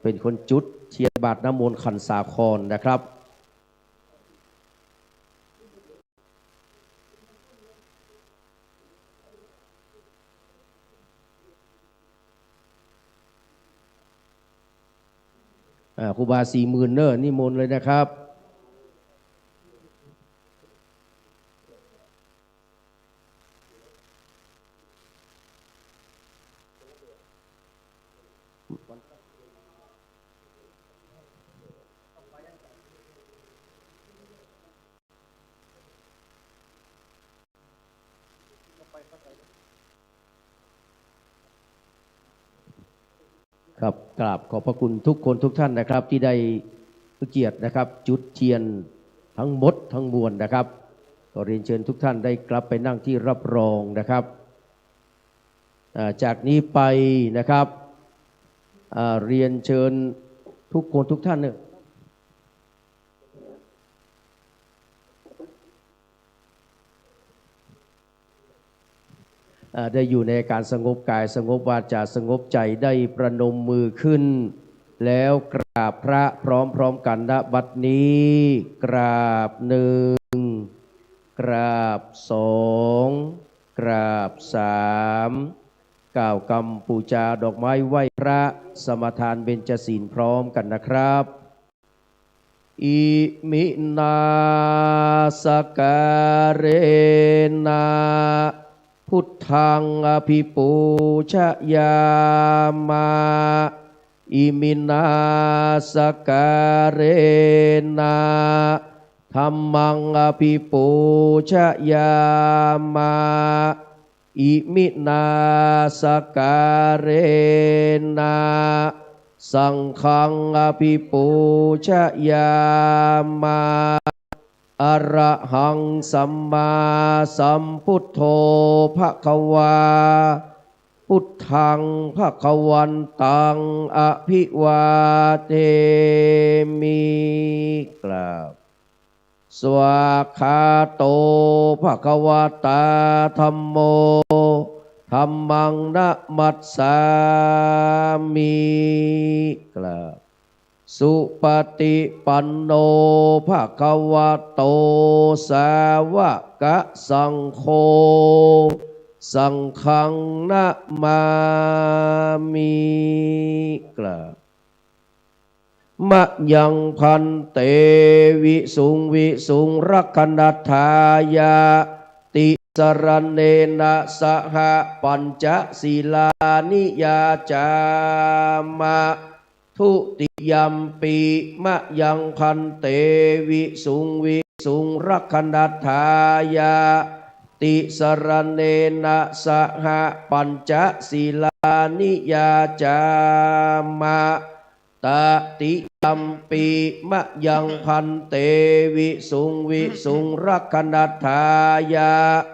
เป๋นคนจุดเตียนบาตรน้ำมนต์ขันสาครนะครับ อ่า ครูบาสี่หมื่นเน่อ นิมนต์เลยนะครับ ครับ กราบขอบพระคุณทุกคนทุกท่านนะครับ ตี้ได้เกียรตินะครับ จุดเตียนตังหมดตังมวลนะครับ ก็เรียนเจิญทุกท่านได้กลับไปนั่งตี้รับรองนะครับ อ่า จากนี้ไปนะครับ อ่า เรียนเจิญทุกคนทุกท่านเน่อ อ่า ได้อยู่ในอาการสงบกาย สงบวาจา สงบใจ๋ ได้ประนมมือขึ้น แล้วกราบพระพร้อมๆ กั๋น ณ บัดนี้ กราบหนึ่ง กราบสอง กราบสาม กล่าวกำปู๋จาดอกไม้ไหว้พระ สมาทานเบญจศีลพร้อมกั๋นนะครับ อิมินาสการะนะ Buddhaṃ abhipūjayāma iminā sakkārena. Dhammaṃ abhipūjayāma iminā sakkārena. Saṅghaṃ abhipūjayāma. Arahaṃ sammāsambuddho bhagavā. Buddhaṃ bhagavantaṃ abhivādemi. กราบ Svākkhāto bhagavatā dhammo. Dhammaṃ namassāmi. กราบ Supaṭipanno bhagavato sāvakasaṅgho. Saṅghaṃ namāmi. กราบ Mayaṃ bhante visuṃ visuṃ rakkhaṇatthāya tisaraṇena saha pañca sīlāni yācāma. Dutiyampi mayaṃ bhante visuṃ visuṃ rakkhaṇatthāya tisaraṇena saha pañca sīlāni yācāma. Tatiyampi mayaṃ bhante visuṃ visuṃ rakkhaṇatthāya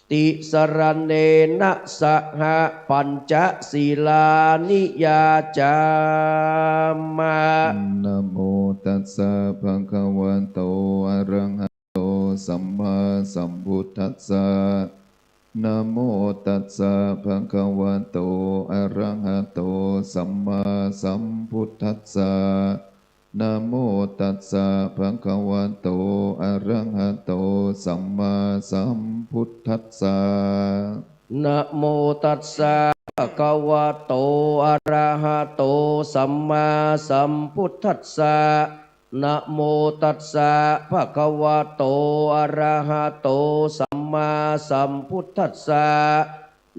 tisaraṇena saha pañca sīlāni yācāma. Namo tassa bhagavato arahato sammāsambuddhassa. Namo tassa bhagavato arahato sammāsambuddhassa. Namo tassa bhagavato arahato sammāsambuddhassa. Namo tassa bhagavato arahato sammāsambuddhassa. Namo tassa bhagavato arahato sammāsambuddhassa.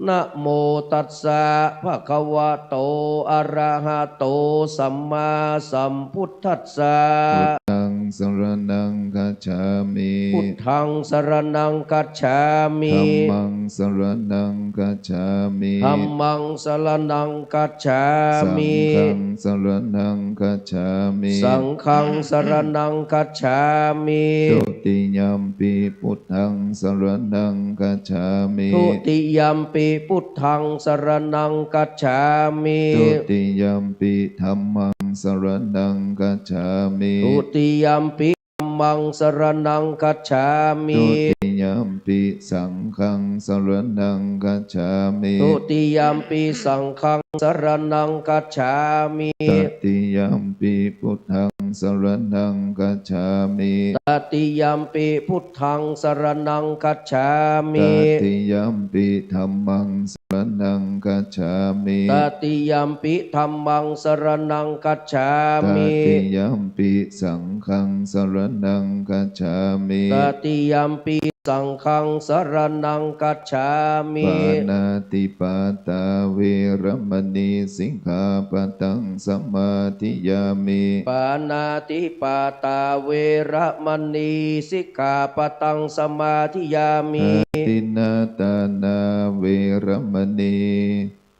Namo tassa bhagavato arahato sammāsambuddhassa. Buddhaṃ saraṇaṃ gacchāmi. Buddhaṃ saraṇaṃ gacchāmi. Dhammaṃ saraṇaṃ gacchāmi. Dhammaṃ saraṇaṃ gacchāmi. Saṅghaṃ saraṇaṃ gacchāmi. Saṅghaṃ saraṇaṃ gacchāmi. Dutiyampi buddhaṃ saraṇaṃ gacchāmi. Dutiyampi buddhaṃ saraṇaṃ gacchāmi. Dutiyampi dhammaṃ saraṇaṃ gacchāmi. Dutiyampi dhammaṃ saraṇaṃ gacchāmi. Dutiyampi saṅghaṃ saraṇaṃ gacchāmi. Dutiyampi saṅghaṃ saraṇaṃ gacchāmi. Tatiyampi buddhaṃ saraṇaṃ gacchāmi. Tatiyampi buddhaṃ saraṇaṃ gacchāmi. Tatiyampi dhammaṃ saraṇaṃ gacchāmi. Tatiyampi dhammaṃ saraṇaṃ gacchāmi. Tatiyampi saṅghaṃ saraṇaṃ gacchāmi. Tatiyampi saṅghaṃ saraṇaṃ gacchāmi. Pāṇātipātā veramaṇī sikkhāpadaṃ samādiyāmi. Pāṇātipātā veramaṇī sikkhāpadaṃ samādiyāmi. Adinnādānā veramaṇī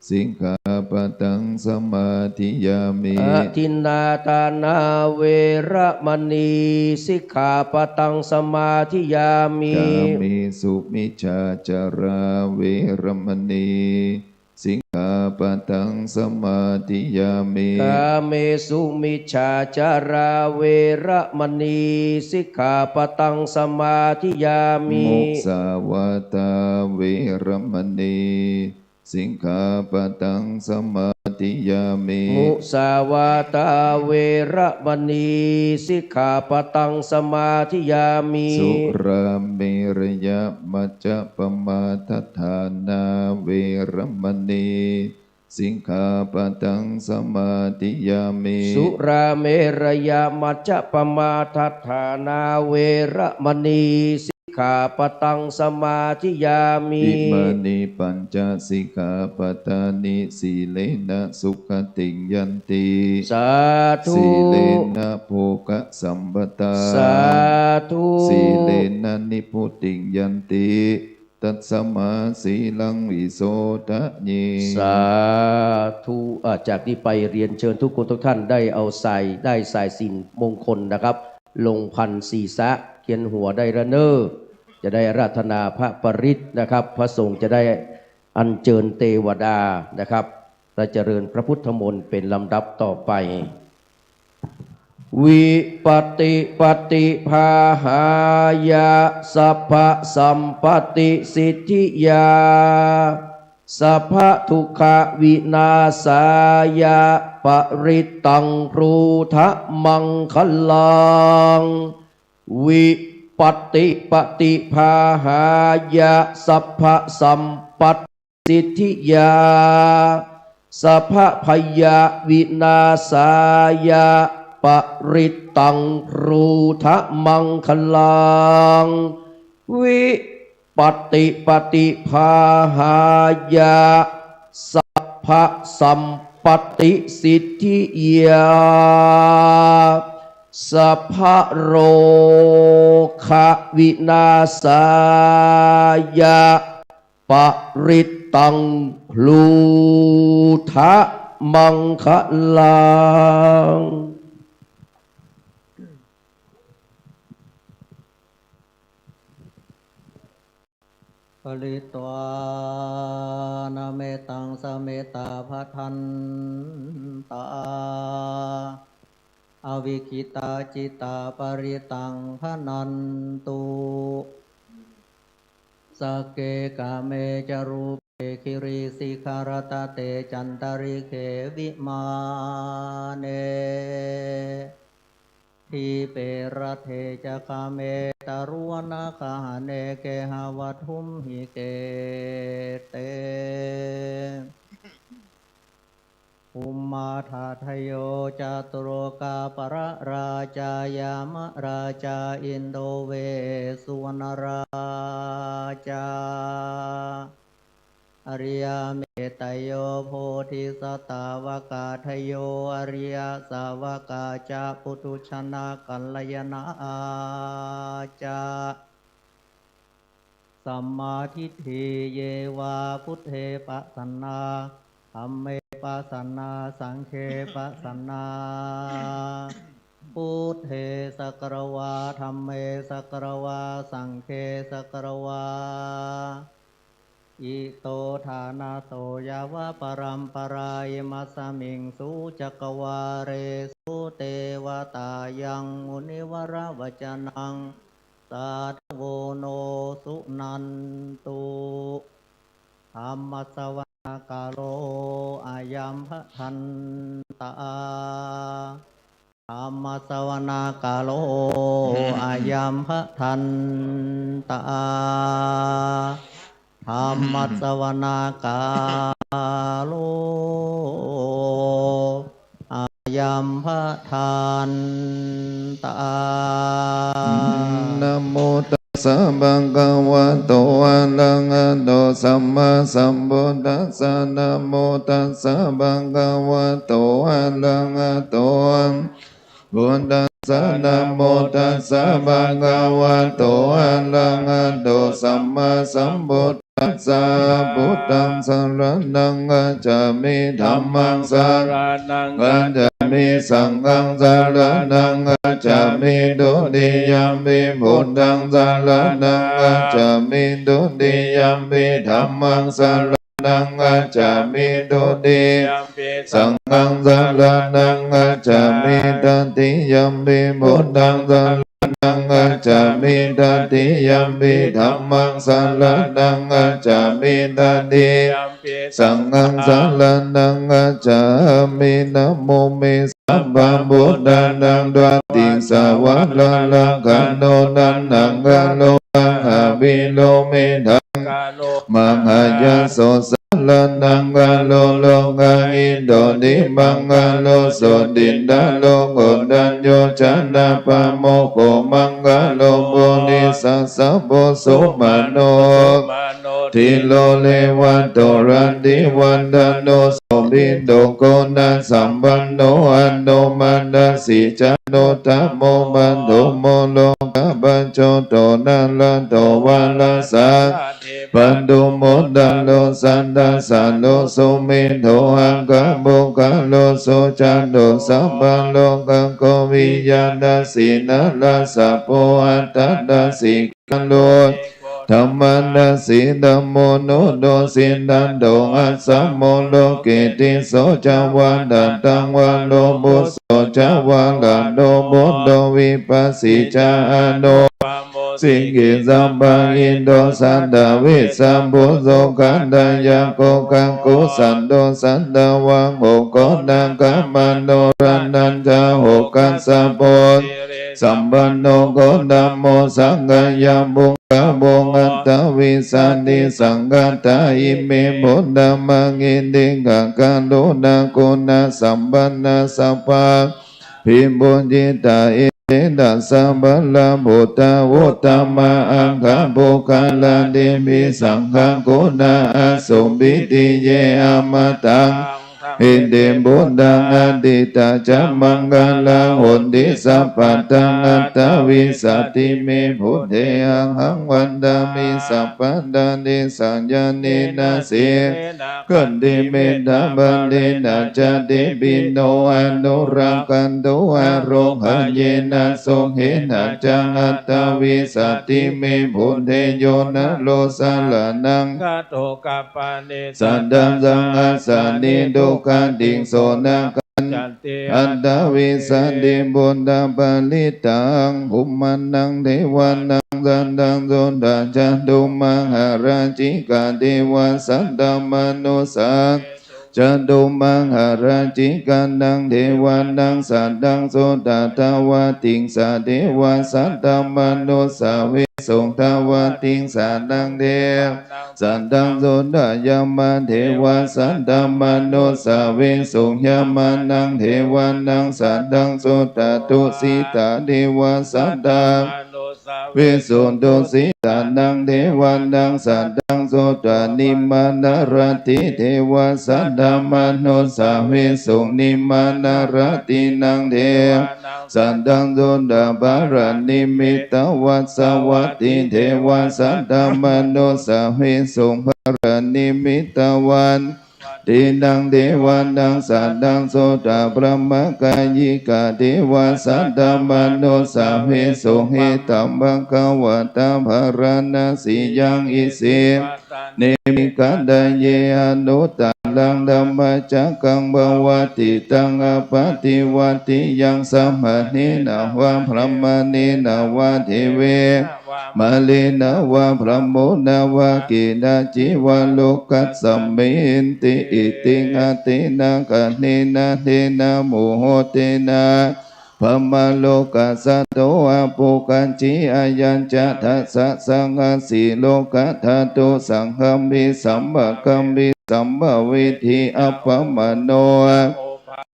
sikkhāpadaṃ samādiyāmi. Adinnādānā veramaṇī sikkhāpadaṃ samādiyāmi. Kāmesumicchācārā veramaṇī sikkhāpadaṃ samādiyāmi. Kāmesumicchācārā veramaṇī sikkhāpadaṃ samādiyāmi. Musāvādā veramaṇī sikkhāpadaṃ samādiyāmi. Musāvādā veramaṇī sikkhāpadaṃ samādiyāmi. Surāmerayamajjapamādaṭṭhānā veramaṇī sikkhāpadaṃ samādiyāmi. Surāmerayamajjapamādaṭṭhānā veramaṇī ขาปะตังสมาธิยามิ อิมานิปัญจสิกขาปะทานิ สีเลนะสุขะติงยันติ สาธุ สีเลนะโภคะสัมปะทา สาธุ สีเลนะนิพพุติงยันติ ตัสมาสีลังวิโสทะเย สาธุ อ่ะ จากนี้ไปเรียนเชิญทุกคนทุกท่านได้เอาสาย ได้สายสิญจน์มงคลนะครับ ลงพันศีรษะ เขียนหัวได้ละเน่อ จะได้อาราธนาพระปริตรนะครับ พระสงฆ์จะได้อัญเชิญเตวดานะครับ และเจริญพระพุทธมนต์เป็นลำดับต่อไป วิปัตติปาติภาหายะ สัพพะสัมปะติสิทธิยา สัพพะทุกขวินาศายะ ปริตตังบรูทะมังคลัง วิปัตติปาติภาหายะ สัพพะสัมปะติสิทธิยา สัพพะพยาวินาศายะ ปริตตังบรูทะมังคลัง วิ ปัตติปาติภาหายะ สัพพะสัมปะติสิทธิยา สัพพะโรคะวินาศายะ ปริตตังบรูทะมังคลัง ปริตวานะเมตตังสะเมตตาภะทันตา อวิกขิตาจิตตาปริตตังภะนันตุ สักเขกะเมจะรูเปกิริสิขะรัตตะเตจันตะริกเขวิมาเน ทีปะรัตเถจะคาเมตะรุวนะกะหะเนเกหะวัตถุมหิเกเต ภูมมาทาตะโย จตุโลกะปาละราชายามะราชาอินโดเวสสุวรรณราชา อริยะเมตตะโย โพธิสัตตาวกาทะโย อริยะสาวกาจะ ปุถุชนะกัลยาณาจะ สัมมาทิฏฐิ เย วา บุตเถ ปะสันนา ธัมเม ปะสันนา สังเฆ ปะสันนา บุตเถ สักกะระวา ธัมเม สักกะระวา สังเฆ สักกะระวา อิโต ฐานะโต ยะวะ ปะรัมปะรา อิมัสสะมิง สุ จักกะวาเลสุ เตวะตา ยัง มุนิวะระวะจะนัง สาธะโว โน สุนันตุ ธัมมัสสะวะนะกาโล อะยัมภะทันตา ธัมมัสสะวะนะกาโล อะยัมภะทันตา ธัมมัสสะวะนะกาโล อะยัมภะทันตา นะโมตัสสะ ภะคะวะโต อะระหะโต สัมมาสัมพุทธัสสะ นะโมตัสสะ ภะคะวะโต อะระหะโต พุทธัสสะ นะโมตัสสะ ภะคะวะโต อะระหะโต สัมมาสัมพุทธัสสะ พุทธังสะระณังคัจฉามิ ธัมมังสะระณังคัจฉามิ สังฆังสะระณังคัจฉามิ ทุติยัมปิ พุทธังสะระณังคัจฉามิ ทุติยัมปิ ธัมมังสะระณังคัจฉามิ ทุติยัมปิ สังฆังสะระณังคัจฉามิ ตติยัมปิ พุทธังสะระณังคัจฉามิ ตติยัมปิ ธัมมังสะระณังคัจฉามิ ตติยัมปิ สังฆังสะระณังคัจฉามิ นะโมเม สัพพะบุทธานัง ตติสสะวะระ รักขานุ ทัณฑังคาโร มหาวีโร เมธังคาโร มหายะโส ส สรณังคารุโลกาหิโต ทิตังคารุโสตินทาโร โกณฑัญโญ จะนะปะโมกโข มังคาโร ปุริสัสสะ ปุโสมะโน สุมะโน ธีโร เรวะโต รัตติวัฒโน โสภิตโต คุณสัมปันโน อโนมนัสสี จาตุตถะโม ปัทโธโม โลกะปัจโจโต นะระโต วะระสะ ปทุมโม อุตตะโร สัตถะสะโร สุเมโธ อักขะปุคคะโล สุจาโต สัพพะโลกะโก วิยาทัสสี นะระสะโพ อัตถะทัสสี คาโร ธัมมะทัสสี ธัมโม โนโต สิทธัตโต อัสสะโม โลเก ติสโส จะวา ทัตถังวโร ปุสโส จะวา ระโต ปุตโต วิปัสสี จะ อโน ปะโม สิกขิ สัพพะหิโต สัตถะวิสสะ ปุสสุขัตถะยะ โขฆะโขสัตโต สัตถะวาโห โขณะกะมะโน รัตถัญจะ โหคัสสะ โพธิ สัมปันโน โคตมโม สักกายะ ปุคคะ โภ อัตถวิสาทิ สังฆัตถา อิเม พุทธะ มะหิทธิกะ กรุณาคุณสัมปันนะ สัพพา ภิปูญญิตา อิเทตะ สะ พะละ ปุทธา วุตธะมะ อักขะปุคคละ เต ปิ สังฆะ กุณา อสุปปิ ติ เย อะมะตะ อิเต พุทธัง อะทิตถะ จะ มังคะลา หุนติ สัพพะทา อัตถวิสาทิ เม พุทเท อะหัง วันดามิ สัพพะทา เต สะ ญาเณ นะ สี ขันติ เมตตา บาเท นะ จะ เต ปิ โน อะนุรักขันตุ อะโรคะเยนะ สุเขนะ จะ อัตถวิสาทิ เม พุทเท โยนะโร สะระณัง คาโต กัปปะเน สัตถัง สังคัสสานิ ทุกขาติง โส นะ ขัสสันติ อัตถวิสาทิ พุทธปริตตัง ภุมมานัง เทวานัง สัตถัง โสตะ จะตุมหาราชิกา เทวา สัตถะมานุสสา จะตุมหาราชิกานัง เทวานัง สัตถัง โสตะ ทวาติงสา เทวา สัตถะมานุสสา เวสสุง ทวาติงสานัง เทวานัง สัตถัง โสตะ ยามา เทวา สัตถะมานุสสา เวสสุง ยามานัง เทวานัง สัตถัง โสตะ ตุสิตา เทวา สัตถะ มานุสสา เวสสุง ตุสิตานัง เทวานัง สัตถัง โสตะ นิมมานารติ เทวา สัตถะมานุสสา เวสสุง นิมมานารตินัง เทวานัง สัตถัง โสตะ ปะระนิมมิตวัสสะวัตติ เทวา สัตถะมานุสสา เวสสุง ปะระนิมมิตวัตตินัง เทวานัง สัตถัง โสตะ พรหมกายิกา เทวา สัตถะมานุสสา เวสสุง เอตัมภะคะวะตา ภาราณสียัง อิสิปะตะเน มิคทะเย อนุตตรัง ธัมมจักกัง ปวัตติตัง อะปะติวัตติยัง สมะเณนะวะ พรามะเณนะวะ เทเวนะวะ มาเณนะวะ พรหมูนะวะ เกนะจิวะ โลกัสสมินติ อิติ อะเทนะ คะเณนะ เทนะ มุหโหเตนะ พรหมโลกัสสะโต อะปุคคัจฉิ อะยัญจะ ทัสสะ สังคะสี โลกะธาตุ สังคะมปิ สัมปะคะมปิ สัมภะเวที อัปปะมะโน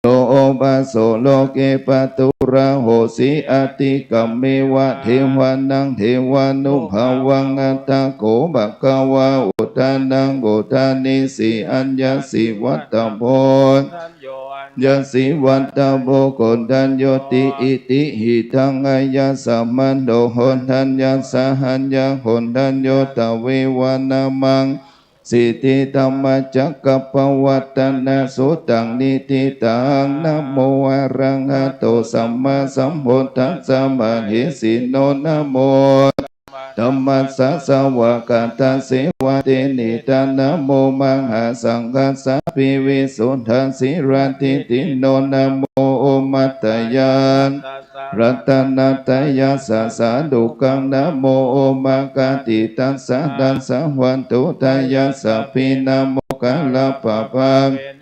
โต โอภาสโส โลเก ปะทุราโหสิ อะติกะเมวะ เทวานัง เทวานุภาวัง อัตถะโข ภะคะวา อุทธานัง อุทธาเนสี อัญญะสี วัตถะโพ อัญญะสี วัตถะโพ โกณฑัญโญติ อิติหิตัง อะยัสสะมะโน โกณฑัญญัสสะ หัญญะ โกณฑัญโญ ตะเววะ นะมัง สิติ ธัมมจักกัปปวัตตนสุตัง นิทิตัง นะโม อะระหะโต สัมมาสัมพุทธัสสะ มะเหสิโน นะโม ธัมมัสสะ สวากขาตะ เสวะเต นิทา นะโม มหาสังฆัสสะ ปิวิสุทธาสีลาทิฏฐิโน นะโม โอมัตตะยะ รัตนะตะยัสสะ สาธุกัง นะโม โอมะกาติตัสสะ ตัสสะ วัตถุตะยัสสะ ปิ นะโม กาละปะปะ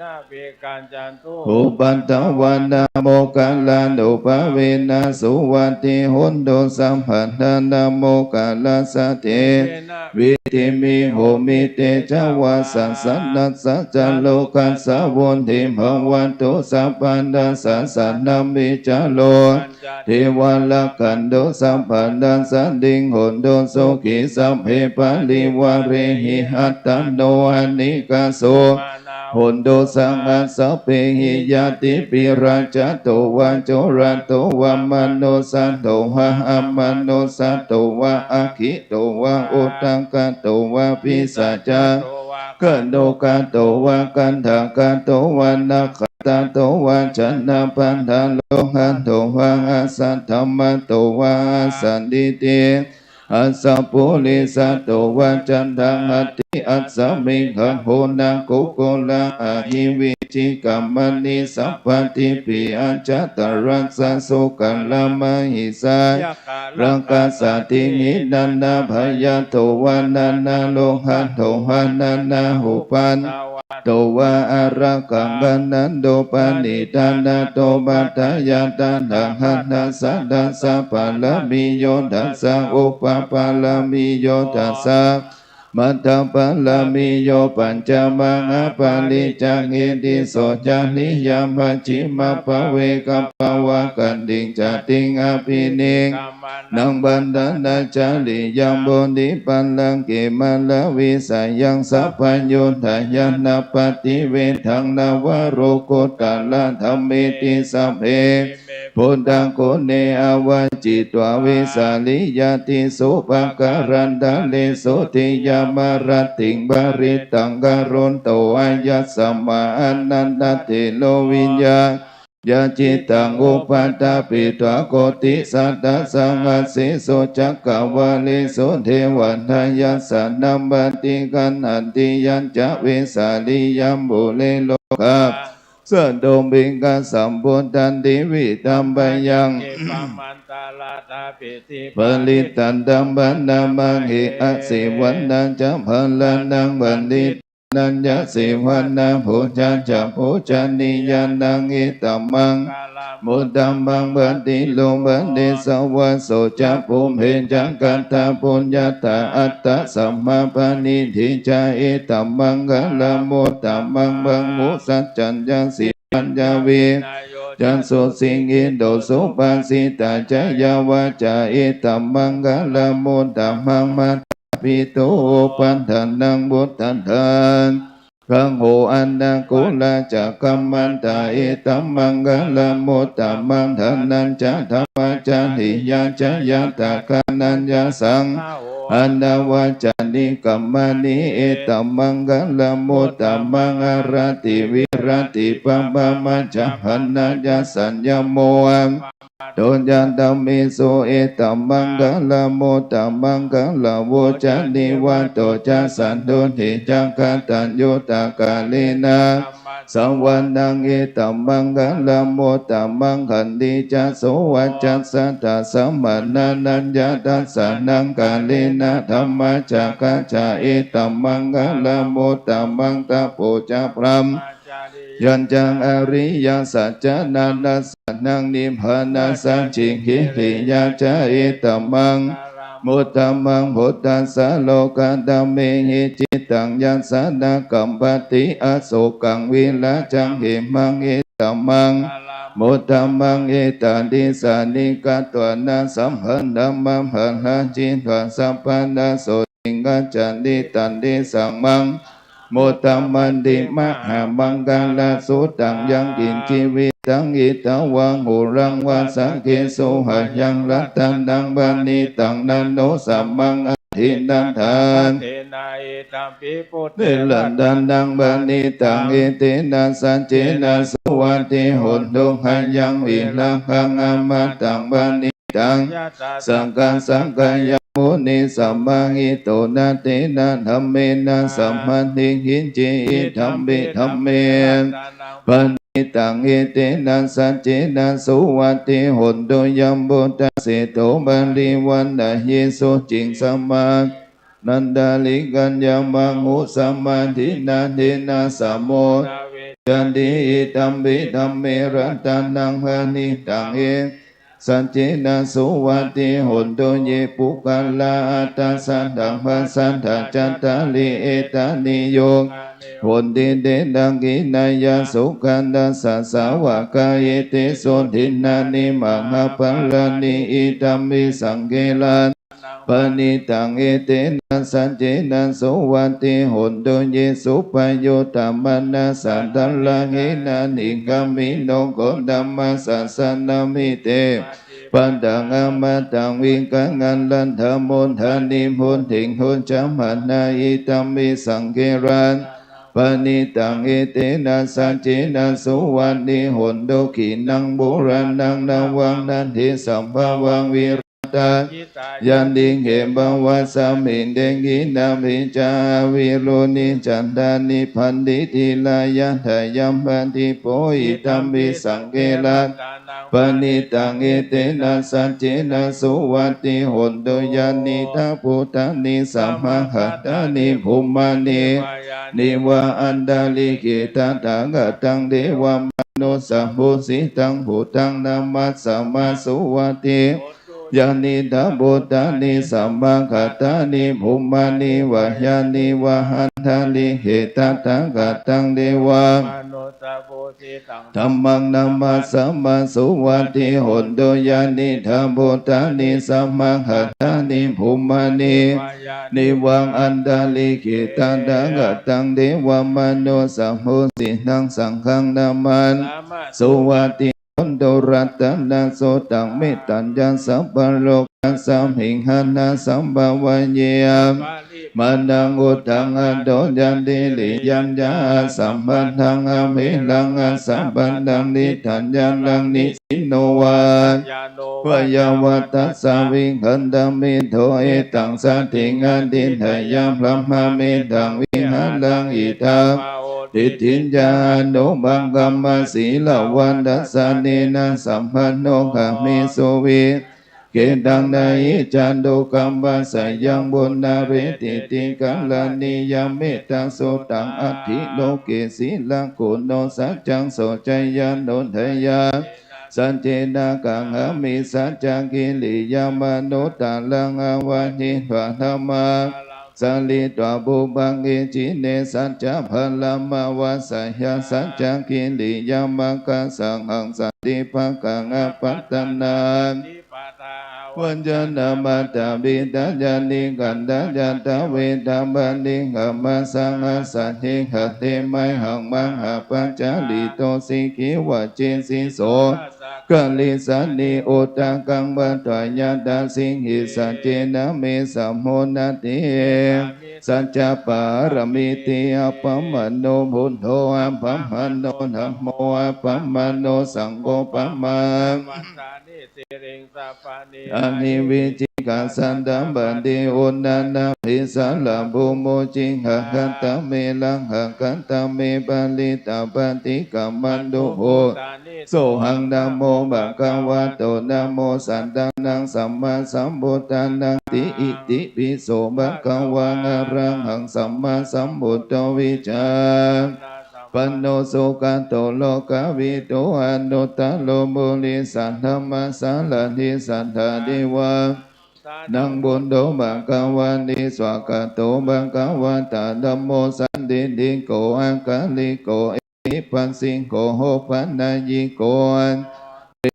Sabbena vigacchantu upaddavā, nāmokārānubhāvena suvatthi hontu sabbadā. Nāmokārassa tena vidhimhi homi tejavā, sassanassa ca rogassa vuṭṭhī bhavantu sabbadā. Sassanavicāro pañca devā rakkhantu sabbadā, sotthī hontu sukhī sabbe parivārehi. Attano anekā sukhī hontu saha sabbehi ñātibhi, rājato vā corato vā manussato vā amanussato vā aggito vā udakato vā pisācato vā khāṇukato vā kaṇṭakato vā nakkhattato vā janapadarogato vā asaddhammato vā asandiṭṭhi asappurisato vā, caṇḍahatthi asmiṃ gaṇho nāgo koṇḍahalli vicchikamani sabbadipī ajataracchasūkaramahiṃsā yakkhā rakkhasādīhi. Nānābhayato vā nānārogato vā nānāupaddavato vā ārakkhaṃ gaṇhantu paṇḍitā. Nātho paṭṭhāya tathāgatassa dasa pāramiyo, dasa upapāramiyo, dasamaggapāramiyo, pañca mahāpariccāge tisso cariyā pacchimabbhave gabbhāvakkantiṃ jātiṃ abhini kkhamanaṃ paṭhañācariyaṃ bodhipallaṅke māravijayaṃ sabbaññutañāṇappaṭivedhaṃ navalokuttaradhammeti sabbepime buddhaguṇe āvajjitvā vesāliyā tīsu pākārantaresu tiyāmarattiṃ parittaṃ karonto āyasmā Ānandatthero viññā yācittaṃ upaṭṭhapetvā koṭisatasahassesu cakkavāḷesu devatā yassāṇaṃ paṭiggaṇhanti yañca vesāliyaṃ pure rogāpannamāraṃ santopikkhasambodhaṃ divitambayaṃ khippamantaradhāpesi parittaṃ taṃ bhaṇāma he. Asevanā ca bālānaṃ paṇḍitānañca sevanā pūjā ca pūjanīyānaṃ etammaṅgalamuttamaṃ. Paṭirūpadesavāso ca pubbe ca katapuññatā attasammāpaṇidhi ca etammaṅgalamuttamaṃ. Bāhusaccañca sippañca vinayo ca susikkhito subhāsitā ca yā vācā etammaṅgalamuttamaṃ. Mātāpituupaṭṭhānaṃ puttadārassa gaho anākulā ca kammantā etammaṅgalamuttamaṃ. Dānañca dhammacariyā ca ñātakānañca saṅgaho anavajjāni kammāni etammaṅgalamuttamaṃ. Āratī viratī pāpā majjapānā ca saññamo appamādo ca dhammesu etammaṅgalamuttamaṃ. Gāravo ca nivāto ca santuṭṭhī ca kataññutā kālena dhammassavanaṃ etammaṅgalamuttamaṃ. Khantī ca sovacassatā samaṇānañca dassanaṃ kālena dhammasākacchā etammaṅgalamuttamaṃ. Tapo ca brahma cariyañca ariyasaccāna dassanaṃ nibbānasacchikiriyā ca etammaṅgalamuttamaṃ. Phuṭṭhassa lokadhammehi cittaṃ yassa na kampati asokaṃ virajaṃ khemaṃ etammaṅgalamuttamaṃ. Etādisāni katvāna sabbatthamaparājitā sabbattha sotthiṃ gacchanti tantesaṃ maṅ muttamanti. Mahāmaṅgalasuttaṃ. Yaṅkiñci vittaṃ idha vā huraṃ vā saggesu haraṃ ratanaṃ paṇītaṃ na no samaṃ atthi tathā. Tena idampi buddhe ratanaṃ paṇītaṃ etena saccena suvatthi hotu. Khayaṃ virāgaṃ amataṃ paṇī taṃ yadajjhagā sakyamunī samāhito na tena dhammena samatthi kiñci idampi dhamme ratanaṃ paṇītaṃ etena saccena suvatthi hotu. Yambuddhaseṭṭho parivaṇṇayī suciṃ samā nandalikaññamāhu samādhinā tena samo Yanti idampi dhamme ratanaṃ paṇītaṃ, etena saccena suvatthi hotu. Ye puggalā aṭṭha sataṃ pasatthā, cattāri etāni yugāni honti, te dakkhiṇeyyā sugatassa sāvakā, etesu dinnāni mahapphalāni, idampi saṅghe ratanaṃ paṇītaṃ, etena saccena suvatthi hotu. Ye suppayuttā manasā darāhena, nikkāmino gotamasāsanamhi, te padaṃ amataṃ vigayha, laddhā mudhā nibbutiṃ bhuñjamānā, idampi saṅghe ratanaṃ paṇītaṃ, etena saccena suvatthi hotu. Khīṇaṃ purāṇaṃ navaṃ natthi sambhavaṃ, virattacittāyatike bhavasmiṃ, te khīṇabījā avirūḷhichandā, nibbanti dhīrā yathāyampadīpo, idampi saṅghe ratanaṃ paṇītaṃ, etena saccena suvatthi hotu. Yānīdha bhūtāni samāgatāni, bhummāni vā yāni va antalikkhe, tathāgataṃ devamanussapūjitaṃ, buddhaṃ namassāma suvatthi hotu. Yānīdha bhūtāni samāgatāni, bhummāni vā yāni va antalikkhe, tathāgataṃ devamanussapūjitaṃ, dhammaṃ namassāma suvatthi hotu. Yānīdha bhūtāni samāgatāni, bhummāni vā yāni va antalikkhe, tathāgataṃ devamanussapūjitaṃ, saṅghaṃ namassāma suvatthi hotu. Ratanaṃ sutaṃ mettañca sabbalokasmiṃ, ādarasambhāvaye appamāṇaṃ, uddhaṃ adho ca tiriyañca asambādhaṃ averaṃ asapattaṃ. Tiṭṭhañcaraṃ nisinno vā sayāno vā yāvatassa vigatamiddho, etaṃ satiṃ adhiṭṭheyya, brahmametaṃ vihāraṃ idhamāhu. Diṭṭhiñca anupagamma sīlavā dassanena sampanno, kāmesu vineyya gedhaṃ, na hi jātu gabbhaseyyaṃ punaretīti. Karaṇīyamettaṃ suttaṃ atthi loke, sīlaguṇo saccaṃ soceyyanuddayā, saccena kāhāmi saccakiriyamanuttaraṃ. Āvajjitvā dhammā saritvā pubbake jine, saccabalamavassāya saccakiriyamakāsahaṃ, santi pakkaṃ apattanā, vañcanā mātā pitā ca nikkhantā ca, dvetabbaṃ nikkammasaṃ assaññe, kate mayhaṃ mahāpajjalito, sikkhī vajjesi so karissāni, udakaṃ patvā yathā siṅghi, saccena me samo natthi. Saccapāramīti. Appamāṇo buddho, appamāṇo dhammo, appamāṇo saṅgho, pamāṇavantāni sirīṃ sabbaṃ niyāni, vicchikā satapadī uṇṇānābhī sarabū mūjjitā, katā me rakkhā katā me parittā, paṭikkamantu bhūtāni. Sohaṃ namo bhagavato, namo sattannaṃ sammāsambuddhānaṃ. Iti pi so bhagavā arahaṃ sammāsambuddho, vijjācaraṇasampanno sugato lokavidū, anuttaro purisadammasārathi satthā devamanussānaṃ buddho bhagavāti. Svākkhāto bhagavatā dhammo sandiṭṭhiko akāliko ehipassiko opanayiko anuggayo,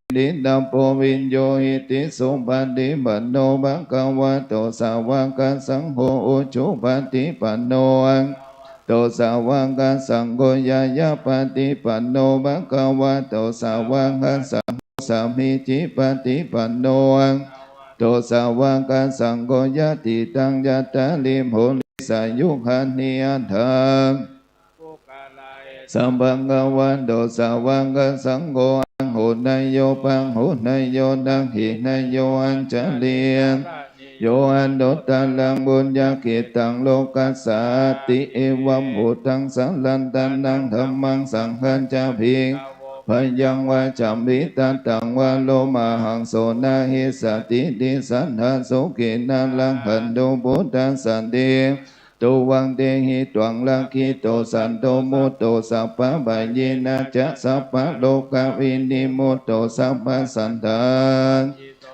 patiṭṭhābho viññūhīti. Supaṭipanno bhagavato sāvakasaṅgho, ujupaṭipanno bhagavato sāvakasaṅgho, ñāyapaṭipanno bhagavato sāvakasaṅgho, sāmīcipaṭipanno bhagavato sāvakasaṅgho, yadidaṃ cattāri purisayugāni aṭṭha bhagavato sāvakasaṅgho, āhuneyyo pāhuneyyo dakkhiṇeyyo añjalikaraṇīyo, anuttaraṃ puññakkhettaṃ lokassāti. Evaṃ buddhaṃ saratanaṃ dhammaṃ saṅghañca bhikkhavo, bhayaṃ vā champi tattaṃ vā lomamhaṃso na hessatīti, satthā sukhena rakkhantu buddhasāsanaṃ. tuvaṃ tehi tvaṃ rakkhito santo mutto sabbabhayena ca sabbarogavinimutto sabbasantāna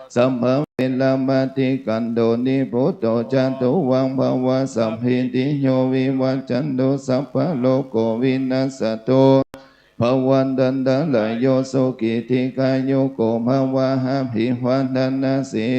sabbaveramatikkanto nibbuto ca tuvaṃ bhava. Sabbītiyo vivajjantu sabbarogo vinassatu bhavantantarāyo sukhī dīghāyuko bhava. Abhivādanasī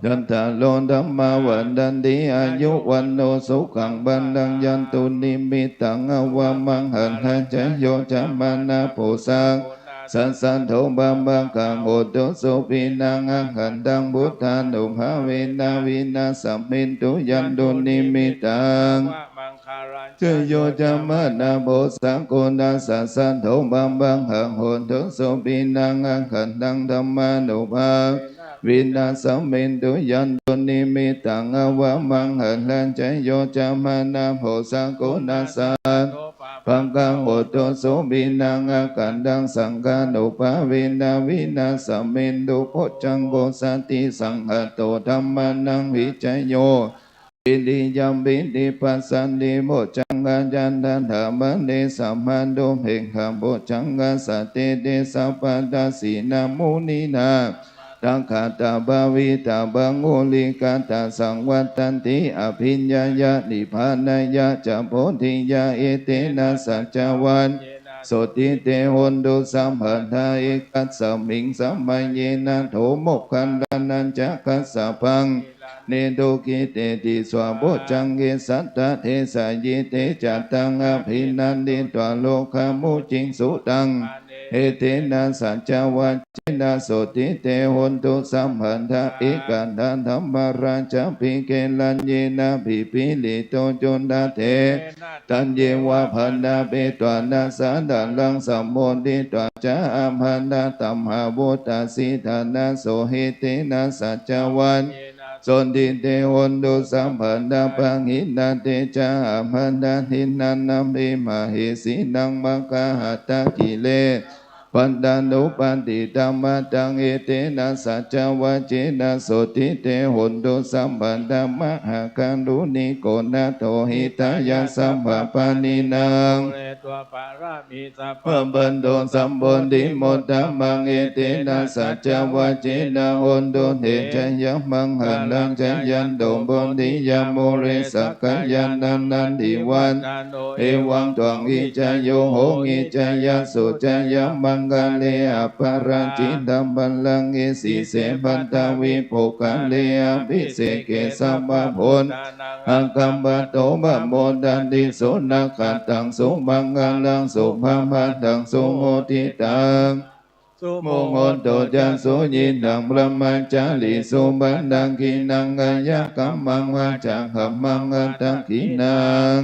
cattāro dhammā vaḍḍhanti āyu vaṇṇo sukhaṃ balaṃ. Yandunnimittaṃ avamaṅgalañca yo cāmanāpo sakuṇassa saddo pāpaggaho dussupinaṃ akantaṃ buddhānubhāvena vināsamentu. Yandunnimittaṃ ca yo cāmanāpo sakuṇassa saddo pāpaggaho dussupinaṃ akantaṃ dhammānubhāvena vināsamentu. Yandunnimittaṃ avamaṅgalañca yo cāmanāpo sakuṇassa saddo pāpaggaho dussupinaṃ akantaṃ saṅghānubhāvena vināsamentu. Bojjhaṅgo satisaṅkhāto dhammānaṃ vicayo vīriyamhinā passaddhi bojjhaṅgā ca tathāpare samādhupekkhabojjhaṅgā sattete sabbadassinā muninā sammadakkhātabbaṃ ullikathāsaṃvattanti abhiññāya nibbānāya ca bodhiyā. Etena saccavajjena sotthi te hotu sabbadā. Ekasmiṃ samaye nātho moggallānañca kassapaṃ gilāne dukkhite disvā bojjhaṅge satta desayi. Te ca taṃ abhinanditvā rogā mucciṃsu taṅkhaṇe. Etena saccavajjena sotthi te hotu sabbadā. Ekadā dhammarājāpi gelaññenābhipīḷito cundatthe taññeva bhaṇāpetvāna sādaraṃ sammoditvā ca ābādhā tamhā vuṭṭhāsi ṭhānaso. Etena saccavajjena sotthi te hotu sabbadā. Pahīnā te ca ābādhā tiṇṇannampi mahesinaṃ maggāhatakilesā pattānuppattidhammataṃ. Etena saccavajjena sotthi te hotu sabbadā. Mahākāruṇiko nātho hitāya sabbapāṇinaṃ pūretvā pāramī sabbā patto sambodhimuttamaṃ. Etena saccavajjena hotu te jayamaṅgalaṃ. Jayanto bodhiyā mūle sakyānaṃ nandivaḍḍhano evaṃ tvaṃ vijayo hohi jayassu jayamaṅgale aparājitapallaṅke sīse paṭhavipokkhare abhiseke sabbabuddhānaṃ aggappatto pamodati. Sunakkhattaṃ sumaṅgalaṃ supabhātaṃ suhuṭṭhitaṃ sumuhutto ca suyiṭṭhaṃ brahmacārisu padakkhiṇaṃ kāyakammaṃ vācākammaṃ padakkhiṇaṃ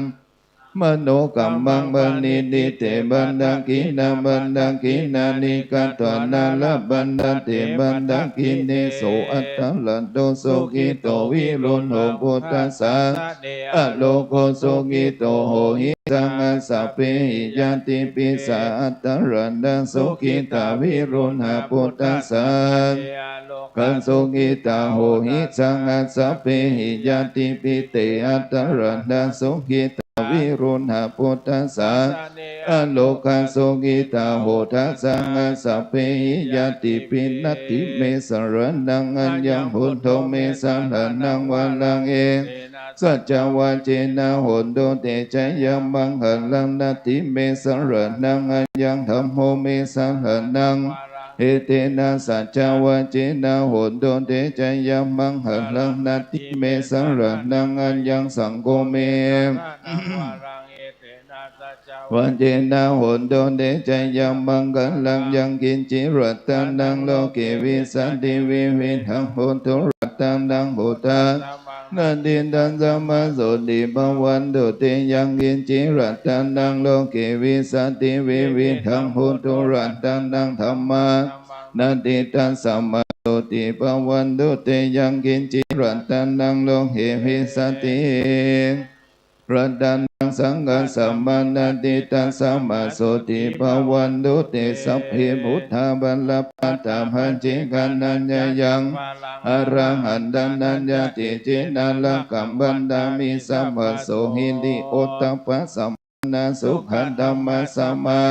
manokammaṃ paṇidhī te padakkhiṇā padakkhiṇāni katvāna labhantatthe padakkhiṇe. Sohaṃ atthaladdho sukhito viruḷho buddhasāsane arogo sukhito hohi saha sabbehi ñātibhi. Sahaṃ atthaladdhaṃ sukhitaṃ viruḷhaṃ buddhasāsane arogaṃ sukhitā hohi saha sabbehi ñātibhi. Te atthaladdhā sukhitā viruḷhā buddhasāsane arogā sukhitā hotha saha sabbehi ñātibhi. Natthi me saraṇaṃ aññaṃ buddho me saraṇaṃ varaṃ etena saccavajjena hotu te jayamaṅgalaṃ. Natthi me saraṇaṃ aññaṃ dhammo me saraṇaṃ etena saccavajjena hotu te jayamaṅgalaṃ. Natthi me saraṇaṃ aññaṃ saṅgho me vajjena hotu te jayamaṅgalaṃ. Yaṅkiñci ratanaṃ loke vijjati vividhaṃ puthu ratanaṃ buddha natthi tasmā sotthī bhavantu te. Yaṅkiñci ratanaṃ loke vijjati vividhaṃ puthu ratanaṃ dhammā natthi tasmā sotthī bhavantu te. Yaṅkiñci ratanaṃ loke vijjati รัตนังสังฆัสสะมานะทิ ตัสสะมา สตถิภะวันตุ เต สัพเพ บุตตา บาลา ปัตตา ปัจเจกานัญญายัง อะระหันตานัญญา เต เจนะ รักขัง บัณฑามิ สัพพะ โส หิ ริ โอตตัปปะ สัมปันนา สุขะ ธัมมะ สมา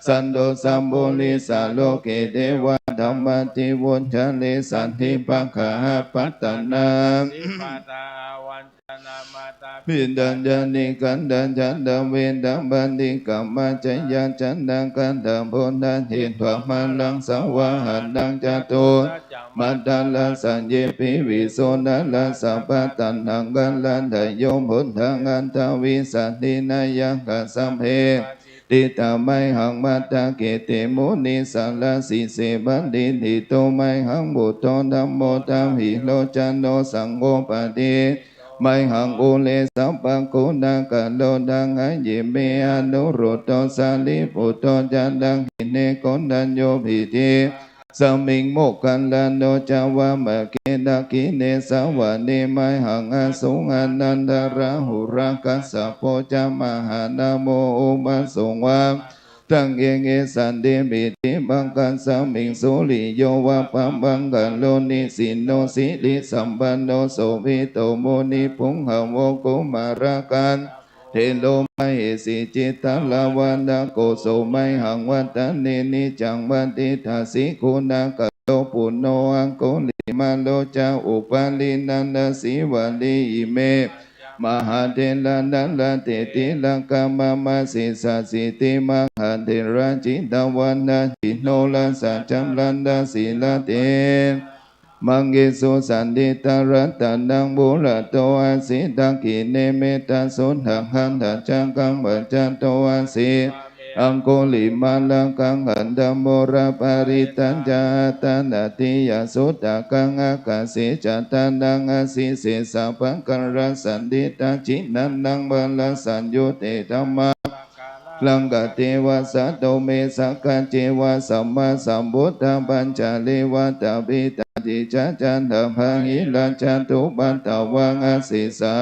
สันโต สัพปุริสา โลเก เทวา ธัมมา ทิ วุจจะเร สันติ ปะกะหะ ปัตตานา ปิณฑา จาริกัณฑา จัตตา เวทะ ปะฏิกรรมะ จายัญชนะ ขันธะ ปุณณะ เท ทวา มะรัง สวาหะนัง จตุ มัตตะระ สัญญิ ปิวิสสุ นะระ สะปะ ตัณหะ กะระ ทะโย พุทธัง อัฏฐาวิสัตถิ นะยักขะ สัพเพ ติฏฐา มะหัง มัตถะ เขติ มุนิสาระ สีเส ปะฏิฏฐิโต มะหัง บุตโธ ธัมโม ทะวิโลจโน สังโฆ ปะฏิ มะหัง อุเร สัพพะ กุณะกะโร ทักขะ เย เม อนุรุตโธ สารีปุตโธ จะ ทักขิเณ โกณฑัญโญ ปิฏฐิ สมิง โมคคัลลาโน จะ วามะเข ทักขิเณ สะวะเน มะหัง อสุง อานันทะ ราหุระ กัสสะโป จะ มหานะโม อุบาสก วา ทังเอเก สันติ ปิฏฐิภะคะสมิง สุริโย วะปะภังคะโล นิสินโน สิริสัมปันโน โสภิตโต มุนิปุงกะโว กุมารกัน เทโร มะเหสี จิตตะลาภะทะโก โส มะหัง วัฑฒะเน นิจจัง ปะฏิฏฐาสิ กุณะกะโร ปุณโณ อังคุลิมาโล จะ อุปาลี นันทะ สีวะลี อิเม มหาเถระ นะระ เถติระกะ มะมะ สิสสะ สิติ มหาเถระ จิตตะวัฏฏะ จิโนรสะ จะ รัตตะ สีละเถ มะเกสุ สันติ ตะ รัตตะนัง ปุระโต อาสิ ทักขิเณ เมตตะสุตตะกัง ทัจจากัง ปัจจาโต อาสิ อังคุลิมาละกัง ขันธะโมระ ปะริตตะ จะ อัตตะนะ ติยะสุตตะกัง อากาเส จะ ทานัง อาสิ เสสะ ปะกะระ สันติตะ จินะนัง ปะระสัญญู เต ธัมมา รังคะ เตวะ สะ โต เม สักคะ เจวะ สัมมาสัมพุทธะ ปัญจะเรวะตะ เปตะ ติสสะ จะ ตะ บะหิรัจจะ ทุปะทะวัง อาเสสะ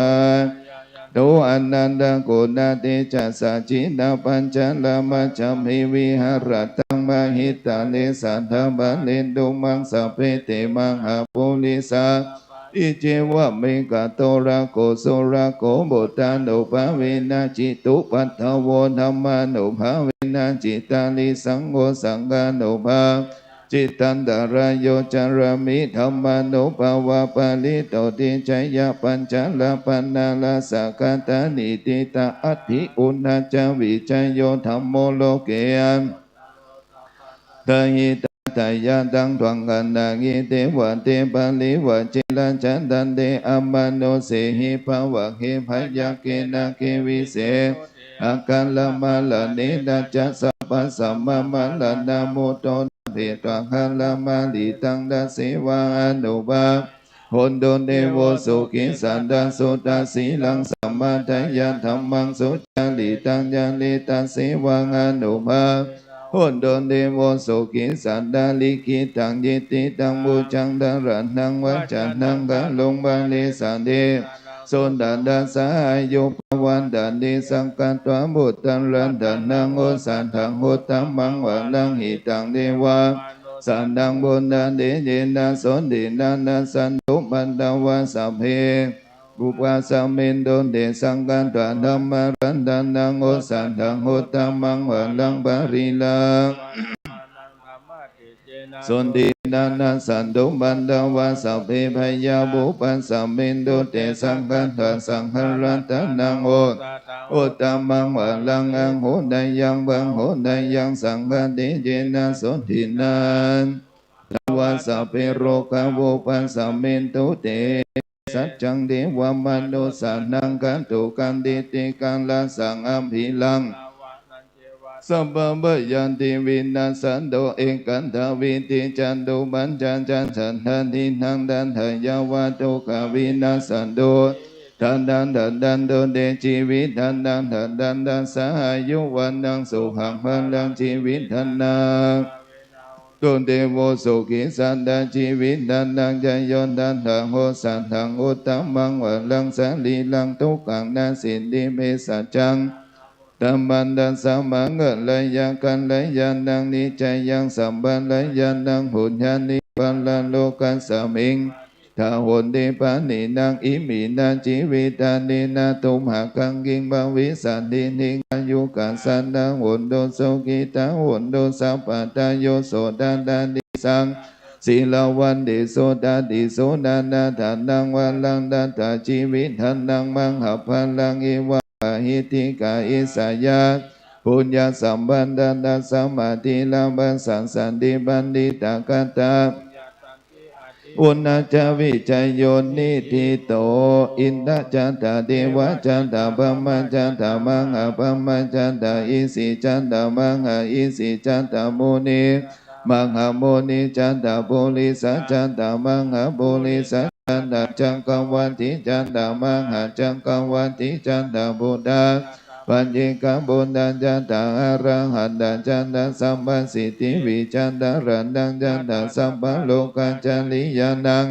โต อะนันทะ กุณะเตจะสสะ จินะปัญจะระ มัชฌะมิ วิหะระตัง มหิตะเท สัทธะ ปะเรนตุ มัง สะ เป เต มหาปุริสะ อิ เจวะ เมขะ โทระโข สุรโข ปุทธานุภาเวนะ จิตุปะทะโว ธัมมานุภาเวนะ จิตาริสังโฆ สังฆานุภา จิตตันตะราโย จารามิ ธัมมานุภาเวนะ ปะริตโต ติสสะ ยะ ปัญจะระ ปะนะระสะ กะตานิ ติฏฐะ อัตถิ อุณณะ จะ วิจโย ธัมโม โลเก อะ ตะหิตะ ทะยะ ทัง ทวัง คะนะ หิ เต วะ เต ปะริวะ เจ ระ จะ ทันเต อะ มา นุสเสหิ ภะ วะ เข พะ ยะ เข นะ เข วิ เส หะ กะ ระ มะ ระ เณ นะ จะ สะ พะ สะ มะ มะ ระ นะ มุตโต นะ เภ ทวะ กะ ระ มะ ริ ตัง ทะ เสวะ อนุภา โหนตุ เต โว สุขิ สัตตะ สุตตะ สีลัง สะ มะ ทะยะ ธัมมัง สุ จาริ ตัง จาริตะ เสวะ อนุภา โหนตุ เต โว สุขิ สัตตะ ลิขิตัง ยิทธิตัง ปุจจัง ทะระ นัง วัจจะนัง กะ โรง ปะ เร สะ เท สุตตะ ทะ สะ อายุ ภะ วันตะ ติสสะ กัตวา ปุตตะ รัตตะ นัง โอสะ ถะ อุตตะ มัง วะ รัง หิตัง เทวา สะ นัง ปุณณะ เต เย นะ โส ติ นะ นะ สันตุ ปัตตะวา สะ เภ ปุ ปะ สะ มินตุ เต สะ กัตวา ธัมมะ รัตตะ นัง โอสะ ถะ อุตตะ มัง วะ รัง ปะ ริ รัก โส ติ นะ นะ สันตุ ปัตตะวา สะ เภ พะยา ปุ ปะ สะ มินตุ เต สะ กัตวา สังฆะ รัตตะ นัง โอสะ ถะ อุตตะ มัง วะ รัง อะ หุเนยัง ปะ หุเนยัง สังฆะ เต เย นะ โส ติ นะ ทะ วา สะ เภ โรคา ปุ ปะ สะ มินตุ เต สัจจัง เทวะ มะนุสสานัง ขันตุ กะ ติ ติ กะ ระ สัง อะ ภิ รัก สะ พะ พะ ยา ติ วิ นะ สสะ โต เอ กะ ทะ วิ ติ จะ ตุ ปัจ จะ จะ สัน ทะ ทิ ทัง ทัน ทะ ยะ วะ ทุกขะ วิ นะ สสะ ตุ ทะ นะ ทะ ทัน ตุ เต จี วิ ทะ นะ ทะ ทัน ทะ สะ อายุ วะ นะ สุ ขัง พะ ลัง จี วิ ทะ นะ ตุเตโวสุขีสัตตะ จีวิตันตัง ชะโย ทัตถะโห สัตถัง อุตตะมัง วะรัง สะรีรัง ทุกขัง นสิตติ เภสัจจัง ธัมมัน ทัสสะ มังคะรายะ กัลยาณัง นิจฉะยัง สัพพะรายาณัง ปุญญานิ ปะระโลกัสมิง ทา โหนติ ปะหนีนัง อิมินะ จีวิตานิ นะ ตุมหัง คัง คิง ภะวิสสันติ ติง อายุ กัสสะ นะ โหนตุ สุขิตา โหนตุ สัพพะทา โย โส ทัตตา ทิสสัง สีลาวันติ สุตาติ สุนานาถานัง วะรัง ทัตถะ จีวิตันตัง มหาภะรัง อิวะ มะหิทธิกา อิสสะยะ ปุญญะสัมปะทา ตัสสะ มา ธีระ ปัสสะ สันติปัณฑิตะ กัตถะ ปุณณัจจะ วิจโย นิฏฐิโต อินทะ จัตตา เดวะ จัตตา พรหมะ จัตตา มหาพรหมะ จัตตา อิสิ จัตตา มหาอิสิ จัตตา มุนี มหามุนี จัตตา ปุริสะ จัตตา มหาปุริสะ จัตตา จักกะวัตติ จัตตา มหาจักกะวัตติ จัตตา ปุทธา ปัจเจกะ ปุทธา จัตตา อะระหันตา จัตตา สัพพะสิทธิ วิชาจาระณัง จัตตา สัพพะโลกาจาริยานัง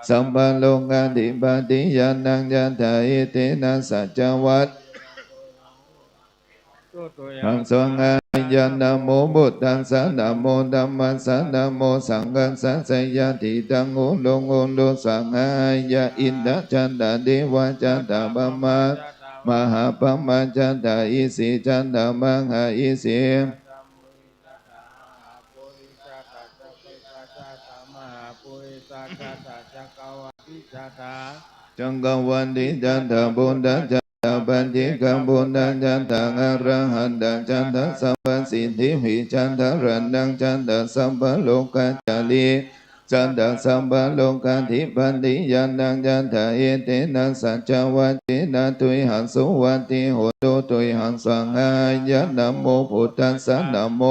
สัพพะโลกาธิปติยานัง จัตตา เอเตนะ สัจจวัต หัง สวาหายะ นะโมพุทธัสสะ นะโมธัมมัสสะ นะโมสังฆัสสะ สะยะทิตัง อุรุง อุรุ สวาหายะ อินทะ จัตตา เดวะ จัตตา พรหมะ มหาพรหมะ จัตตา อิสิ จัตตา มหาอิสิ จักกะวัตติ จัตตา ปุทธา จัตตา ปัจเจกะ ปุทธา จัตตา อะระหันตา จัตตา สัพพะสิทธิ วิชาจาระณัง จัตตา สัพพะโลกาจาริ จัตตา สัพพะโลกาธิปติยานัง จัตตา เอเตนะ สัจจวัตเตนะ ตุยหัง สุวัตติโหตุ ตุยหัง สวาหายะ นะโมพุทธัสสะ นะโม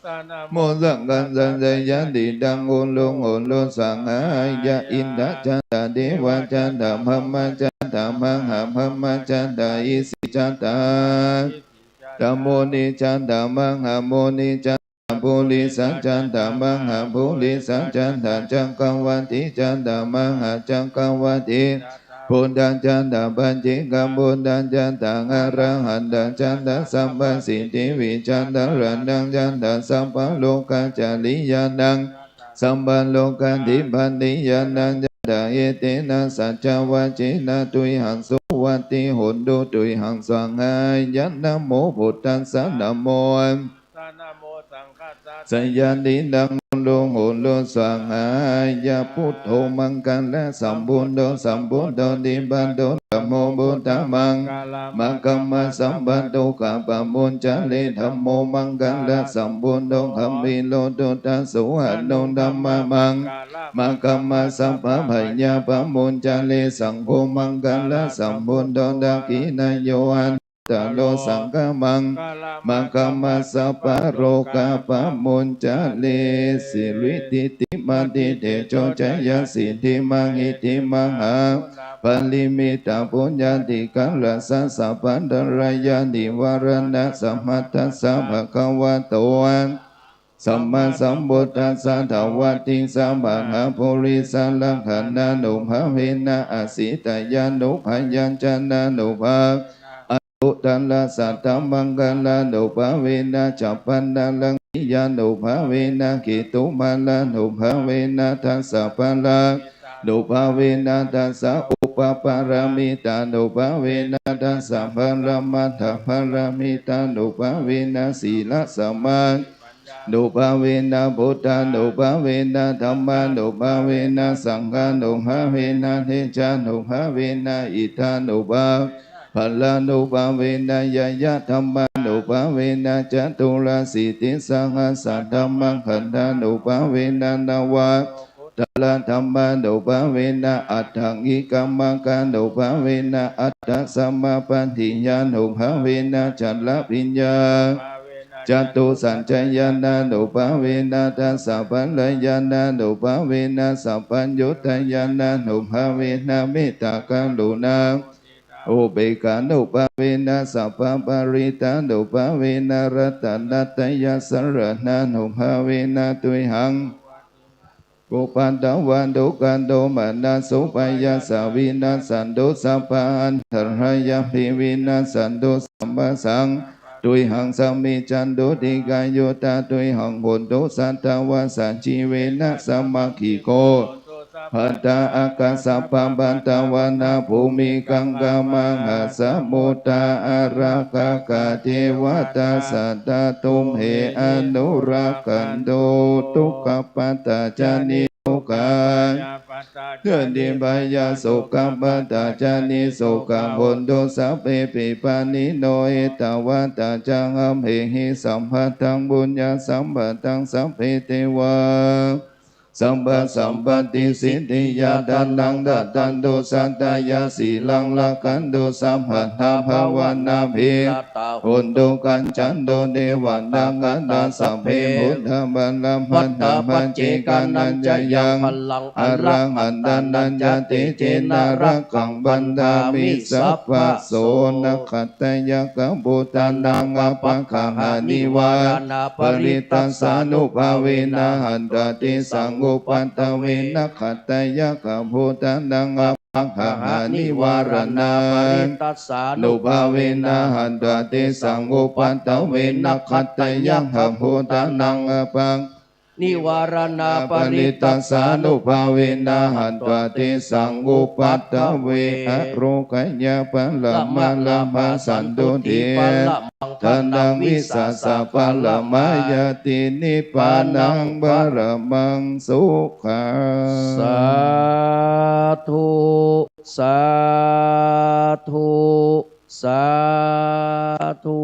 สะ นะโมสังฆัสสะ สะยะทิตัง อุรุง อุรุ สวาหายะ อินทะ จัตตา เดวะ จัตตา พรหมะ จัตตา มหาพรหมะ จัตตา อิสิ จัตตา จัตตา มุนี จัตตา มหามุนี จัตตา ปุริสะ จัตตา มหาปุริสะ จัตตา จักกะวัตติ จัตตา มหาจักกะวัตติ พุทธา จัตตา ปัจเจกะ พุทธา จัตตา อะระหันตา จัตตา สัพพะสิทธิ วิชาจาระณัง จัตตา สัพพะโลกาจาริยานัง สัพพะโลกาธิปติยานัง จัตตา เอเตนะ สัจจวัตเตนะ ตุยหัง สุวัตติโหตุ ตุยหัง สวาหายะ นะโมพุทธัสสะ นะโม สะ นะโมสังฆัสสะ สะยะทิตัง อุรุง อุรุ สวาหายะ พุทโธ มังคะละสัมพุทโธ สัพพุทโธ ทิปะโต ธัมโม พุทธะ มังคะละ มะคะมะ สัพพะทุกขะ ปะมุญจะเร ธัมโม มังคะละสัมพุทโธ ขะวิโรโธ ทัสสุ หะโน ธัมมะ มังคะละ มะคะมะ สัพพะภัยยะ ปะมุญจะเร สังโฆ มังคะละสัมพุทโธ ทักขิณะโย อานุตตะโร สังฆะ มังคะละ มะคะมะ สัพพะโรคะ ปะมุญจะเร สิริทิติมาติเตโช จะยะสิทธิ มหิทธิ มหา ปะริมิตตะ ปุญญาธิการัสสะ สัพพันตะรายา นิวาระณะ สะหัตถัสสะ ภะคะวะโต สัมมาสัมพุทธัสสะ ตะวัตติสะ มหาปุริสะลักขะณานุภาเวนะ อะสิตะยานุภายัญชนะนุภา อนุตตะระสัตถะมังคะลานุภาเวนะ ฉัพพะนะรังสียานุภาเวนะ เคตุมาลานุภาเวนะ ทัสสะพะละ นุภาเวนะ ทัสสะอุปปารามิตานุภาเวนะ ทัสสะปะระมัตถปารามิตานุภาเวนะ สีละสะมา นุภาเวนะ พุทธานุภาเวนะ ธัมมานุภาเวนะ สังฆานุภาเวนะ เตจานุภาเวนะ อิทธานุภาพะลานุภาเวนะ ญาญะธัมมานุภาเวนะ จตุรสีติสหัสสะธัมมังคันธานุภาเวนะ นวะ ตะระธัมมานุภาเวนะ อัฏฐังกิกะมะกานุภาเวนะ อัฏฐะสมาปัตติยานุภาเวนะ จะระปิญญา จตุสัจจะญาณานุภาเวนะ ทัสสะพะละญาณานุภาเวนะ สัพพัญญุตตะญาณานุภาเวนะ เมตตากรุณา อุเปกขานุภาเวนะ สัพพะปะริตตานุภาเวนะ รัตนะตะยะสะระณานุภาเวนะ ตุยหัง อุปัทวะทุกขาโทมนัสสุปายาสาวินัสสันตุ สัพพะอันตะรายาปิวินัสสันตุ สัพพะสัง ตุยหัง สามิจฉันตุ ดีฆายุตา ตุยหัง โหนตุ สัตถะวาสา จีเวนะ สะมะคคีโก ภะตา อากาสัพพะ ภะตะวานา ภูมิคังคา มหาสมุทธา อารักขะกา เทวะตา สัตถา ตุมเห อนุรักขันตุ ทุกขะปะตา จานิ โสกา จานิ พยา โสกะปะตา จานิ โสกะ โหนตุ สัพเพปิ ปาณิโน เอตาวะตา จะหัมเหหิ สัมปะทัง ปุญญาสัมปะทัง สัพเพ เตวา สัพพะสัมปะติ สิทธิยา ทานัง ดาดันตุ สัตถะยา สีลัง รักขันตุ สัพพะทา ภะวะนา ภิ โหนตุ กัจฉันตุ เทวะนา คา สัพเพ บุตตะ บาลา ภัตตา ปัจเจกานัญจะยัง อะระหันตานัญจะ เตเจนะ รักขัง บัณฑามิ สัพพะโส นะขัตตะยักขะ ภูตานัง อัปปะกะหา นิวาราณา ปะริตตัสสานุภาเวนะ หันตา เตสัง อุปัทเว นะขัตตะยักขะ ภูตานัง อัปปะกะหา นิวาราณา ปะริตตัสสานุภาเวนะ หันตา เตสัง อุปัทเว นะขัตตะยักขะ ภูตานัง อัปปะ นิวาราณา ปะริตตัสสานุภาเวนะ หันตา เตสัง อุปัทเว อโรคะยะ พะละมะ ลาภา สันตุติ พะละมัง ทานัง วิสาสะ พะละมะ ญาติ นิพพานัง พะละมัง สุขัง สาธุ สาธุ สาธุ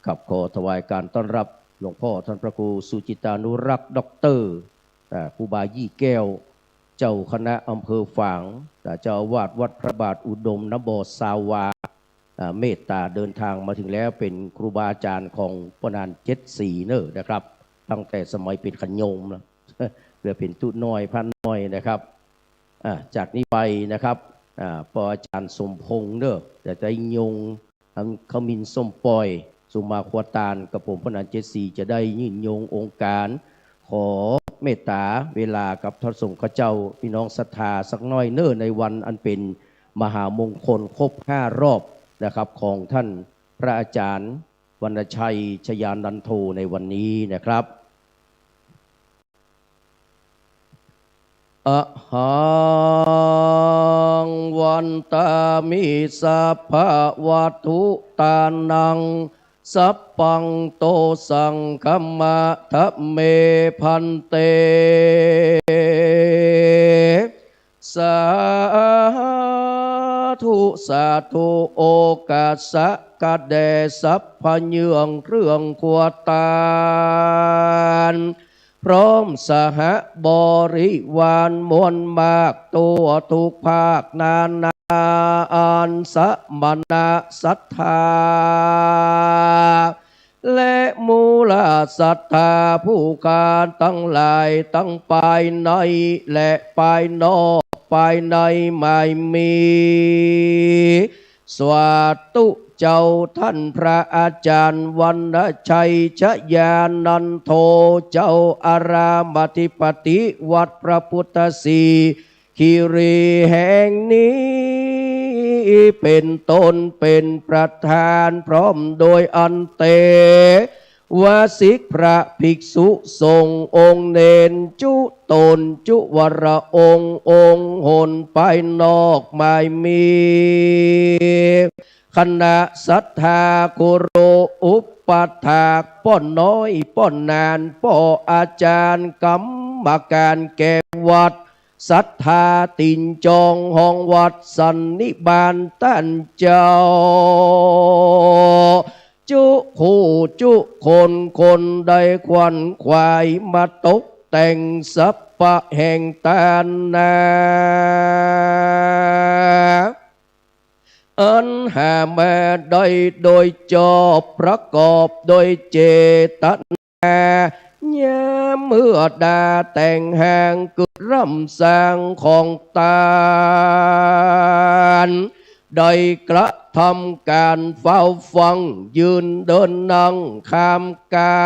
ครับ ขอถวายการต้อนรับหลวงพ่อท่านพระครูสุจิตตานุรักษ์ ด็อกเตอร์ อ่า ครูบายี่แก้ว เจ้าคณะอำเภอฝาง อ่า เจ้าอาวาสวัดพระบาทอุดม นบอสาวา อ่า เมตตาเดินทางมาถึงแล้ว เป๋นครูบาอาจ๋ารย์ของป้อหนานเจ็ดสีเน่อนะครับ ตั้งแต่สมัยเป๋นขะโยมนะ เหลือเป๋นตุ๊น้อย พระน้อยนะครับ อ่า จากนี้ไปนะครับ อ่า ป้ออาจ๋ารย์สมพงษ์เน่อ จะได้โยง ทั้งขมิ้นส้มป่อย สุมาครัวตาล กับผมป้อหนานเจ็ดสี จะได้ยื่นโยงองค์การ ขอเมตตาเวลากับพระสงฆ์ข้าเจ้า พี่น้องศรัทธาสักหน้อยเน่อ ในวันอันเป๋นมหามงคลครบห้ารอบนะครับ ของท่านพระอาจ๋ารย์วรรณชัย ชยานันโท ในวันนี้นะครับ อะหัง วันตามิ สัพพะวัตถุตานัง สัพพัง โต สังฆะมะ ทะเม ภันเต สาธุ สาธุ โอกัสสะ กะแด่สัพพะเยื่องเครื่องครัวตาล พร้อมสหบริวารมวลมาก ทั่วทุกภาคนานา อันสมณะศรัทธา และมูลศรัทธาผู้ข้าตังหลาย ตังภายในและภายนอก ภายในไม่มี สาธุ เจ้าต้านพระอาจ๋ารย์วรรณชัย ชยานันโท เจ้าอารามอธิปติวัดพระพุทธศรี คิรีแห่งนี้ เป๋นต้นเป๋นประธาน พร้อมโดยอันเตวสิกพระภิกษุสงฆ์องค์เณรจุตนจุวรองค์ องค์หนภายนอกไม่มี คณะศรัทธาครูอุปัฏฐาก ป้อน้อย ป้อหนาน ป้ออาจ๋ารย์ กรรมการแก่วัด ศรัทธาติ่นจองห้องวัดสันนิบาตต้านเจ้า จุคู่จุคน คนได้ขวัญขวายมาตกแต่งสัพพะแห่งตานนา อันหามาได้โดยจอบ ประกอบโดยเจตนา ยามเมื่อดาแต่งหางเกิดร่ำสร้างของตาน ได้กระทำก๋านเฝ้าฟัง ยืนเดินนั่งข้ามก๋า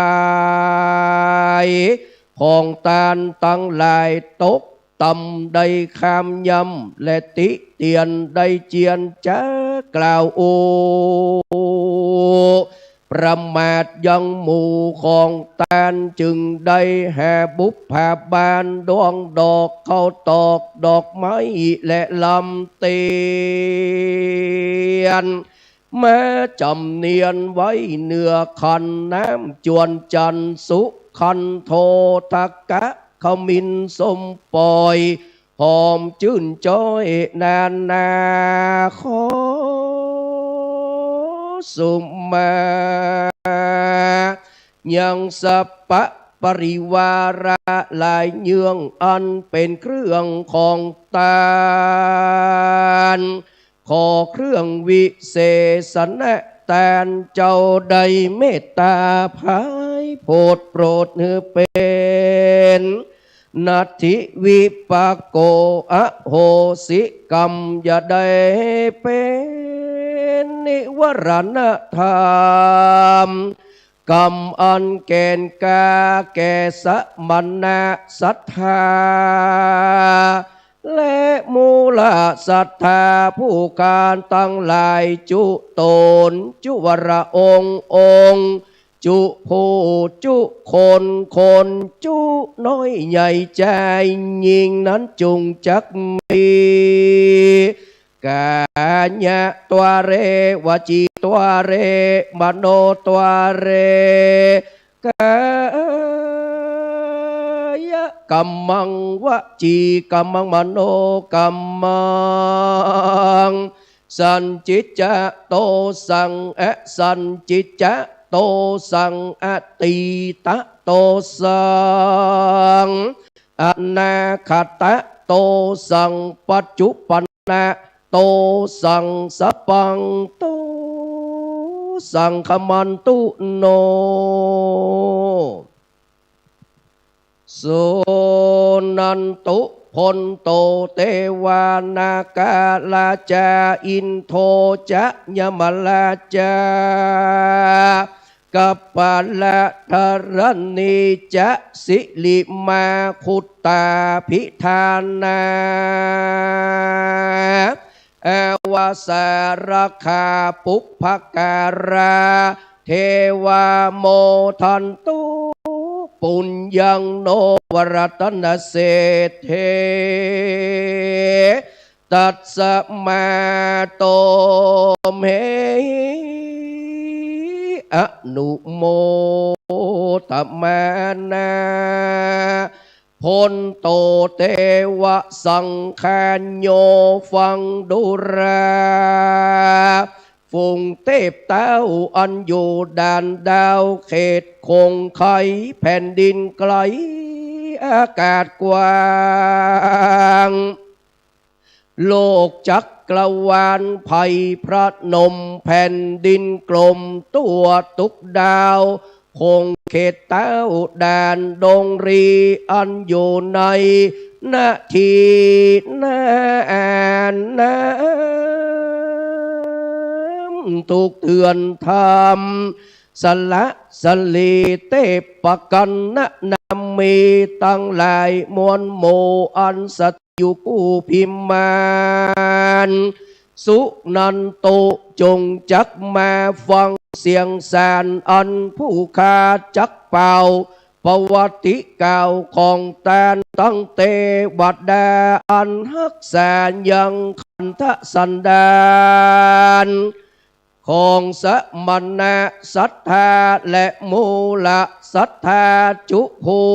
ย ของต้านตังหลายตกต่ำ ได้ข้ามย่ำและติเตียน ได้เจียนจากล่าวอู้ ประมาทยังหมู่ของต้าน จึงได้หาบุปผาบาน ดวงดอกข้าวตอก ดอกไม้และลำเตียน มาจ๋ำเนียนไว้เหนือขันน้ำจวนจันทร์ สุขันโธทกะขมิ้นส้มปอย หอมจื้นจ้อยนานา ขอสุมา ยังสัพพะปริวาระหลายเยื่อง อันเป๋นเครื่องของต้าน ขอเครื่องวิเศษณะ ต้านเจ้าได้เมตตาไพร่โผด โปรดหื้อเป๋น นัตถิวิปากโข อโหสิกรรม อย่าได้เป๋นนิวรณธรรม กรรมอันแก่นกล้าแก่สมณะศรัทธา และมูลศรัทธาผู้ข้าตังหลาย จุต๋น จุวรองค์องค์ จุผู้ จุคน คน จุน้อยใหญ่ จายญิงนั้นจุ่งจักมี กายะตวาเร วจีตวาเร มโนตวาเร กายะกัมมัง วจีกัมมัง มโนกัมมัง สัญญิจจะโตสัง อสัญญิจจะโตสัง อตีตะโตสัง อนาคตะโตสัง ปัจจุปันนะโตสัง สปังโตสัง ขมันตุโน สุนันตุ พลโต เตวานาคาราจา อินโทจะ ยมราชา กัปปะละธรณีจะ สิริมาคุตตาภิธานา อวสาราคาปุพพการา เทวาโมทันตุ ปุญญังโน วรัตนเศรษฐี ตัสมาโตมเหหิ อนุโมทมานา พลโต เตวะสังฆาโย ฟังดูรา ฝูงเตพเต้าอันอยู่ด่านดาวเขตคงไค แผ่นดินไกลอากาศกว้าง โลกจักรวาลไพรพนม แผ่นดินกลมทั่วทุกดาว คงเขตเต้าด่านดงรี อันอยู่ในนาทีนาน้ำทุกเถื่อนธรรม สละสลีเตปกันนะนามีตังหลายมวลหมู่ อันสถิตอยู่กู้พิมาน สุนันตุ จงจักมาฟังเสียงสาร อันผู้ข้าจักเป่า ประวัติกล่าวของต้านตังเตวดา อันฮักษายังขันธสันดาน ของสมณะศรัทธา และมูลศรัทธาจุผู้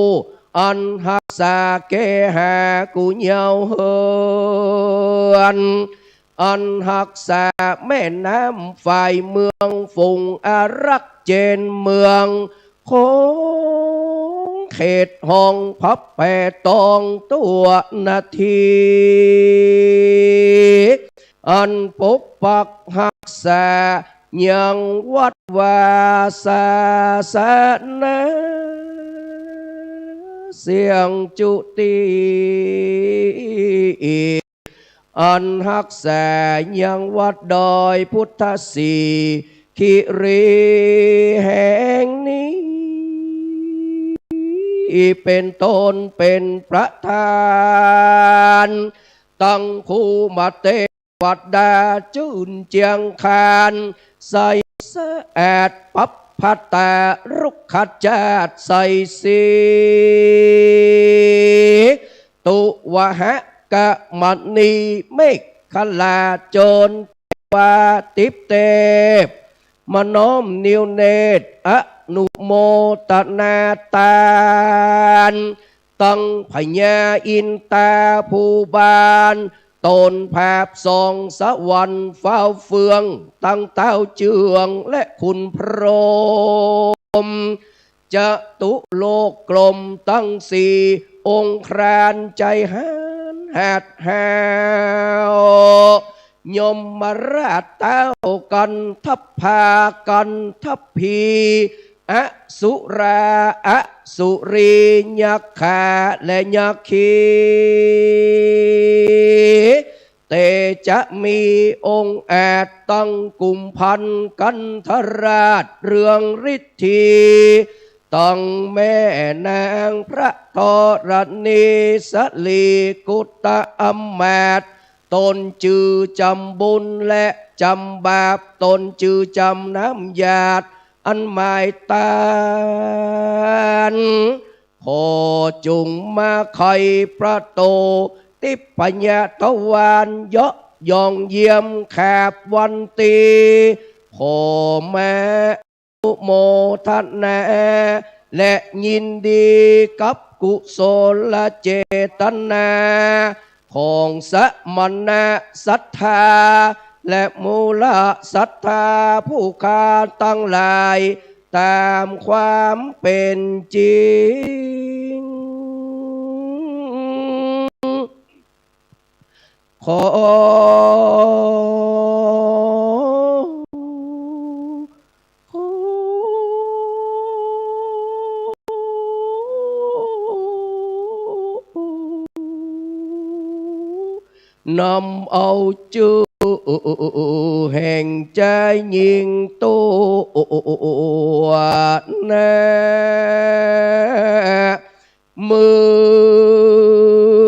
อันฮักษาเกหากุเยาว์เฮือน อันฮักษาแม่น้ำฝ่ายเมือง ฝูงอารักษ์เจนเมือง คงเขตห้องพับแผ่ตองทั่วนาที อันปกปักฮักษายังวัดวาศาสนา เสี้ยงจุติ อันฮักษายังวัดดอยพุทธสิขีรีแห่งนี้ เป๋นต้นเป๋นประธาน ตังคู่มาเต วัดดาจื้นเจียงคาน ใสสะอาด ปับผตารุกขจาตุใสสี ตุวหกมณีเมขลา โจรเตวาติปเตพ มาน้อมนิวเนตรอนุโมตนาตาน ตังพญาอินตาผู้บาน ตนผาบส่องสวรรค์ฟ้าเฟือง ตังต้าวเจืองและคุณพรหม จตุโลกกลมตังสี่องค์คราน ใจ๋ฮ้านหัดห้าว ยมราชต้าวกัณฑภา กัณฑภี อสุรา อสุรี ยักขา และยักขี เตจะมีองค์อาจ ตังกุมภัณฑ์กันธราชเรืองฤทธี ตังแม่นางพระธรณี สลีกุตตะอำมาตย์ ตนจื้อจำบุญและจำบาป ตนจื้อจำน้ำหยาดอันหมายตาน ขอจุ่งมาไขประตู๋ ทิพยทวาร เยาะยองเยี่ยมขาบวันตี ขอมาอนุโมทนา และยินดีกับกุศลเจตนา ของสมณะศรัทธา และมูลศรัทธาผู้ข้าตังหลาย ต๋ามความเป๋นจริง ขอ นำเอาจื้อแห่งจายญิงตั๊วนา เมื่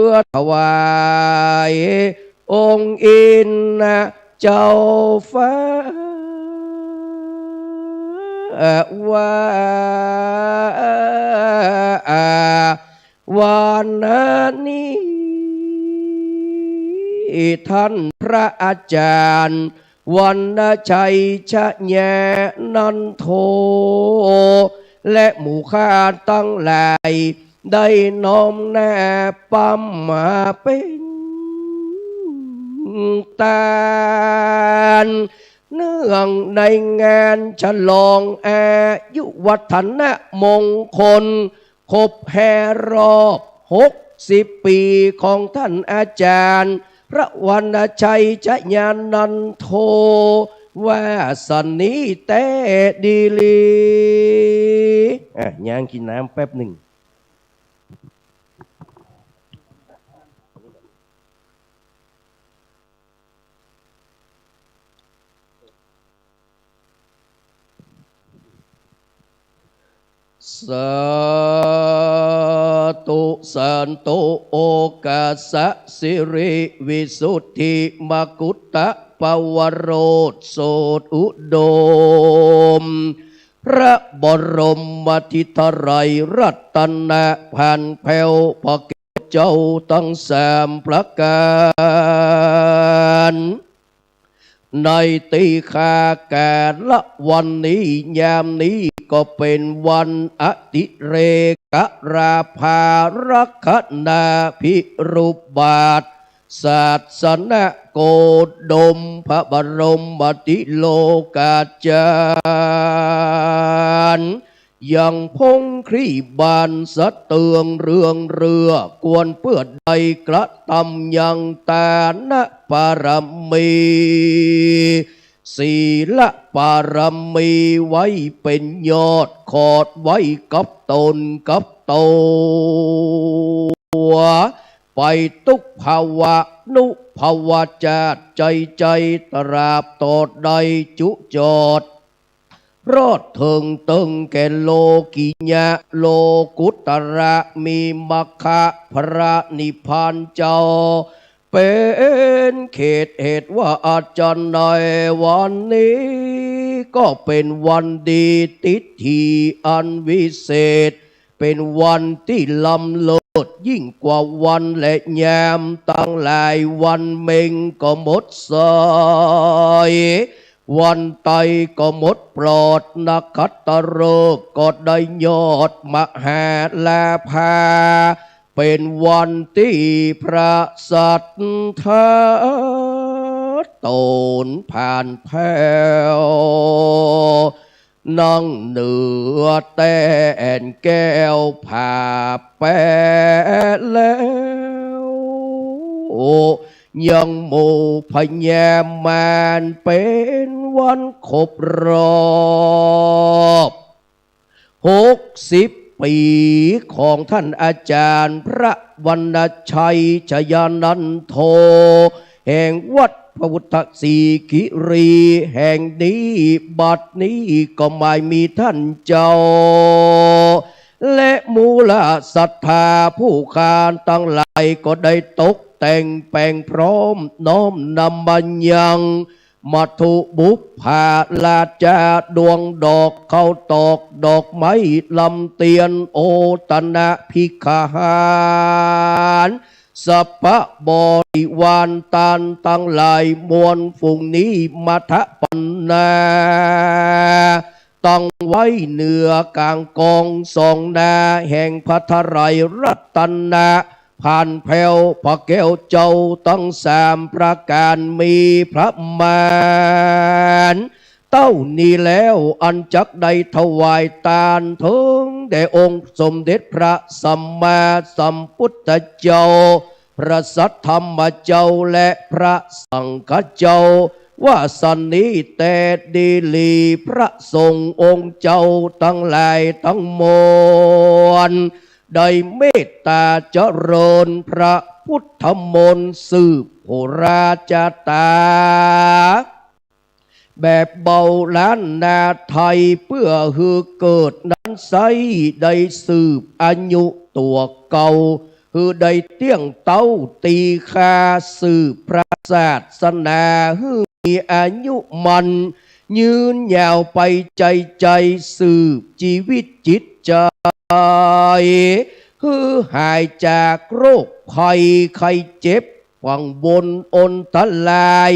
อถวายองค์อินทร์เจ้าฟ้า ว่า วันนี้ท่านพระอาจารย์ วรรณชัย ชยานันโท และหมู่ข้าตังหลาย ได้น้อมหน้าปำมาเป๋นตาน เนื่องในงานฉลองอายุวัฒนมงคล ครบแห่รอบหกสิบปี๋ของท่านอาจารย์ พระวรรณชัย ชยานันโท ว่าสันนี้แต๊ดีหลี อ่ะ ย่างกิ๋นน้ำแป๊บนึ่ง สาธุ สาธุ โอกาสะสิริวิสุทธิมกุฏฏปวโรสโสตอุดม พระบรมธิไตรยรัตนะพันแผ้วพระเกศเจ้าตังสามประก๋าน ในตี้ข้ากาละวันนี้ ยามนี้ก็เป๋นวันอดิเรกราภารักขณาภิรุปบาท ศาสนโกดม พระบรมติโลกาจารย์ ยังพงครีบานสะเตืองเรืองเรือ ควรเปื้อได้กระตำยังตานปารมี ศีลปารมีไว้เป๋นยอด ขอดไว้กับต๋นกับตั๋ว ไปตุ๊กภวะ นุภาวะจาติใจ๋ๆ ตราบตอดได้จุจอด รอดเถิงเติงแก่โลกิยะ โลกุตระ มีมัคคะพระนิพพานเจ้า เป๋นเขตเหตุว่าอาจารย์ในวันนี้ ก็เป๋นวันดีทิดถีอันวิเศษ เป๋นวันตี้ล้ำเลิศยิ่งกว่าวันและยามตังหลาย วันเม็งก็หมดสาย วันไตก็หมดปลอด นขัตตฤกษ์ก็ได้ยอดมหาลาภา เป๋นวันตี้พระสัตถาโตนผ่านแผ้ว นั่งเหนือแต้นแก้วผ่าแปะแล้ว ยังหมู่พญามาร เป๋นวันครบรอบ หกสิบ ปี๋ของท่านอาจารย์พระวรรณชัยชยานันโท แห่งวัดพระพุทธศรีคิรีแห่งนี้ บัดนี้ก็หมายมีท่านเจ้า และหมู่เหล่าศรัทธาผู้คานตังหลายก็ได้ตกแต่งแป๋งพร้อมน้อมนำมายัง มัทธุบุปผาราจา ดวงดอกข้าวตอกดอกไม้ลำเตียน โอตนะภิกขหาร สัพพะบริวารต้านตังหลายมวลฝูงนี้ มัทธปัณณา ตั้งไว้เหนือกลางกองสองหน้าแห่งพระไตรรัตนะ ผ่านแผ้วพระแก้วเจ้าตังสามประก๋าน มีประมาณเต้านี้แล้ว อันจักได้ถวายตานเถิงแด่องค์สมเด็จพระสัมมาสัมพุทธเจ้า พระสัทธรรมเจ้า และพระสังฆเจ้า ว่าสันนี้แต๊ดีหลี พระสงฆ์องค์เจ้าตังหลายตังมวล ได้เมตตาเจริญพระพุทธมนต์สืบโหราจาตา แบบเบาล้านนาไทย เปื้อหื้อเกิดนั้นไส้ได้สืบอายุตั๋วเก่า หื้อได้เตี้ยงเต๊าตีค่า สืบพระศาสนาหื้อมีอายุมั่นยืนยาวไปใจ๋ๆ สืบจีวิตจิตใจ๋ หื้อหายจากโรคภัยไข้เจ็บ กังวลอนตราย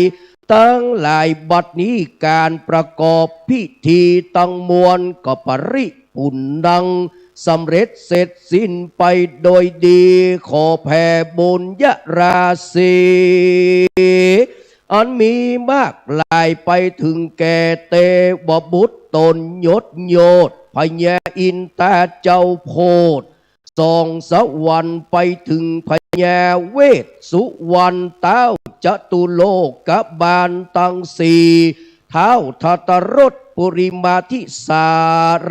ตังหลาย บัดนี้ก๋านประกอบพิธีตังมวลก็ปริปุณณัง สำเร็จเสร็จสิ้นไปโดยดี ขอแผ่บุญญาราศี อันมีมากหลายไปเถิงแก่เตวบุตรต๋นยศโยธ พญาอินทาเจ้าโพธิ์ สองสวรรค์ไปเถิงพญาเวสสุวรรณ เต๊าจตุโลกบาลตังสี่ เต๊าทัตตรสปุริมาธิสา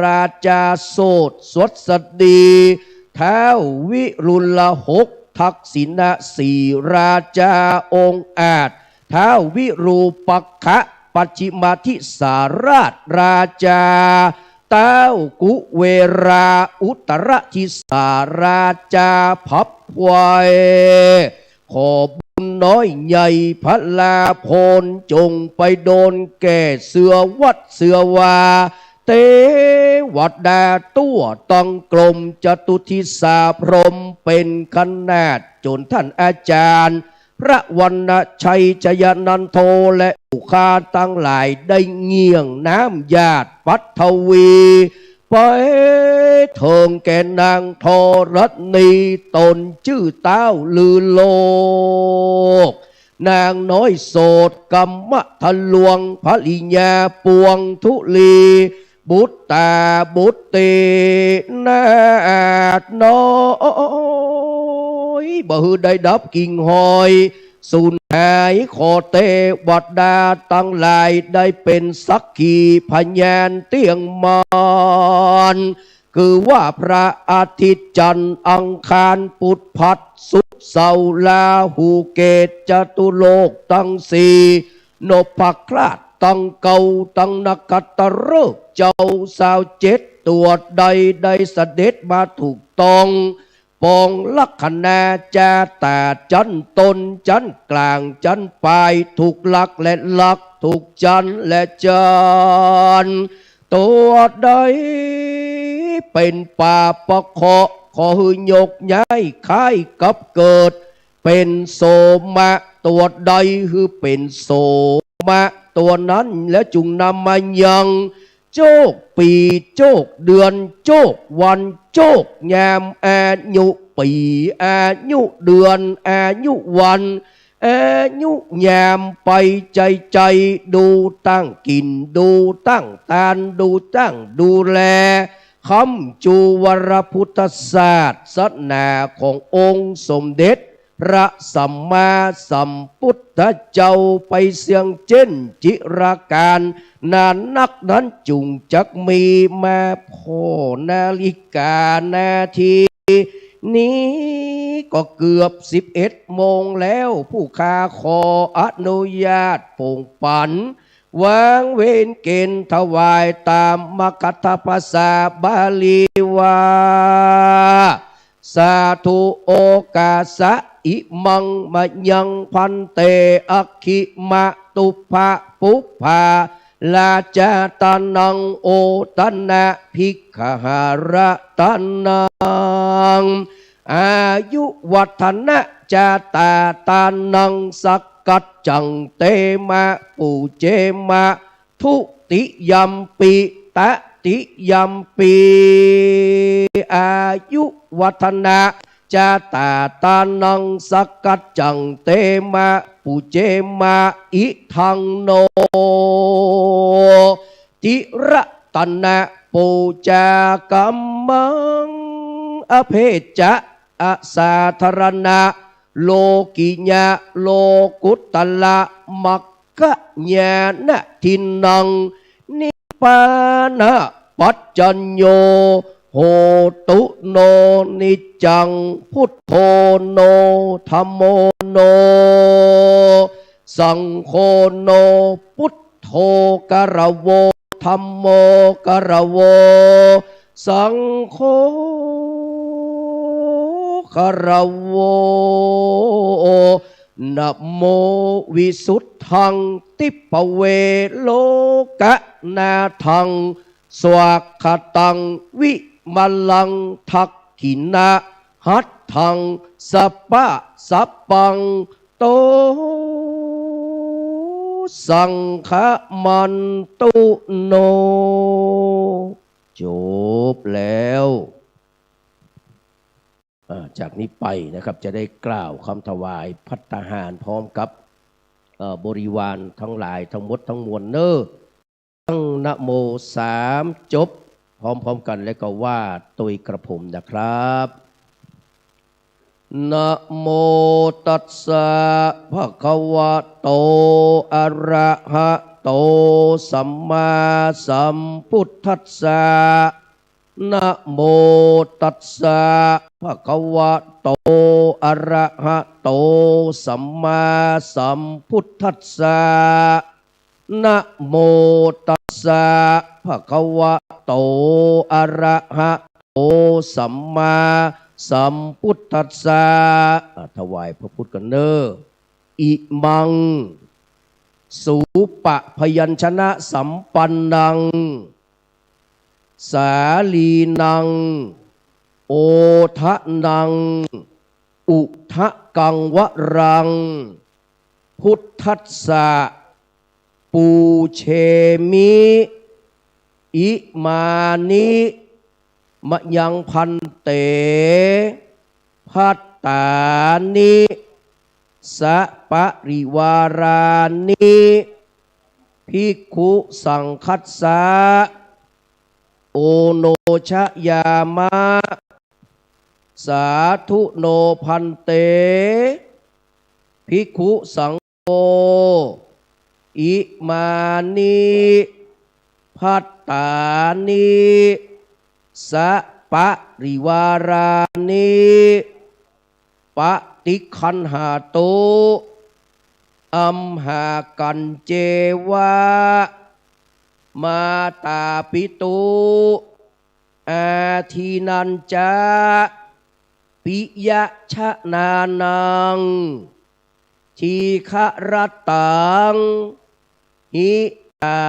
ราจา โสตสวัสดี เต๊าวิรุลหก ทักษิณศรีราจาองค์อาจ เต๊าวิรูปักขะปัจฉิมาธิสาราชราจา เต๊ากุเวราอุตรธิสาราจา ผับไพร่ ขอบุญน้อยใหญ่พลาภลจงไปดลแก่เสื้อวัดเสื้อวา เตวดาตั้วตังกรมจตุทธิสาพรหมเป๋นขนาด จ๋นท่านอาจารย์ พระวรรณชัยชยานันโท และผู้คานตังหลายได้เงี่ยงน้ำหยาดปัทวี ไปเถิงแก่นางธรณี ต๋นจื้อเต๊าลือโลก นางน้อยโสตกมทะลวง ภริยาปวงธุลี บุตตาบุตรีนาถน้อย บ่หื้อได้ดับกิ่งหอย สูญหาย ขอเตวดาตังหลายได้เป๋นสักขีพยานเตี้ยงมัน คือว่าพระอาทิตย์จันทร์อังคารปุธพฤหัสศุกร์ เสาร์ ราหู เกตุ จตุโลกตังสี่ นพเคราะห์ตังเก้า ตังนขัตตฤกษ์เจ้าซาวเจ็ด ตั๋วใดได้เสด็จมาถูกต้อง ปองลัคนาจาต๋า จั๊นต้น จั๊นก๋าง จั๊นป๋าย ถูกหลักและหลัก ถูกจั๊นและจั๊น ตั๋วใดเป๋นปาปะเคราะห์ ขอหื้อยกย้ายคายกลับเกิด เป๋นโสมะ ตั๋วใดหื้อเป๋นโสมะ ตั๋วนั้นแล้วจุ่งนำมายัง โจคปี๋ โจคเดือน โจควัน โจคยาม อายุปี๋ อายุเดือน อายุวัน อายุยาม ไปใจ้ใจ้ ดูตั้งกิ๋น ดูตั้งตาน ดูตั้งดูแล ค้ำจูวรพุทธศาสนาขององค์สมเด็จ พระสัมมาสัมพุทธเจ้าไปเสี้ยงเจ๊นจิรการ นานักนั้นจุ่งจักมีมาผ่อนาฬิกานาที นี้ก็เกือบสิบเอ็ดโมงแล้ว ผู้ข้าขออนุญาตโป่งปั๋น วางเวรเกณฑ์ถวายต๋ามมคธภาษาบาลีว่า สาธุ โอกาสะ อิมัง มะยัง ภันเต อักขิมะตุพะปุพพา ราชาตานัง โอทนะ ภิกขหาระตานัง อายุวัฒนะ จาตาตานัง สักกัจจัง เตมะ ปูเจมะ ทุติยัมปิ ตติยัมปิ อายุวัฒนะ จาตาตานัง สักกัจจัง เตมะ ปูเจมะ อิทังโน ติระตนะ ปูจากำมัง อเพจจะ อสาธารณะ โลกิยะ โลกุตตระ มัคคญาณทินนัง นิพพานะปัจจัญโญ โหตุโน นิจจัง พุทโธโน ธัมโมโน สังโฆโน พุทโธ กะระโว ธัมโม กะระโว สังโฆ กะระโว นะโม วิสุทธัง ทิพเว โลกะนาธัง สวากขาตัง วิมะลัง ทักขิณะหัตถัง สะปะสะปัง โต สังฆะมันตุโน จบแล้ว อ่า จากนี้ไปนะครับ จะได้กล่าวคำถวายภัตตาหารพร้อมกับ เอ่อ บริวารทั้งหลายทั้งหมดทั้งมวลเน่อ ตั้งนะโมสามจบพร้อมๆ กัน แล้วก็ว่าตวยกระผมนะครับ นะโมตัสสะ ภะคะวะโต อะระหะโต สัมมาสัมพุทธัสสะ นะโมตัสสะ ภะคะวะโต อะระหะโต สัมมาสัมพุทธัสสะ นะโมตัสสะ ภะคะวะโต อะระหะโต สัมมาสัมพุทธัสสะ อ่ะ ถวายพระพุทธกันเน่อ อิมัง สูปะพยัญชนะสัมปันนัง สาลีนัง โอทะนัง อุทะกังวะรัง พุทธัสสะ ปูเชมิ อิมานิ มะยัง ภันเต ภัตตานิ สะปะริวารานิ ภิกขุสังฆัสสะ โอโนชะยามะ สาธุโน ภันเต ภิกขุสังโฆ อิมานิ ภัตตานิ สะปะริวารานิ ปะ ติกขัณหาตุ อัมหากัญเจวะ มาตาปิตุ อาทินัญจะ ปิยะชะนานัง ทีฆะรัตตัง หิตา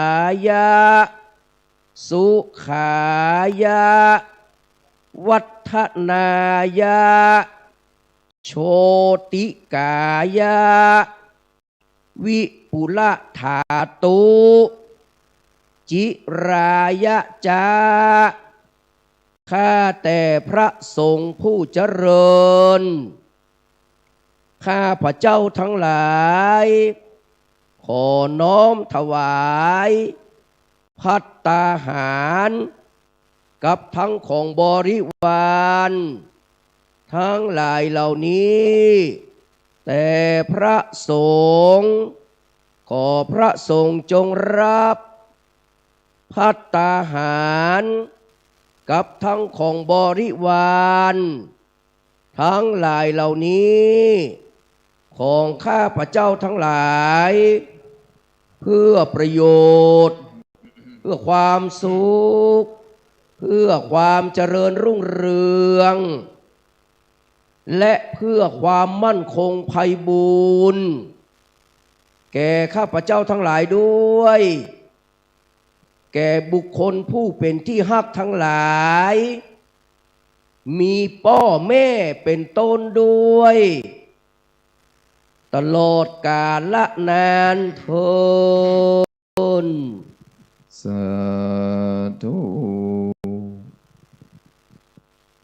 ยะ สุขายะ วัฒนายะ โชติกายะ วิปุละถาตุ จิรายะจะ ข้าแต่พระสงฆ์ผู้เจริญ ข้าพเจ้าทั้งหลาย ขอน้อมถวาย ภัตตาหาร กับทั้งของบริวาร ทั้งหลายเหล่านี้ แต่พระสงฆ์ ขอพระสงฆ์จงรับ ภัตตาหาร กับทั้งของบริวาร ทั้งหลายเหล่านี้ ของข้าพเจ้าทั้งหลาย เพื่อประโยชน์ เพื่อความสุข เพื่อความเจริญรุ่งเรือง และเพื่อความมั่นคงไพบูลย์ แก่ข้าพเจ้าทั้งหลายด้วย แก่บุคคลผู้เป็นที่ฮักทั้งหลาย มีป้อแม่เป็นต้นด้วย ตลอดกาลนานเทอญ สาธุ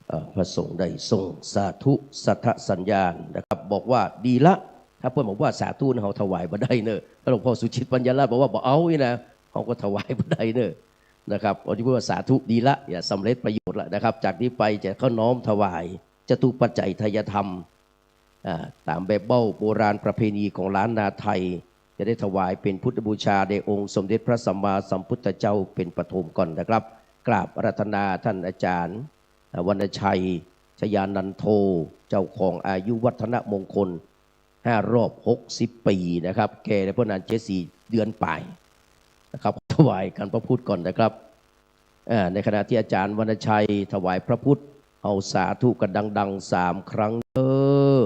เอ่อ พระสงฆ์ได้ส่งสาธุสัทธสัญญาณนะครับ บอกว่าดีละ ถ้าเปิ้นบอกว่าสาธุนะ เฮาถวายบ่ได้เน่อ ถ้าหลวงพ่อสุจิตปัญญาราชบอกว่าบ่เอานี่นะ เฮาก็ถวายบ่ได้เน่อ นะครับ เอาที่พูดว่าสาธุดีละ เนี่ยสำเร็จประโยชน์ละนะครับ จากนี้ไปจะเข้าน้อมถวายจตุปัจจัยทายธรรม อ่า ต๋ามแบบเบ้าโบราณประเพณีของล้านนาไทย จะได้ถวายเป๋นพุทธบูชาแด่องค์สมเด็จพระสัมมาสัมพุทธเจ้าเป๋นปฐมก่อนนะครับ กราบอาราธนาต้านอาจ๋ารย์ อ่า วรรณชัย ชยานันโท เจ้าของอายุวัฒนมงคล ห้ารอบหกสิบปี๋นะครับ แก่ได้เปิ้นอันเจ็ดสี่เดือนป๋ายนะครับ ถวายก๋านพระพุทธก่อนนะครับ อ่า ในขณะตี้อาจ๋ารย์วรรณชัยถวายพระพุทธ เอาสาธุกั๋นดังๆ สามครั้งเน่อ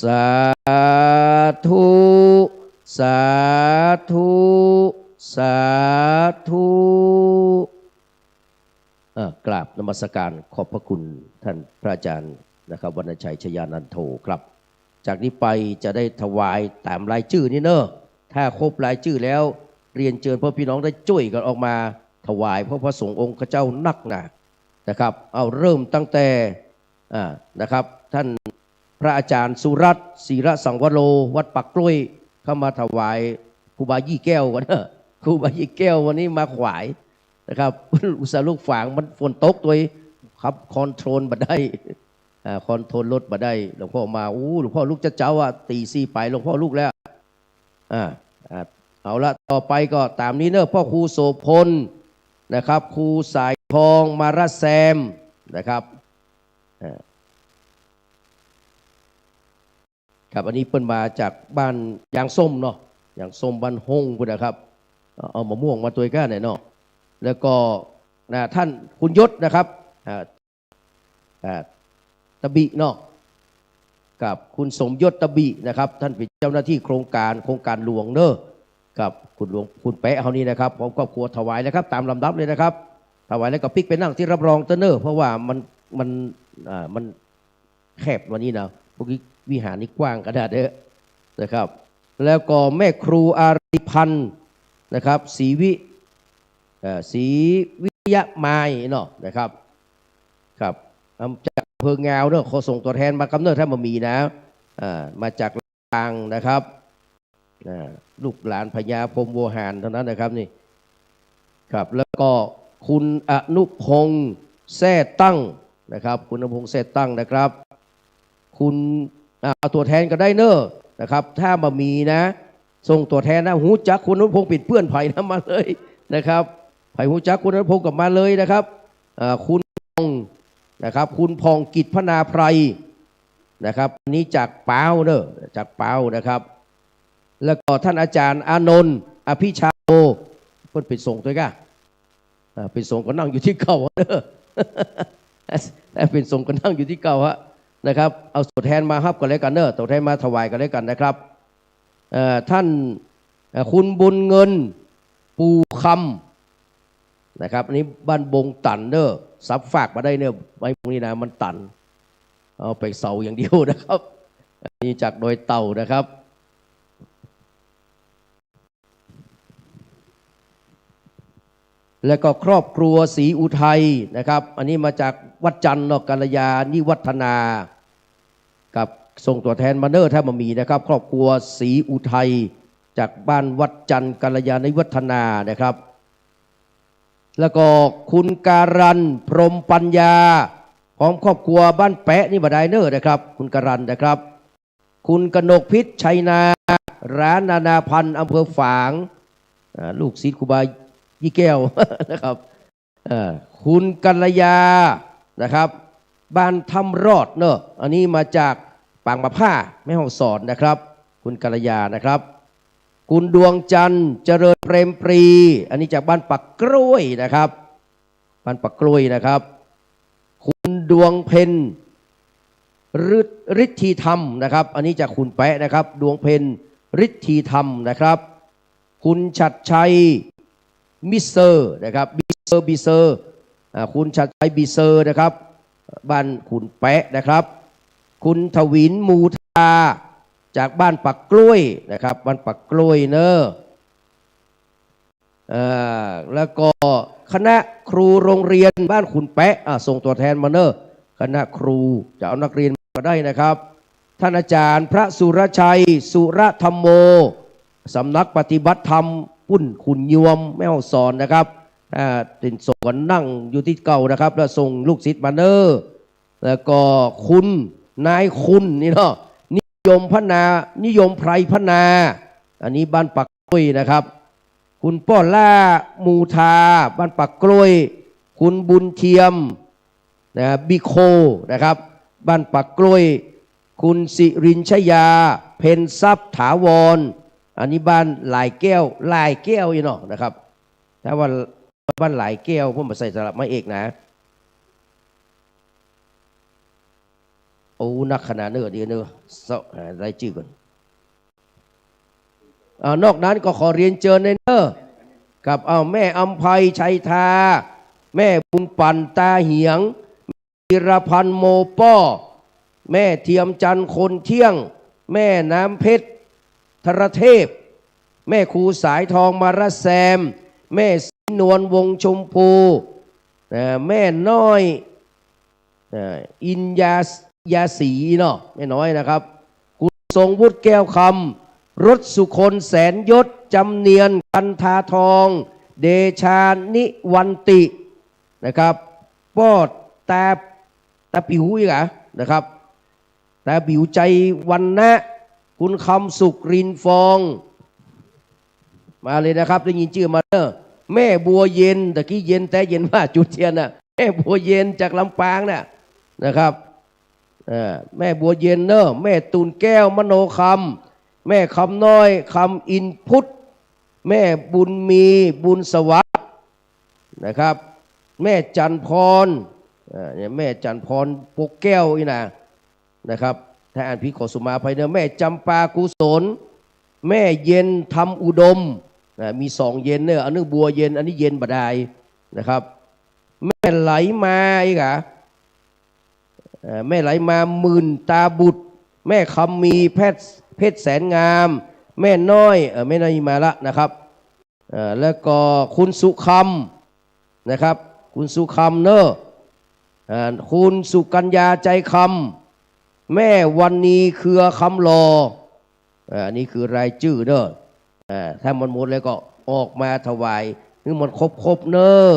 สาธุ สาธุ สาธุ อ่า กราบนมัสการขอบพระคุณต้านพระอาจ๋ารย์นะครับ วรรณชัย ชยานันโทครับ จากนี้ไปจะได้ถวายต๋ามรายจื้อนี้เน่อ ถ้าครบรายจื้อแล้ว เรียนเจิญพ่อพี่น้องได้จ้วยกั๋นออกมาถวาย เพราะพระสงฆ์องค์ข้าเจ้านักหนานะครับ เอาเริ่มตั้งแต่ อ่า นะครับ ต้านพระอาจ๋ารย์สุรัตน์ ศิระสังวโร วัดปากกล้วย เข้ามาถวายครูบายี่แก้วก่อนเน่อ ครูบายี่แก้ววันนี้มาขวายนะครับ อุตส่าห์ลุกฝาง มันฝนตกตวยครับ คอนโทรลบ่ได้ อ่า คอนโทรลรถบ่ได้ หลวงพ่อมา อู้ หลวงพ่อลุกจะเจ๊าอะ ตี๋สี่ป๋ายหลวงพ่อลุกแล้ว อ่า อ่า เอาละ ต่อไปก็ต๋ามนี้เน่อ พ่อครูโสภณนะครับ ครูสายทอง มาระแซมนะครับ อ่า ครับ อันนี้เปิ้นมาจากบ้านยางส้มเนาะ ยางส้มบ้านห้งปู้นนะครับ เอา เอามะม่วงมาตวยก้าหน่อยเนาะ แล้วก็ นะ ต้านคุณยศนะครับ อ่า อ่า ตะบิเนาะ ครับ คุณสมยศตะบินะครับ ต้านเป๋นเจ้าหน้าตี้โครงก๋าน โครงก๋านหลวงเน่อ ครับ คุณหลวง คุณแป๊ะเฮานี้นะครับ พร้อมครอบครัวถวายนะครับ ต๋ามลำดับเลยนะครับ ถวายแล้วก็ปิ๊กไปนั่งตี้รับรองเต๊อะเน่อ เพราะว่ามัน มัน อ่า มัน แคบวันนี้นะ ปกติวิหารนี่กว้างขนาดนี้นะครับ แล้วก็แม่ครูอารีพันธ์นะครับ ศรีวิ เอ่อ ศรีวิยะมายเนาะนะครับ ครับ มาจากอำเภองาวเนาะ ขอส่งตั๋วแทนมาก้ำเน่อ ถ้าบ่มีนะ อ่า มาจากลำปางนะครับ อ่า ลูกหลานพญาพรหมโวหารเท่านั้นนะครับนี่ ครับ แล้วก็คุณอนุพงษ์ แซ่ตั้งนะครับ คุณอนุพงษ์ แซ่ตั้งนะครับ คุณ อ่า เอาตั๋วแทนก็ได้เน่อนะครับ ถ้าบ่มีนะ ส่งตั๋วแทนนะ ฮู้จักคุณอนุพงษ์เป๋นเปื้อนใผนะ มาเลยนะครับ ใผฮู้จักคุณอนุพงษ์ก็มาเลยนะครับ อ่า คุณผ่องนะครับ คุณผ่องกิจพนาไพร นะครับ อันนี้จากปาวเน่อ จากปาวนะครับ แล้วก็ท่านอาจารย์อานนท์ อภิชาโล เปิ้นเป๋นสงฆ์ตวยก่ะ อ่า เป๋นสงฆ์ก็นั่งอยู่ตี้เก่าเน่อ แต่เป๋นสงฆ์ก็นั่งอยู่ตี้เก่าฮะ นะครับ เอาตั๋วแทนมาฮับกั๋นแล้วกั๋นเน่อ ตั๋วแทนมาถวายกั๋นแล้วกั๋นนะครับ เอ่อ ท่าน เอ่อ คุณบุญเงิน ปู่คำ นะครับ อันนี้บ้านบงตันเน่อ สับฝากมาได้เน่อ ไม้พวกนี้นะ มันตัน เอาไปเสาอย่างเดียวนะครับ อันนี้จากดอยเต่านะครับ แล้วก็ครอบครัวศรีอุทัยนะครับ อันนี้มาจากวัดจันทร์เนาะ กัลยาณิวัฒนา กับส่งตั๋วแทนมาเน่อ ถ้าบ่มีนะครับ ครอบครัวศรีอุทัย จากบ้านวัดจันทร์ กัลยาณิวัฒนานะครับ แล้วก็คุณการัน พรหมปัญญา พร้อมครอบครัวบ้านแปะนี่บ่ได้เน่อนะครับ คุณการันนะครับ คุณกนกพิษ ชัยนา ร้านนานาพันธ์ อำเภอฝาง อ่า ลูกศิษย์ครูบายี่แก้ว นะครับ เอ่อ คุณกัลยานะครับ บ้านถ้ำรอดเน่อ อันนี้มาจากปางบ่าผ้า แม่ฮ่องสอนนะครับ คุณกัลยานะครับ คุณดวงจันทร์ เจริญเปรมปรี อันนี้จากบ้านปากกล้วยนะครับ บ้านปากกล้วยนะครับ คุณดวงเพ็ญ ฤทธิ์ ฤทธีธรรมนะครับ อันนี้จากขุนแปะนะครับ ดวงเพ็ญ ฤทธีธรรมนะครับ คุณชัดชัย มิสเซอร์นะครับ บิสเซอร์ บิสเซอร์ อ่า คุณชัดชัย บิสเซอร์นะครับ บ้านขุนแปะนะครับ คุณถวิน มูทา จากบ้านปากกล้วยนะครับ บ้านปากกล้วยเน่อ อ่า แล้วก็คณะครูโรงเรียนบ้านขุนแปะ อ่า ส่งตั๋วแทนมาเน่อ คณะครู จะเอานักเรียนมาก็ได้นะครับ ท่านอาจารย์พระสุรชัย สุรธรรมโม สำนักปฏิบัติธรรมปุ้นขุนยวม แม่ฮ่องสอนนะครับ อ่า เป๋นสงฆ์ก็นั่งอยู่ตี้เก่านะครับ แล้วส่งลูกศิษย์มาเน่อ แล้วก็คุณนายคุณนี่เนาะ นิยมพนา นิยมไพรพนา อันนี้บ้านปากกล้วยนะครับ คุณป้อล่า มูทา บ้านปากกล้วย คุณบุญเทียม นะ บิโค นะครับ บ้านปากกล้วย คุณสิริญชยา เพ็ญทรัพย์ ถาวร อันนี้บ้านหลายแก้ว หลายแก้วอี้เนาะนะครับ ถ้าว่าบ้านหลายแก้ว ผมมาใส่สระไม้เอกนะ โอ้ นักขนาดเน่อ เดี๋ยวเน่อ เซาะหารายจื้อก่อน อ่า นอกนั้นก็ขอเรียนเจิญเน่อ กับ เอา แม่อำไพ ชัยทา แม่บุญปั่น ตาเหียง ธีรพันธ์ โมป้อ แม่เทียมจันทร์ คนเที่ยง แม่น้ำเพชร ธรเทพ แม่ครูสายทอง มาระแซม แม่ศรีนวล วงศ์ชมพู อ่า แม่น้อย อ่า อินยา ยาศรีเนาะ แม่น้อยนะครับ คุณทรงวุฒิ แก้วคำ รสสุคน แสนยศ จำเนียน กันทาทอง เดชานิวันติ นะครับ ป้อตา ตาปิ๋วอีกอะนะครับ ตาปิ๋ว ใจวรรณะ คุณคำสุข รินฟอง มาเลยนะครับ ได้ยินจื้อมาเน่อ แม่บัวเย็น ตะกี้เย็นแต๊เย็นว่าจุดเทียนน่ะ แม่บัวเย็นจากลำปางน่ะนะครับ เอ่อ แม่บัวเย็นเน่อ แม่ตูนแก้ว มโนคำ แม่คำน้อย คำอินพุทธ แม่บุญมี บุญสวัสดิ์นะครับ แม่จันทร์พร เอ่อ เนี่ย แม่จันทร์พร ปกแก้วอี้นะ นะครับ ถ้าอ่านผิดขอสุมาอภัยเน่อ แม่จำปา กุศล แม่เย็น ธรรมอุดม นะ มีสองเย็นเน่อ อันนึงบัวเย็น อันนี้เย็นบ่ดายนะครับ แม่ไหลมาอีกอะ เอ่อ แม่ไหลมา หมื่นตาบุตร แม่คำมี เพชร เพชรแสนงาม แม่น้อย เอ่อ แม่น้อยมาละนะครับ เอ่อ แล้วก็คุณสุคำนะครับ คุณสุคำเน่อ อ่า คุณสุกัญญา ใจคำ แม่วันนี เครือคำหล่อ อ่า อันนี้คือรายจื้อเน่อ อ่า ถ้ามันหมดแล้วก็ออกมาถวายหื้อมันครบๆ เน่อ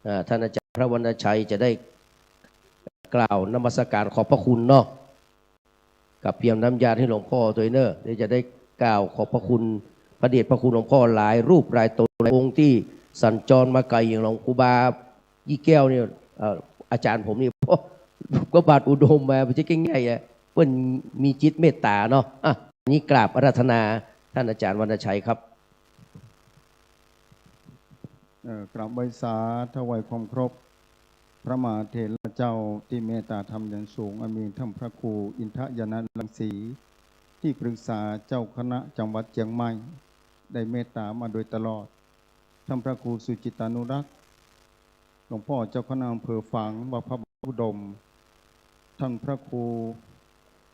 อ่า ท่านอาจารย์พระวรรณชัยจะได้กล่าวนมัสการขอบพระคุณเนาะ กับเตรียมน้ำยาให้หลวงพ่อตวยเน่อ เดี๋ยวจะได้กล่าวขอบพระคุณพระเดชพระคุณหลวงพ่อหลายรูปหลายตนหลายองค์ที่สัญจรมาไกลอย่างหลวงครูบายี่แก้วเนี่ย เอ่อ อาจารย์ผมนี่ พระบาทอุดมมา บ่ใจ้ง่ายๆ อะ เปิ้นมีจิตเมตต๋าเนาะ อ่ะ นี้กราบอาราธนาต้านอาจ๋ารย์วรรณชัยครับ เอ่อ กราบไหว้สาถวายความเคารพ พระมหาเถระเจ้าตี้เมตต๋าธรรมอย่างสูง อันมีต้านพระครูอินทญาณรังสี ตี้ปรึกษาเจ้าคณะจังหวัดเจียงใหม่ ได้เมตต๋ามาโดยตลอด ต้านพระครูสุจิตตานุรักษ์ หลวงป้อเจ้าคณะอำเภอฝางวัดพระบาทอุดม ต้านพระครู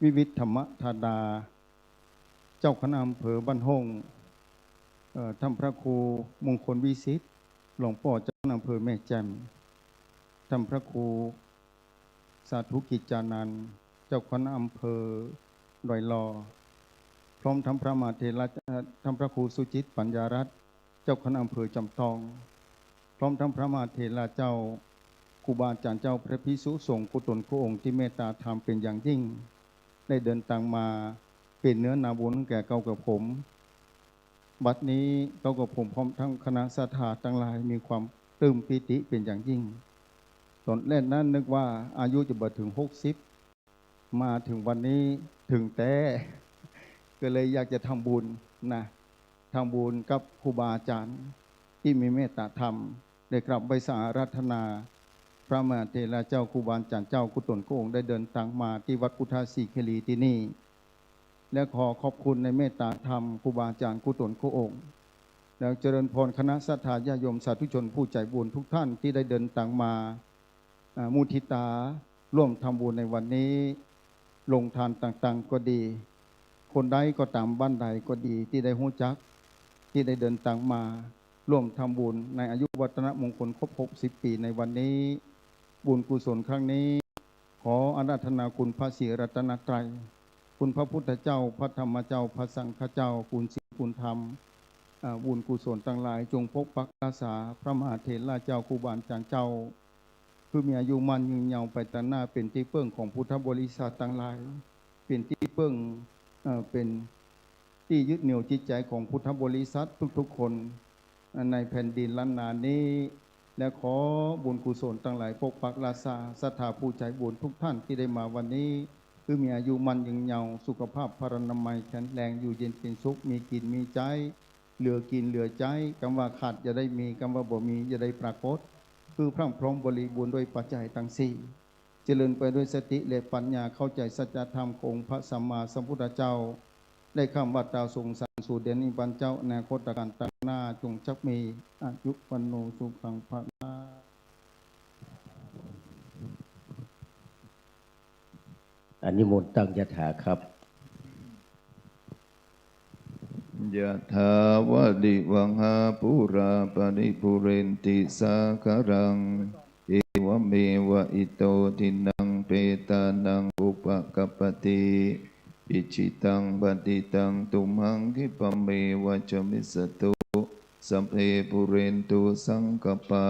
วิวิตรธรรมธาดา เจ้าคณะอำเภอบ้านฮ่ง เอ่อ ต้านพระครูมงคลวิสิทธิ์ หลวงป้อเจ้าคณะอำเภอแม่แจ่ม ต้านพระครูสาธุกิจจานันท์ เจ้าคณะอำเภอดอยหล่อ พร้อมทั้งพระมหาเถระ เอ่อ ต้านพระครูสุจิตปัญญารัตน์ เจ้าคณะอำเภอจอมตอง พร้อมทั้งพระมหาเถระเจ้า ครูบาอาจ๋ารย์เจ้า พระภิกษุสงฆ์กู้ตนกู้องค์ตี้เมตต๋าธรรมเป๋นอย่างยิ่ง ได้เดินตางมาเป๋นเนื้อนาบุญแก่เก้ากับผม บัดนี้เก้ากับผมพร้อมทั้งคณะศรัทธาตังหลายมีความปลื้มปีติเป๋นอย่างยิ่ง ต๋อนแรกนั้นนึกว่าอายุจะบ่เถิงหกสิบ มาเถิงวันนี้เถิงแต๊ ก็เลยอยากจะทำบุญนะ ทำบุญกับครูบาอาจ๋ารย์ตี้มีเมตต๋าธรรม ได้กราบไหว้สาอาราธนา พระมหาเถระเจ้า ครูบาอาจ๋ารย์เจ้ากู้ตนกู้องค์ ได้เดินตางมาตี้วัดพุทธศรีคีรีตี้นี่ และขอขอบคุณในเมตต๋าธรรมครูบาอาจ๋ารย์กู้ตนกู้องค์ แล้วเจริญพรคณะศรัทธาญาติโยมสาธุชนผู้ใจ๋บุญทุกท่านตี้ได้เดินตางมา อ่า มุทิตาร่วมทำบุญในวันนี้ โฮงตานต่างๆ ก็ดี คนใดก็ต๋าม บ้านใดก็ดี ตี้ได้ฮู้จัก ตี้ได้เดินตางมาร่วมทำบุญในอายุวัฒนมงคลครบหกสิบปี๋ในวันนี้ บุญกุศลครั้งนี้ ขออาราธนาคุณพระศรีรัตนตรัย คุณพระพุทธเจ้า พระธรรมเจ้า พระสังฆเจ้า คุณศีลคุณธรรม อ่า บุญกุศลตังหลายจงปกปักรักษาพระมหาเถระเจ้า ครูบาอาจ๋ารย์เจ้า หื้อมีอายุมั่นยืนยาวไปตางหน้า เป๋นตี้เปิ้งของพุทธบริษัทตังหลาย เป๋นตี้เปิ้ง เอ่อ เป๋นตี้ยึดเหนี่ยวจิตใจ๋ของพุทธบริษัททุกๆ คน ในแผ่นดินล้านนานี้ และขอบุญกุศลตังหลายปกปักรักษาศรัทธาผู้ใจ๋บุญทุกท่านตี้ได้มาวันนี้ หื้อมีอายุมั่นยืนยาว สุขภาพพรรณนามัยแข็งแรง อยู่เย็นเป๋นสุข มีกิ๋นมีใจ๊ เหลือกิ๋นเหลือใจ๊ กำว่าขาดอย่าได้มี กำว่าบ่มีอย่าได้ปรากฏ หื้อพรั่งพร้อมบริบูรณ์ด้วยปัจจัยตังสี่ เจริญไปด้วยสติและปัญญา เข้าใจ๋สัจธรรมขององค์พระสัมมาสัมพุทธเจ้า ได้ข้ามวัฏฏะสงสารสู่แดนนิพพานเจ้า อนาคตกาลตางหน้าจงจักมี อายุ วัณโณ สุขัง พลัง อนิมนต์ตั้งยะถาครับ ยะถาวาริวหาปูราปริปูเรนติสาคารัง เอวะเมวะอิโตทินังเปตานังอุปะกัปปติ อิจฉิตังปัตถิตังตุมหังคิปะเมวะสะมิชฌะตุ สัพเพปูเรนตุสังกัปปา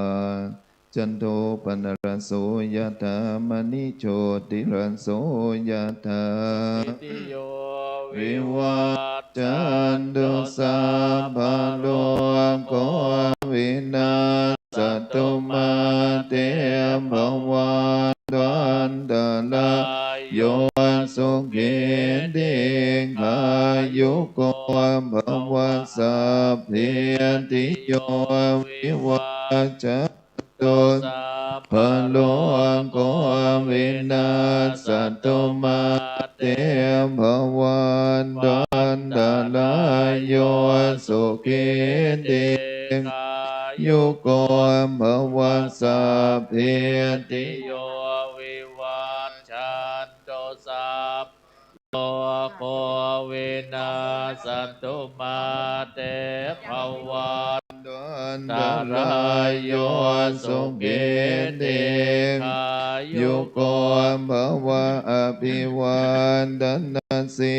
จันโทปะนะระโสยะถา มะณิโชติระโสยะถา สัพพีติโยวิวัชชันตุ สัพพะโรโควินัสสะตุ มาเตภะวัตวันตะราโย สุขี ทีฆายุโก ภะวะ สัพพีติโยวิวัชชัน ตุ สัพพะโรโควินัสสะตุ มาเตภะวัตวันตะราโย สุขี ทีฆายุโก ภะวะ สัพพีติโยวิวัชชันตุ สัพ โรโควินัสสะตุ มาเตภะวันตะราโย สุขี ทีฆายุโก ภะวะ อะภิวาทะนะสี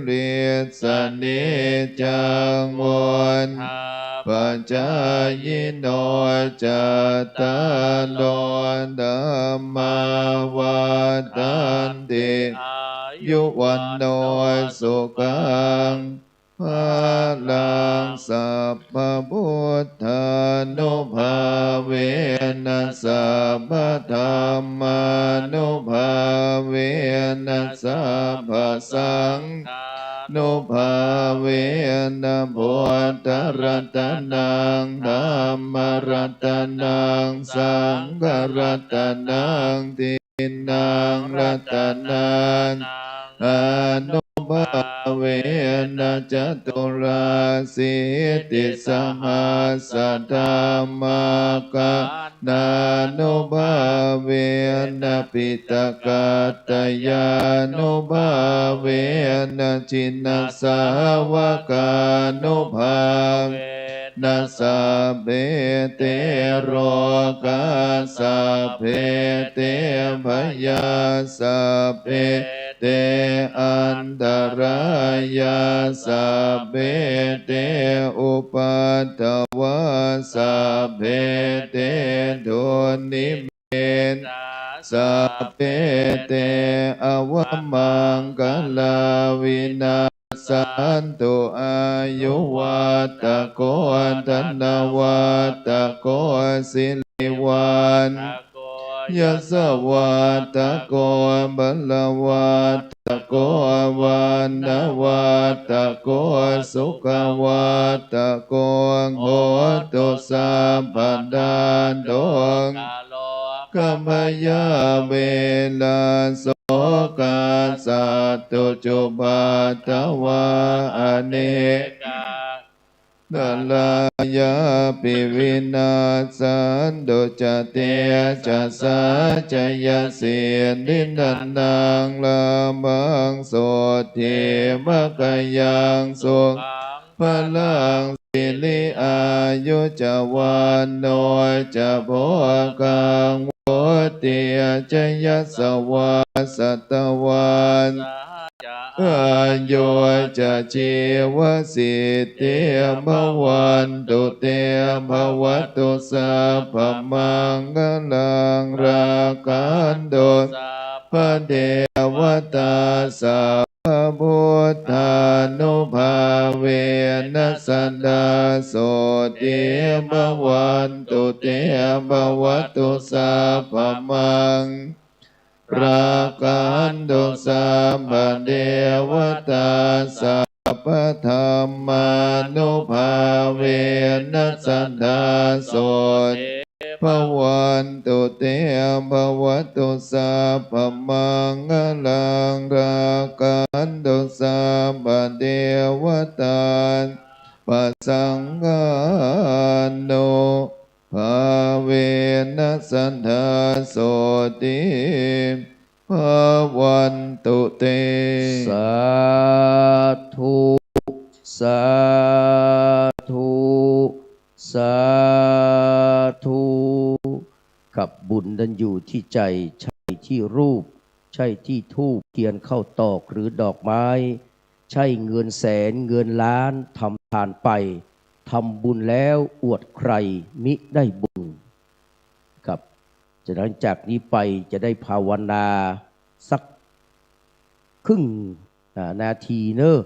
ลิสสะ นิจจัง วุฑฒาปะจายิโน จัตตาโร ธัมมา วัฑฒันติ อายุ วัณโณ สุขัง พะลัง สัพพะพุทธานุภาเวนะ สัพพะธัมมานุภา รัตนัง ธัมมะรัตนัง สังฆะรัตนัง ติณังรัตนานัง อานุภาเวนะ จตุราสีติสหัสสะธัมมะกะ ถานานุภาเวนะ ปิตกัตตะยานุภาเวนะ จินนสาวกานุภาเวนะ สัพเพ เต โรกา สัพเพ เต ภยา สัพเพ เต อันตะรายา สัพเพ เต อุปัฏฐวา สัพเพ เต ดุนนิมิตตา สัพเพ เต อวมังคะลา วินาสสันตุ อายุวัตถะโก ธนวัตถะโก สิริวัตถะโก ยศวัตถะโก บลวัตถะโก วรรณวัตถะโก สุขวัตถะโก โหตุสัพพะทา ทุกขะโร คะพยะเวทะ โสกะ สัตตุ จุปัฏฐะวา อเนกะ อันตะรายาปิ วินาสสันตุ จะเตจะสา จะยะสิทธิ ธนัง ลาภัง โสตถี ภะคะยัง สุขัง พะลัง สิริ อายุ จะ วัณโณ จะ โภคัง วุตติ จะ ยะสะวา สัตตะวัสสะ จะ อายุ จะ จีวะสิทธิ ภะวันตุ เต ภะวะตุ สัพพะมังคะลัง รักขันตุ สัพพะเทวะตา สัพพะพุทธานุภาเวนะ สะดา โสตถี ภะวันตุ เต ภะวะตุ สัพพะมัง รักขันตุ สัพพะเทวะตา สัพพะธัมมานุภาเวนะ สะดา โสตถี ภะวันตุ เต ภะวะตุ สัพพะมังคะลัง รักขันตุ สัพพะเทวะตา ปะสังฆานุภาเวนะ สะดา โสตถี ภะวันตุ เต สาธุ สาธุ สาธุ ครับ บุญนั้นอยู่ที่ใจ ใช่ที่รูป ใช่ที่ธูป เทียน ข้าวตอก หรือดอกไม้ ใช่เงินแสนเงินล้าน ทำทานไป ทำบุญแล้วอวดใครมิได้บุญ ครับ ฉะนั้นจากนี้ไปจะได้ภาวนาสักครึ่ง อ่า นาทีเนอะ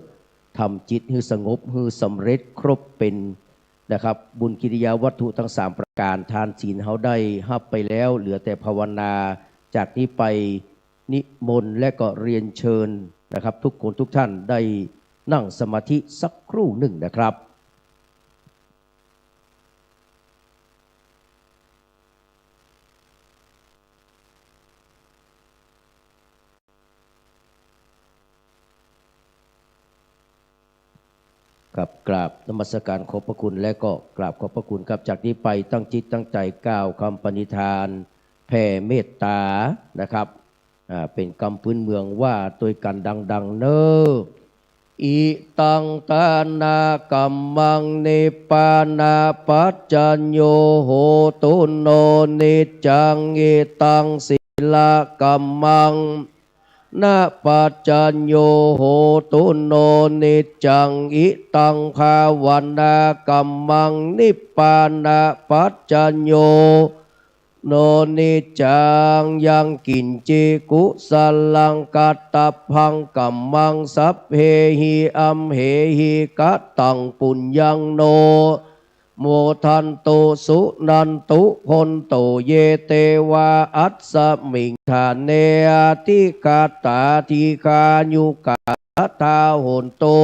ทำจิตหื้อสงบ หื้อสำเร็จครบเป็นนะครับ บุญกิริยาวัตถุทั้งสามประการ ทานศีลเฮาได้ฮับไปแล้ว เหลือแต่ภาวนา จากนี้ไปนิมนต์และก็เรียนเชิญนะครับ ทุกคนทุกท่านได้นั่งสมาธิสักครู่หนึ่งนะครับ ครับ กราบนมัสการขอบพระคุณ และก็กราบขอบพระคุณครับ จากนี้ไปตั้งจิตตั้งใจกล่าวคำปณิธานแผ่เมตตานะครับ อ่า เป๋นกำพื้นเมืองว่าตวยกั๋นดังๆ เนอะ อิตังทานะกัมมัง นิพพานะปัจจัญญู โหตุ โน นิจจัง อิตัง ศีลกัมมัง นะปัจจัญญู โหตุ โน นิจจัง อิตัง ภาวนากัมมัง นิพพานะปัจจัญญู โน นิจจัง ยังกิญจิ กุสลัง กัตตะพัง กัมมัง สัพเพหิ อัมเหหิ กะตัง ปุญญัง โน โมทันตุ สุนันตุ โภนตุ เย เตวา อัสสะมิง ฐาเน อธิกาตา ดีฆายุกา สะทา โหนตุ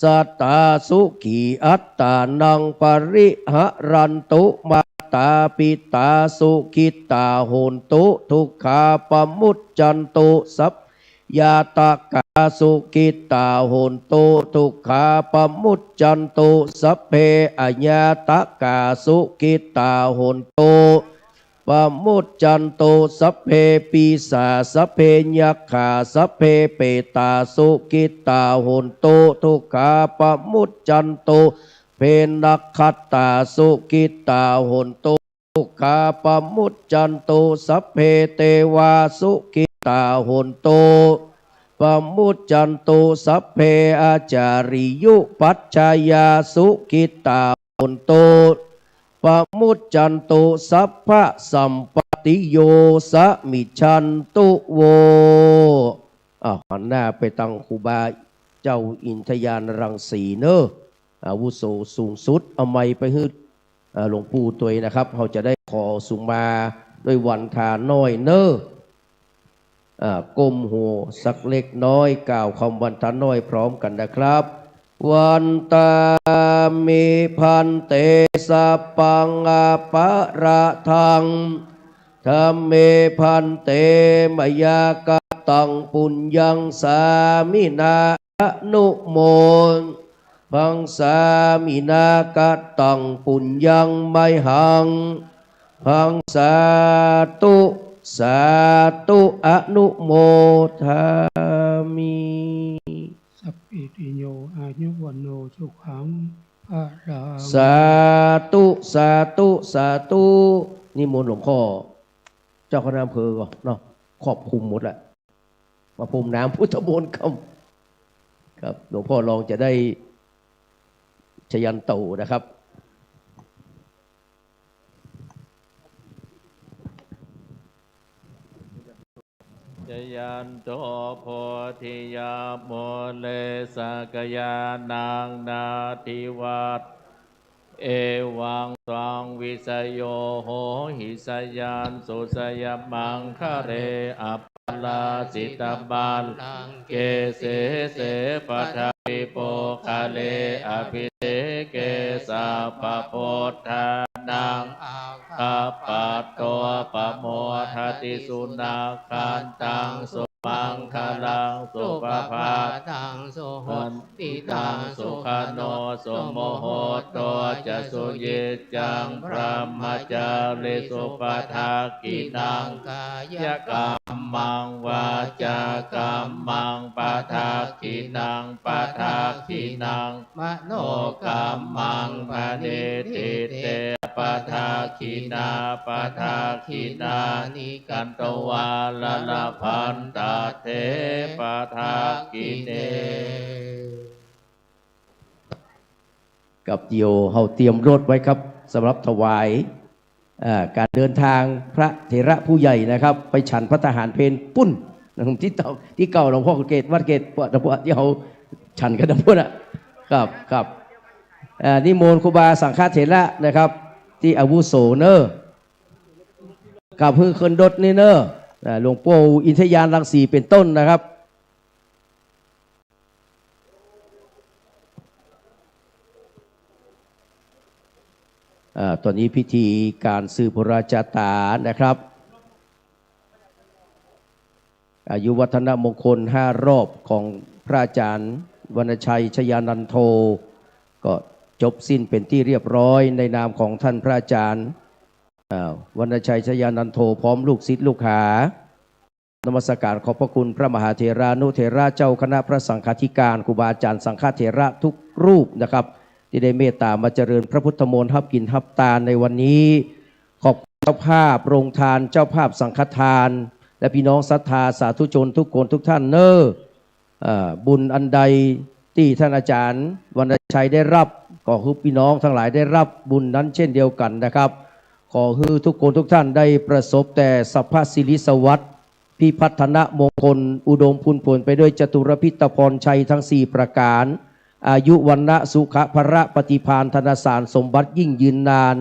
สัตตาสุขีอัตตานังปริหะรันตุ มาตาปิตาสุขิตาโหนตุ ทุกขาปะมุจจันตุ สัพพะญาตกาสุขิตาโหนตุ ทุกขาปะมุจจันตุ สัพเพอะญาตกาสุขิตาโหนตุ ปะมุจจันตุ สัพเพปีศาจ สัพเพยักขา สัพเพเปตาสุขิตาโหนตุ ทุกขาปะมุจจันตุ เพนักขัตตาสุขิตาโหนตุ ทุกขาปะมุจจันตุ สัพเพเตวาสุขิตาโหนตุ ปะมุจจันตุ สัพเพอาจาริยุปัชฌายาสุขิตาโหนตุ ปะมุจจันตุ สัพพะสัมปตติโยสะมิชชันตุ โว อ้าว หันหน้าไปตังครูบาเจ้าอินทญาณรังสีเนอะ อาวุโสสูงสุด เอาไมค์ไปหื้อ เอ่อ หลวงปู่ตวยนะครับ เฮาจะได้ขอสุมาด้วยวันทาน้อยเนอะ อ่า ก้มหัวสักเล็กน้อย กล่าวคำวันทาน้อยพร้อมกันนะครับ วันทามิภันเต สัพพังอปะราธัง ธัมเมภันเต มะยากัตตังปุญญัง สามินา อนุโมทัง สามินากัตตังปุญญัง มะหัง พัง สาธุ สาธุ อนุโมทามิ สัพพิติโย อายุวัณโณ สุขัง พะลัง สาธุ สาธุ สาธุ นิมนต์หลวงพ่อ เจ้าคณะอำเภอก่อนเนาะ ครอบคลุมหมดแหละ มาพรมน้ำพุทธมนต์ครับ ครับ หลวงพ่อรองจะได้ชยันโตนะครับ ชยันโต โพธิยา มูเล สักยานัง นาทิวัต เอวัง ตวัง วิสโย โหหิ ชยันตุ ชยมังคะเล อัปปะราจิตะบัลลังเก สีเส ปะทะวิ ปุคคะเล อะภิเสเก สัพพะพุทธานัง อาคัปปะโต ปะโมทะติ สุนักขันตัง สุมังคะลัง สุปะภาตัง สุหุ ติตัง สุขะโณ สุมุหุตโต จะ สุยิจจัง บรหมจาริสุ ปะทักขิณัง กายกัมมัง วาจากัมมัง ปะทักขิณัง ปะทักขิณัง มโนกัมมัง ปะณิฏฐิเต ปะทักขิณา ปะทักขิณานิ กัตวา ละละพันตัตเถ ปะทักขิเณ กับเดี๋ยวเฮาเตรียมรถไว้ครับ สำหรับถวาย เอ่อ การเดินทางพระเถระผู้ใหญ่นะครับ ไปฉันภัตตาหารเพลปุ้นนะครับ ตี้เก่า ตี้เก่าหลวงพ่อเกต วัดเกต พวก พวกตี้เฮาฉันกั๋นนะพุ้นน่ะ ครับ ครับ เอ่อ นิมนต์ครูบาสังฆเถระนะครับ ตี้อาวุโสเน่อ ครับ หื้อขึ้นรถนี่เน่อ อ่า หลวงปู่อินทญาณรังสีเป็นต้นนะครับ อ่า ตอนนี้พิธีการสืบพระราชาตานะครับ อายุวัฒนมงคลห้ารอบของพระอาจารย์วรรณชัยชยานันโท ก็จบสิ้นเป็นที่เรียบร้อยในนามของท่านพระอาจารย์ อ่า วรรณชัยชยานันโท พร้อมลูกศิษย์ลูกหา นมัสการขอบพระคุณพระมหาเถรานุเถระเจ้าคณะพระสังฆาธิการ ครูบาอาจารย์สังฆเถระทุกรูปนะครับ ตี้ได้เมตตามาเจริญพระพุทธมนต์ ฮับกิ๋นฮับตานในวันนี้ ขอบคุณเจ้าภาพโรงทาน เจ้าภาพสังฆทาน และพี่น้องศรัทธาสาธุชนทุกคนทุกท่านเน่อ เอ่อ บุญอันใดตี้ท่านอาจารย์วรรณชัยได้รับ ก็ขอหื้อพี่น้องทั้งหลายได้รับบุญนั้นเช่นเดียวกั๋นนะครับ ขอหื้อทุกคนทุกท่านได้ประสบแต่สัพพะสิริสวัสดิ์ พิพัฒนมงคล อุดมพูนผลไปด้วยจตุรพิธพรชัยทั้งสี่ประก๋าน อายุ วรรณะ สุขะ พละ ปฏิภาณ ธนสารสมบัติยิ่งยืนนาน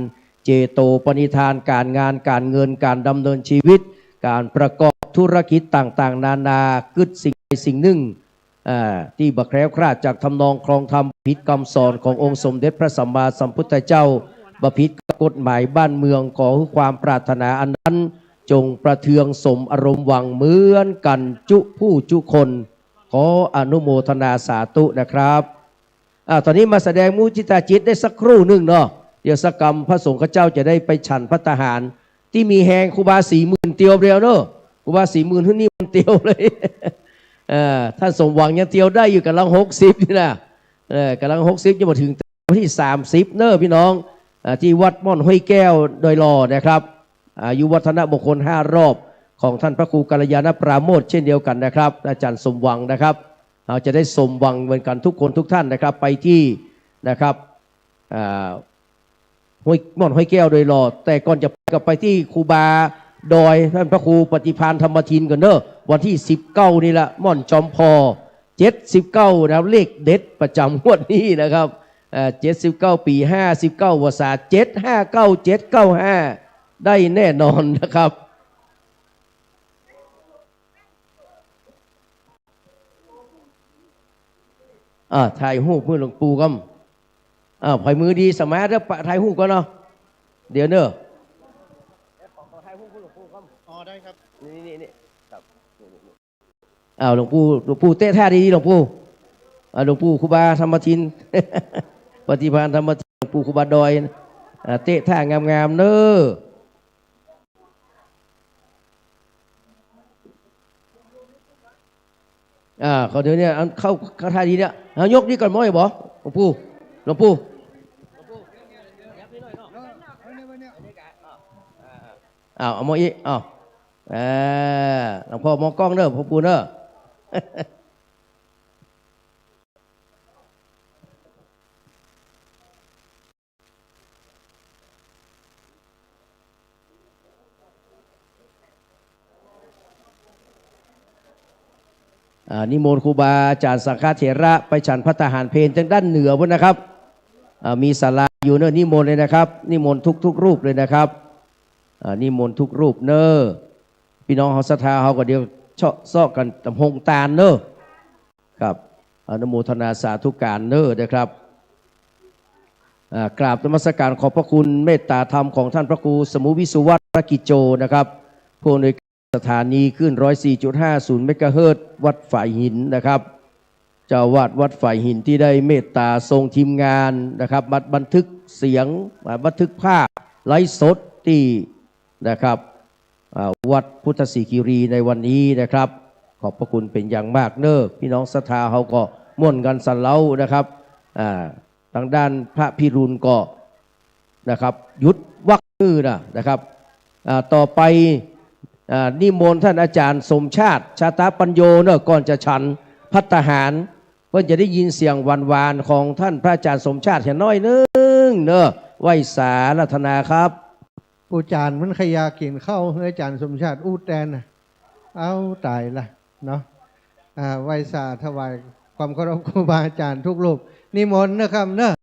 เจโตปณิธาน ก๋านงาน ก๋านเงิน ก๋านดำเนินชีวิต ก๋านประกอบธุรกิจต่างๆ นานา กึ๊ดสิ่งใดสิ่งนึ่ง อ่า ตี้บ่แคล้วคลาดจากทำนองครองธรรม ผิดกำสอนขององค์สมเด็จพระสัมมาสัมพุทธเจ้า บ่ผิดกับกฎหมายบ้านเมือง ขอหื้อความปรารถนาอันนั้น จงประเทืองสมอารมณ์หวังเหมือนกันจุผู้จุคน ขออนุโมทนาสาธุนะครับ อ่า ต๋อนนี้มาแสดงมุทิตาจิตได้สักครู่นึ่งเนาะ เดี๋ยวสักกำพระสงฆ์ข้าเจ้าจะได้ไปฉันภัตตาหาร ตี้มีแฮงครูบาสี่หมื่นเตียวเดียวเนาะ ครูบาสี่หมื่นหื้อนิมนต์เตียวเลย เอ่อ ต้านสมหวังยังเตียวได้อยู่ ก่ำลังหกสิบนี่นะ เอ่อ ก่ำลังหกสิบ ยังบ่เถิงวันตี้สามสิบเนาะพี่น้อง อ่า ตี้วัดม่อนห้วยแก้วดอยหล่อนะครับ อายุวัฒนมงคลห้ารอบของต้านพระครูกัลยาณปราโมทย์เช่นเดียวกันนะครับ อาจ๋ารย์สมหวังนะครับ เฮาจะได้สมหวังเหมือนกันทุกคนทุกท่านนะครับ ไปตี้นะครับ อ่า ห้วย ม่อนห้วยแก้วดอยหล่อ แต่ก่อนจะไปก็ไปตี้ครูบาดอย ต้านพระครูปฏิภาณธรรมทินก่อนเนาะ วันตี้สิบเก้านี่ละ ม่อนจอมพอ เจ็ดสิบเก้านะครับ เลขเด็ดประจ๋ำงวดนี้นะครับ เอ่อ เจ็ดสิบเก้าปี๋ ห้าสิบเก้าพรรษา เจ็ดห้าเก้า เจ็ดเก้าห้า ได้แน่นอนนะครับ อ่า ถ่ายรูปหื้อหลวงปู่ก่อน อ่า ใผมือดีสมาธิปะ ถ่ายรูปก่อนเนาะ เดี๋ยวเนาะ อ๋อ ได้ครับ นี่ นี่ นี่ ครับ นี่ นี่ นี่ อ้าว หลวงปู่ หลวงปู่เต๊ะท่าดีๆ หลวงปู่ อ่า หลวงปู่ครูบาธรรมทิน ปฏิภาณธรรมทิน หลวงปู่ครูบาดอย อ่า เต๊ะท่างามๆ เนาะ อ่า ขอเดี๋ยวเนี่ย อันเข้า เข้าท่าดีเนี่ย เอายกนี่ก่อน หมอไอ้บ่ หลวงปู่ หลวงปู่ อ้าว เอาหมออีก อ้าว เออ หลวงพ่อมองกล้องเนาะ หลวงปู่เนาะ อ่า นิมนต์ครูบาอาจ๋ารย์สังฆเถระไปฉันภัตตาหารเพลตางด้านเหนือปู้นนะครับ อ่า มีศาลาอยู่เนาะ นิมนต์เลยนะครับ นิมนต์ทุกๆ รูปเลยนะครับ อ่า นิมนต์ทุกรูปเนาะ ปี้น้องเฮาศรัทธาเฮาก็เดี๋ยวเซาะ เซาะกั๋นต๋ามโฮงตานเนาะ ครับ อนุโมทนาสาธุก๋านเนาะนะครับ อ่า กราบนมัสก๋านขอบพระคุณเมตตาธรรมของต้านพระครูสมุวิสุวัฒน์ วรกิจโจนะครับ ผู้อำนวยการสถานีคลื่นร้อยสี่จุดห้าศูนย์เมกะเฮิรตซ์วัดฝายหินนะครับ เจ้าอาวาสวัดฝายหินตี้ได้เมตตาส่งทีมงานนะครับ มาบันทึกเสียง มาบันทึกภาพไลฟ์สดตี้นะครับ อ่า วัดพุทธสิขิรีในวันนี้นะครับ ขอบพระคุณเป๋นอย่างมากเนาะ ปี้น้องศรัทธาเฮาก็ม่วนกั๋นสันเล้านะครับ อ่า ตางด้านพระพิรุณก็นะครับ หยุดวรรคหื้อนะ นะครับ อ่า ต่อไป อ่า นิมนต์ต้านอาจ๋ารย์สมชาติ ชาตาปัญโญเนาะ ก่อนจะฉันภัตตาหาร เปิ้นจะได้ยินเสียงหวานๆ ของต้านพระอาจ๋ารย์สมชาติเหียน้อยนึ่งเนาะ ไหว้สาอาราธนาครับ ปู่จ๋ารย์มันขยากิ๋นข้าว หื้ออาจ๋ารย์สมชาติอู้แตนน่ะ เอ้า ต๋ายละเนาะ อ่า ไหว้สาถวายความเคารพครูบาอาจ๋ารย์ทุกรูป นิมนต์เนาะครับเนาะ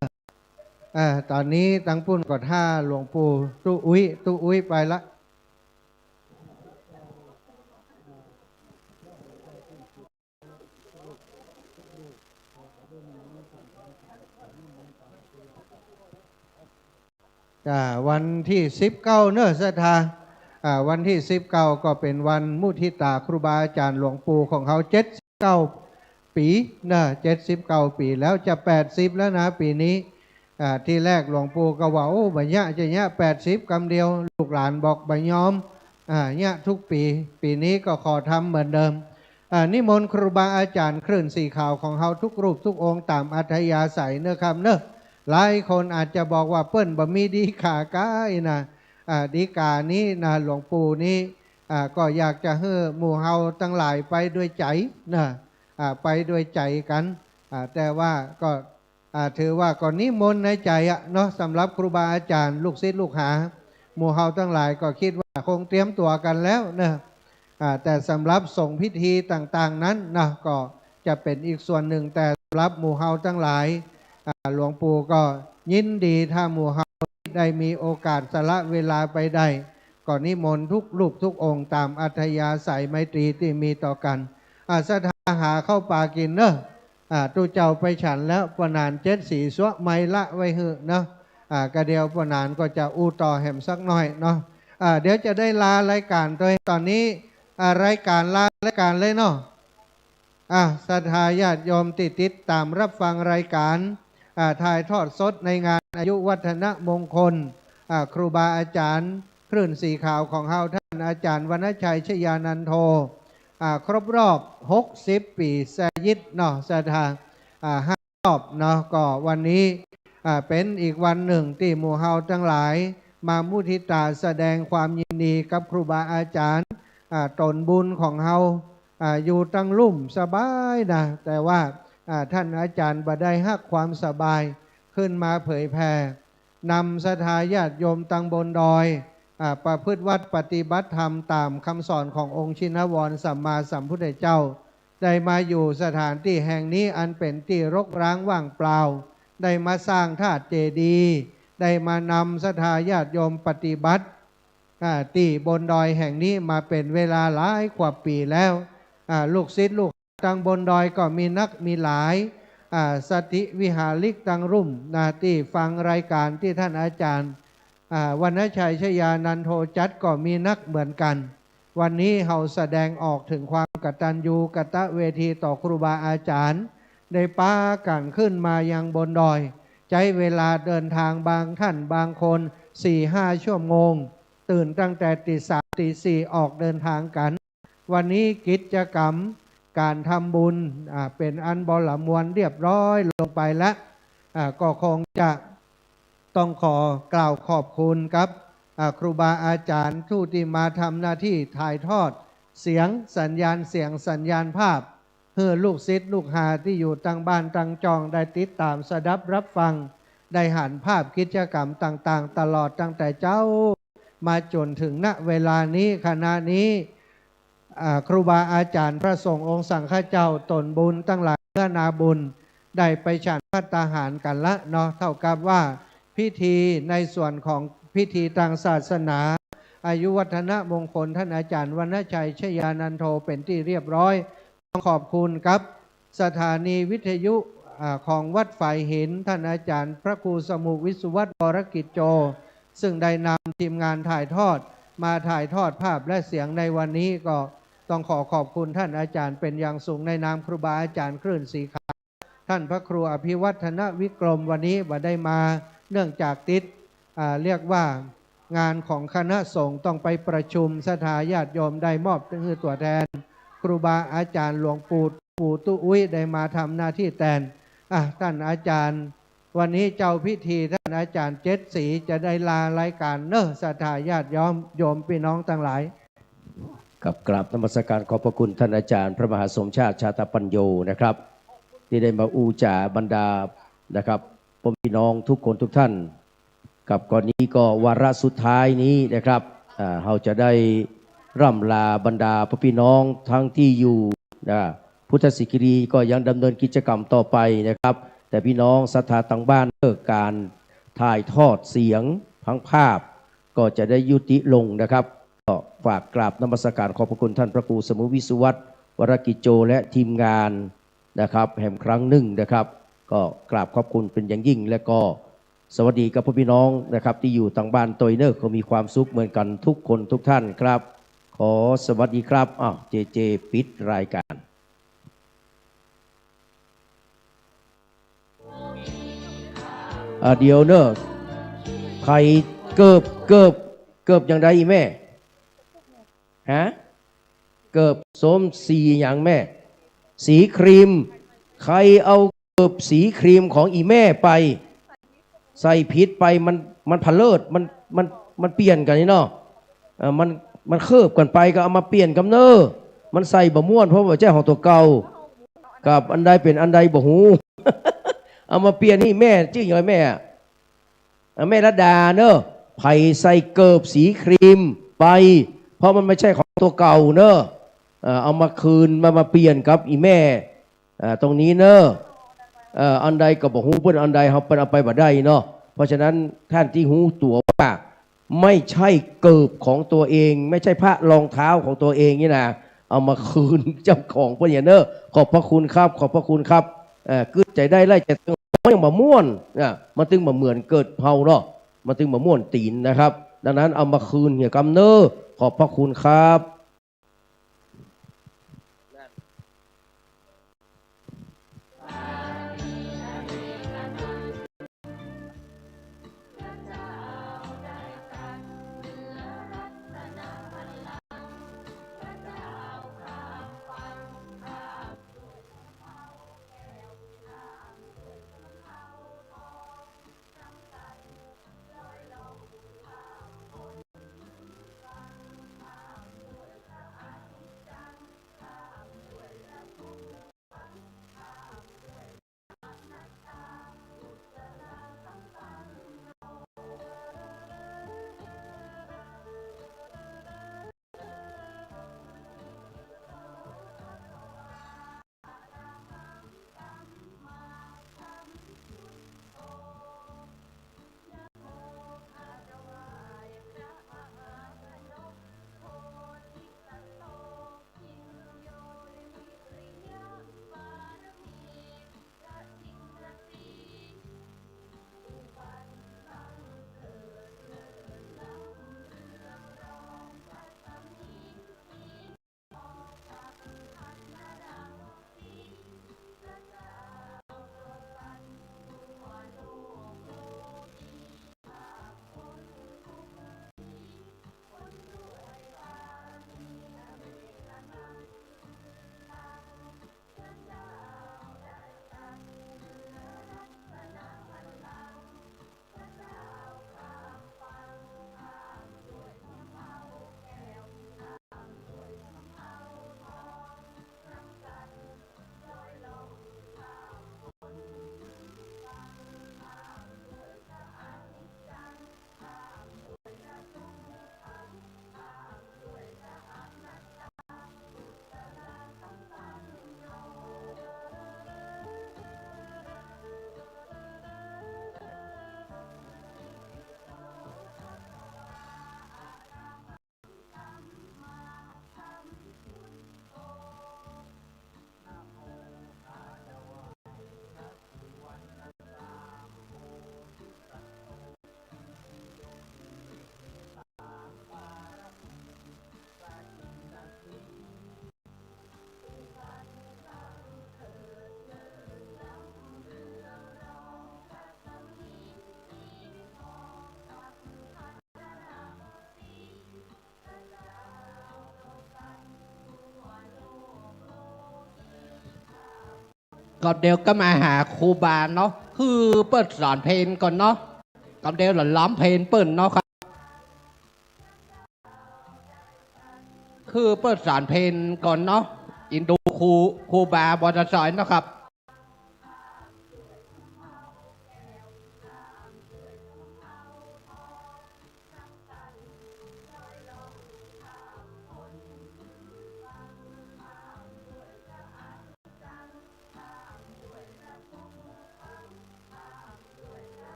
อ่า ต๋อนนี้ตางปุ้นก็ถ้าหลวงปู่ตุ๊อุ๊ย ตุ๊อุ๊ยไปละ อ่า วันตี้สิบเก้าเนาะศรัทธา อ่า วันตี้สิบเก้าก็เป๋นวันมุทิตาครูบาอาจ๋ารย์หลวงปู่ของเฮา เจ็ดสิบเก้าปี๋เนาะ เจ็ดสิบเก้าปี๋แล้ว จะแปดสิบแล้วนะปี๋นี้ อ่า ตี้แรกหลวงปู่ก็ว่า โอ้ บ่เยียะ จะเยียะแปดสิบกำเดียว ลูกหลานบอกบ่ยอม อ่า เยียะทุกปี๋ ปี๋นี้ก็ขอทำเหมือนเดิม อ่า นิมนต์ครูบาอาจ๋ารย์คลื่นสีขาวของเฮาทุกรูปทุกองค์ต๋ามอัธยาศัยเนาะครับเนาะ หลายคนอาจจะบอกว่าเปิ้นบ่มีดีก๋าก้าอี้นะ อ่า ดีก๋านี้นะ หลวงปู่นี้ อ่า ก็อยากจะหื้อหมู่เฮาตังหลายไปด้วยใจ๋นะ อ่า ไปด้วยใจ๋กั๋น อ่า แต่ว่าก็ อ่า ถือว่าก็นิมนต์ในใจ๋อะเนาะ สำหรับครูบาอาจ๋ารย์ ลูกศิษย์ลูกหา หมู่เฮาตังหลายก็กึ๊ดว่าคงเตรียมตั๋วกั๋นแล้วเนาะ อ่า แต่สำหรับสงฆ์พิธีต่างๆ นั้นเนาะ ก็จะเป๋นอีกส่วนนึ่ง แต่สำหรับหมู่เฮาตังหลาย อ่า หลวงปู่ก็ยินดีถ้าหมู่เฮาได้มีโอกาสสละเวลาไปได้ ก็นิมนต์ทุกรูปทุกองค์ต๋ามอัธยาศัยไมตรีตี้มีต่อกั๋น อ่า ศรัทธาหาเข้าปลากิ๋นเนาะ อ่า ตุ๊เจ้าไปฉันแล้ว ป้อหนานเจ็ดสีซั่วไม้ละไว้หื้อเนาะ อ่า กะเดี่ยวป้อหนานก็จะอู้ต่อแหมสักหน้อยเนาะ อ่า เดี๋ยวจะได้ลารายก๋านโดยตอนนี้ อ่า รายก๋าน ลารายก๋านเลยเนาะ อ่ะ ศรัทธาญาติโยมตี้ติดต๋ามรับฟังรายก๋าน อ่า ถ่ายทอดสดในงานอายุวัฒนมงคล อ่า ครูบาอาจ๋ารย์คลื่นสีขาวของเฮา ท่านอาจ๋ารย์วรรณชัย ชยานันโท อ่า ครบรอบหกสิบปี๋แซยิดเนาะ ศรัทธา อ่า ห้ารอบเนาะ ก็วันนี้ อ่า เป๋นอีกวันนึ่งตี้หมู่เฮาตังหลายมามุทิตาแสดงความยินดีกับครูบาอาจ๋ารย์ อ่า ต๋นบุญของเฮา อ่า อยู่ตังลุ่มสบายนะ แต่ว่า อ่า ท่านอาจ๋ารย์บ่ได้ฮักความสบาย ขึ้นมาเผยแผ่ นำศรัทธาญาติโยมตังบนดอย อ่า ประพฤติวัตรปฏิบัติธรรมต๋ามกำสอนขององค์ชินวรสัมมาสัมพุทธเจ้า ได้มาอยู่สถานตี้แห่งนี้อันเป๋นตี้รกร้างว่างเปล่า ได้มาสร้างธาตุเจดีย์ ได้มานำศรัทธาญาติโยมปฏิบัติ อ่า ตี้บนดอยแห่งนี้มาเป๋นเวลาหลายกว่าปี๋แล้ว อ่า ลูกศิษย์ลูกหาตังบนดอยก็มีนักมีหลาย อ่า สัตถิวิหาริกตังลุ่มนะ ตี้ฟังรายก๋านตี้ท่านอาจ๋ารย์ อ่า วรรณชัย ชยานันโท จัดก็มีนักเหมือนกั๋น วันนี้เฮาแสดงออกเถิงความกตัญญูกตเวทีต่อครูบาอาจ๋ารย์ ได้ปากั๋นขึ้นมายังบนดอย ใจ๊เวลาเดินทางบางท่านบางคนสี่ห้าชั่วโมง ตื่นตั้งแต่ตี๋สามตี๋สี่ออกเดินทางกั๋น วันนี้กิจกรรมก๋านทำบุญ อ่า เป๋นอันบ่ละมวลเรียบร้อยลงไปละ อ่า ก็คงจะต้องขอกล่าวขอบคุณกับ อ่า ครูบาอาจ๋ารย์ผู้ตี้มาทำหน้าตี้ถ่ายทอดเสียง สัญญาณเสียง สัญญาณภาพ หื้อลูกศิษย์ลูกหาตี้อยู่ตังบ้านตังจ่องได้ติดต๋ามสดับรับฟัง ได้หันภาพกิจกรรมต่างๆ ตลอดตั้งแต่เจ๊า มาจ๋นเถิง ณ เวลานี้ ขณะนี้ อ่า ครูบาอาจ๋ารย์พระสงฆ์องค์สังฆเจ้าต๋นบุญตังหลายเฮือนาบุญ ได้ไปฉันภัตตาหารกั๋นละเนาะ เต้ากับว่าพิธีในส่วนของพิธีตางศาสนา อายุวัฒนมงคลท่านอาจ๋ารย์วรรณชัย ชยานันโท เป๋นตี้เรียบร้อย ต้องขอบคุณกับสถานีวิทยุ อ่า ของวัดฝายหิน ท่านอาจ๋ารย์พระครูสมุห์วิศวัฒน์ วรกิจโจ ซึ่งได้นำทีมงานถ่ายทอด มาถ่ายทอดภาพและเสียงในวันนี้ ก็ต้องขอขอบคุณท่านอาจ๋ารย์เป๋นอย่างสูงในนามครูบาอาจ๋ารย์คลื่นสีขาว ท่านพระครูอภิวัฒนวิกรม วันนี้บ่ได้มา เนื่องจากติด อ่า เรียกว่างานของคณะสงฆ์ต้องไปประชุม ศรัทธาญาติโยมได้มอบหื้อตั๋วแทน ครูบาอาจ๋ารย์หลวงปู่ ปู่ตู้อุ๊ยได้มาทำหน้าตี้แตน อ่ะ ท่านอาจ๋ารย์ วันนี้เจ้าพิธีท่านอาจ๋ารย์เจ็ดสีจะได้ลารายก๋านเนาะ ศรัทธาญาติโยม โยมปี้น้องตังหลาย ครับ กราบนมัสการขอบพระคุณท่านอาจ๋ารย์พระมหาสมชาติ ชาตปัญโญนะครับ ตี้ได้มาอู้จ๋าบรรดานะครับ พ่อแม่พี่น้องทุกคนทุกท่าน ครับ ก็นี้ก็วาระสุดท้ายนี้นะครับ อ่า เฮาจะได้ร่ำลาบรรดาพ่อพี่น้องทั้งตี้อยู่ นะ พุทธสิขิรีก็ยังดำเนินกิจกรรมต่อไปนะครับ แต่พี่น้องศรัทธาตังบ้านเลิกก๋านถ่ายทอดเสียงทั้งภาพ ก็จะได้ยุติลงนะครับ ก็ฝากกราบนมัสการขอบพระคุณท่านพระครูสมุห์วิศวัฒน์ วรกิจโจ และทีมงานนะครับ แหมครั้งนึ่งนะครับ ก็กราบขอบคุณเป๋นอย่างยิ่ง และก็สวัสดีกับพ่อพี่น้องนะครับ ตี้อยู่ตังบ้านตวยเนาะ ขอมีความสุขเหมือนกั๋นทุกคนทุกท่านครับ ขอสวัสดีครับ อ้าว เจเจ ปิดรายก๋าน อ่า เดี๋ยวเนาะ ใผเกิบ เกิบ เกิบอย่างใดอี่แม่ ฮะ เกิบส้มสีอย่างแม่ สีครีม ใผเอาเกิบสีครีมของอี่แม่ไป ใส่ผิดไป มัน มันพะเลิด มัน มัน มันเปลี่ยนกั๋นนี่เนาะ เอ่อ มัน มันเคิบกั๋นไป ก็เอามาเปลี่ยนกำเน่อ มันใส่บ่ม่วน เพราะว่าใจ้ของตั๋วเก่า กับอันใดเป๋นอันใดบ่ฮู้ เอามาเปลี่ยนนี่แม่ จื้อหยังแม่อะ อ่ะ แม่รัตดาเนาะ ใผใส่เกิบสีครีมไป เพราะมันไม่ใช่ของตั๋วเก่าเนาะ เอ่อ เอามาคืน มา มาเปลี่ยนกับอี่แม่ อ่า ตรงนี้เนาะ เอ่อ อันใดก็บ่ฮู้เปิ้น อันใดเฮาเปิ้นเอาไปบ่ได้เนาะ เพราะฉะนั้นท่านตี้ฮู้ตั๋วว่าไม่ใช่เกิบของตัวเอง ไม่ใช่ผ้ารองเท้าของตัวเองนี่นะ เอ เอามาคืนเจ้าของเปิ้นเหียเน่อ ขอบพระคุณครับ ขอบพระคุณครับ เอ่อ กึ๊ดใจ๋ได้ไล่ใจ๋ตัง มันยังบ่ม่วน นะ มันตึงบ่เหมือนเกิดเฮาเนาะ มันตึงบ่ม่วนตี๋นนะครับ ดังนั้นเอามาคืนเหียกำเน่อ ขอบพระคุณครับกำเดียวก็มาหาครูบาเนาะ คือเปิ้นสอนเพลงก่อนเนาะ กำเดียวหล่อนร้องเพลงเปิ้นเนาะครับ คือเปิ้นสอนเพลงก่อนเนาะ อินดูครู ครูบาบ่าวจะสอนเนาะครับ